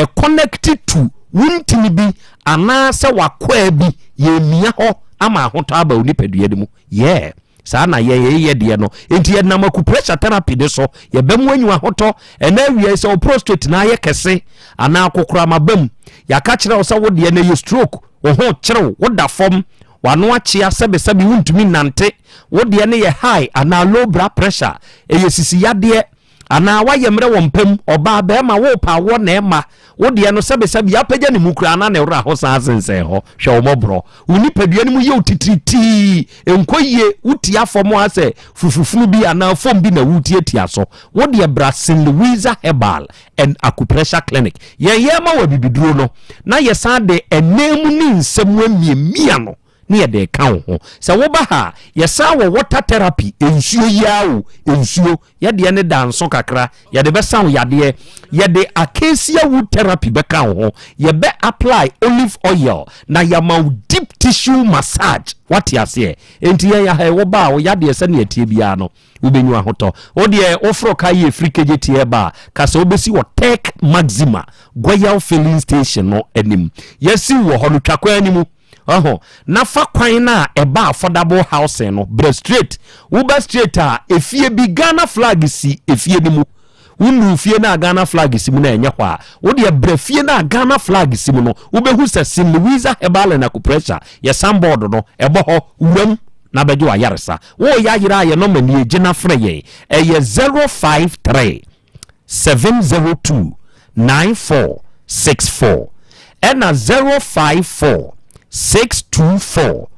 ɛconnect to wo ntini bi anaasɛ w'akwaa bi, yɛremia hɔ ama ahotɔ aba wo nipadua no mu. Yeah. Saa na yɛn yɛyɛ deɛ no. Enti yɛnam acupressure therapy no so, yɛbɛmo anyu ahotɔ. Ɛnɛ awia yi sɛ wo prostate no ayɛ kɛse anaa kokoram aba mu, yɛaka kyerɛ wo sɛ wo deɛ no ɛyɛ stroke, wo ho kyere wo, woda fam, w'ano akyea, sɛbesɛbe wontumi nnante, wo deɛ no yɛ high anaa low blood pressure, ɛyɛ sisi yadeɛ, Anaa woayɛ mmerɛ wɔ mpa mu, ɔbaa, barima, worepɛ awoɔ na ɛmma, wo deɛ no sɛbesɛbe apagya ne mu koraa na ne werɛ ahosan asensɛn hɔ, hwɛ wo mmɔborɔ. Wo nipadua no mu yɛ wo titiritii, ɛnkɔ yie, wotia fam ara sɛ fufufunu bi anaa fam bi na woretiatia so. Wo deɛ bra St. Louisa Herbal and Acupressure Clinic. Yɛn yɛrema wo abibiduro no, na yɛsan de ɛnan mu ne nsa mu amiamia no ne yɛde reka wo ho. Sɛ woba ha a, yɛsan wɔ water therapy, nsuo yi ara o, nsuo, yɛ deɛ no da nso kakra, yɛde bɛsa wo yadeɛ. Yɛde acacia wood therapy bɛka wo ho, yɛbɛ apply olive oil na yɛama wo deep tissue massage, woate aseɛ? Enti yɛn yɛ ha yi, woba a, wo yadeɛ sɛdeɛ ɛteɛ biara no, wobɛnya ahotɔ. Wo deɛ woforo ka yi ɛfiri Kejetia ɛba a, ka sɛ wobɛsi wɔ Tech Maxima Goyal filling station no anim. Yɛasi wo wɔ hɔ no, twa kwan no mu. Ɔho, na fa kwan no a ɛba affordable housing no brɛ straight. Woba straight a, efie bi Ghana flag si efie no mu. Wonnuu fie no a Ghana flag si mu no a ɛnyɛ hɔ a, wo deɛ brɛ fie no a Ghana flag si mu no, wobɛhu sɛ St. Louisa Herbal and Acupressure yɛ signboard no, ɛbɔ hɔ. Wura mu na bɛgye w'ayaresa. Woreyɛ ayera a, yɛn nɔma nie, gye na frɛ yɛn. Ɛyɛ 053. 702 9464 ɛna 054 624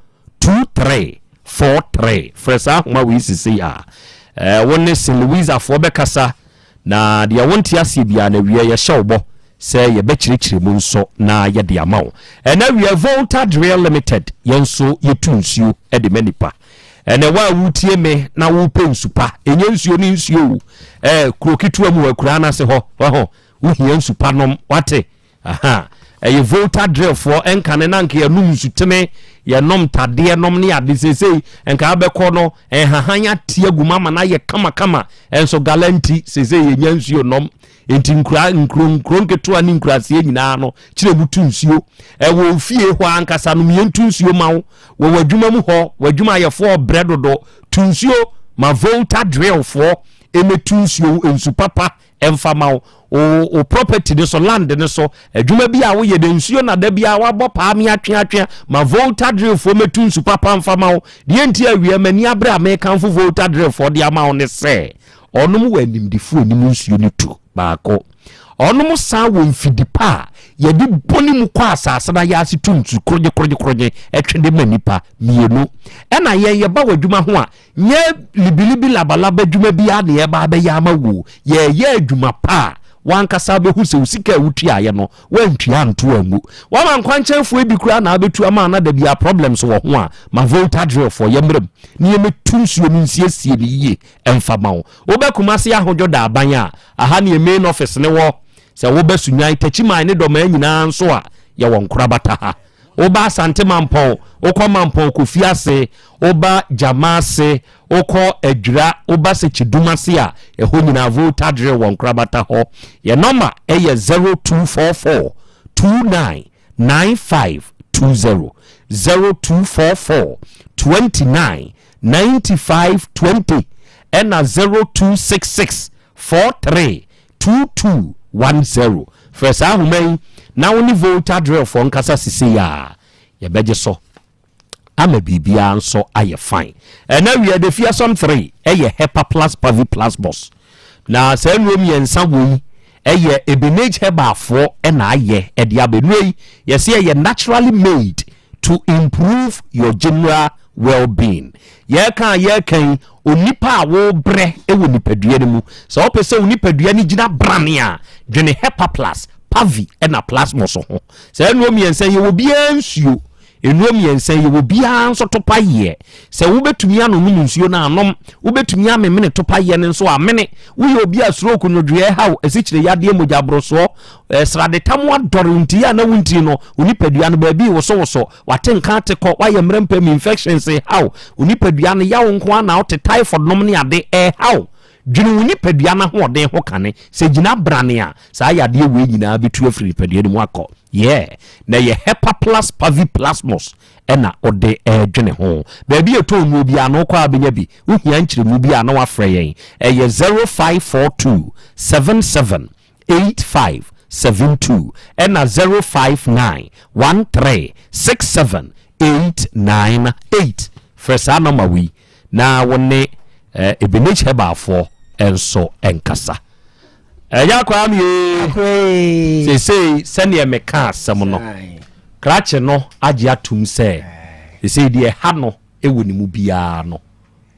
2343. Frɛ saa ahoma wei sesei a eh, wo ne St. Louisafoɔ bɛkasa na deɛ wonte aseɛ biara no awie yɛhyɛ wo bɔ sɛ yɛbɛkyerɛkyerɛ mu nso na yɛde ama wo. Ɛna awie Volta Drill Limited yɛn nso yɛtu nsuo de ma nipa. Ɛnɛ wo a wotie me na wopɛ nsu pa, ɛnyɛ nsuo ne nsuo o, ɛɛ kuro ketewa mu hɔ, akuraa no ase hɔ, waho, wohia nsu pa nom, wate? Aha, ɛyɛ Volta drillfoɔ ɛnkane na nka yɛnom nsutene, yɛnom tadeɛ nom ne ade, seesei nka abɛkɔ no nhahan ate agu mu ama no ayɛ kamakama, ɛnso gala nti seesei yɛnya nsuo nom. Enti nkura nkuro nkuro nketewa ne nkuraseɛ nyinaa no kyerɛ mu tu nsuo. Ɛwɔ ofie hɔ ankasa no yɛntu nsuo ma wo. Wɔ w'adwuma mu hɔ, w'adwumayɛfoɔ brɛ dodo, tu nsuo ma Volta drillfoɔ ɛmɛtu nsuo nsu papa ɛmfa ma wo. Wo wo property no so, land no so, adwuma bi a woyɛ de nsuo na da biara wabɔ paa me atweatwea ma Volta drillfoɔ mɛtu nsu papa mfa ma wo. Deɛ nti awia m'ani abere a mekamfo Volta drillfoɔ de ama wo ne sɛ, Ɔnom wɔ animdefoɔ anim nsuo no tu baako. Ɔnom san wɔ mfidi pa a yɛde bɔne mu kɔ asase no ayaase tu nsu koronye koronye koronye ɛtwe de ma nipa mmienu. Ɛna yɛn yɛba wɔ adwuma ho a, nyɛ libilibi labalaba adwuma biara na yɛba abɛyɛ ama wo. Yɛyɛ adwuma pa a wankasa bɛhu sɛ wo sika a wotuaeɛ no woantua anto angu. Wama nkwankyɛnfoɔ bi koraa na abɛtu ama ana da biara problems wɔ ho a, ma Volta drillfoɔ yɛmmrɛ mu na yɛmmɛtu nsuo no nsiesie no yie ɛmfa ma wo. Wobɛ Kumasi Ahodwo Daaban a, aha ne yɛn main office no wɔ. Sɛ wobɛ Sunyani, Takyiman ne Dɔmaa nyinaa nso a, yɛwɔ nkorabata ha. Woba Asante Mampɔn, wokɔ Mampɔn Kofi ase, woba Gyama ase, wokɔ Adwira, woba Sekyedum ase a, ɛhɔ nyinaa Volta Drill wɔ nkorabata hɔ. Yɛn nɔma yɛ 0244 29 9520, 0244 29 95 20 ɛna 0266 43 22 10. Frɛ saa ahoma yi na wo ne Volta Drillfoɔ nkasa sesei a, yɛbɛgye so ama biribiara nso ayɛ fine. Ɛna awia de Fiasam 3 ɛyɛ Hepa Plus Pavi Plus Boss. Na saa nnuro mmiɛnsa wei ɛyɛ Ebenage Herbalfoɔ ɛna ayɛ ɛde aba. Nnuro yi yɛse ɛyɛ naturally made to improve your general well-being. Yɛreka a yɛreka yi, onipa a wobrɛ wɔ nipadua no mu, sɛ wopɛ sɛ wo nipadua no gyina brane a, dwene Hepa Plus, Pavi ɛna Plasmos ho. Saa nnuro mmiɛnsa yi, yɛwɔ biara nsuo. Nnuro mmiɛnsa yi, obiara nso topayeɛ. Sɛ wobɛtumi anonom nsuo no a, nom. Wobɛtumi amemene topayeɛ no nso a, mene. Woyɛ obi a stroke, nnwodwoeɛ haw, asikyire yadeɛ, mogyaborosoɔ, eh, sradetam adɔre wo nti a na wontiri no, wo nipadua no baabi wosowoso, wate nka ate kɔ, woayɛ mmerɛ mpam, infections haw, wo nipadua no yaw nko ara na wote, typhoid nom ne ade ɛhaw. Dwene wo nipadua no ahoɔden ho kane. Sɛ gyina brane a, saa yadeɛ wei nyinaa bɛtu afiri nipadua no mu akɔ. Yeah, na ɛyɛ Hepa Plus Pavi Plasmos ɛna wode ɛredwene ho. Baabi a ɛtɔn nnuro biara no wokɔ a wobɛnya bi. Wohia nkyerɛmu bi a na woafrɛ yɛn. Ɛyɛ 0542 77 85 72 ɛna 059 13 67 898. Frɛ saa nɔma wei na wo ne Ebenezer Herbalfoɔ nso nkasa. Ɛyɛ akwaa mi ee. Seesei sɛdeɛ meka asɛm no, krakye no agye atum sɛ seesei deɛ ɛha no wɔ ne mu biara no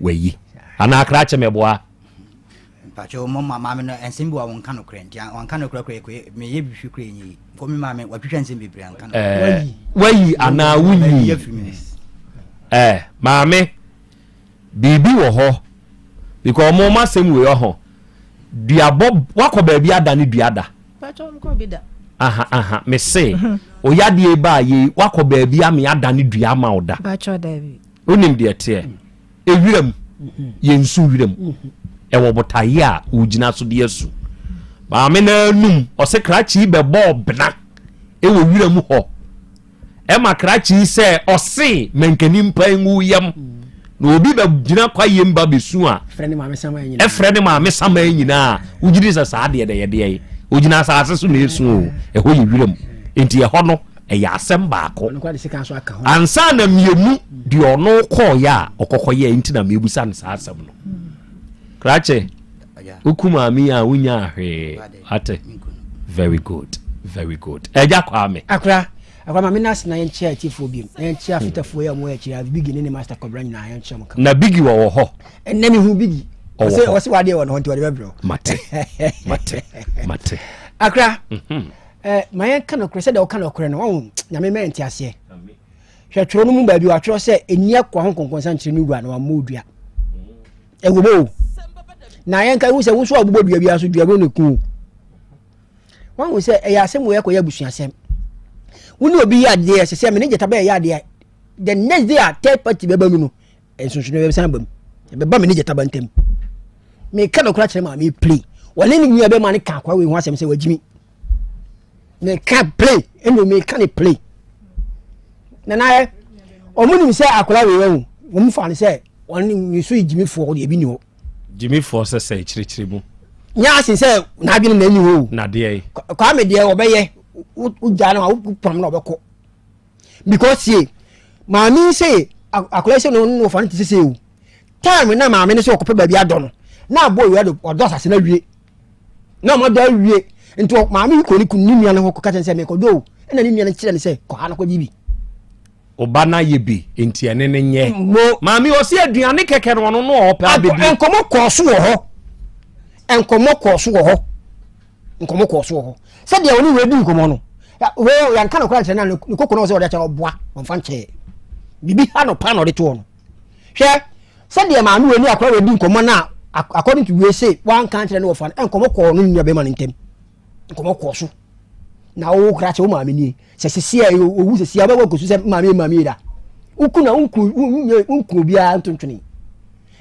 wayi. Anaa krakye mɛboa? Mpakyɛw mo ma maame no nsɛm bi wɔ a wɔnka nokorɛ nti wɔnka nokorɛ korɛ kɔ meyɛ bihwi korɛ nyɛ yi nkɔ me maame watwitwa nsɛm bebree anka nokorɛ. Ɛɛ wayi anaa wonyi? Ɛɛ maame biribi wɔ hɔ because ɔmo ɔmo asɛm wei ɔho duabɔ wakɔ baabi ada ne dua da. Aha aha mese mhm. oyadeɛ ba yei wakɔ baabi ame ada ne dua ama wo da. Wonim deɛ teɛ. Ewira mu, yɛnsu wira mu. Ɛwɔ botaeɛ a wogyina so de asu. Maame no anum, ɔse krakye yi bɛbɔɔ bena ɛwɔ wira mu hɔ. Ɛma krakye yi sɛ ɔse mankani mpa ngu yam. Na obi bɛgyina kwayem ba bɛsu a, ɛfrɛ ne maame saman nyinaa. Wogye di sɛ saa deɛ dɛyɛ deɛ yi. Ogyina asase so na ɛsu o, ɛhɔ yɛ wira mu. Enti ɛhɔ no, ɛyɛ asɛm baako ansa na mmienu deɛ ɔno kɔɔyɛ a ɔkɔkɔyɛ nti na mebusa no saa asɛm no krakye woku maame a wonya hwee ate very good very good ɛgya kwame akora akora maame nase na yɛnkyia atifoɔ biom na yɛnkyia hmm. fitafoɔ yi a wɔwɔ akyiri a bigi ne ne master kɔbra nyinaa yɛnkyia mo na bigi wɔ wɔ hɔ ɛnɛ mehu bigi ɔwɔ hɔ ɔsɛ wadeɛ wɔ ne hɔ nti wɔde bɛbrɛ mate mate mate akora mhm. Eh, ma yɛnka nokorɛ sɛdeɛ woka nokorɛ no wahu nyame ma yɛnte aseɛ. Hwɛ twerɛ no mu baabi wɔatwerɛ sɛ ɛnni akoa ho nkɔnkɔnsa nkyerɛ ne wura na wammɔ odua. Ɛwɔ mu o. Na yɛnka ehu sɛ wo nso a wobobɔ dua biara so dua bi na eku o. Wɔn sɛ ɛyɛ asɛm wɔ ɛkɔyɛ abusuasɛm. Wo ne obi yɛ adeɛ ɛsɛ sɛ me ne gyata bɛyɛ adeɛ the next day a third party bɛba mu no nsonsonoeɛ bɛsan aba mu ɛbɛba me ne gyataba ntam meka nokora kyerɛ maame play wɔne ne nua bɛma no ka akwa wei ho asɛm sɛ wagyimi meka play ɛna meka ne play nana ɔmo nim sɛ akwadaa wei wahu wɔn fa no sɛ wɔn ne so yɛ gyimifoɔ deɛ ebi ni hɔ. Gyimifoɔ sɛ sɛ kyerɛkyerɛ mu. Nyɛ asen sɛ n'adwene na ɛni hɔ o. Nadeɛ yi. Kwame deɛ ɔbɛyɛ wogya no a wopam na ɔbɛkɔ. Because sie maame yi sɛ akwadaa yi sɛ no no wɔfa no te sɛ sɛ o. Time na maame no sɛ ɔkɔpɛ baabi adɔ no na abɔ owia do ɔdɔ asase no awie. Na ɔmo adɔ awie nti maame yi kɔ ne ne nua no hɔ kɔka kyerɛ sɛ mekɔdɔ o ɛna ne nua no kyerɛ no sɛ kɔ ha no kɔgye bi. Ɔba no ayɛ bi nti ɛne no nyɛ. Maame ɔsi aduane kɛkɛ no ɔno no ɔpɛ abɛdi. Nkɔmɔ kɔɔ so wɔ hɔ. Nkɔmɔ kɔɔ so wɔ hɔ. Nkɔmɔ kɔɔ so wɔ hɔ. Sɛdeɛ ɔne wei di nkɔmɔ no wei yanka no koraa nkyerɛ no ne koko no ɔsɛ ɔde akyɛ ɔboa ɔmfa nkyɛɛ. Biribi ha no pa na ɔde toɔ no. Hwɛ sɛdeɛ maame wei ne akora wei di nkɔmɔ no a according to wei se wanka nkyerɛ ne wɔfa no nkɔmɔ kɔɔ no nua bɛrima no ntam. Nkɔmɔ kɔɔ so. Na wo kora kyɛ wo maame nie. Sɛ sisi a owu sisi a wobɛkɔ akɔsu sɛ maame maame yi da. Woku na wonku wonku obiara ntontwene.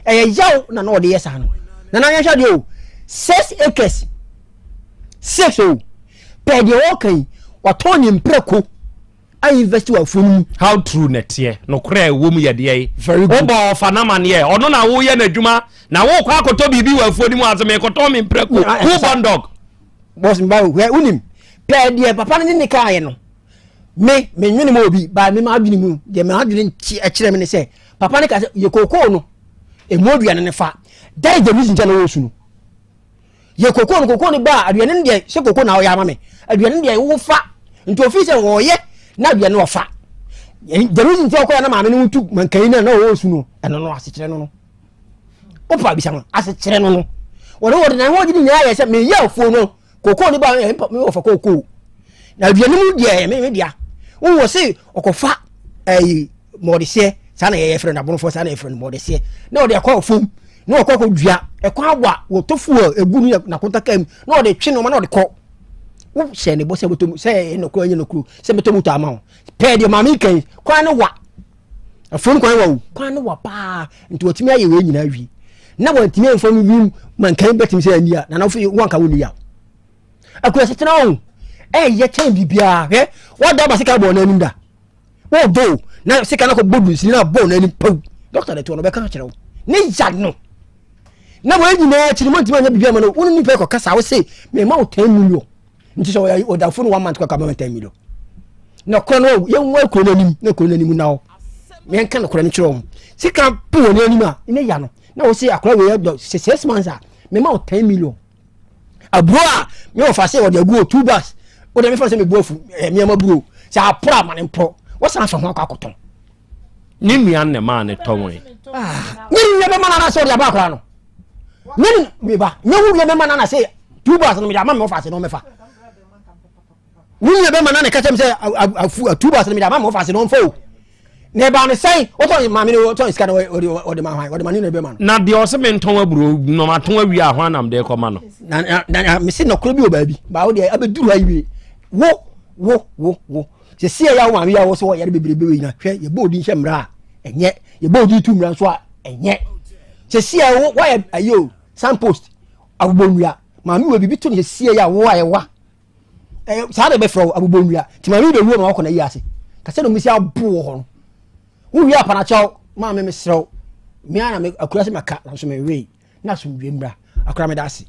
Ɛyɛ yaw na na ɔde yɛ saa no. Na na yɛnhwɛ adeɛ o. Six acres. Six o. Pɛɛ deɛ ɔreka yi, watɔn ne mprako a invest wɔ afuo no mu. How true na ɛteɛ? Nokorɛ a ɛwɔ mu yɛ deɛ? Very good. Wobɔ ɔfa no amaneɛ, ɔno na woyɛ n'adwuma na wokɔ akɔtɔ biribi wɔ afuo no mu ase mekɔtɔn me mprako. Who born dog? Boss mba o, hwɛ wonim pɛɛ deɛ papa no ne ne kaayɛ no me me nwene ma obi ba me ma adwene mu deɛ ma adwene kyerɛ me ne sɛ papa no ka sɛ yɛ kookoo no emu aduane no fa that is the reason kyɛ na wɔsu no yɛ kookoo no kookoo no ba aduane no deɛ sɛ kookoo na ɔyɛ ama me aduane no deɛ wofa nti ofi sɛ wɔyɛ na aduane no ɔfa the reason kyɛ ɔkɔyɛ na maame no tu mankan no na ɔwɔ su no ɛno no asekyerɛ no no wopa bisa no asekyerɛ no no wɔde wɔde na ho gyina nyinaa yɛ sɛ meyɛ afuo no kokoo ne ba me wɔfa kokoo na aduane mu deɛ ɛyɛ me dea wowɔ se ɔkɔfa ɛyi mɔdeseɛ saa na yɛyɛ frɛ no abonofoɔ saa na yɛfrɛ no mɔdeseɛ na ɔde akɔ afuom na ɔkɔ akɔ dua ɛkɔ awa wɔtɔ fuel egu no nakontaka mu na ɔde twe nneɛma na ɔde kɔ wohyɛ ne bɔ sɛ bɛtɔ mu sɛ ɛyɛ nɔkoro ɛnyɛ nɔkoro sɛ bɛtɔ mu tɔ ama wo pɛɛ deɛ maame kan kwan no wa Afuom kwan wa o, kwan no wa paa nti wɔtumi ayɛ wei nyinaa wie na wɔntumi amfa no wim ma nkan bɛtumi sɛ ani a nana wofi wanka wo ni yaw akura setena o ɛyɛ kyɛn biribiara hwɛ wɔda aba sika bɔ n'anim da wɔdɔ o na sika no akɔ bɔ dunsini na bɔ n'anim paw dɔkta de toɔ no bɛka akyerɛ wo ne ya no na wɔn nyinaa akyi no mɔntumi anyɛ biribi ama no wo ne nipa kɔ kasa wo se mema wo 10 million nti sɛ ɔyɛ ɔdafo no one month kɔkɔ ama ten million na kora no yɛn wɔ kuro no anim na kuro no anim na hɔ yɛn ka no kora no kyerɛ wɔn sika po wɔn anim a ne ya no na wɔsi akora wei ɛdɔ sɛ six months a mema wo ten million aburo a me wɔ fa sɛ wɔde agu o two bags wɔde mefa sɛ mebu afu ɛɛ nneɛma buro sɛ aporo ama ne mpɔ wɔsan fa ho akɔ akɔtɔn. Ne nua na maa ne tɔn yi. Ah, ne nua bɛma no anasɛ ɔde aba akora no ne meba ne wo nua bɛma no anasɛ two bars no mede ama me wɔfa ase na ɔmɛfa wo nua bɛma no na ɛka kyɛm sɛ afu two bars no mede ama me wɔfa ase na ɔmfa o na ɛbaa no sɛn wotɔn maame no wotɔn sika no ɔde ma hwan ɔde ma ne nua bɛma no na deɛ ɔsɛ mentɔn aburo na matɔn awie a hwan nam de kɔma no na na na mese nɔkorɛ bi wɔ baabi baa wo deɛ abɛduru ha yi wo wo wo wo Sɛsi a yɛ wo maame yɛ wo sɛ wɔyare bebrebe wei na hwɛ yɛbɔ odin hyɛ mmara a ɛnyɛ yɛbɔ odin tu mmara nso a ɛnyɛ sɛsi a wo wɔyɛ ayi o signpost abobɔ nnua maame wɔ biribi to no sɛsi a yɛ a wo ayɛ wa ɛyɛ saa na ɛbɛfrɛ wo abobɔ nnua nti maame bɛwu ma wakɔ na yi ase kasɛ na ɔmo si abo wɔ hɔ no wowie apanakyɛw maame mesrɛ wo mea na me akura sɛ maka nanso menwei na asomdwe mmra akora meda ase.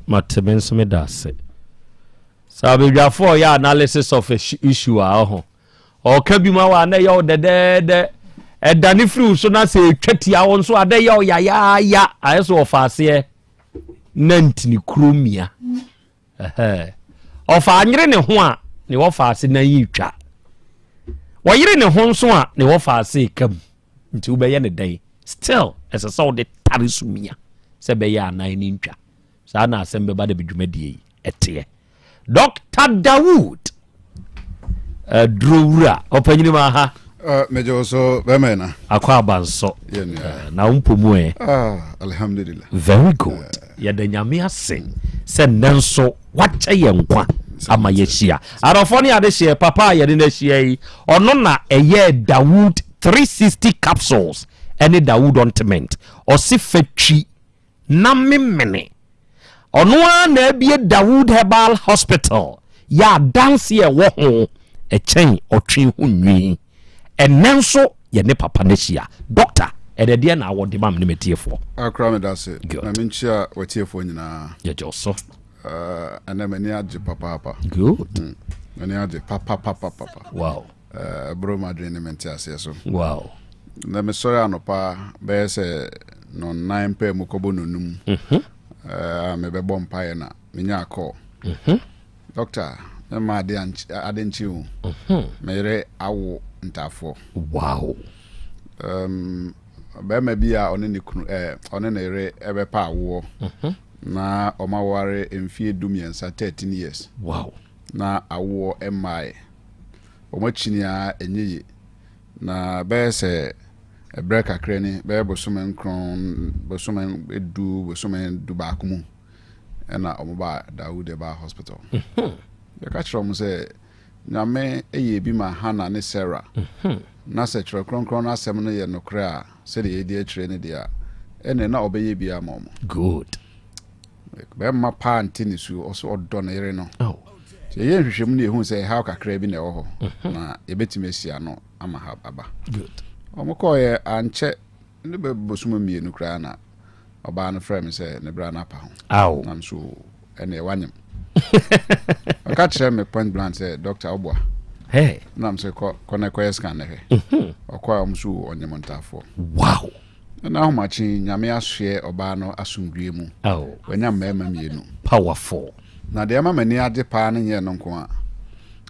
Mate me nso meda ase. Sɛ abadwafo a ɔyɛ analysis of a issue a ɔho ɔka bi ma wa na ɛyɛ wo dɛdɛɛdɛ ɛdane firi wo so na sɛ ɛtwa tia wo nso a na ɛyɛ wo yayaaya ayɛ sɛ ɔfa aseɛ na ntini kuro mia ɔfa anyere ne ho a ne wɔfa ase na yi twa wɔyere ne ho nso a ne wɔfa ase ka mu nti wobɛyɛ ne dɛn still ɛsɛ sɛ wode tare so mia sɛ bɛyɛ anan ne ntwa Saa na asɛm bɛba dɛ dwumadie yi ɛteɛ. Dr. Dawood aduro wura ɔpanyini ma ha. Uh, megye wo so bɛma na. Akɔ aba nsɔ. Uh, na wo mpo mu ɛ. Ah, alhamdulillah. Very good. Uh, Yɛda Nyame ase sɛ nnɛ nso wakyɛ yɛn nkwa ama yɛahyia. Adɔfoɔ ne adehyeɛ papa a yɛde no ahyia yi, ɔno na ɛyɛɛ Dawood 360 capsules ɛne Dawood ointment. Ɔse fa twi na memene. Ɔno ara na abue Dawood Herbal Hospital yɛ adanse a ɛwɔ ho ɛkyɛn ɔtwe ho nwi. Ɛnnɛ nso yɛne papa no ahyia. Doctor, ɛnɛ deɛ na awɔ de ma me ne m'atiefoɔ? Akora meda ase. Na menkyia w'atiefoɔ nyinaa. Yɛgye wo so. Ɛnɛ m'ani agye papaapa. Good. M'ani agye papapapapa. Wow. Ɛboro m'adwene ne me nteaseɛ so. Wow. Na mesɔre anɔpa bɛyɛ sɛ nɔnnan pɛ mu kɔbɔ nonum. Mhm. A mebɛbɔ mpaeɛ na menyaa call. Mhm. Doctor, mɛma ade ade nkye o. Mhm. Me yere awo ntaafoɔ. Wow. Um, bɛrima bi a ɔne ne kunu eh, ɔne ne yere ɛbɛpa awoɔ. Mhm. Na ɔma ware mfie 13, 13 years. Wow. Na awoɔ mmaeɛ. Wɔn akyini ara ɛnyɛ yie. Na bɛyɛ sɛ ɛberɛ kakra ni, bɛyɛ bosome nkron, bosome du, bosome 11 mu ɛna wɔn baa Dawood Herbal Hospital. Yɛka kyerɛ wɔn sɛ Nyame yɛɛ bi ma Hannah ne Sarah. Na sɛ Twerɛ Kronkron no asɛm no yɛ nokorɛ a, sɛdeɛ yɛdi akyire no deɛ a, ɛnneɛ na ɔbɛyɛ bi ama wɔn. Good. Bɛrima paa nte ne su, ɔso ɔdɔ ne yere no. Nti yɛyɛ nhwehwɛmu no yɛhu sɛ ɛhaw kakra bi na ɛwɔ hɔ mhm. na yɛbɛtumi asi ano ama ha aba. Wɔn kɔɔyɛ ankyɛ ne bɛ bosom mmienu koraa na ɔbaa no frɛ me sɛ ne bra no apa ho. Nam so ɛne ɛwɔ anyam. Ɔka kyerɛ me point blank sɛ doctor ɔboa. Hey. Nam sɛ kɔ kɔ na kɔyɛ scan na hwɛ. Mhm. Ɔkɔ a wɔn so ɔnyem ntaafoɔ. Wow. Ɛna ahomakye Nyame asoɛ ɔbaa no asomdwie mu. Wanya mmarima mienu. Powerful. Na deɛ ɛma m'ani agye paa no nyɛ ɛno nko ara.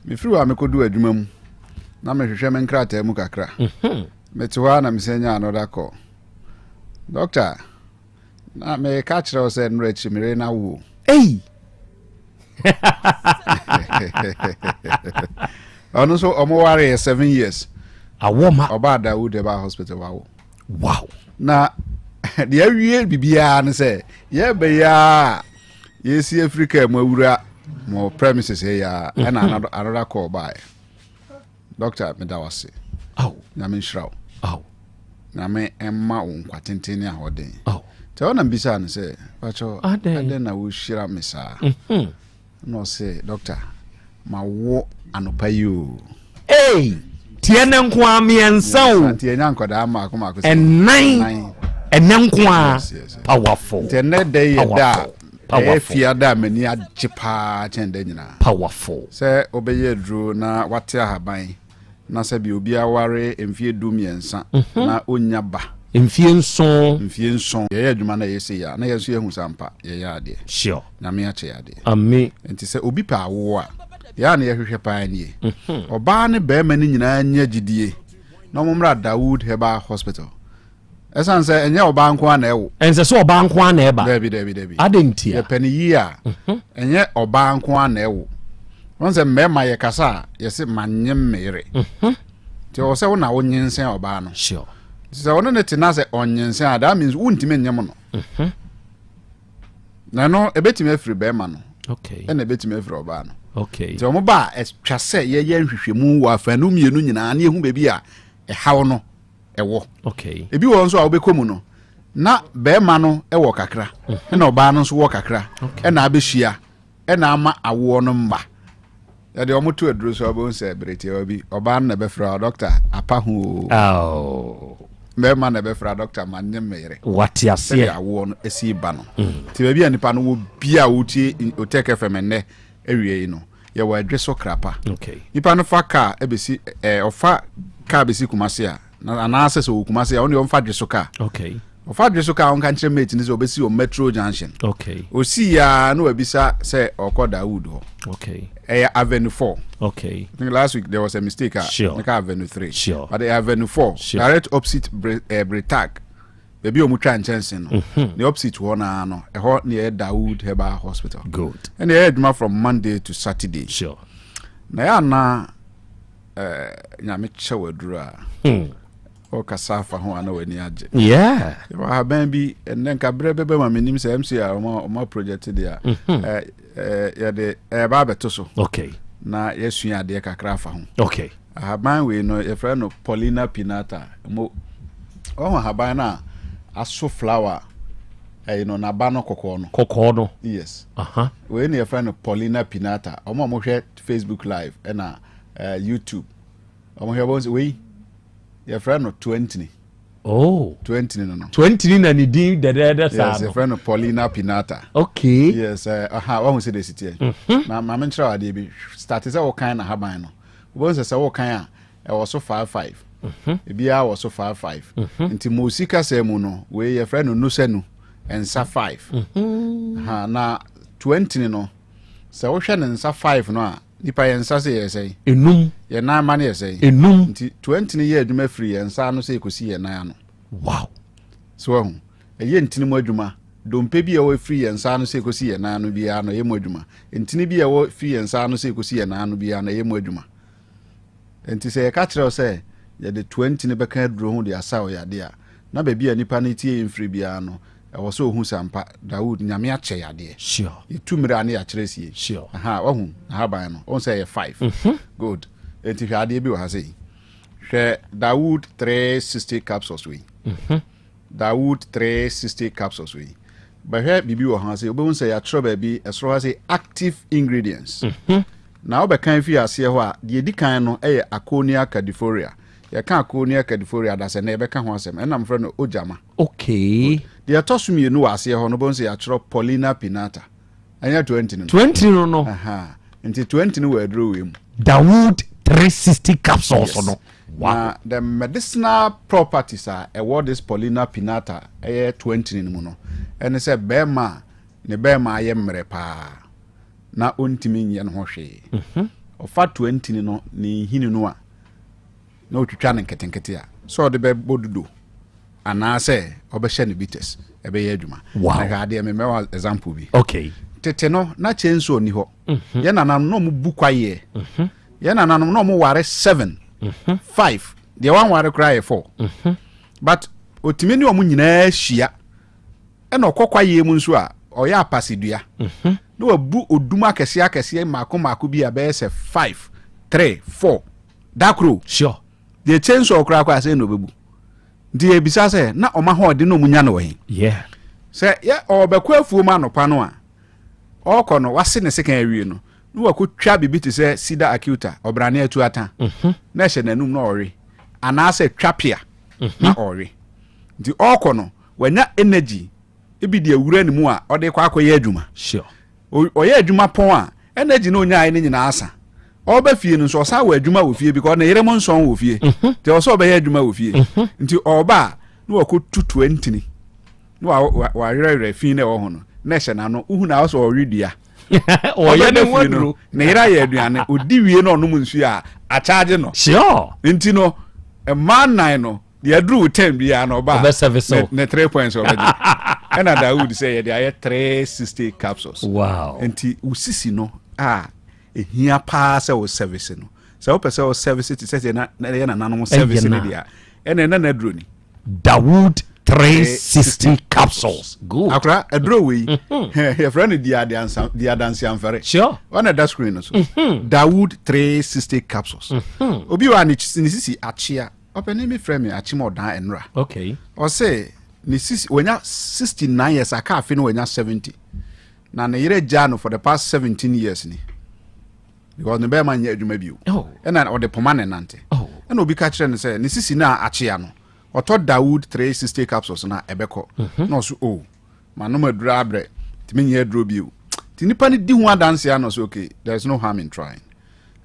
Mefiri hɔ a mekɔduu adwuma mu na mehwehwɛ me nkrataa mu kakra. Mete hɔ ara na mesan nyaa another call. Doctor, na meka kyerɛ wo sɛ nnora akyi mere no awo o. Ei! Ɔno nso ɔmo wareɛ 7 years. Awɔ ma. Ɔbaa Dawood ɛbaa hospital wawo. Wow. Na deɛ awie biribiara ne sɛ yɛbɛ yi a yɛsi afiri kaa mu awura mo premises yi a ɛna mhm. another call baeɛ. Doctor meda wo ase. Nyame nhyira wo. Nyame mma wo nkwa tenten ne ahoɔden. Nti ɛhɔ na mbisaa no sɛ pakyɛ adɛn na wohyira me saa? Mhm. Na ɔse doctor ma wo anɔpa yi o. Ei! Tiɛ ne nko ara mmiɛnsa o. Nti ɛnya nkɔdaa mmaako mmaako sɛ. Ɛnan. Ɛnɛ nko ara. Powerful. Nti ɛnɛ da yi yɛ da a ɛyɛ fia da a m'ani agye paa kyɛn da nyinaa. Powerful. Sɛ wobɛyɛ aduro na wate ahaban na sɛbi obi aware mfie 13 mhm. na ɔnnya ba. Mfie 7. Mfie 7. Yɛyɛ adwuma na ɛyɛ sei a na yɛn nso yɛhu sɛ ampa yɛyɛ adeɛ. Sure. Nyame akyɛ yɛ adeɛ. Ame. Nti sɛ obi pɛ awoɔ a, deɛ a na yɛhwehwɛ paa nie. Mhm. Ɔbaa ne barima no nyinaa nya gyidie na wɔn mmra Dawood Herbal Hospital. Ɛsan sɛ ɛnyɛ ɔbaa nko ara na ɛwo. Ɛnsɛ sɛ ɔbaa nko ara na ɛba. Dabi dabi dabi. Adɛn ntia? Yɛpɛ no yie a, mhm. ɛnyɛ ɔbaa nko ara na ɛwo. Wɔn sɛ mmarima yɛkasa a yɛse manyem me yere. Mhm. Nti ɔwɔ sɛ wo na wonyinsɛn ɔbaa no. Sure. Nti sɛ ɔne ne te na sɛ ɔnyinsɛn a that means wontumi nyem no. Mhm. Na ɛno ɛbɛtumi afiri bɛrima no. Okay. Ɛna ɛbɛtumi afiri ɔbaa no. Okay. Nti wɔn ba a ɛtwa sɛ yɛyɛ nhwehwɛmu wɔ afanu mmienu nyinaa na yɛhu baabi a ɛhaw no ɛwɔ. Okay. Ebi wɔ nso a wobɛkɔ mu no na bɛrima no wɔ kakra mhm. ɛna ɔbaa no nso wɔ kakra ɛna abɛhyia ɛna ama awoɔ no mma. Yɛde wɔn to aduro so abɛhu sɛ bere tiawa bi ɔbaa no na ɛbɛfrɛ dɔkta apa ho o. Bɛrima na ɛbɛfrɛ dɔkta ma nye me yere. Wate aseɛ. Sɛdeɛ awoɔ no esi ba no. Mm. Ti baabi a nipa no wɔ bia a wotie Otec FM nnɛ awie yi no yɛwɔ ɛdwe so krapa. Okay. Nipa no fa kaa ɛbɛsi ɛɛ ɔfa kaa bɛsi Kumasi a anaasɛ sɛ ɔwɔ Kumasi a ɔno deɛ ɔmfa dwe so kaa. Okay. Ɔfa dwe so kaa ɔnka nkyerɛ mate no sɛ ɔbɛsi wɔ Metro Junction. Okay. Ɔsii ya na wabisa sɛ ɔkɔ Dawood hɔ. Okay. Ɛyɛ Avenue 4. Okay. I think last week there was a mistake. Ah, sure. Meka Avenue 3. Sure. But Avenue 4, sure. direct opposite Bre, Bretag. Baabi a wɔn twa nkyɛnse no. Mm-hmm. The opposite hɔ naa no, ɛhɔ na ɛyɛ Dawood Herbal Hospital. Good. Ɛna ɛyɛ adwuma from Monday to Saturday. Sure. Na yɛ ana. Nyame kyɛ wo aduro a, ɔkasa afa ho a na w'ani agye. Yeah. Yɛwɔ ahaban bi, ɛnnɛ nka berɛ bɛbɛ ma menim sɛ MC a ɔma ɔma project deɛ a, mhm. yɛde ɛba abɛto so. Okay. Na yɛasua adeɛ kakra afa ho. Okay. Ahaban wei no yɛfrɛ no Paulina pinata. Mo ɔho ahaban no a aso flower ɛyi no n'aba no kɔkɔɔ no. Kɔkɔɔ no. Yes. Uh -huh. Wei na yɛfrɛ no Paulina pinata. Ɔmo a wɔhwɛ Facebook live ɛna uh, YouTube. Ɔmo hwɛ bɔn sɛ wei yɛfrɛ no tuantini. Oh. Tuantini no no. Tuantini na ne din dɛdɛɛdɛ saa no. Yes, yɛfrɛ no Paulina pinata. Okay. Yes, eh, aha, wahu sɛ de si teɛ. Mm-hmm. Na maame nkyerɛ adeɛ bi. Start sɛ wokan na haban no. Wobɛhu sɛ sɛ wokan a ɛwɔ so 55. Mm-hmm. Ebiara wɔ so 55. Mm-hmm. Nti mo sika sɛ mu no, wei yɛfrɛ no nusanu nsa 5. Mm-hmm. Ha, na tuantini no, sɛ wohwɛ ne nsa 5 no a, Nipa yɛn nsa se yɛ sɛn? Enum. Yɛn nan ma no yɛ sɛn? Enum. Nti 20 no yɛ adwuma firi yɛn nsa ano sɛ ekosi yɛn nan ano. Wow. So wahu? Ɛyɛ ntini mu adwuma. Dompe bi a ɛwɔ firi yɛn nsa ano sɛ ekosi yɛn nan ano biara no, ɛyɛ mu adwuma. Ntini bi a ɛwɔ firi yɛn nsa ano sɛ ekosi yɛn nan ano biara no, ɛyɛ mu adwuma. Enti sɛ yɛka kyerɛ wo sɛ yɛde toa ntini bɛka aduro ho de asa wo yadeɛ a, na baabi a nipa no tie yɛn firi biara no, ɛwɔ sɛ ɔhu sɛ ampa Dawood, Nyame akyɛ yadeɛ. Sure. Yɛtu mmerɛ a ne yɛakyerɛ sie. Sure. Aha, wahu n'ahaban no, wohu sɛ ɛyɛ 5. Mm-hmm. Good. Enti hwɛ adeɛ bi wɔ ha sei. Hwɛ Dawood 360 capsules wei. Mm-hmm. Dawood 360 capsules wei. Bɛhwɛ biribi wɔ ha sɛ wobɛhu sɛ yɛatwerɛ baabi ɛsoro ha sɛ active ingredients. Mm-hmm. Na wobɛkan firi aseɛ hɔ a, deɛ ɛdi kan no yɛ Akonia cadiforia. Yɛka Akonia cadiforia da sɛ nnɛ yɛbɛka ho asɛm. Ɛna mfrɛ no ogyama. Okay. Deɛ ɛtɔ so mmienu wɔ aseɛ hɔ no, wobɛhu sɛ yɛatwerɛ Paulina pinnata. Ɛnyɛ 20 no. 20 no no. Aha. Nti 20 no wɔ aduro wei mu. Dawood 360 capsules yes. no. Wow. Na the medicinal properties a ɛwɔ this Paulina pinnata ɛyɛ 20 no mu no, ɛne sɛ bɛrima a ne bɛrima ayɛ mmerɛ paa. na ɔntumi nyɛ ne ho hwee. Mhm. Ɔfa toa ntini no ne nhini no a na ɔtwitwa no nketenkete a sɛ ɔde bɛbɔ dudo anaasɛ ɔbɛhyɛ no bitters ɛbɛyɛ adwuma. Wow. Na hwɛ adeɛ memɛwɔ example bi. Okay. Tete no na chainsaw ni hɔ. Mhm. Yɛn nananom na ɔmo bu kwaeɛ. Mhm. Yɛn nananom na ɔmo ware 7, 5 deɛ wanware koraa yɛ 4. But otumi ne ɔmo nyinaa hyia. Ɛna ɔkɔ kwaeɛ mu nso a, ɔyɛ apasedua. Mhm. Na wabu odum akɛseɛ akɛseɛ mmaako mmaako bi a bɛyɛ sɛ 5, 3, 4. Da koro. Sure. Deɛ chainsaw koraa kɔ asɛn na ɔbɛbu. Nti yɛbisa sɛ, na ɔma ahoɔden na ɔmu nya no wɔ he? Yeah. Sɛ yɛ ɔbɛkɔ afuom anɔpa no a, ɔrekɔ no, wase ne sekan awie no, na wakɔtwa biribi te sɛ cedar acuta, ɔbrane atuata, mhm. na ɛhyɛ n'anum na ɔwe, anaasɛ twa pea mhm. na ɔwe. Nti ɔrekɔ no, Wanya energy bi de awura ne mu a ɔde kɔ akɔyɛ adwuma. Sure. Ɔyɛ adwuma pɔn a, energy no onyae no nyinaa asa. Ɔba fie no nso ɔsan wɔ adwuma wɔ fie because ne yere mo nson wɔ fie. Mhm. Nti ɔsɛ ɔbɛyɛ adwuma wɔ fie. Mhm. Nti ɔba a na wakɔtu toa ntini na wawerɛwerɛ fi na ɛwɔ ho no na ɛhyɛ n'ano. Wohu na ɔsɛ ɔwe dua. Ɔyɛ ne ho fie no aduro. ne yere ayɛ aduane ɔdi wie na ɔnom nsuo a akyagye no. Sure. Nti no mmaa nnan no deɛ aduru wo ten biara na ɔba a ne three points ɔbɛgye ɛna Dawood sɛ yɛde ayɛ 360 capsules wow nti wo sisi no a ehia paa sɛ wo service no sɛ wopɛ sɛ wo service te sɛ sɛ na yɛ nananom service no deɛ ɛna ɛna na aduro ni Dawood 360 capsules good akora aduro wei mhm. yɛfrɛ no di adanse amfɛre sure ɔna ɛda screen no so mhm. Dawood 360 capsules mhm. obi wa ne sisi akyea Ɔpanin bi frɛ me Akyem Ɔdaa ɛnora. Okay. Ɔse ne sisi wanya 69 years aka afe no wanya 70. Na ne yere gyaa no for the past 17 years ni. Because ne bɛrima nyɛ adwuma bio. Oh. Ɛna ɔde poma ne nante. Oh. Ɛna obi ka kyerɛ no sɛ ne sisi no a akyea no ɔtɔ Dawood 360 capsules na ɛbɛkɔ. Mm -hmm. Na ɔso oh manom aduro abrɛ nti menyɛ aduro bio. Nti nipa no di ho adanse ano sɛ okay there is no harm in trying.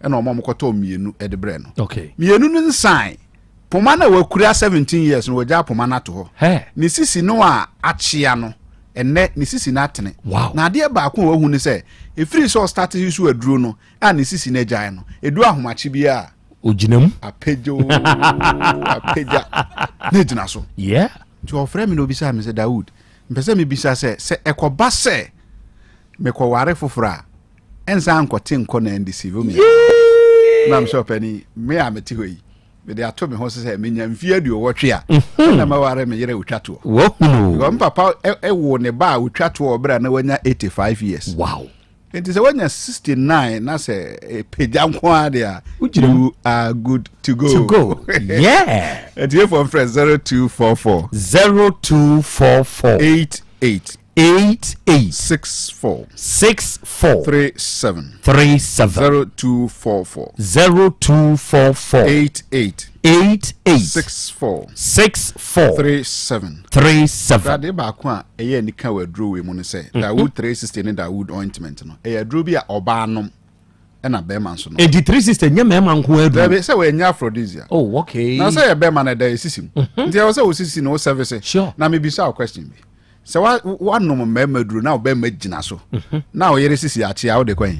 ɛna ɔma ɔmokɔtɔɔ mmienu de brɛ no okay. mmienu no nsan poma no a wakura 17 years no wagya poma no ato hɔ ne sisi no a akyea no ɛnɛ ne sisi no atene wow. na adeɛ baako a wahu ne sɛ ɛfiri sɛ ɔstarte yi so aduro no a ne sisi no agyae no ɛdu ahomakye bi a ogyina mu apagya oo apagya na ɛgyina so yeah. nti ɔfrɛ me na obisaa me sɛ Dawood mpɛ sɛ mebisa sɛ sɛ ɛkɔba sɛ mekɔware foforɔ a ɛnsan nkɔte nkɔ na ɛndeceive me. Na mesɛ ɔpani me a mete hɔ yi mede ato me ho so sɛ menya mfeɛ aduowɔtwe a mhm. na maware me yere otwa toɔ. Wahunu. Me papa ɛwo ne ba a otwa toɔ ɔberɛ a na wanya 85 years. Wow. Nti sɛ wanya 69 na sɛ pagya nko ara deɛ a you are good to go. To go. Yeah. Nti efo mfrɛ 0244. 0244. 88. 88. 64. 64. 37. 37. 0244. 0244. 88. 88. 64. 64. 37. 37. Ade baako a ɛyɛ anika wɔ aduro wei mu no sɛ mhm. Dawood 360 ne Dawood ointment no ɛyɛ aduro bi a ɔbaa nom ɛna bɛrima nso nom. Edi 360 nyɛ mmarima nko aduro. Dabi sɛ wɔnyɛ aphrodisiac. Oh okay. Na sɛ yɛ bɛrima na ɛda esisi mu. Mhm. Nti ɛwɔ sɛ osisi na o service. Sure. Na mi bisa o question bi. Sɛ wa wanom mmarima duro na ɔbɛrima gyina so mhm. na ɔyere sisi akyi a wode kwan.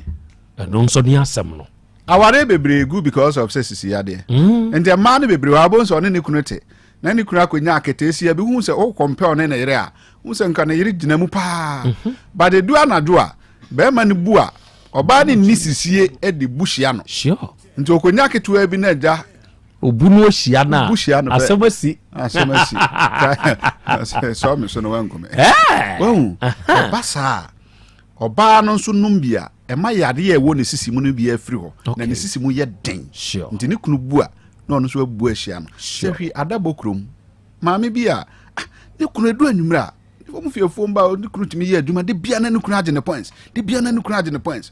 Ɛno nso ne asɛm no. Awareɛ bebree gu because of sɛ sisi yadeɛ. Mm. Nti mmaa no bebree wɔ abom sɛ ɔne ne kunu te na ne kunu akɔnya aketeesia bi hu sɛ o compare ɔne ne yere a hu sɛ nka ne yere gyina mu paa. Mm-hmm. But edu anadwo a bɛrima no bu a ɔbaa no nni sisie de bu hyia no. Sure. Nti ɔkɔnya ketewa bi na agya obu no ahyia no a asɛm asi asɛm asi sɔ me so no wankume wahu ɛba saa ɔbaa no nso nom bi a ɛma yadeɛ a ɛwɔ ne sisi mu no bi afiri hɔ na ne sisi mu yɛ den nti ne kunu bu a na ɔno nso abu ahyia no sɛ hwi adabɔ kurom maame bi a ah, ne kunu edu anwummerɛ a wɔn fi afuom ba ne kunu tumi yɛ adwuma de bia na ne kunu agye ne points de bia na ne kunu agye ne points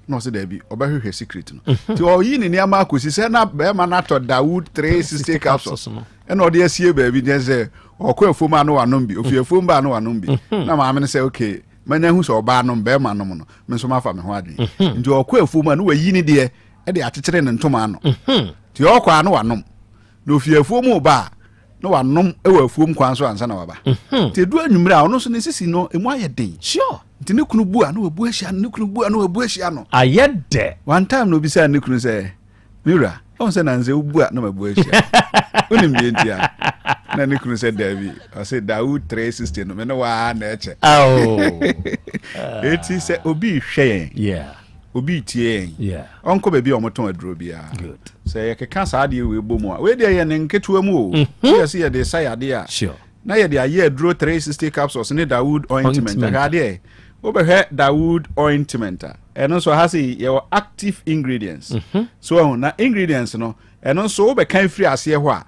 na ɔsɛ daabi ɔbɛhwehwɛ secret no mhm. nti ɔyi ne nneɛma akɔsi sɛ na bɛrima no atɔ dawood 360 capsules ɛna ɔde asie baabi nyɛ sɛ ɔkɔ afuom a no wanom bi ofi afuom ba a no wanom bi mhm. na maame no sɛ okay manya hu sɛ ɔbaa nom bɛrima nom no me nso mafa me ho adwene mhm. nti ɔkɔ afuom a no wayi ne deɛ ɛde akyekyere ne ntoma ano nti ɔkɔ a no wanom na ofi afuom ba a na wanom wɔ afuom kwan so ansa na waba mhm. nti edu anwummerɛ a ɔno nso ne sisi no emu ayɛ den sure nti ne kunu bu a na wabu ahyia no ne kunu bu a na wabu ahyia no ayɛ dɛ one time na obisaa ne kunu sɛ me wura ɔn sɛ nansɛ wobu a na mabu ahyia wonim deɛ nti a na ne kunu sɛ daabi ɔsɛ dawo 360 no me ne waa na ɛkyɛ eti sɛ obi hwɛ yɛn obi tie yɛn ɔnkɔ baabi a wɔtɔn aduro biara sɛ yɛkeka saa adeɛ wei bɔ mu a wei deɛ yɛ ne nketewa mu o mhm. yɛ sɛ yɛde sa yadeɛ a na yɛde ayɛ aduro 360 capsules ne dawood ointment ahwɛ adeɛ wobɛhwɛ dawood ointment a ɛno nso ha sɛ yɛwɔ active ingredients mhm. so ɛho na ingredients no ɛno nso wobɛka firi aseɛ hɔ a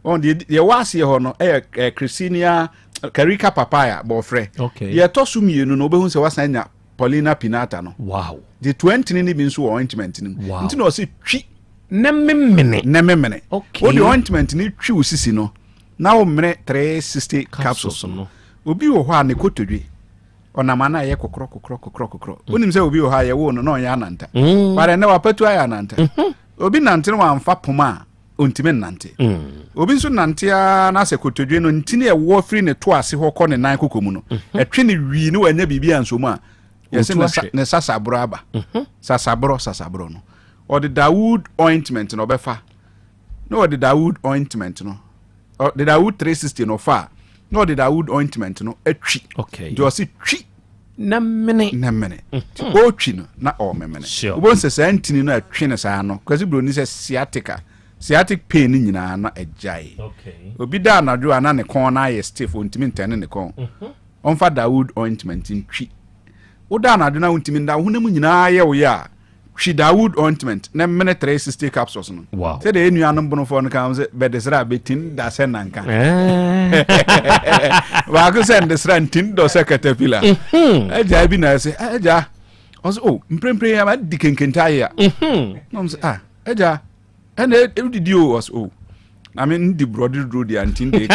wɔn deɛ deɛ ɛwɔ aseɛ hɔ no ɛyɛ ɛ Crisinia Carica papaya bɔɔfrɛ deɛ ɛtɔ so mmienu no wobɛhu sɛ wasan nya Paulina pinata no. Wow. De toantini no bi nso wɔ ointment no mu. Wow. Nti na ɔsi twi. Ne memene. Ne memene. Okay. Wode ointment no twi wo sisi no na wo mene 360 capsules no. Obi wɔ hɔ a ne kotodwe ɔnam ana ɛyɛ kokorɔ kokorɔ kokorɔ kokorɔ. Mm. Wonim sɛ obi wɔ hɔ a yɛwoo no na ɔnyɛ ananta. Mm. But ɛnɛ wapatu ayɛ ananta. Mm-hmm. Obi nante no wamfa poma a ɔntumi nnante. Obi nso nante ara na sɛ kotodwe no ntini a ɛwɔ firi ne to ase hɔ kɔ ne nan koko mu no, mhm. ɛtwe ne wii ne wanya biribi anso mu a, yɛsɛ ne sasaborɔ aba. Mhm. Sasaborɔ, sasaborɔ no. Ɔde Dawood ointment na ɔbɛfa. Na ɔde Dawood ointment no, ɔde Dawood 360 na ɔfa a, na ɔde Dawood ointment no atwi. Okay. Nti ɔse twi. Na mene. Na mene. Nti mhm. ɔretwi no na ɔrememene. Wobɛhu sɛ saa ntini no a ɛtwe no saa no, Kwasi Buroni sɛ sciatica, sciatic pain no nyinaa na agyae. Obi da anadwo a na ne kɔn no ayɛ stiff, ɔntumi ntɛne ne kɔn. Mhm. Ɔmfa Dawood ointment ntwi. Woda anadwo na wontumi nda, wo honam nyinaa yɛ wo yɛ a, Twi Dawood ointment ne mene 360 capsules no. Wow. Sɛ deɛ nuanom bonofoɔ no ka sɛ bɛdesra bɛtin da sɛ nanka. Eh. Baako sɛ ndesra ntin dɔ sɛ caterpillar. Mhm. Agya bi na ɛsɛ agya ɔsɛ o oh, mprempren yɛ ma di kenkenta ayɛ a. Mhm. Na ɔmo sɛ ah agya ɛna ɛdidi o ɔsɛ o na me ndi borɔde duro deɛ nti nde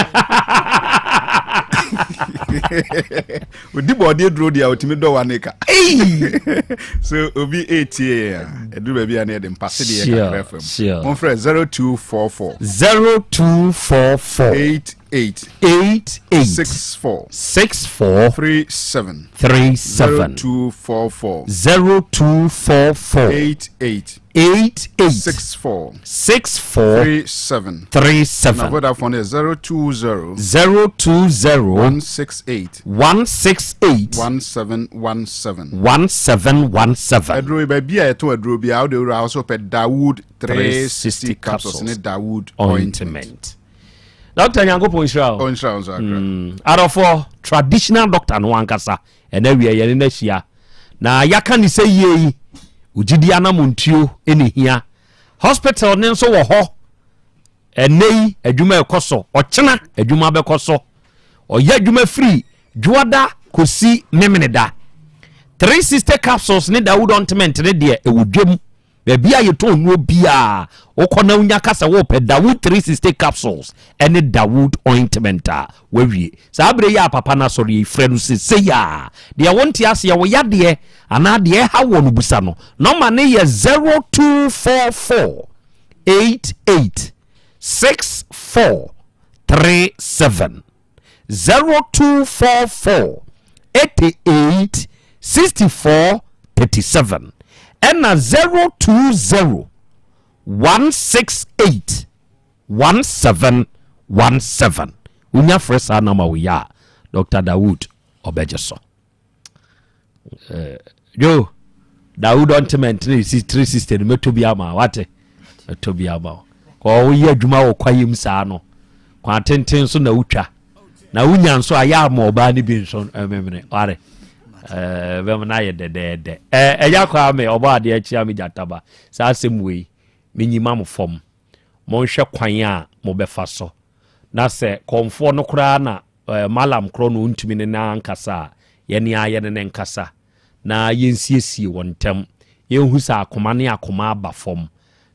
odi bɔɔdeɛ duro deɛ ɔtumi dɔ wa ne ka so obi etie yɛ a ɛduru baabi a ne yɛde mpase deɛ kakra fam momfrɛ 0244 0244 8 8 8 8 6 4 6 4 3 7 3 7 0244 0244 8 8 8 8 6 4 6 4 3 7 3 7 Na Vodafone yɛ 020 020 168 168 1717 1717. Aduro yi baabi a yɛtɔ aduro biara wode wura hɔ sɛ wopɛ Dawood 360 capsules ne Dawood ointment. Doctor Nyankopɔn nhyira wo. Ɔnhyira wo nso akra. Adɔfoɔ, traditional doctor no ankasa ɛna awia yɛne no ahyia na yɛaka ne sɛ yie yi ogyidi anamontuo ɛne hia hospital ne nso wɔ hɔ ɛnɛ yi adwuma ɛkɔ so ɔkyena adwuma bɛkɔ so ɔyɛ adwuma firi dwoada kɔsi memeneda 360 capsules ne Dawood ointment ne deɛ ɛwɔ dwam Baabi a yɛtɔn nnuro biara, wokɔ na wonya ka sɛ wopɛ Dawood 360 capsules ne Dawood ointment a, woawie. Saa berɛ yi a papa no asɔre yi, frɛ no sesei ara. Deɛ wonte aseɛ, wo yadeɛ anaa deɛ ɛha woɔ no bisa no. Nɔma no yɛ 0244 88 64 37. 0244 88 64 37 ɛna 020 168 1717 wonya frɛ saa nama wei a Dr. Dawood ɔbɛgye so. Eh, yo Dawood ointment ne 360 no mɛtɔ bi ama wate mɛtɔ bi ama wo kɔ woyɛ adwuma wɔ kwayem saa no kwan tenten so na wotwa na wonya nso ayɛ ama ɔbaa no bi nso memene ware eh, bɛm no ayɛ dɛdɛɛdɛ eh, ɛyɛ akɔ me ɔbɔ adeɛ akyia me gyataba saa asɛm wei menyima mo fam monhwɛ kwan a mobɛfa so na sɛ kɔmfoɔ no koraa na Mallam korɔ no ɔntumi ne no ankasa a, yɛne ara yɛne no nkasa na yɛnsiesie wɔn ntam. Yɛnhu sɛ akoma ne akoma aba fam,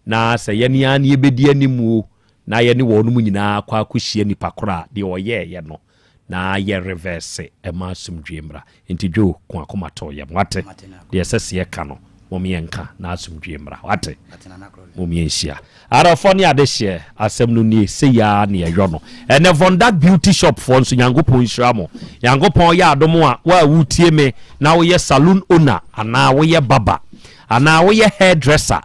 na sɛ yɛne ara ne yɛbɛdi anim o, na yɛne wɔnom nyinaa akɔ akɔhyia nipa korɔ a deɛ ɔyɛeɛ no, na yɛ reverse ɛma asomdwoeɛ mmra. Nti Joe, ko akoma to yam, wate? Deɛ ɛsɛ sɛ yɛka no, mom yɛnka na asomdwoeɛ mmra, wate? Mom yɛnhyia. Adɔfoɔ ne adehyeɛ, asɛm no nie, sei ara na yɛyɔ no. Ɛnɛ Vondak Beauty Shop foɔ nso, Nyankopɔn nhyira mo. Nyankopɔn yɛ adom a, wo a woretie me na woyɛ saloon owner anaa woyɛ barber anaa woyɛ hairdresser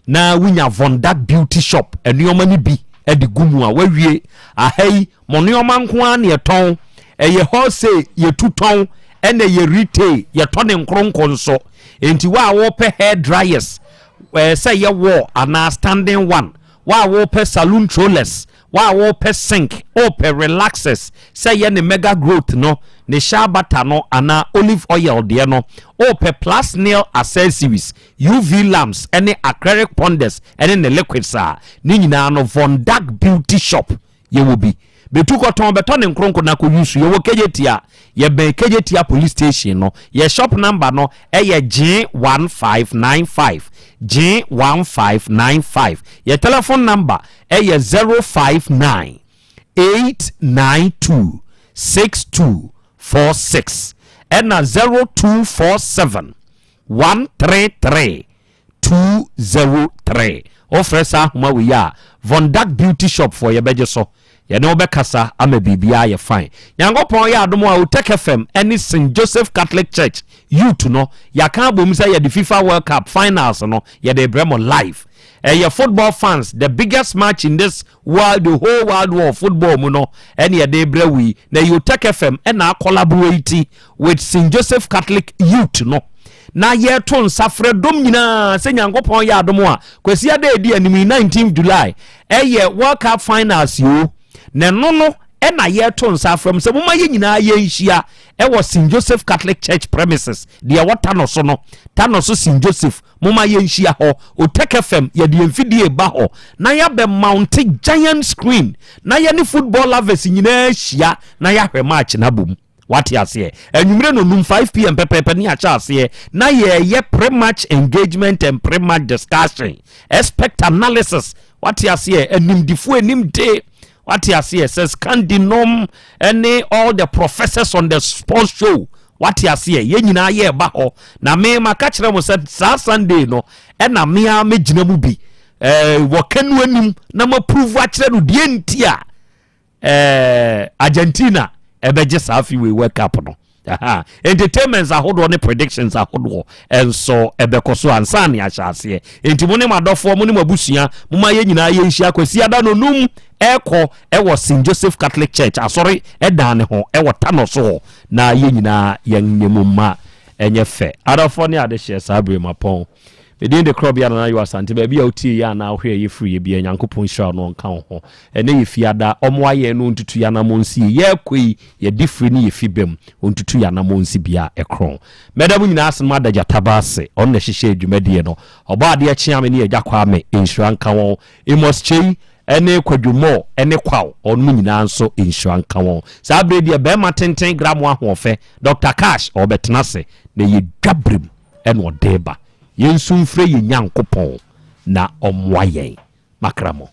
na wonya Vondak Beauty Shop nnoɔma no bi de gu mu a, woawie. Aha yi, Mo nnoɔma nko ara na yɛtɔn. Ɛyɛ wholesale, yɛtu tɔn, ɛna ɛyɛ retail, yɛtɔ ne nkoronko nso. Enti wo a wopɛ hair dryers, ɛɛ sɛ ɛyɛ wall anaa standing one, wo a wopɛ saloon trollers, wo a wopɛ sink, wopɛ relaxers, sɛ ɛyɛ ne mega growth no, ne shea butter no anaa olive oil deɛ no, wopɛ plus nail accessories, UV lamps ɛne acrylic ponders ɛne ne liquids a, ne nyinaa no Vondag Beauty Shop Yɛwɔ bi. Bɛtu kɔtɔn, bɛtɔ ne nkronko na kɔ use. Yɛwɔ Kejetia, yɛbɛn Kejetia police station no. Yɛ shop number no yɛ Gye 1595, Gye 1595. Yɛ telephone number yɛ 059 892 6246 ɛna 0247 133 203. Wofrɛ saa ahoma wei a, Von Dak Beauty Shop foɔ yɛbɛgye so. Yɛne wo bɛkasa ama biribiara ayɛ fine. Nyankopɔn yɛ adom a, Otec FM ne St. Joseph Catholic Church Youth no, yɛaka abom sɛ yɛde FIFA World Cup finals no, yɛde rebrɛ mo live. Ɛyɛ football fans, the biggest match in this world, the whole world war football mu no, ɛne yɛde rebrɛ wo yi. Na ɛyɛ Otec FM ɛna akɔlaborate with St. Joseph Catholic Youth no. Na yɛto nsa frɛ dom nyinaa sɛ Nyankopɔn yɛ adom a, Kwasi ada edi anim yi 19th July ɛyɛ World Cup finals yoo. Na ɛno no ɛna yɛto nsa frɛ mu sɛ momma yɛn nyinaa yɛnhyia ɛwɔ St. Joseph Catholic Church premises deɛ ɛwɔ Tano so no, Tano so St. Joseph, momma yɛnhyia hɔ. Otec FM yɛde yɛn mfidie ba hɔ na yɛabɛ mounte giant screen na yɛne football lovers nyinaa ahyia na yɛahwɛ match no abom. Wate aseɛ? Anwummere no num 5 pm pɛpɛɛpɛ ne yɛahyɛ aseɛ na yɛreyɛ pre-match engagement and pre-match discussion, expect analysis. Wate aseɛ? Animdifoɔ anim de. Wate aseɛ? Sɛ Scandi nom ne all the professors on the sports show. Wate aseɛ? Yɛn nyinaa yɛreba hɔ. Na me maka kyerɛ mo sɛ saa Sunday no ɛna me ara mɛgyina mu bi. Ɛɛ wɔ kanu anim na ma prove akyerɛ no deɛ nti a. eh, Argentina ɛbɛgye saa afe wei World Cup no. Aha. Entertainments ahodoɔ ne predictions ahodoɔ nso ɛbɛkɔ so ansa ne ahyɛ aseɛ. Enti mo ne mo adɔfoɔ, mo ne mo abusua, momma yɛn nyinaa yɛnhyia Kwasiada no num ɛkɔ ɛwɔ St. Joseph Catholic Church asɔre ɛdan ne ho ɛwɔ Tano so hɔ na yɛn nyinaa yɛnyɛ mu ma ɛnyɛ fɛ. Adɔfoɔ ne adehyeɛ saa bere mapɔn. Me din de Korɔbea Nana Yaw Asante. Baabi a wotie yɛ anaa wohwɛ yɛ firi yɛ biara, Nyankopɔn nhyira wo na ɔnka wo ho. Ɛnnɛ yɛ Fiada, ɔmmoa yɛn na ɔntutu yɛn anammɔn nsi yie. Yɛrekɔ yi, yɛde firi ne yɛfi bam, ɔntutu yɛn anammɔn nsi bea a ɛkorɔn. Mɛda mo nyinaa ase na mada Gyata Ba ase, ɔno na ɛhyehyɛɛ dwumadie no. Ɔbɔadeɛ Kyeame ne Agya Kwame, nhyira nka wɔn. Amos Kyei ne Kwadwo Moore ne Kwaw, wɔnom nyinaa nso nhyira nka wɔn. Saa berɛ yi deɛ, barima tenten Gramo Ahoɔfɛ, Doctor Cash, ɔrebɛtena ase na ɛyɛ dwaberem. ɛna ɔde reba. Yɛnsu mfrɛ yɛn Nyankopɔn na ɔmmoa yɛn. Makra mo.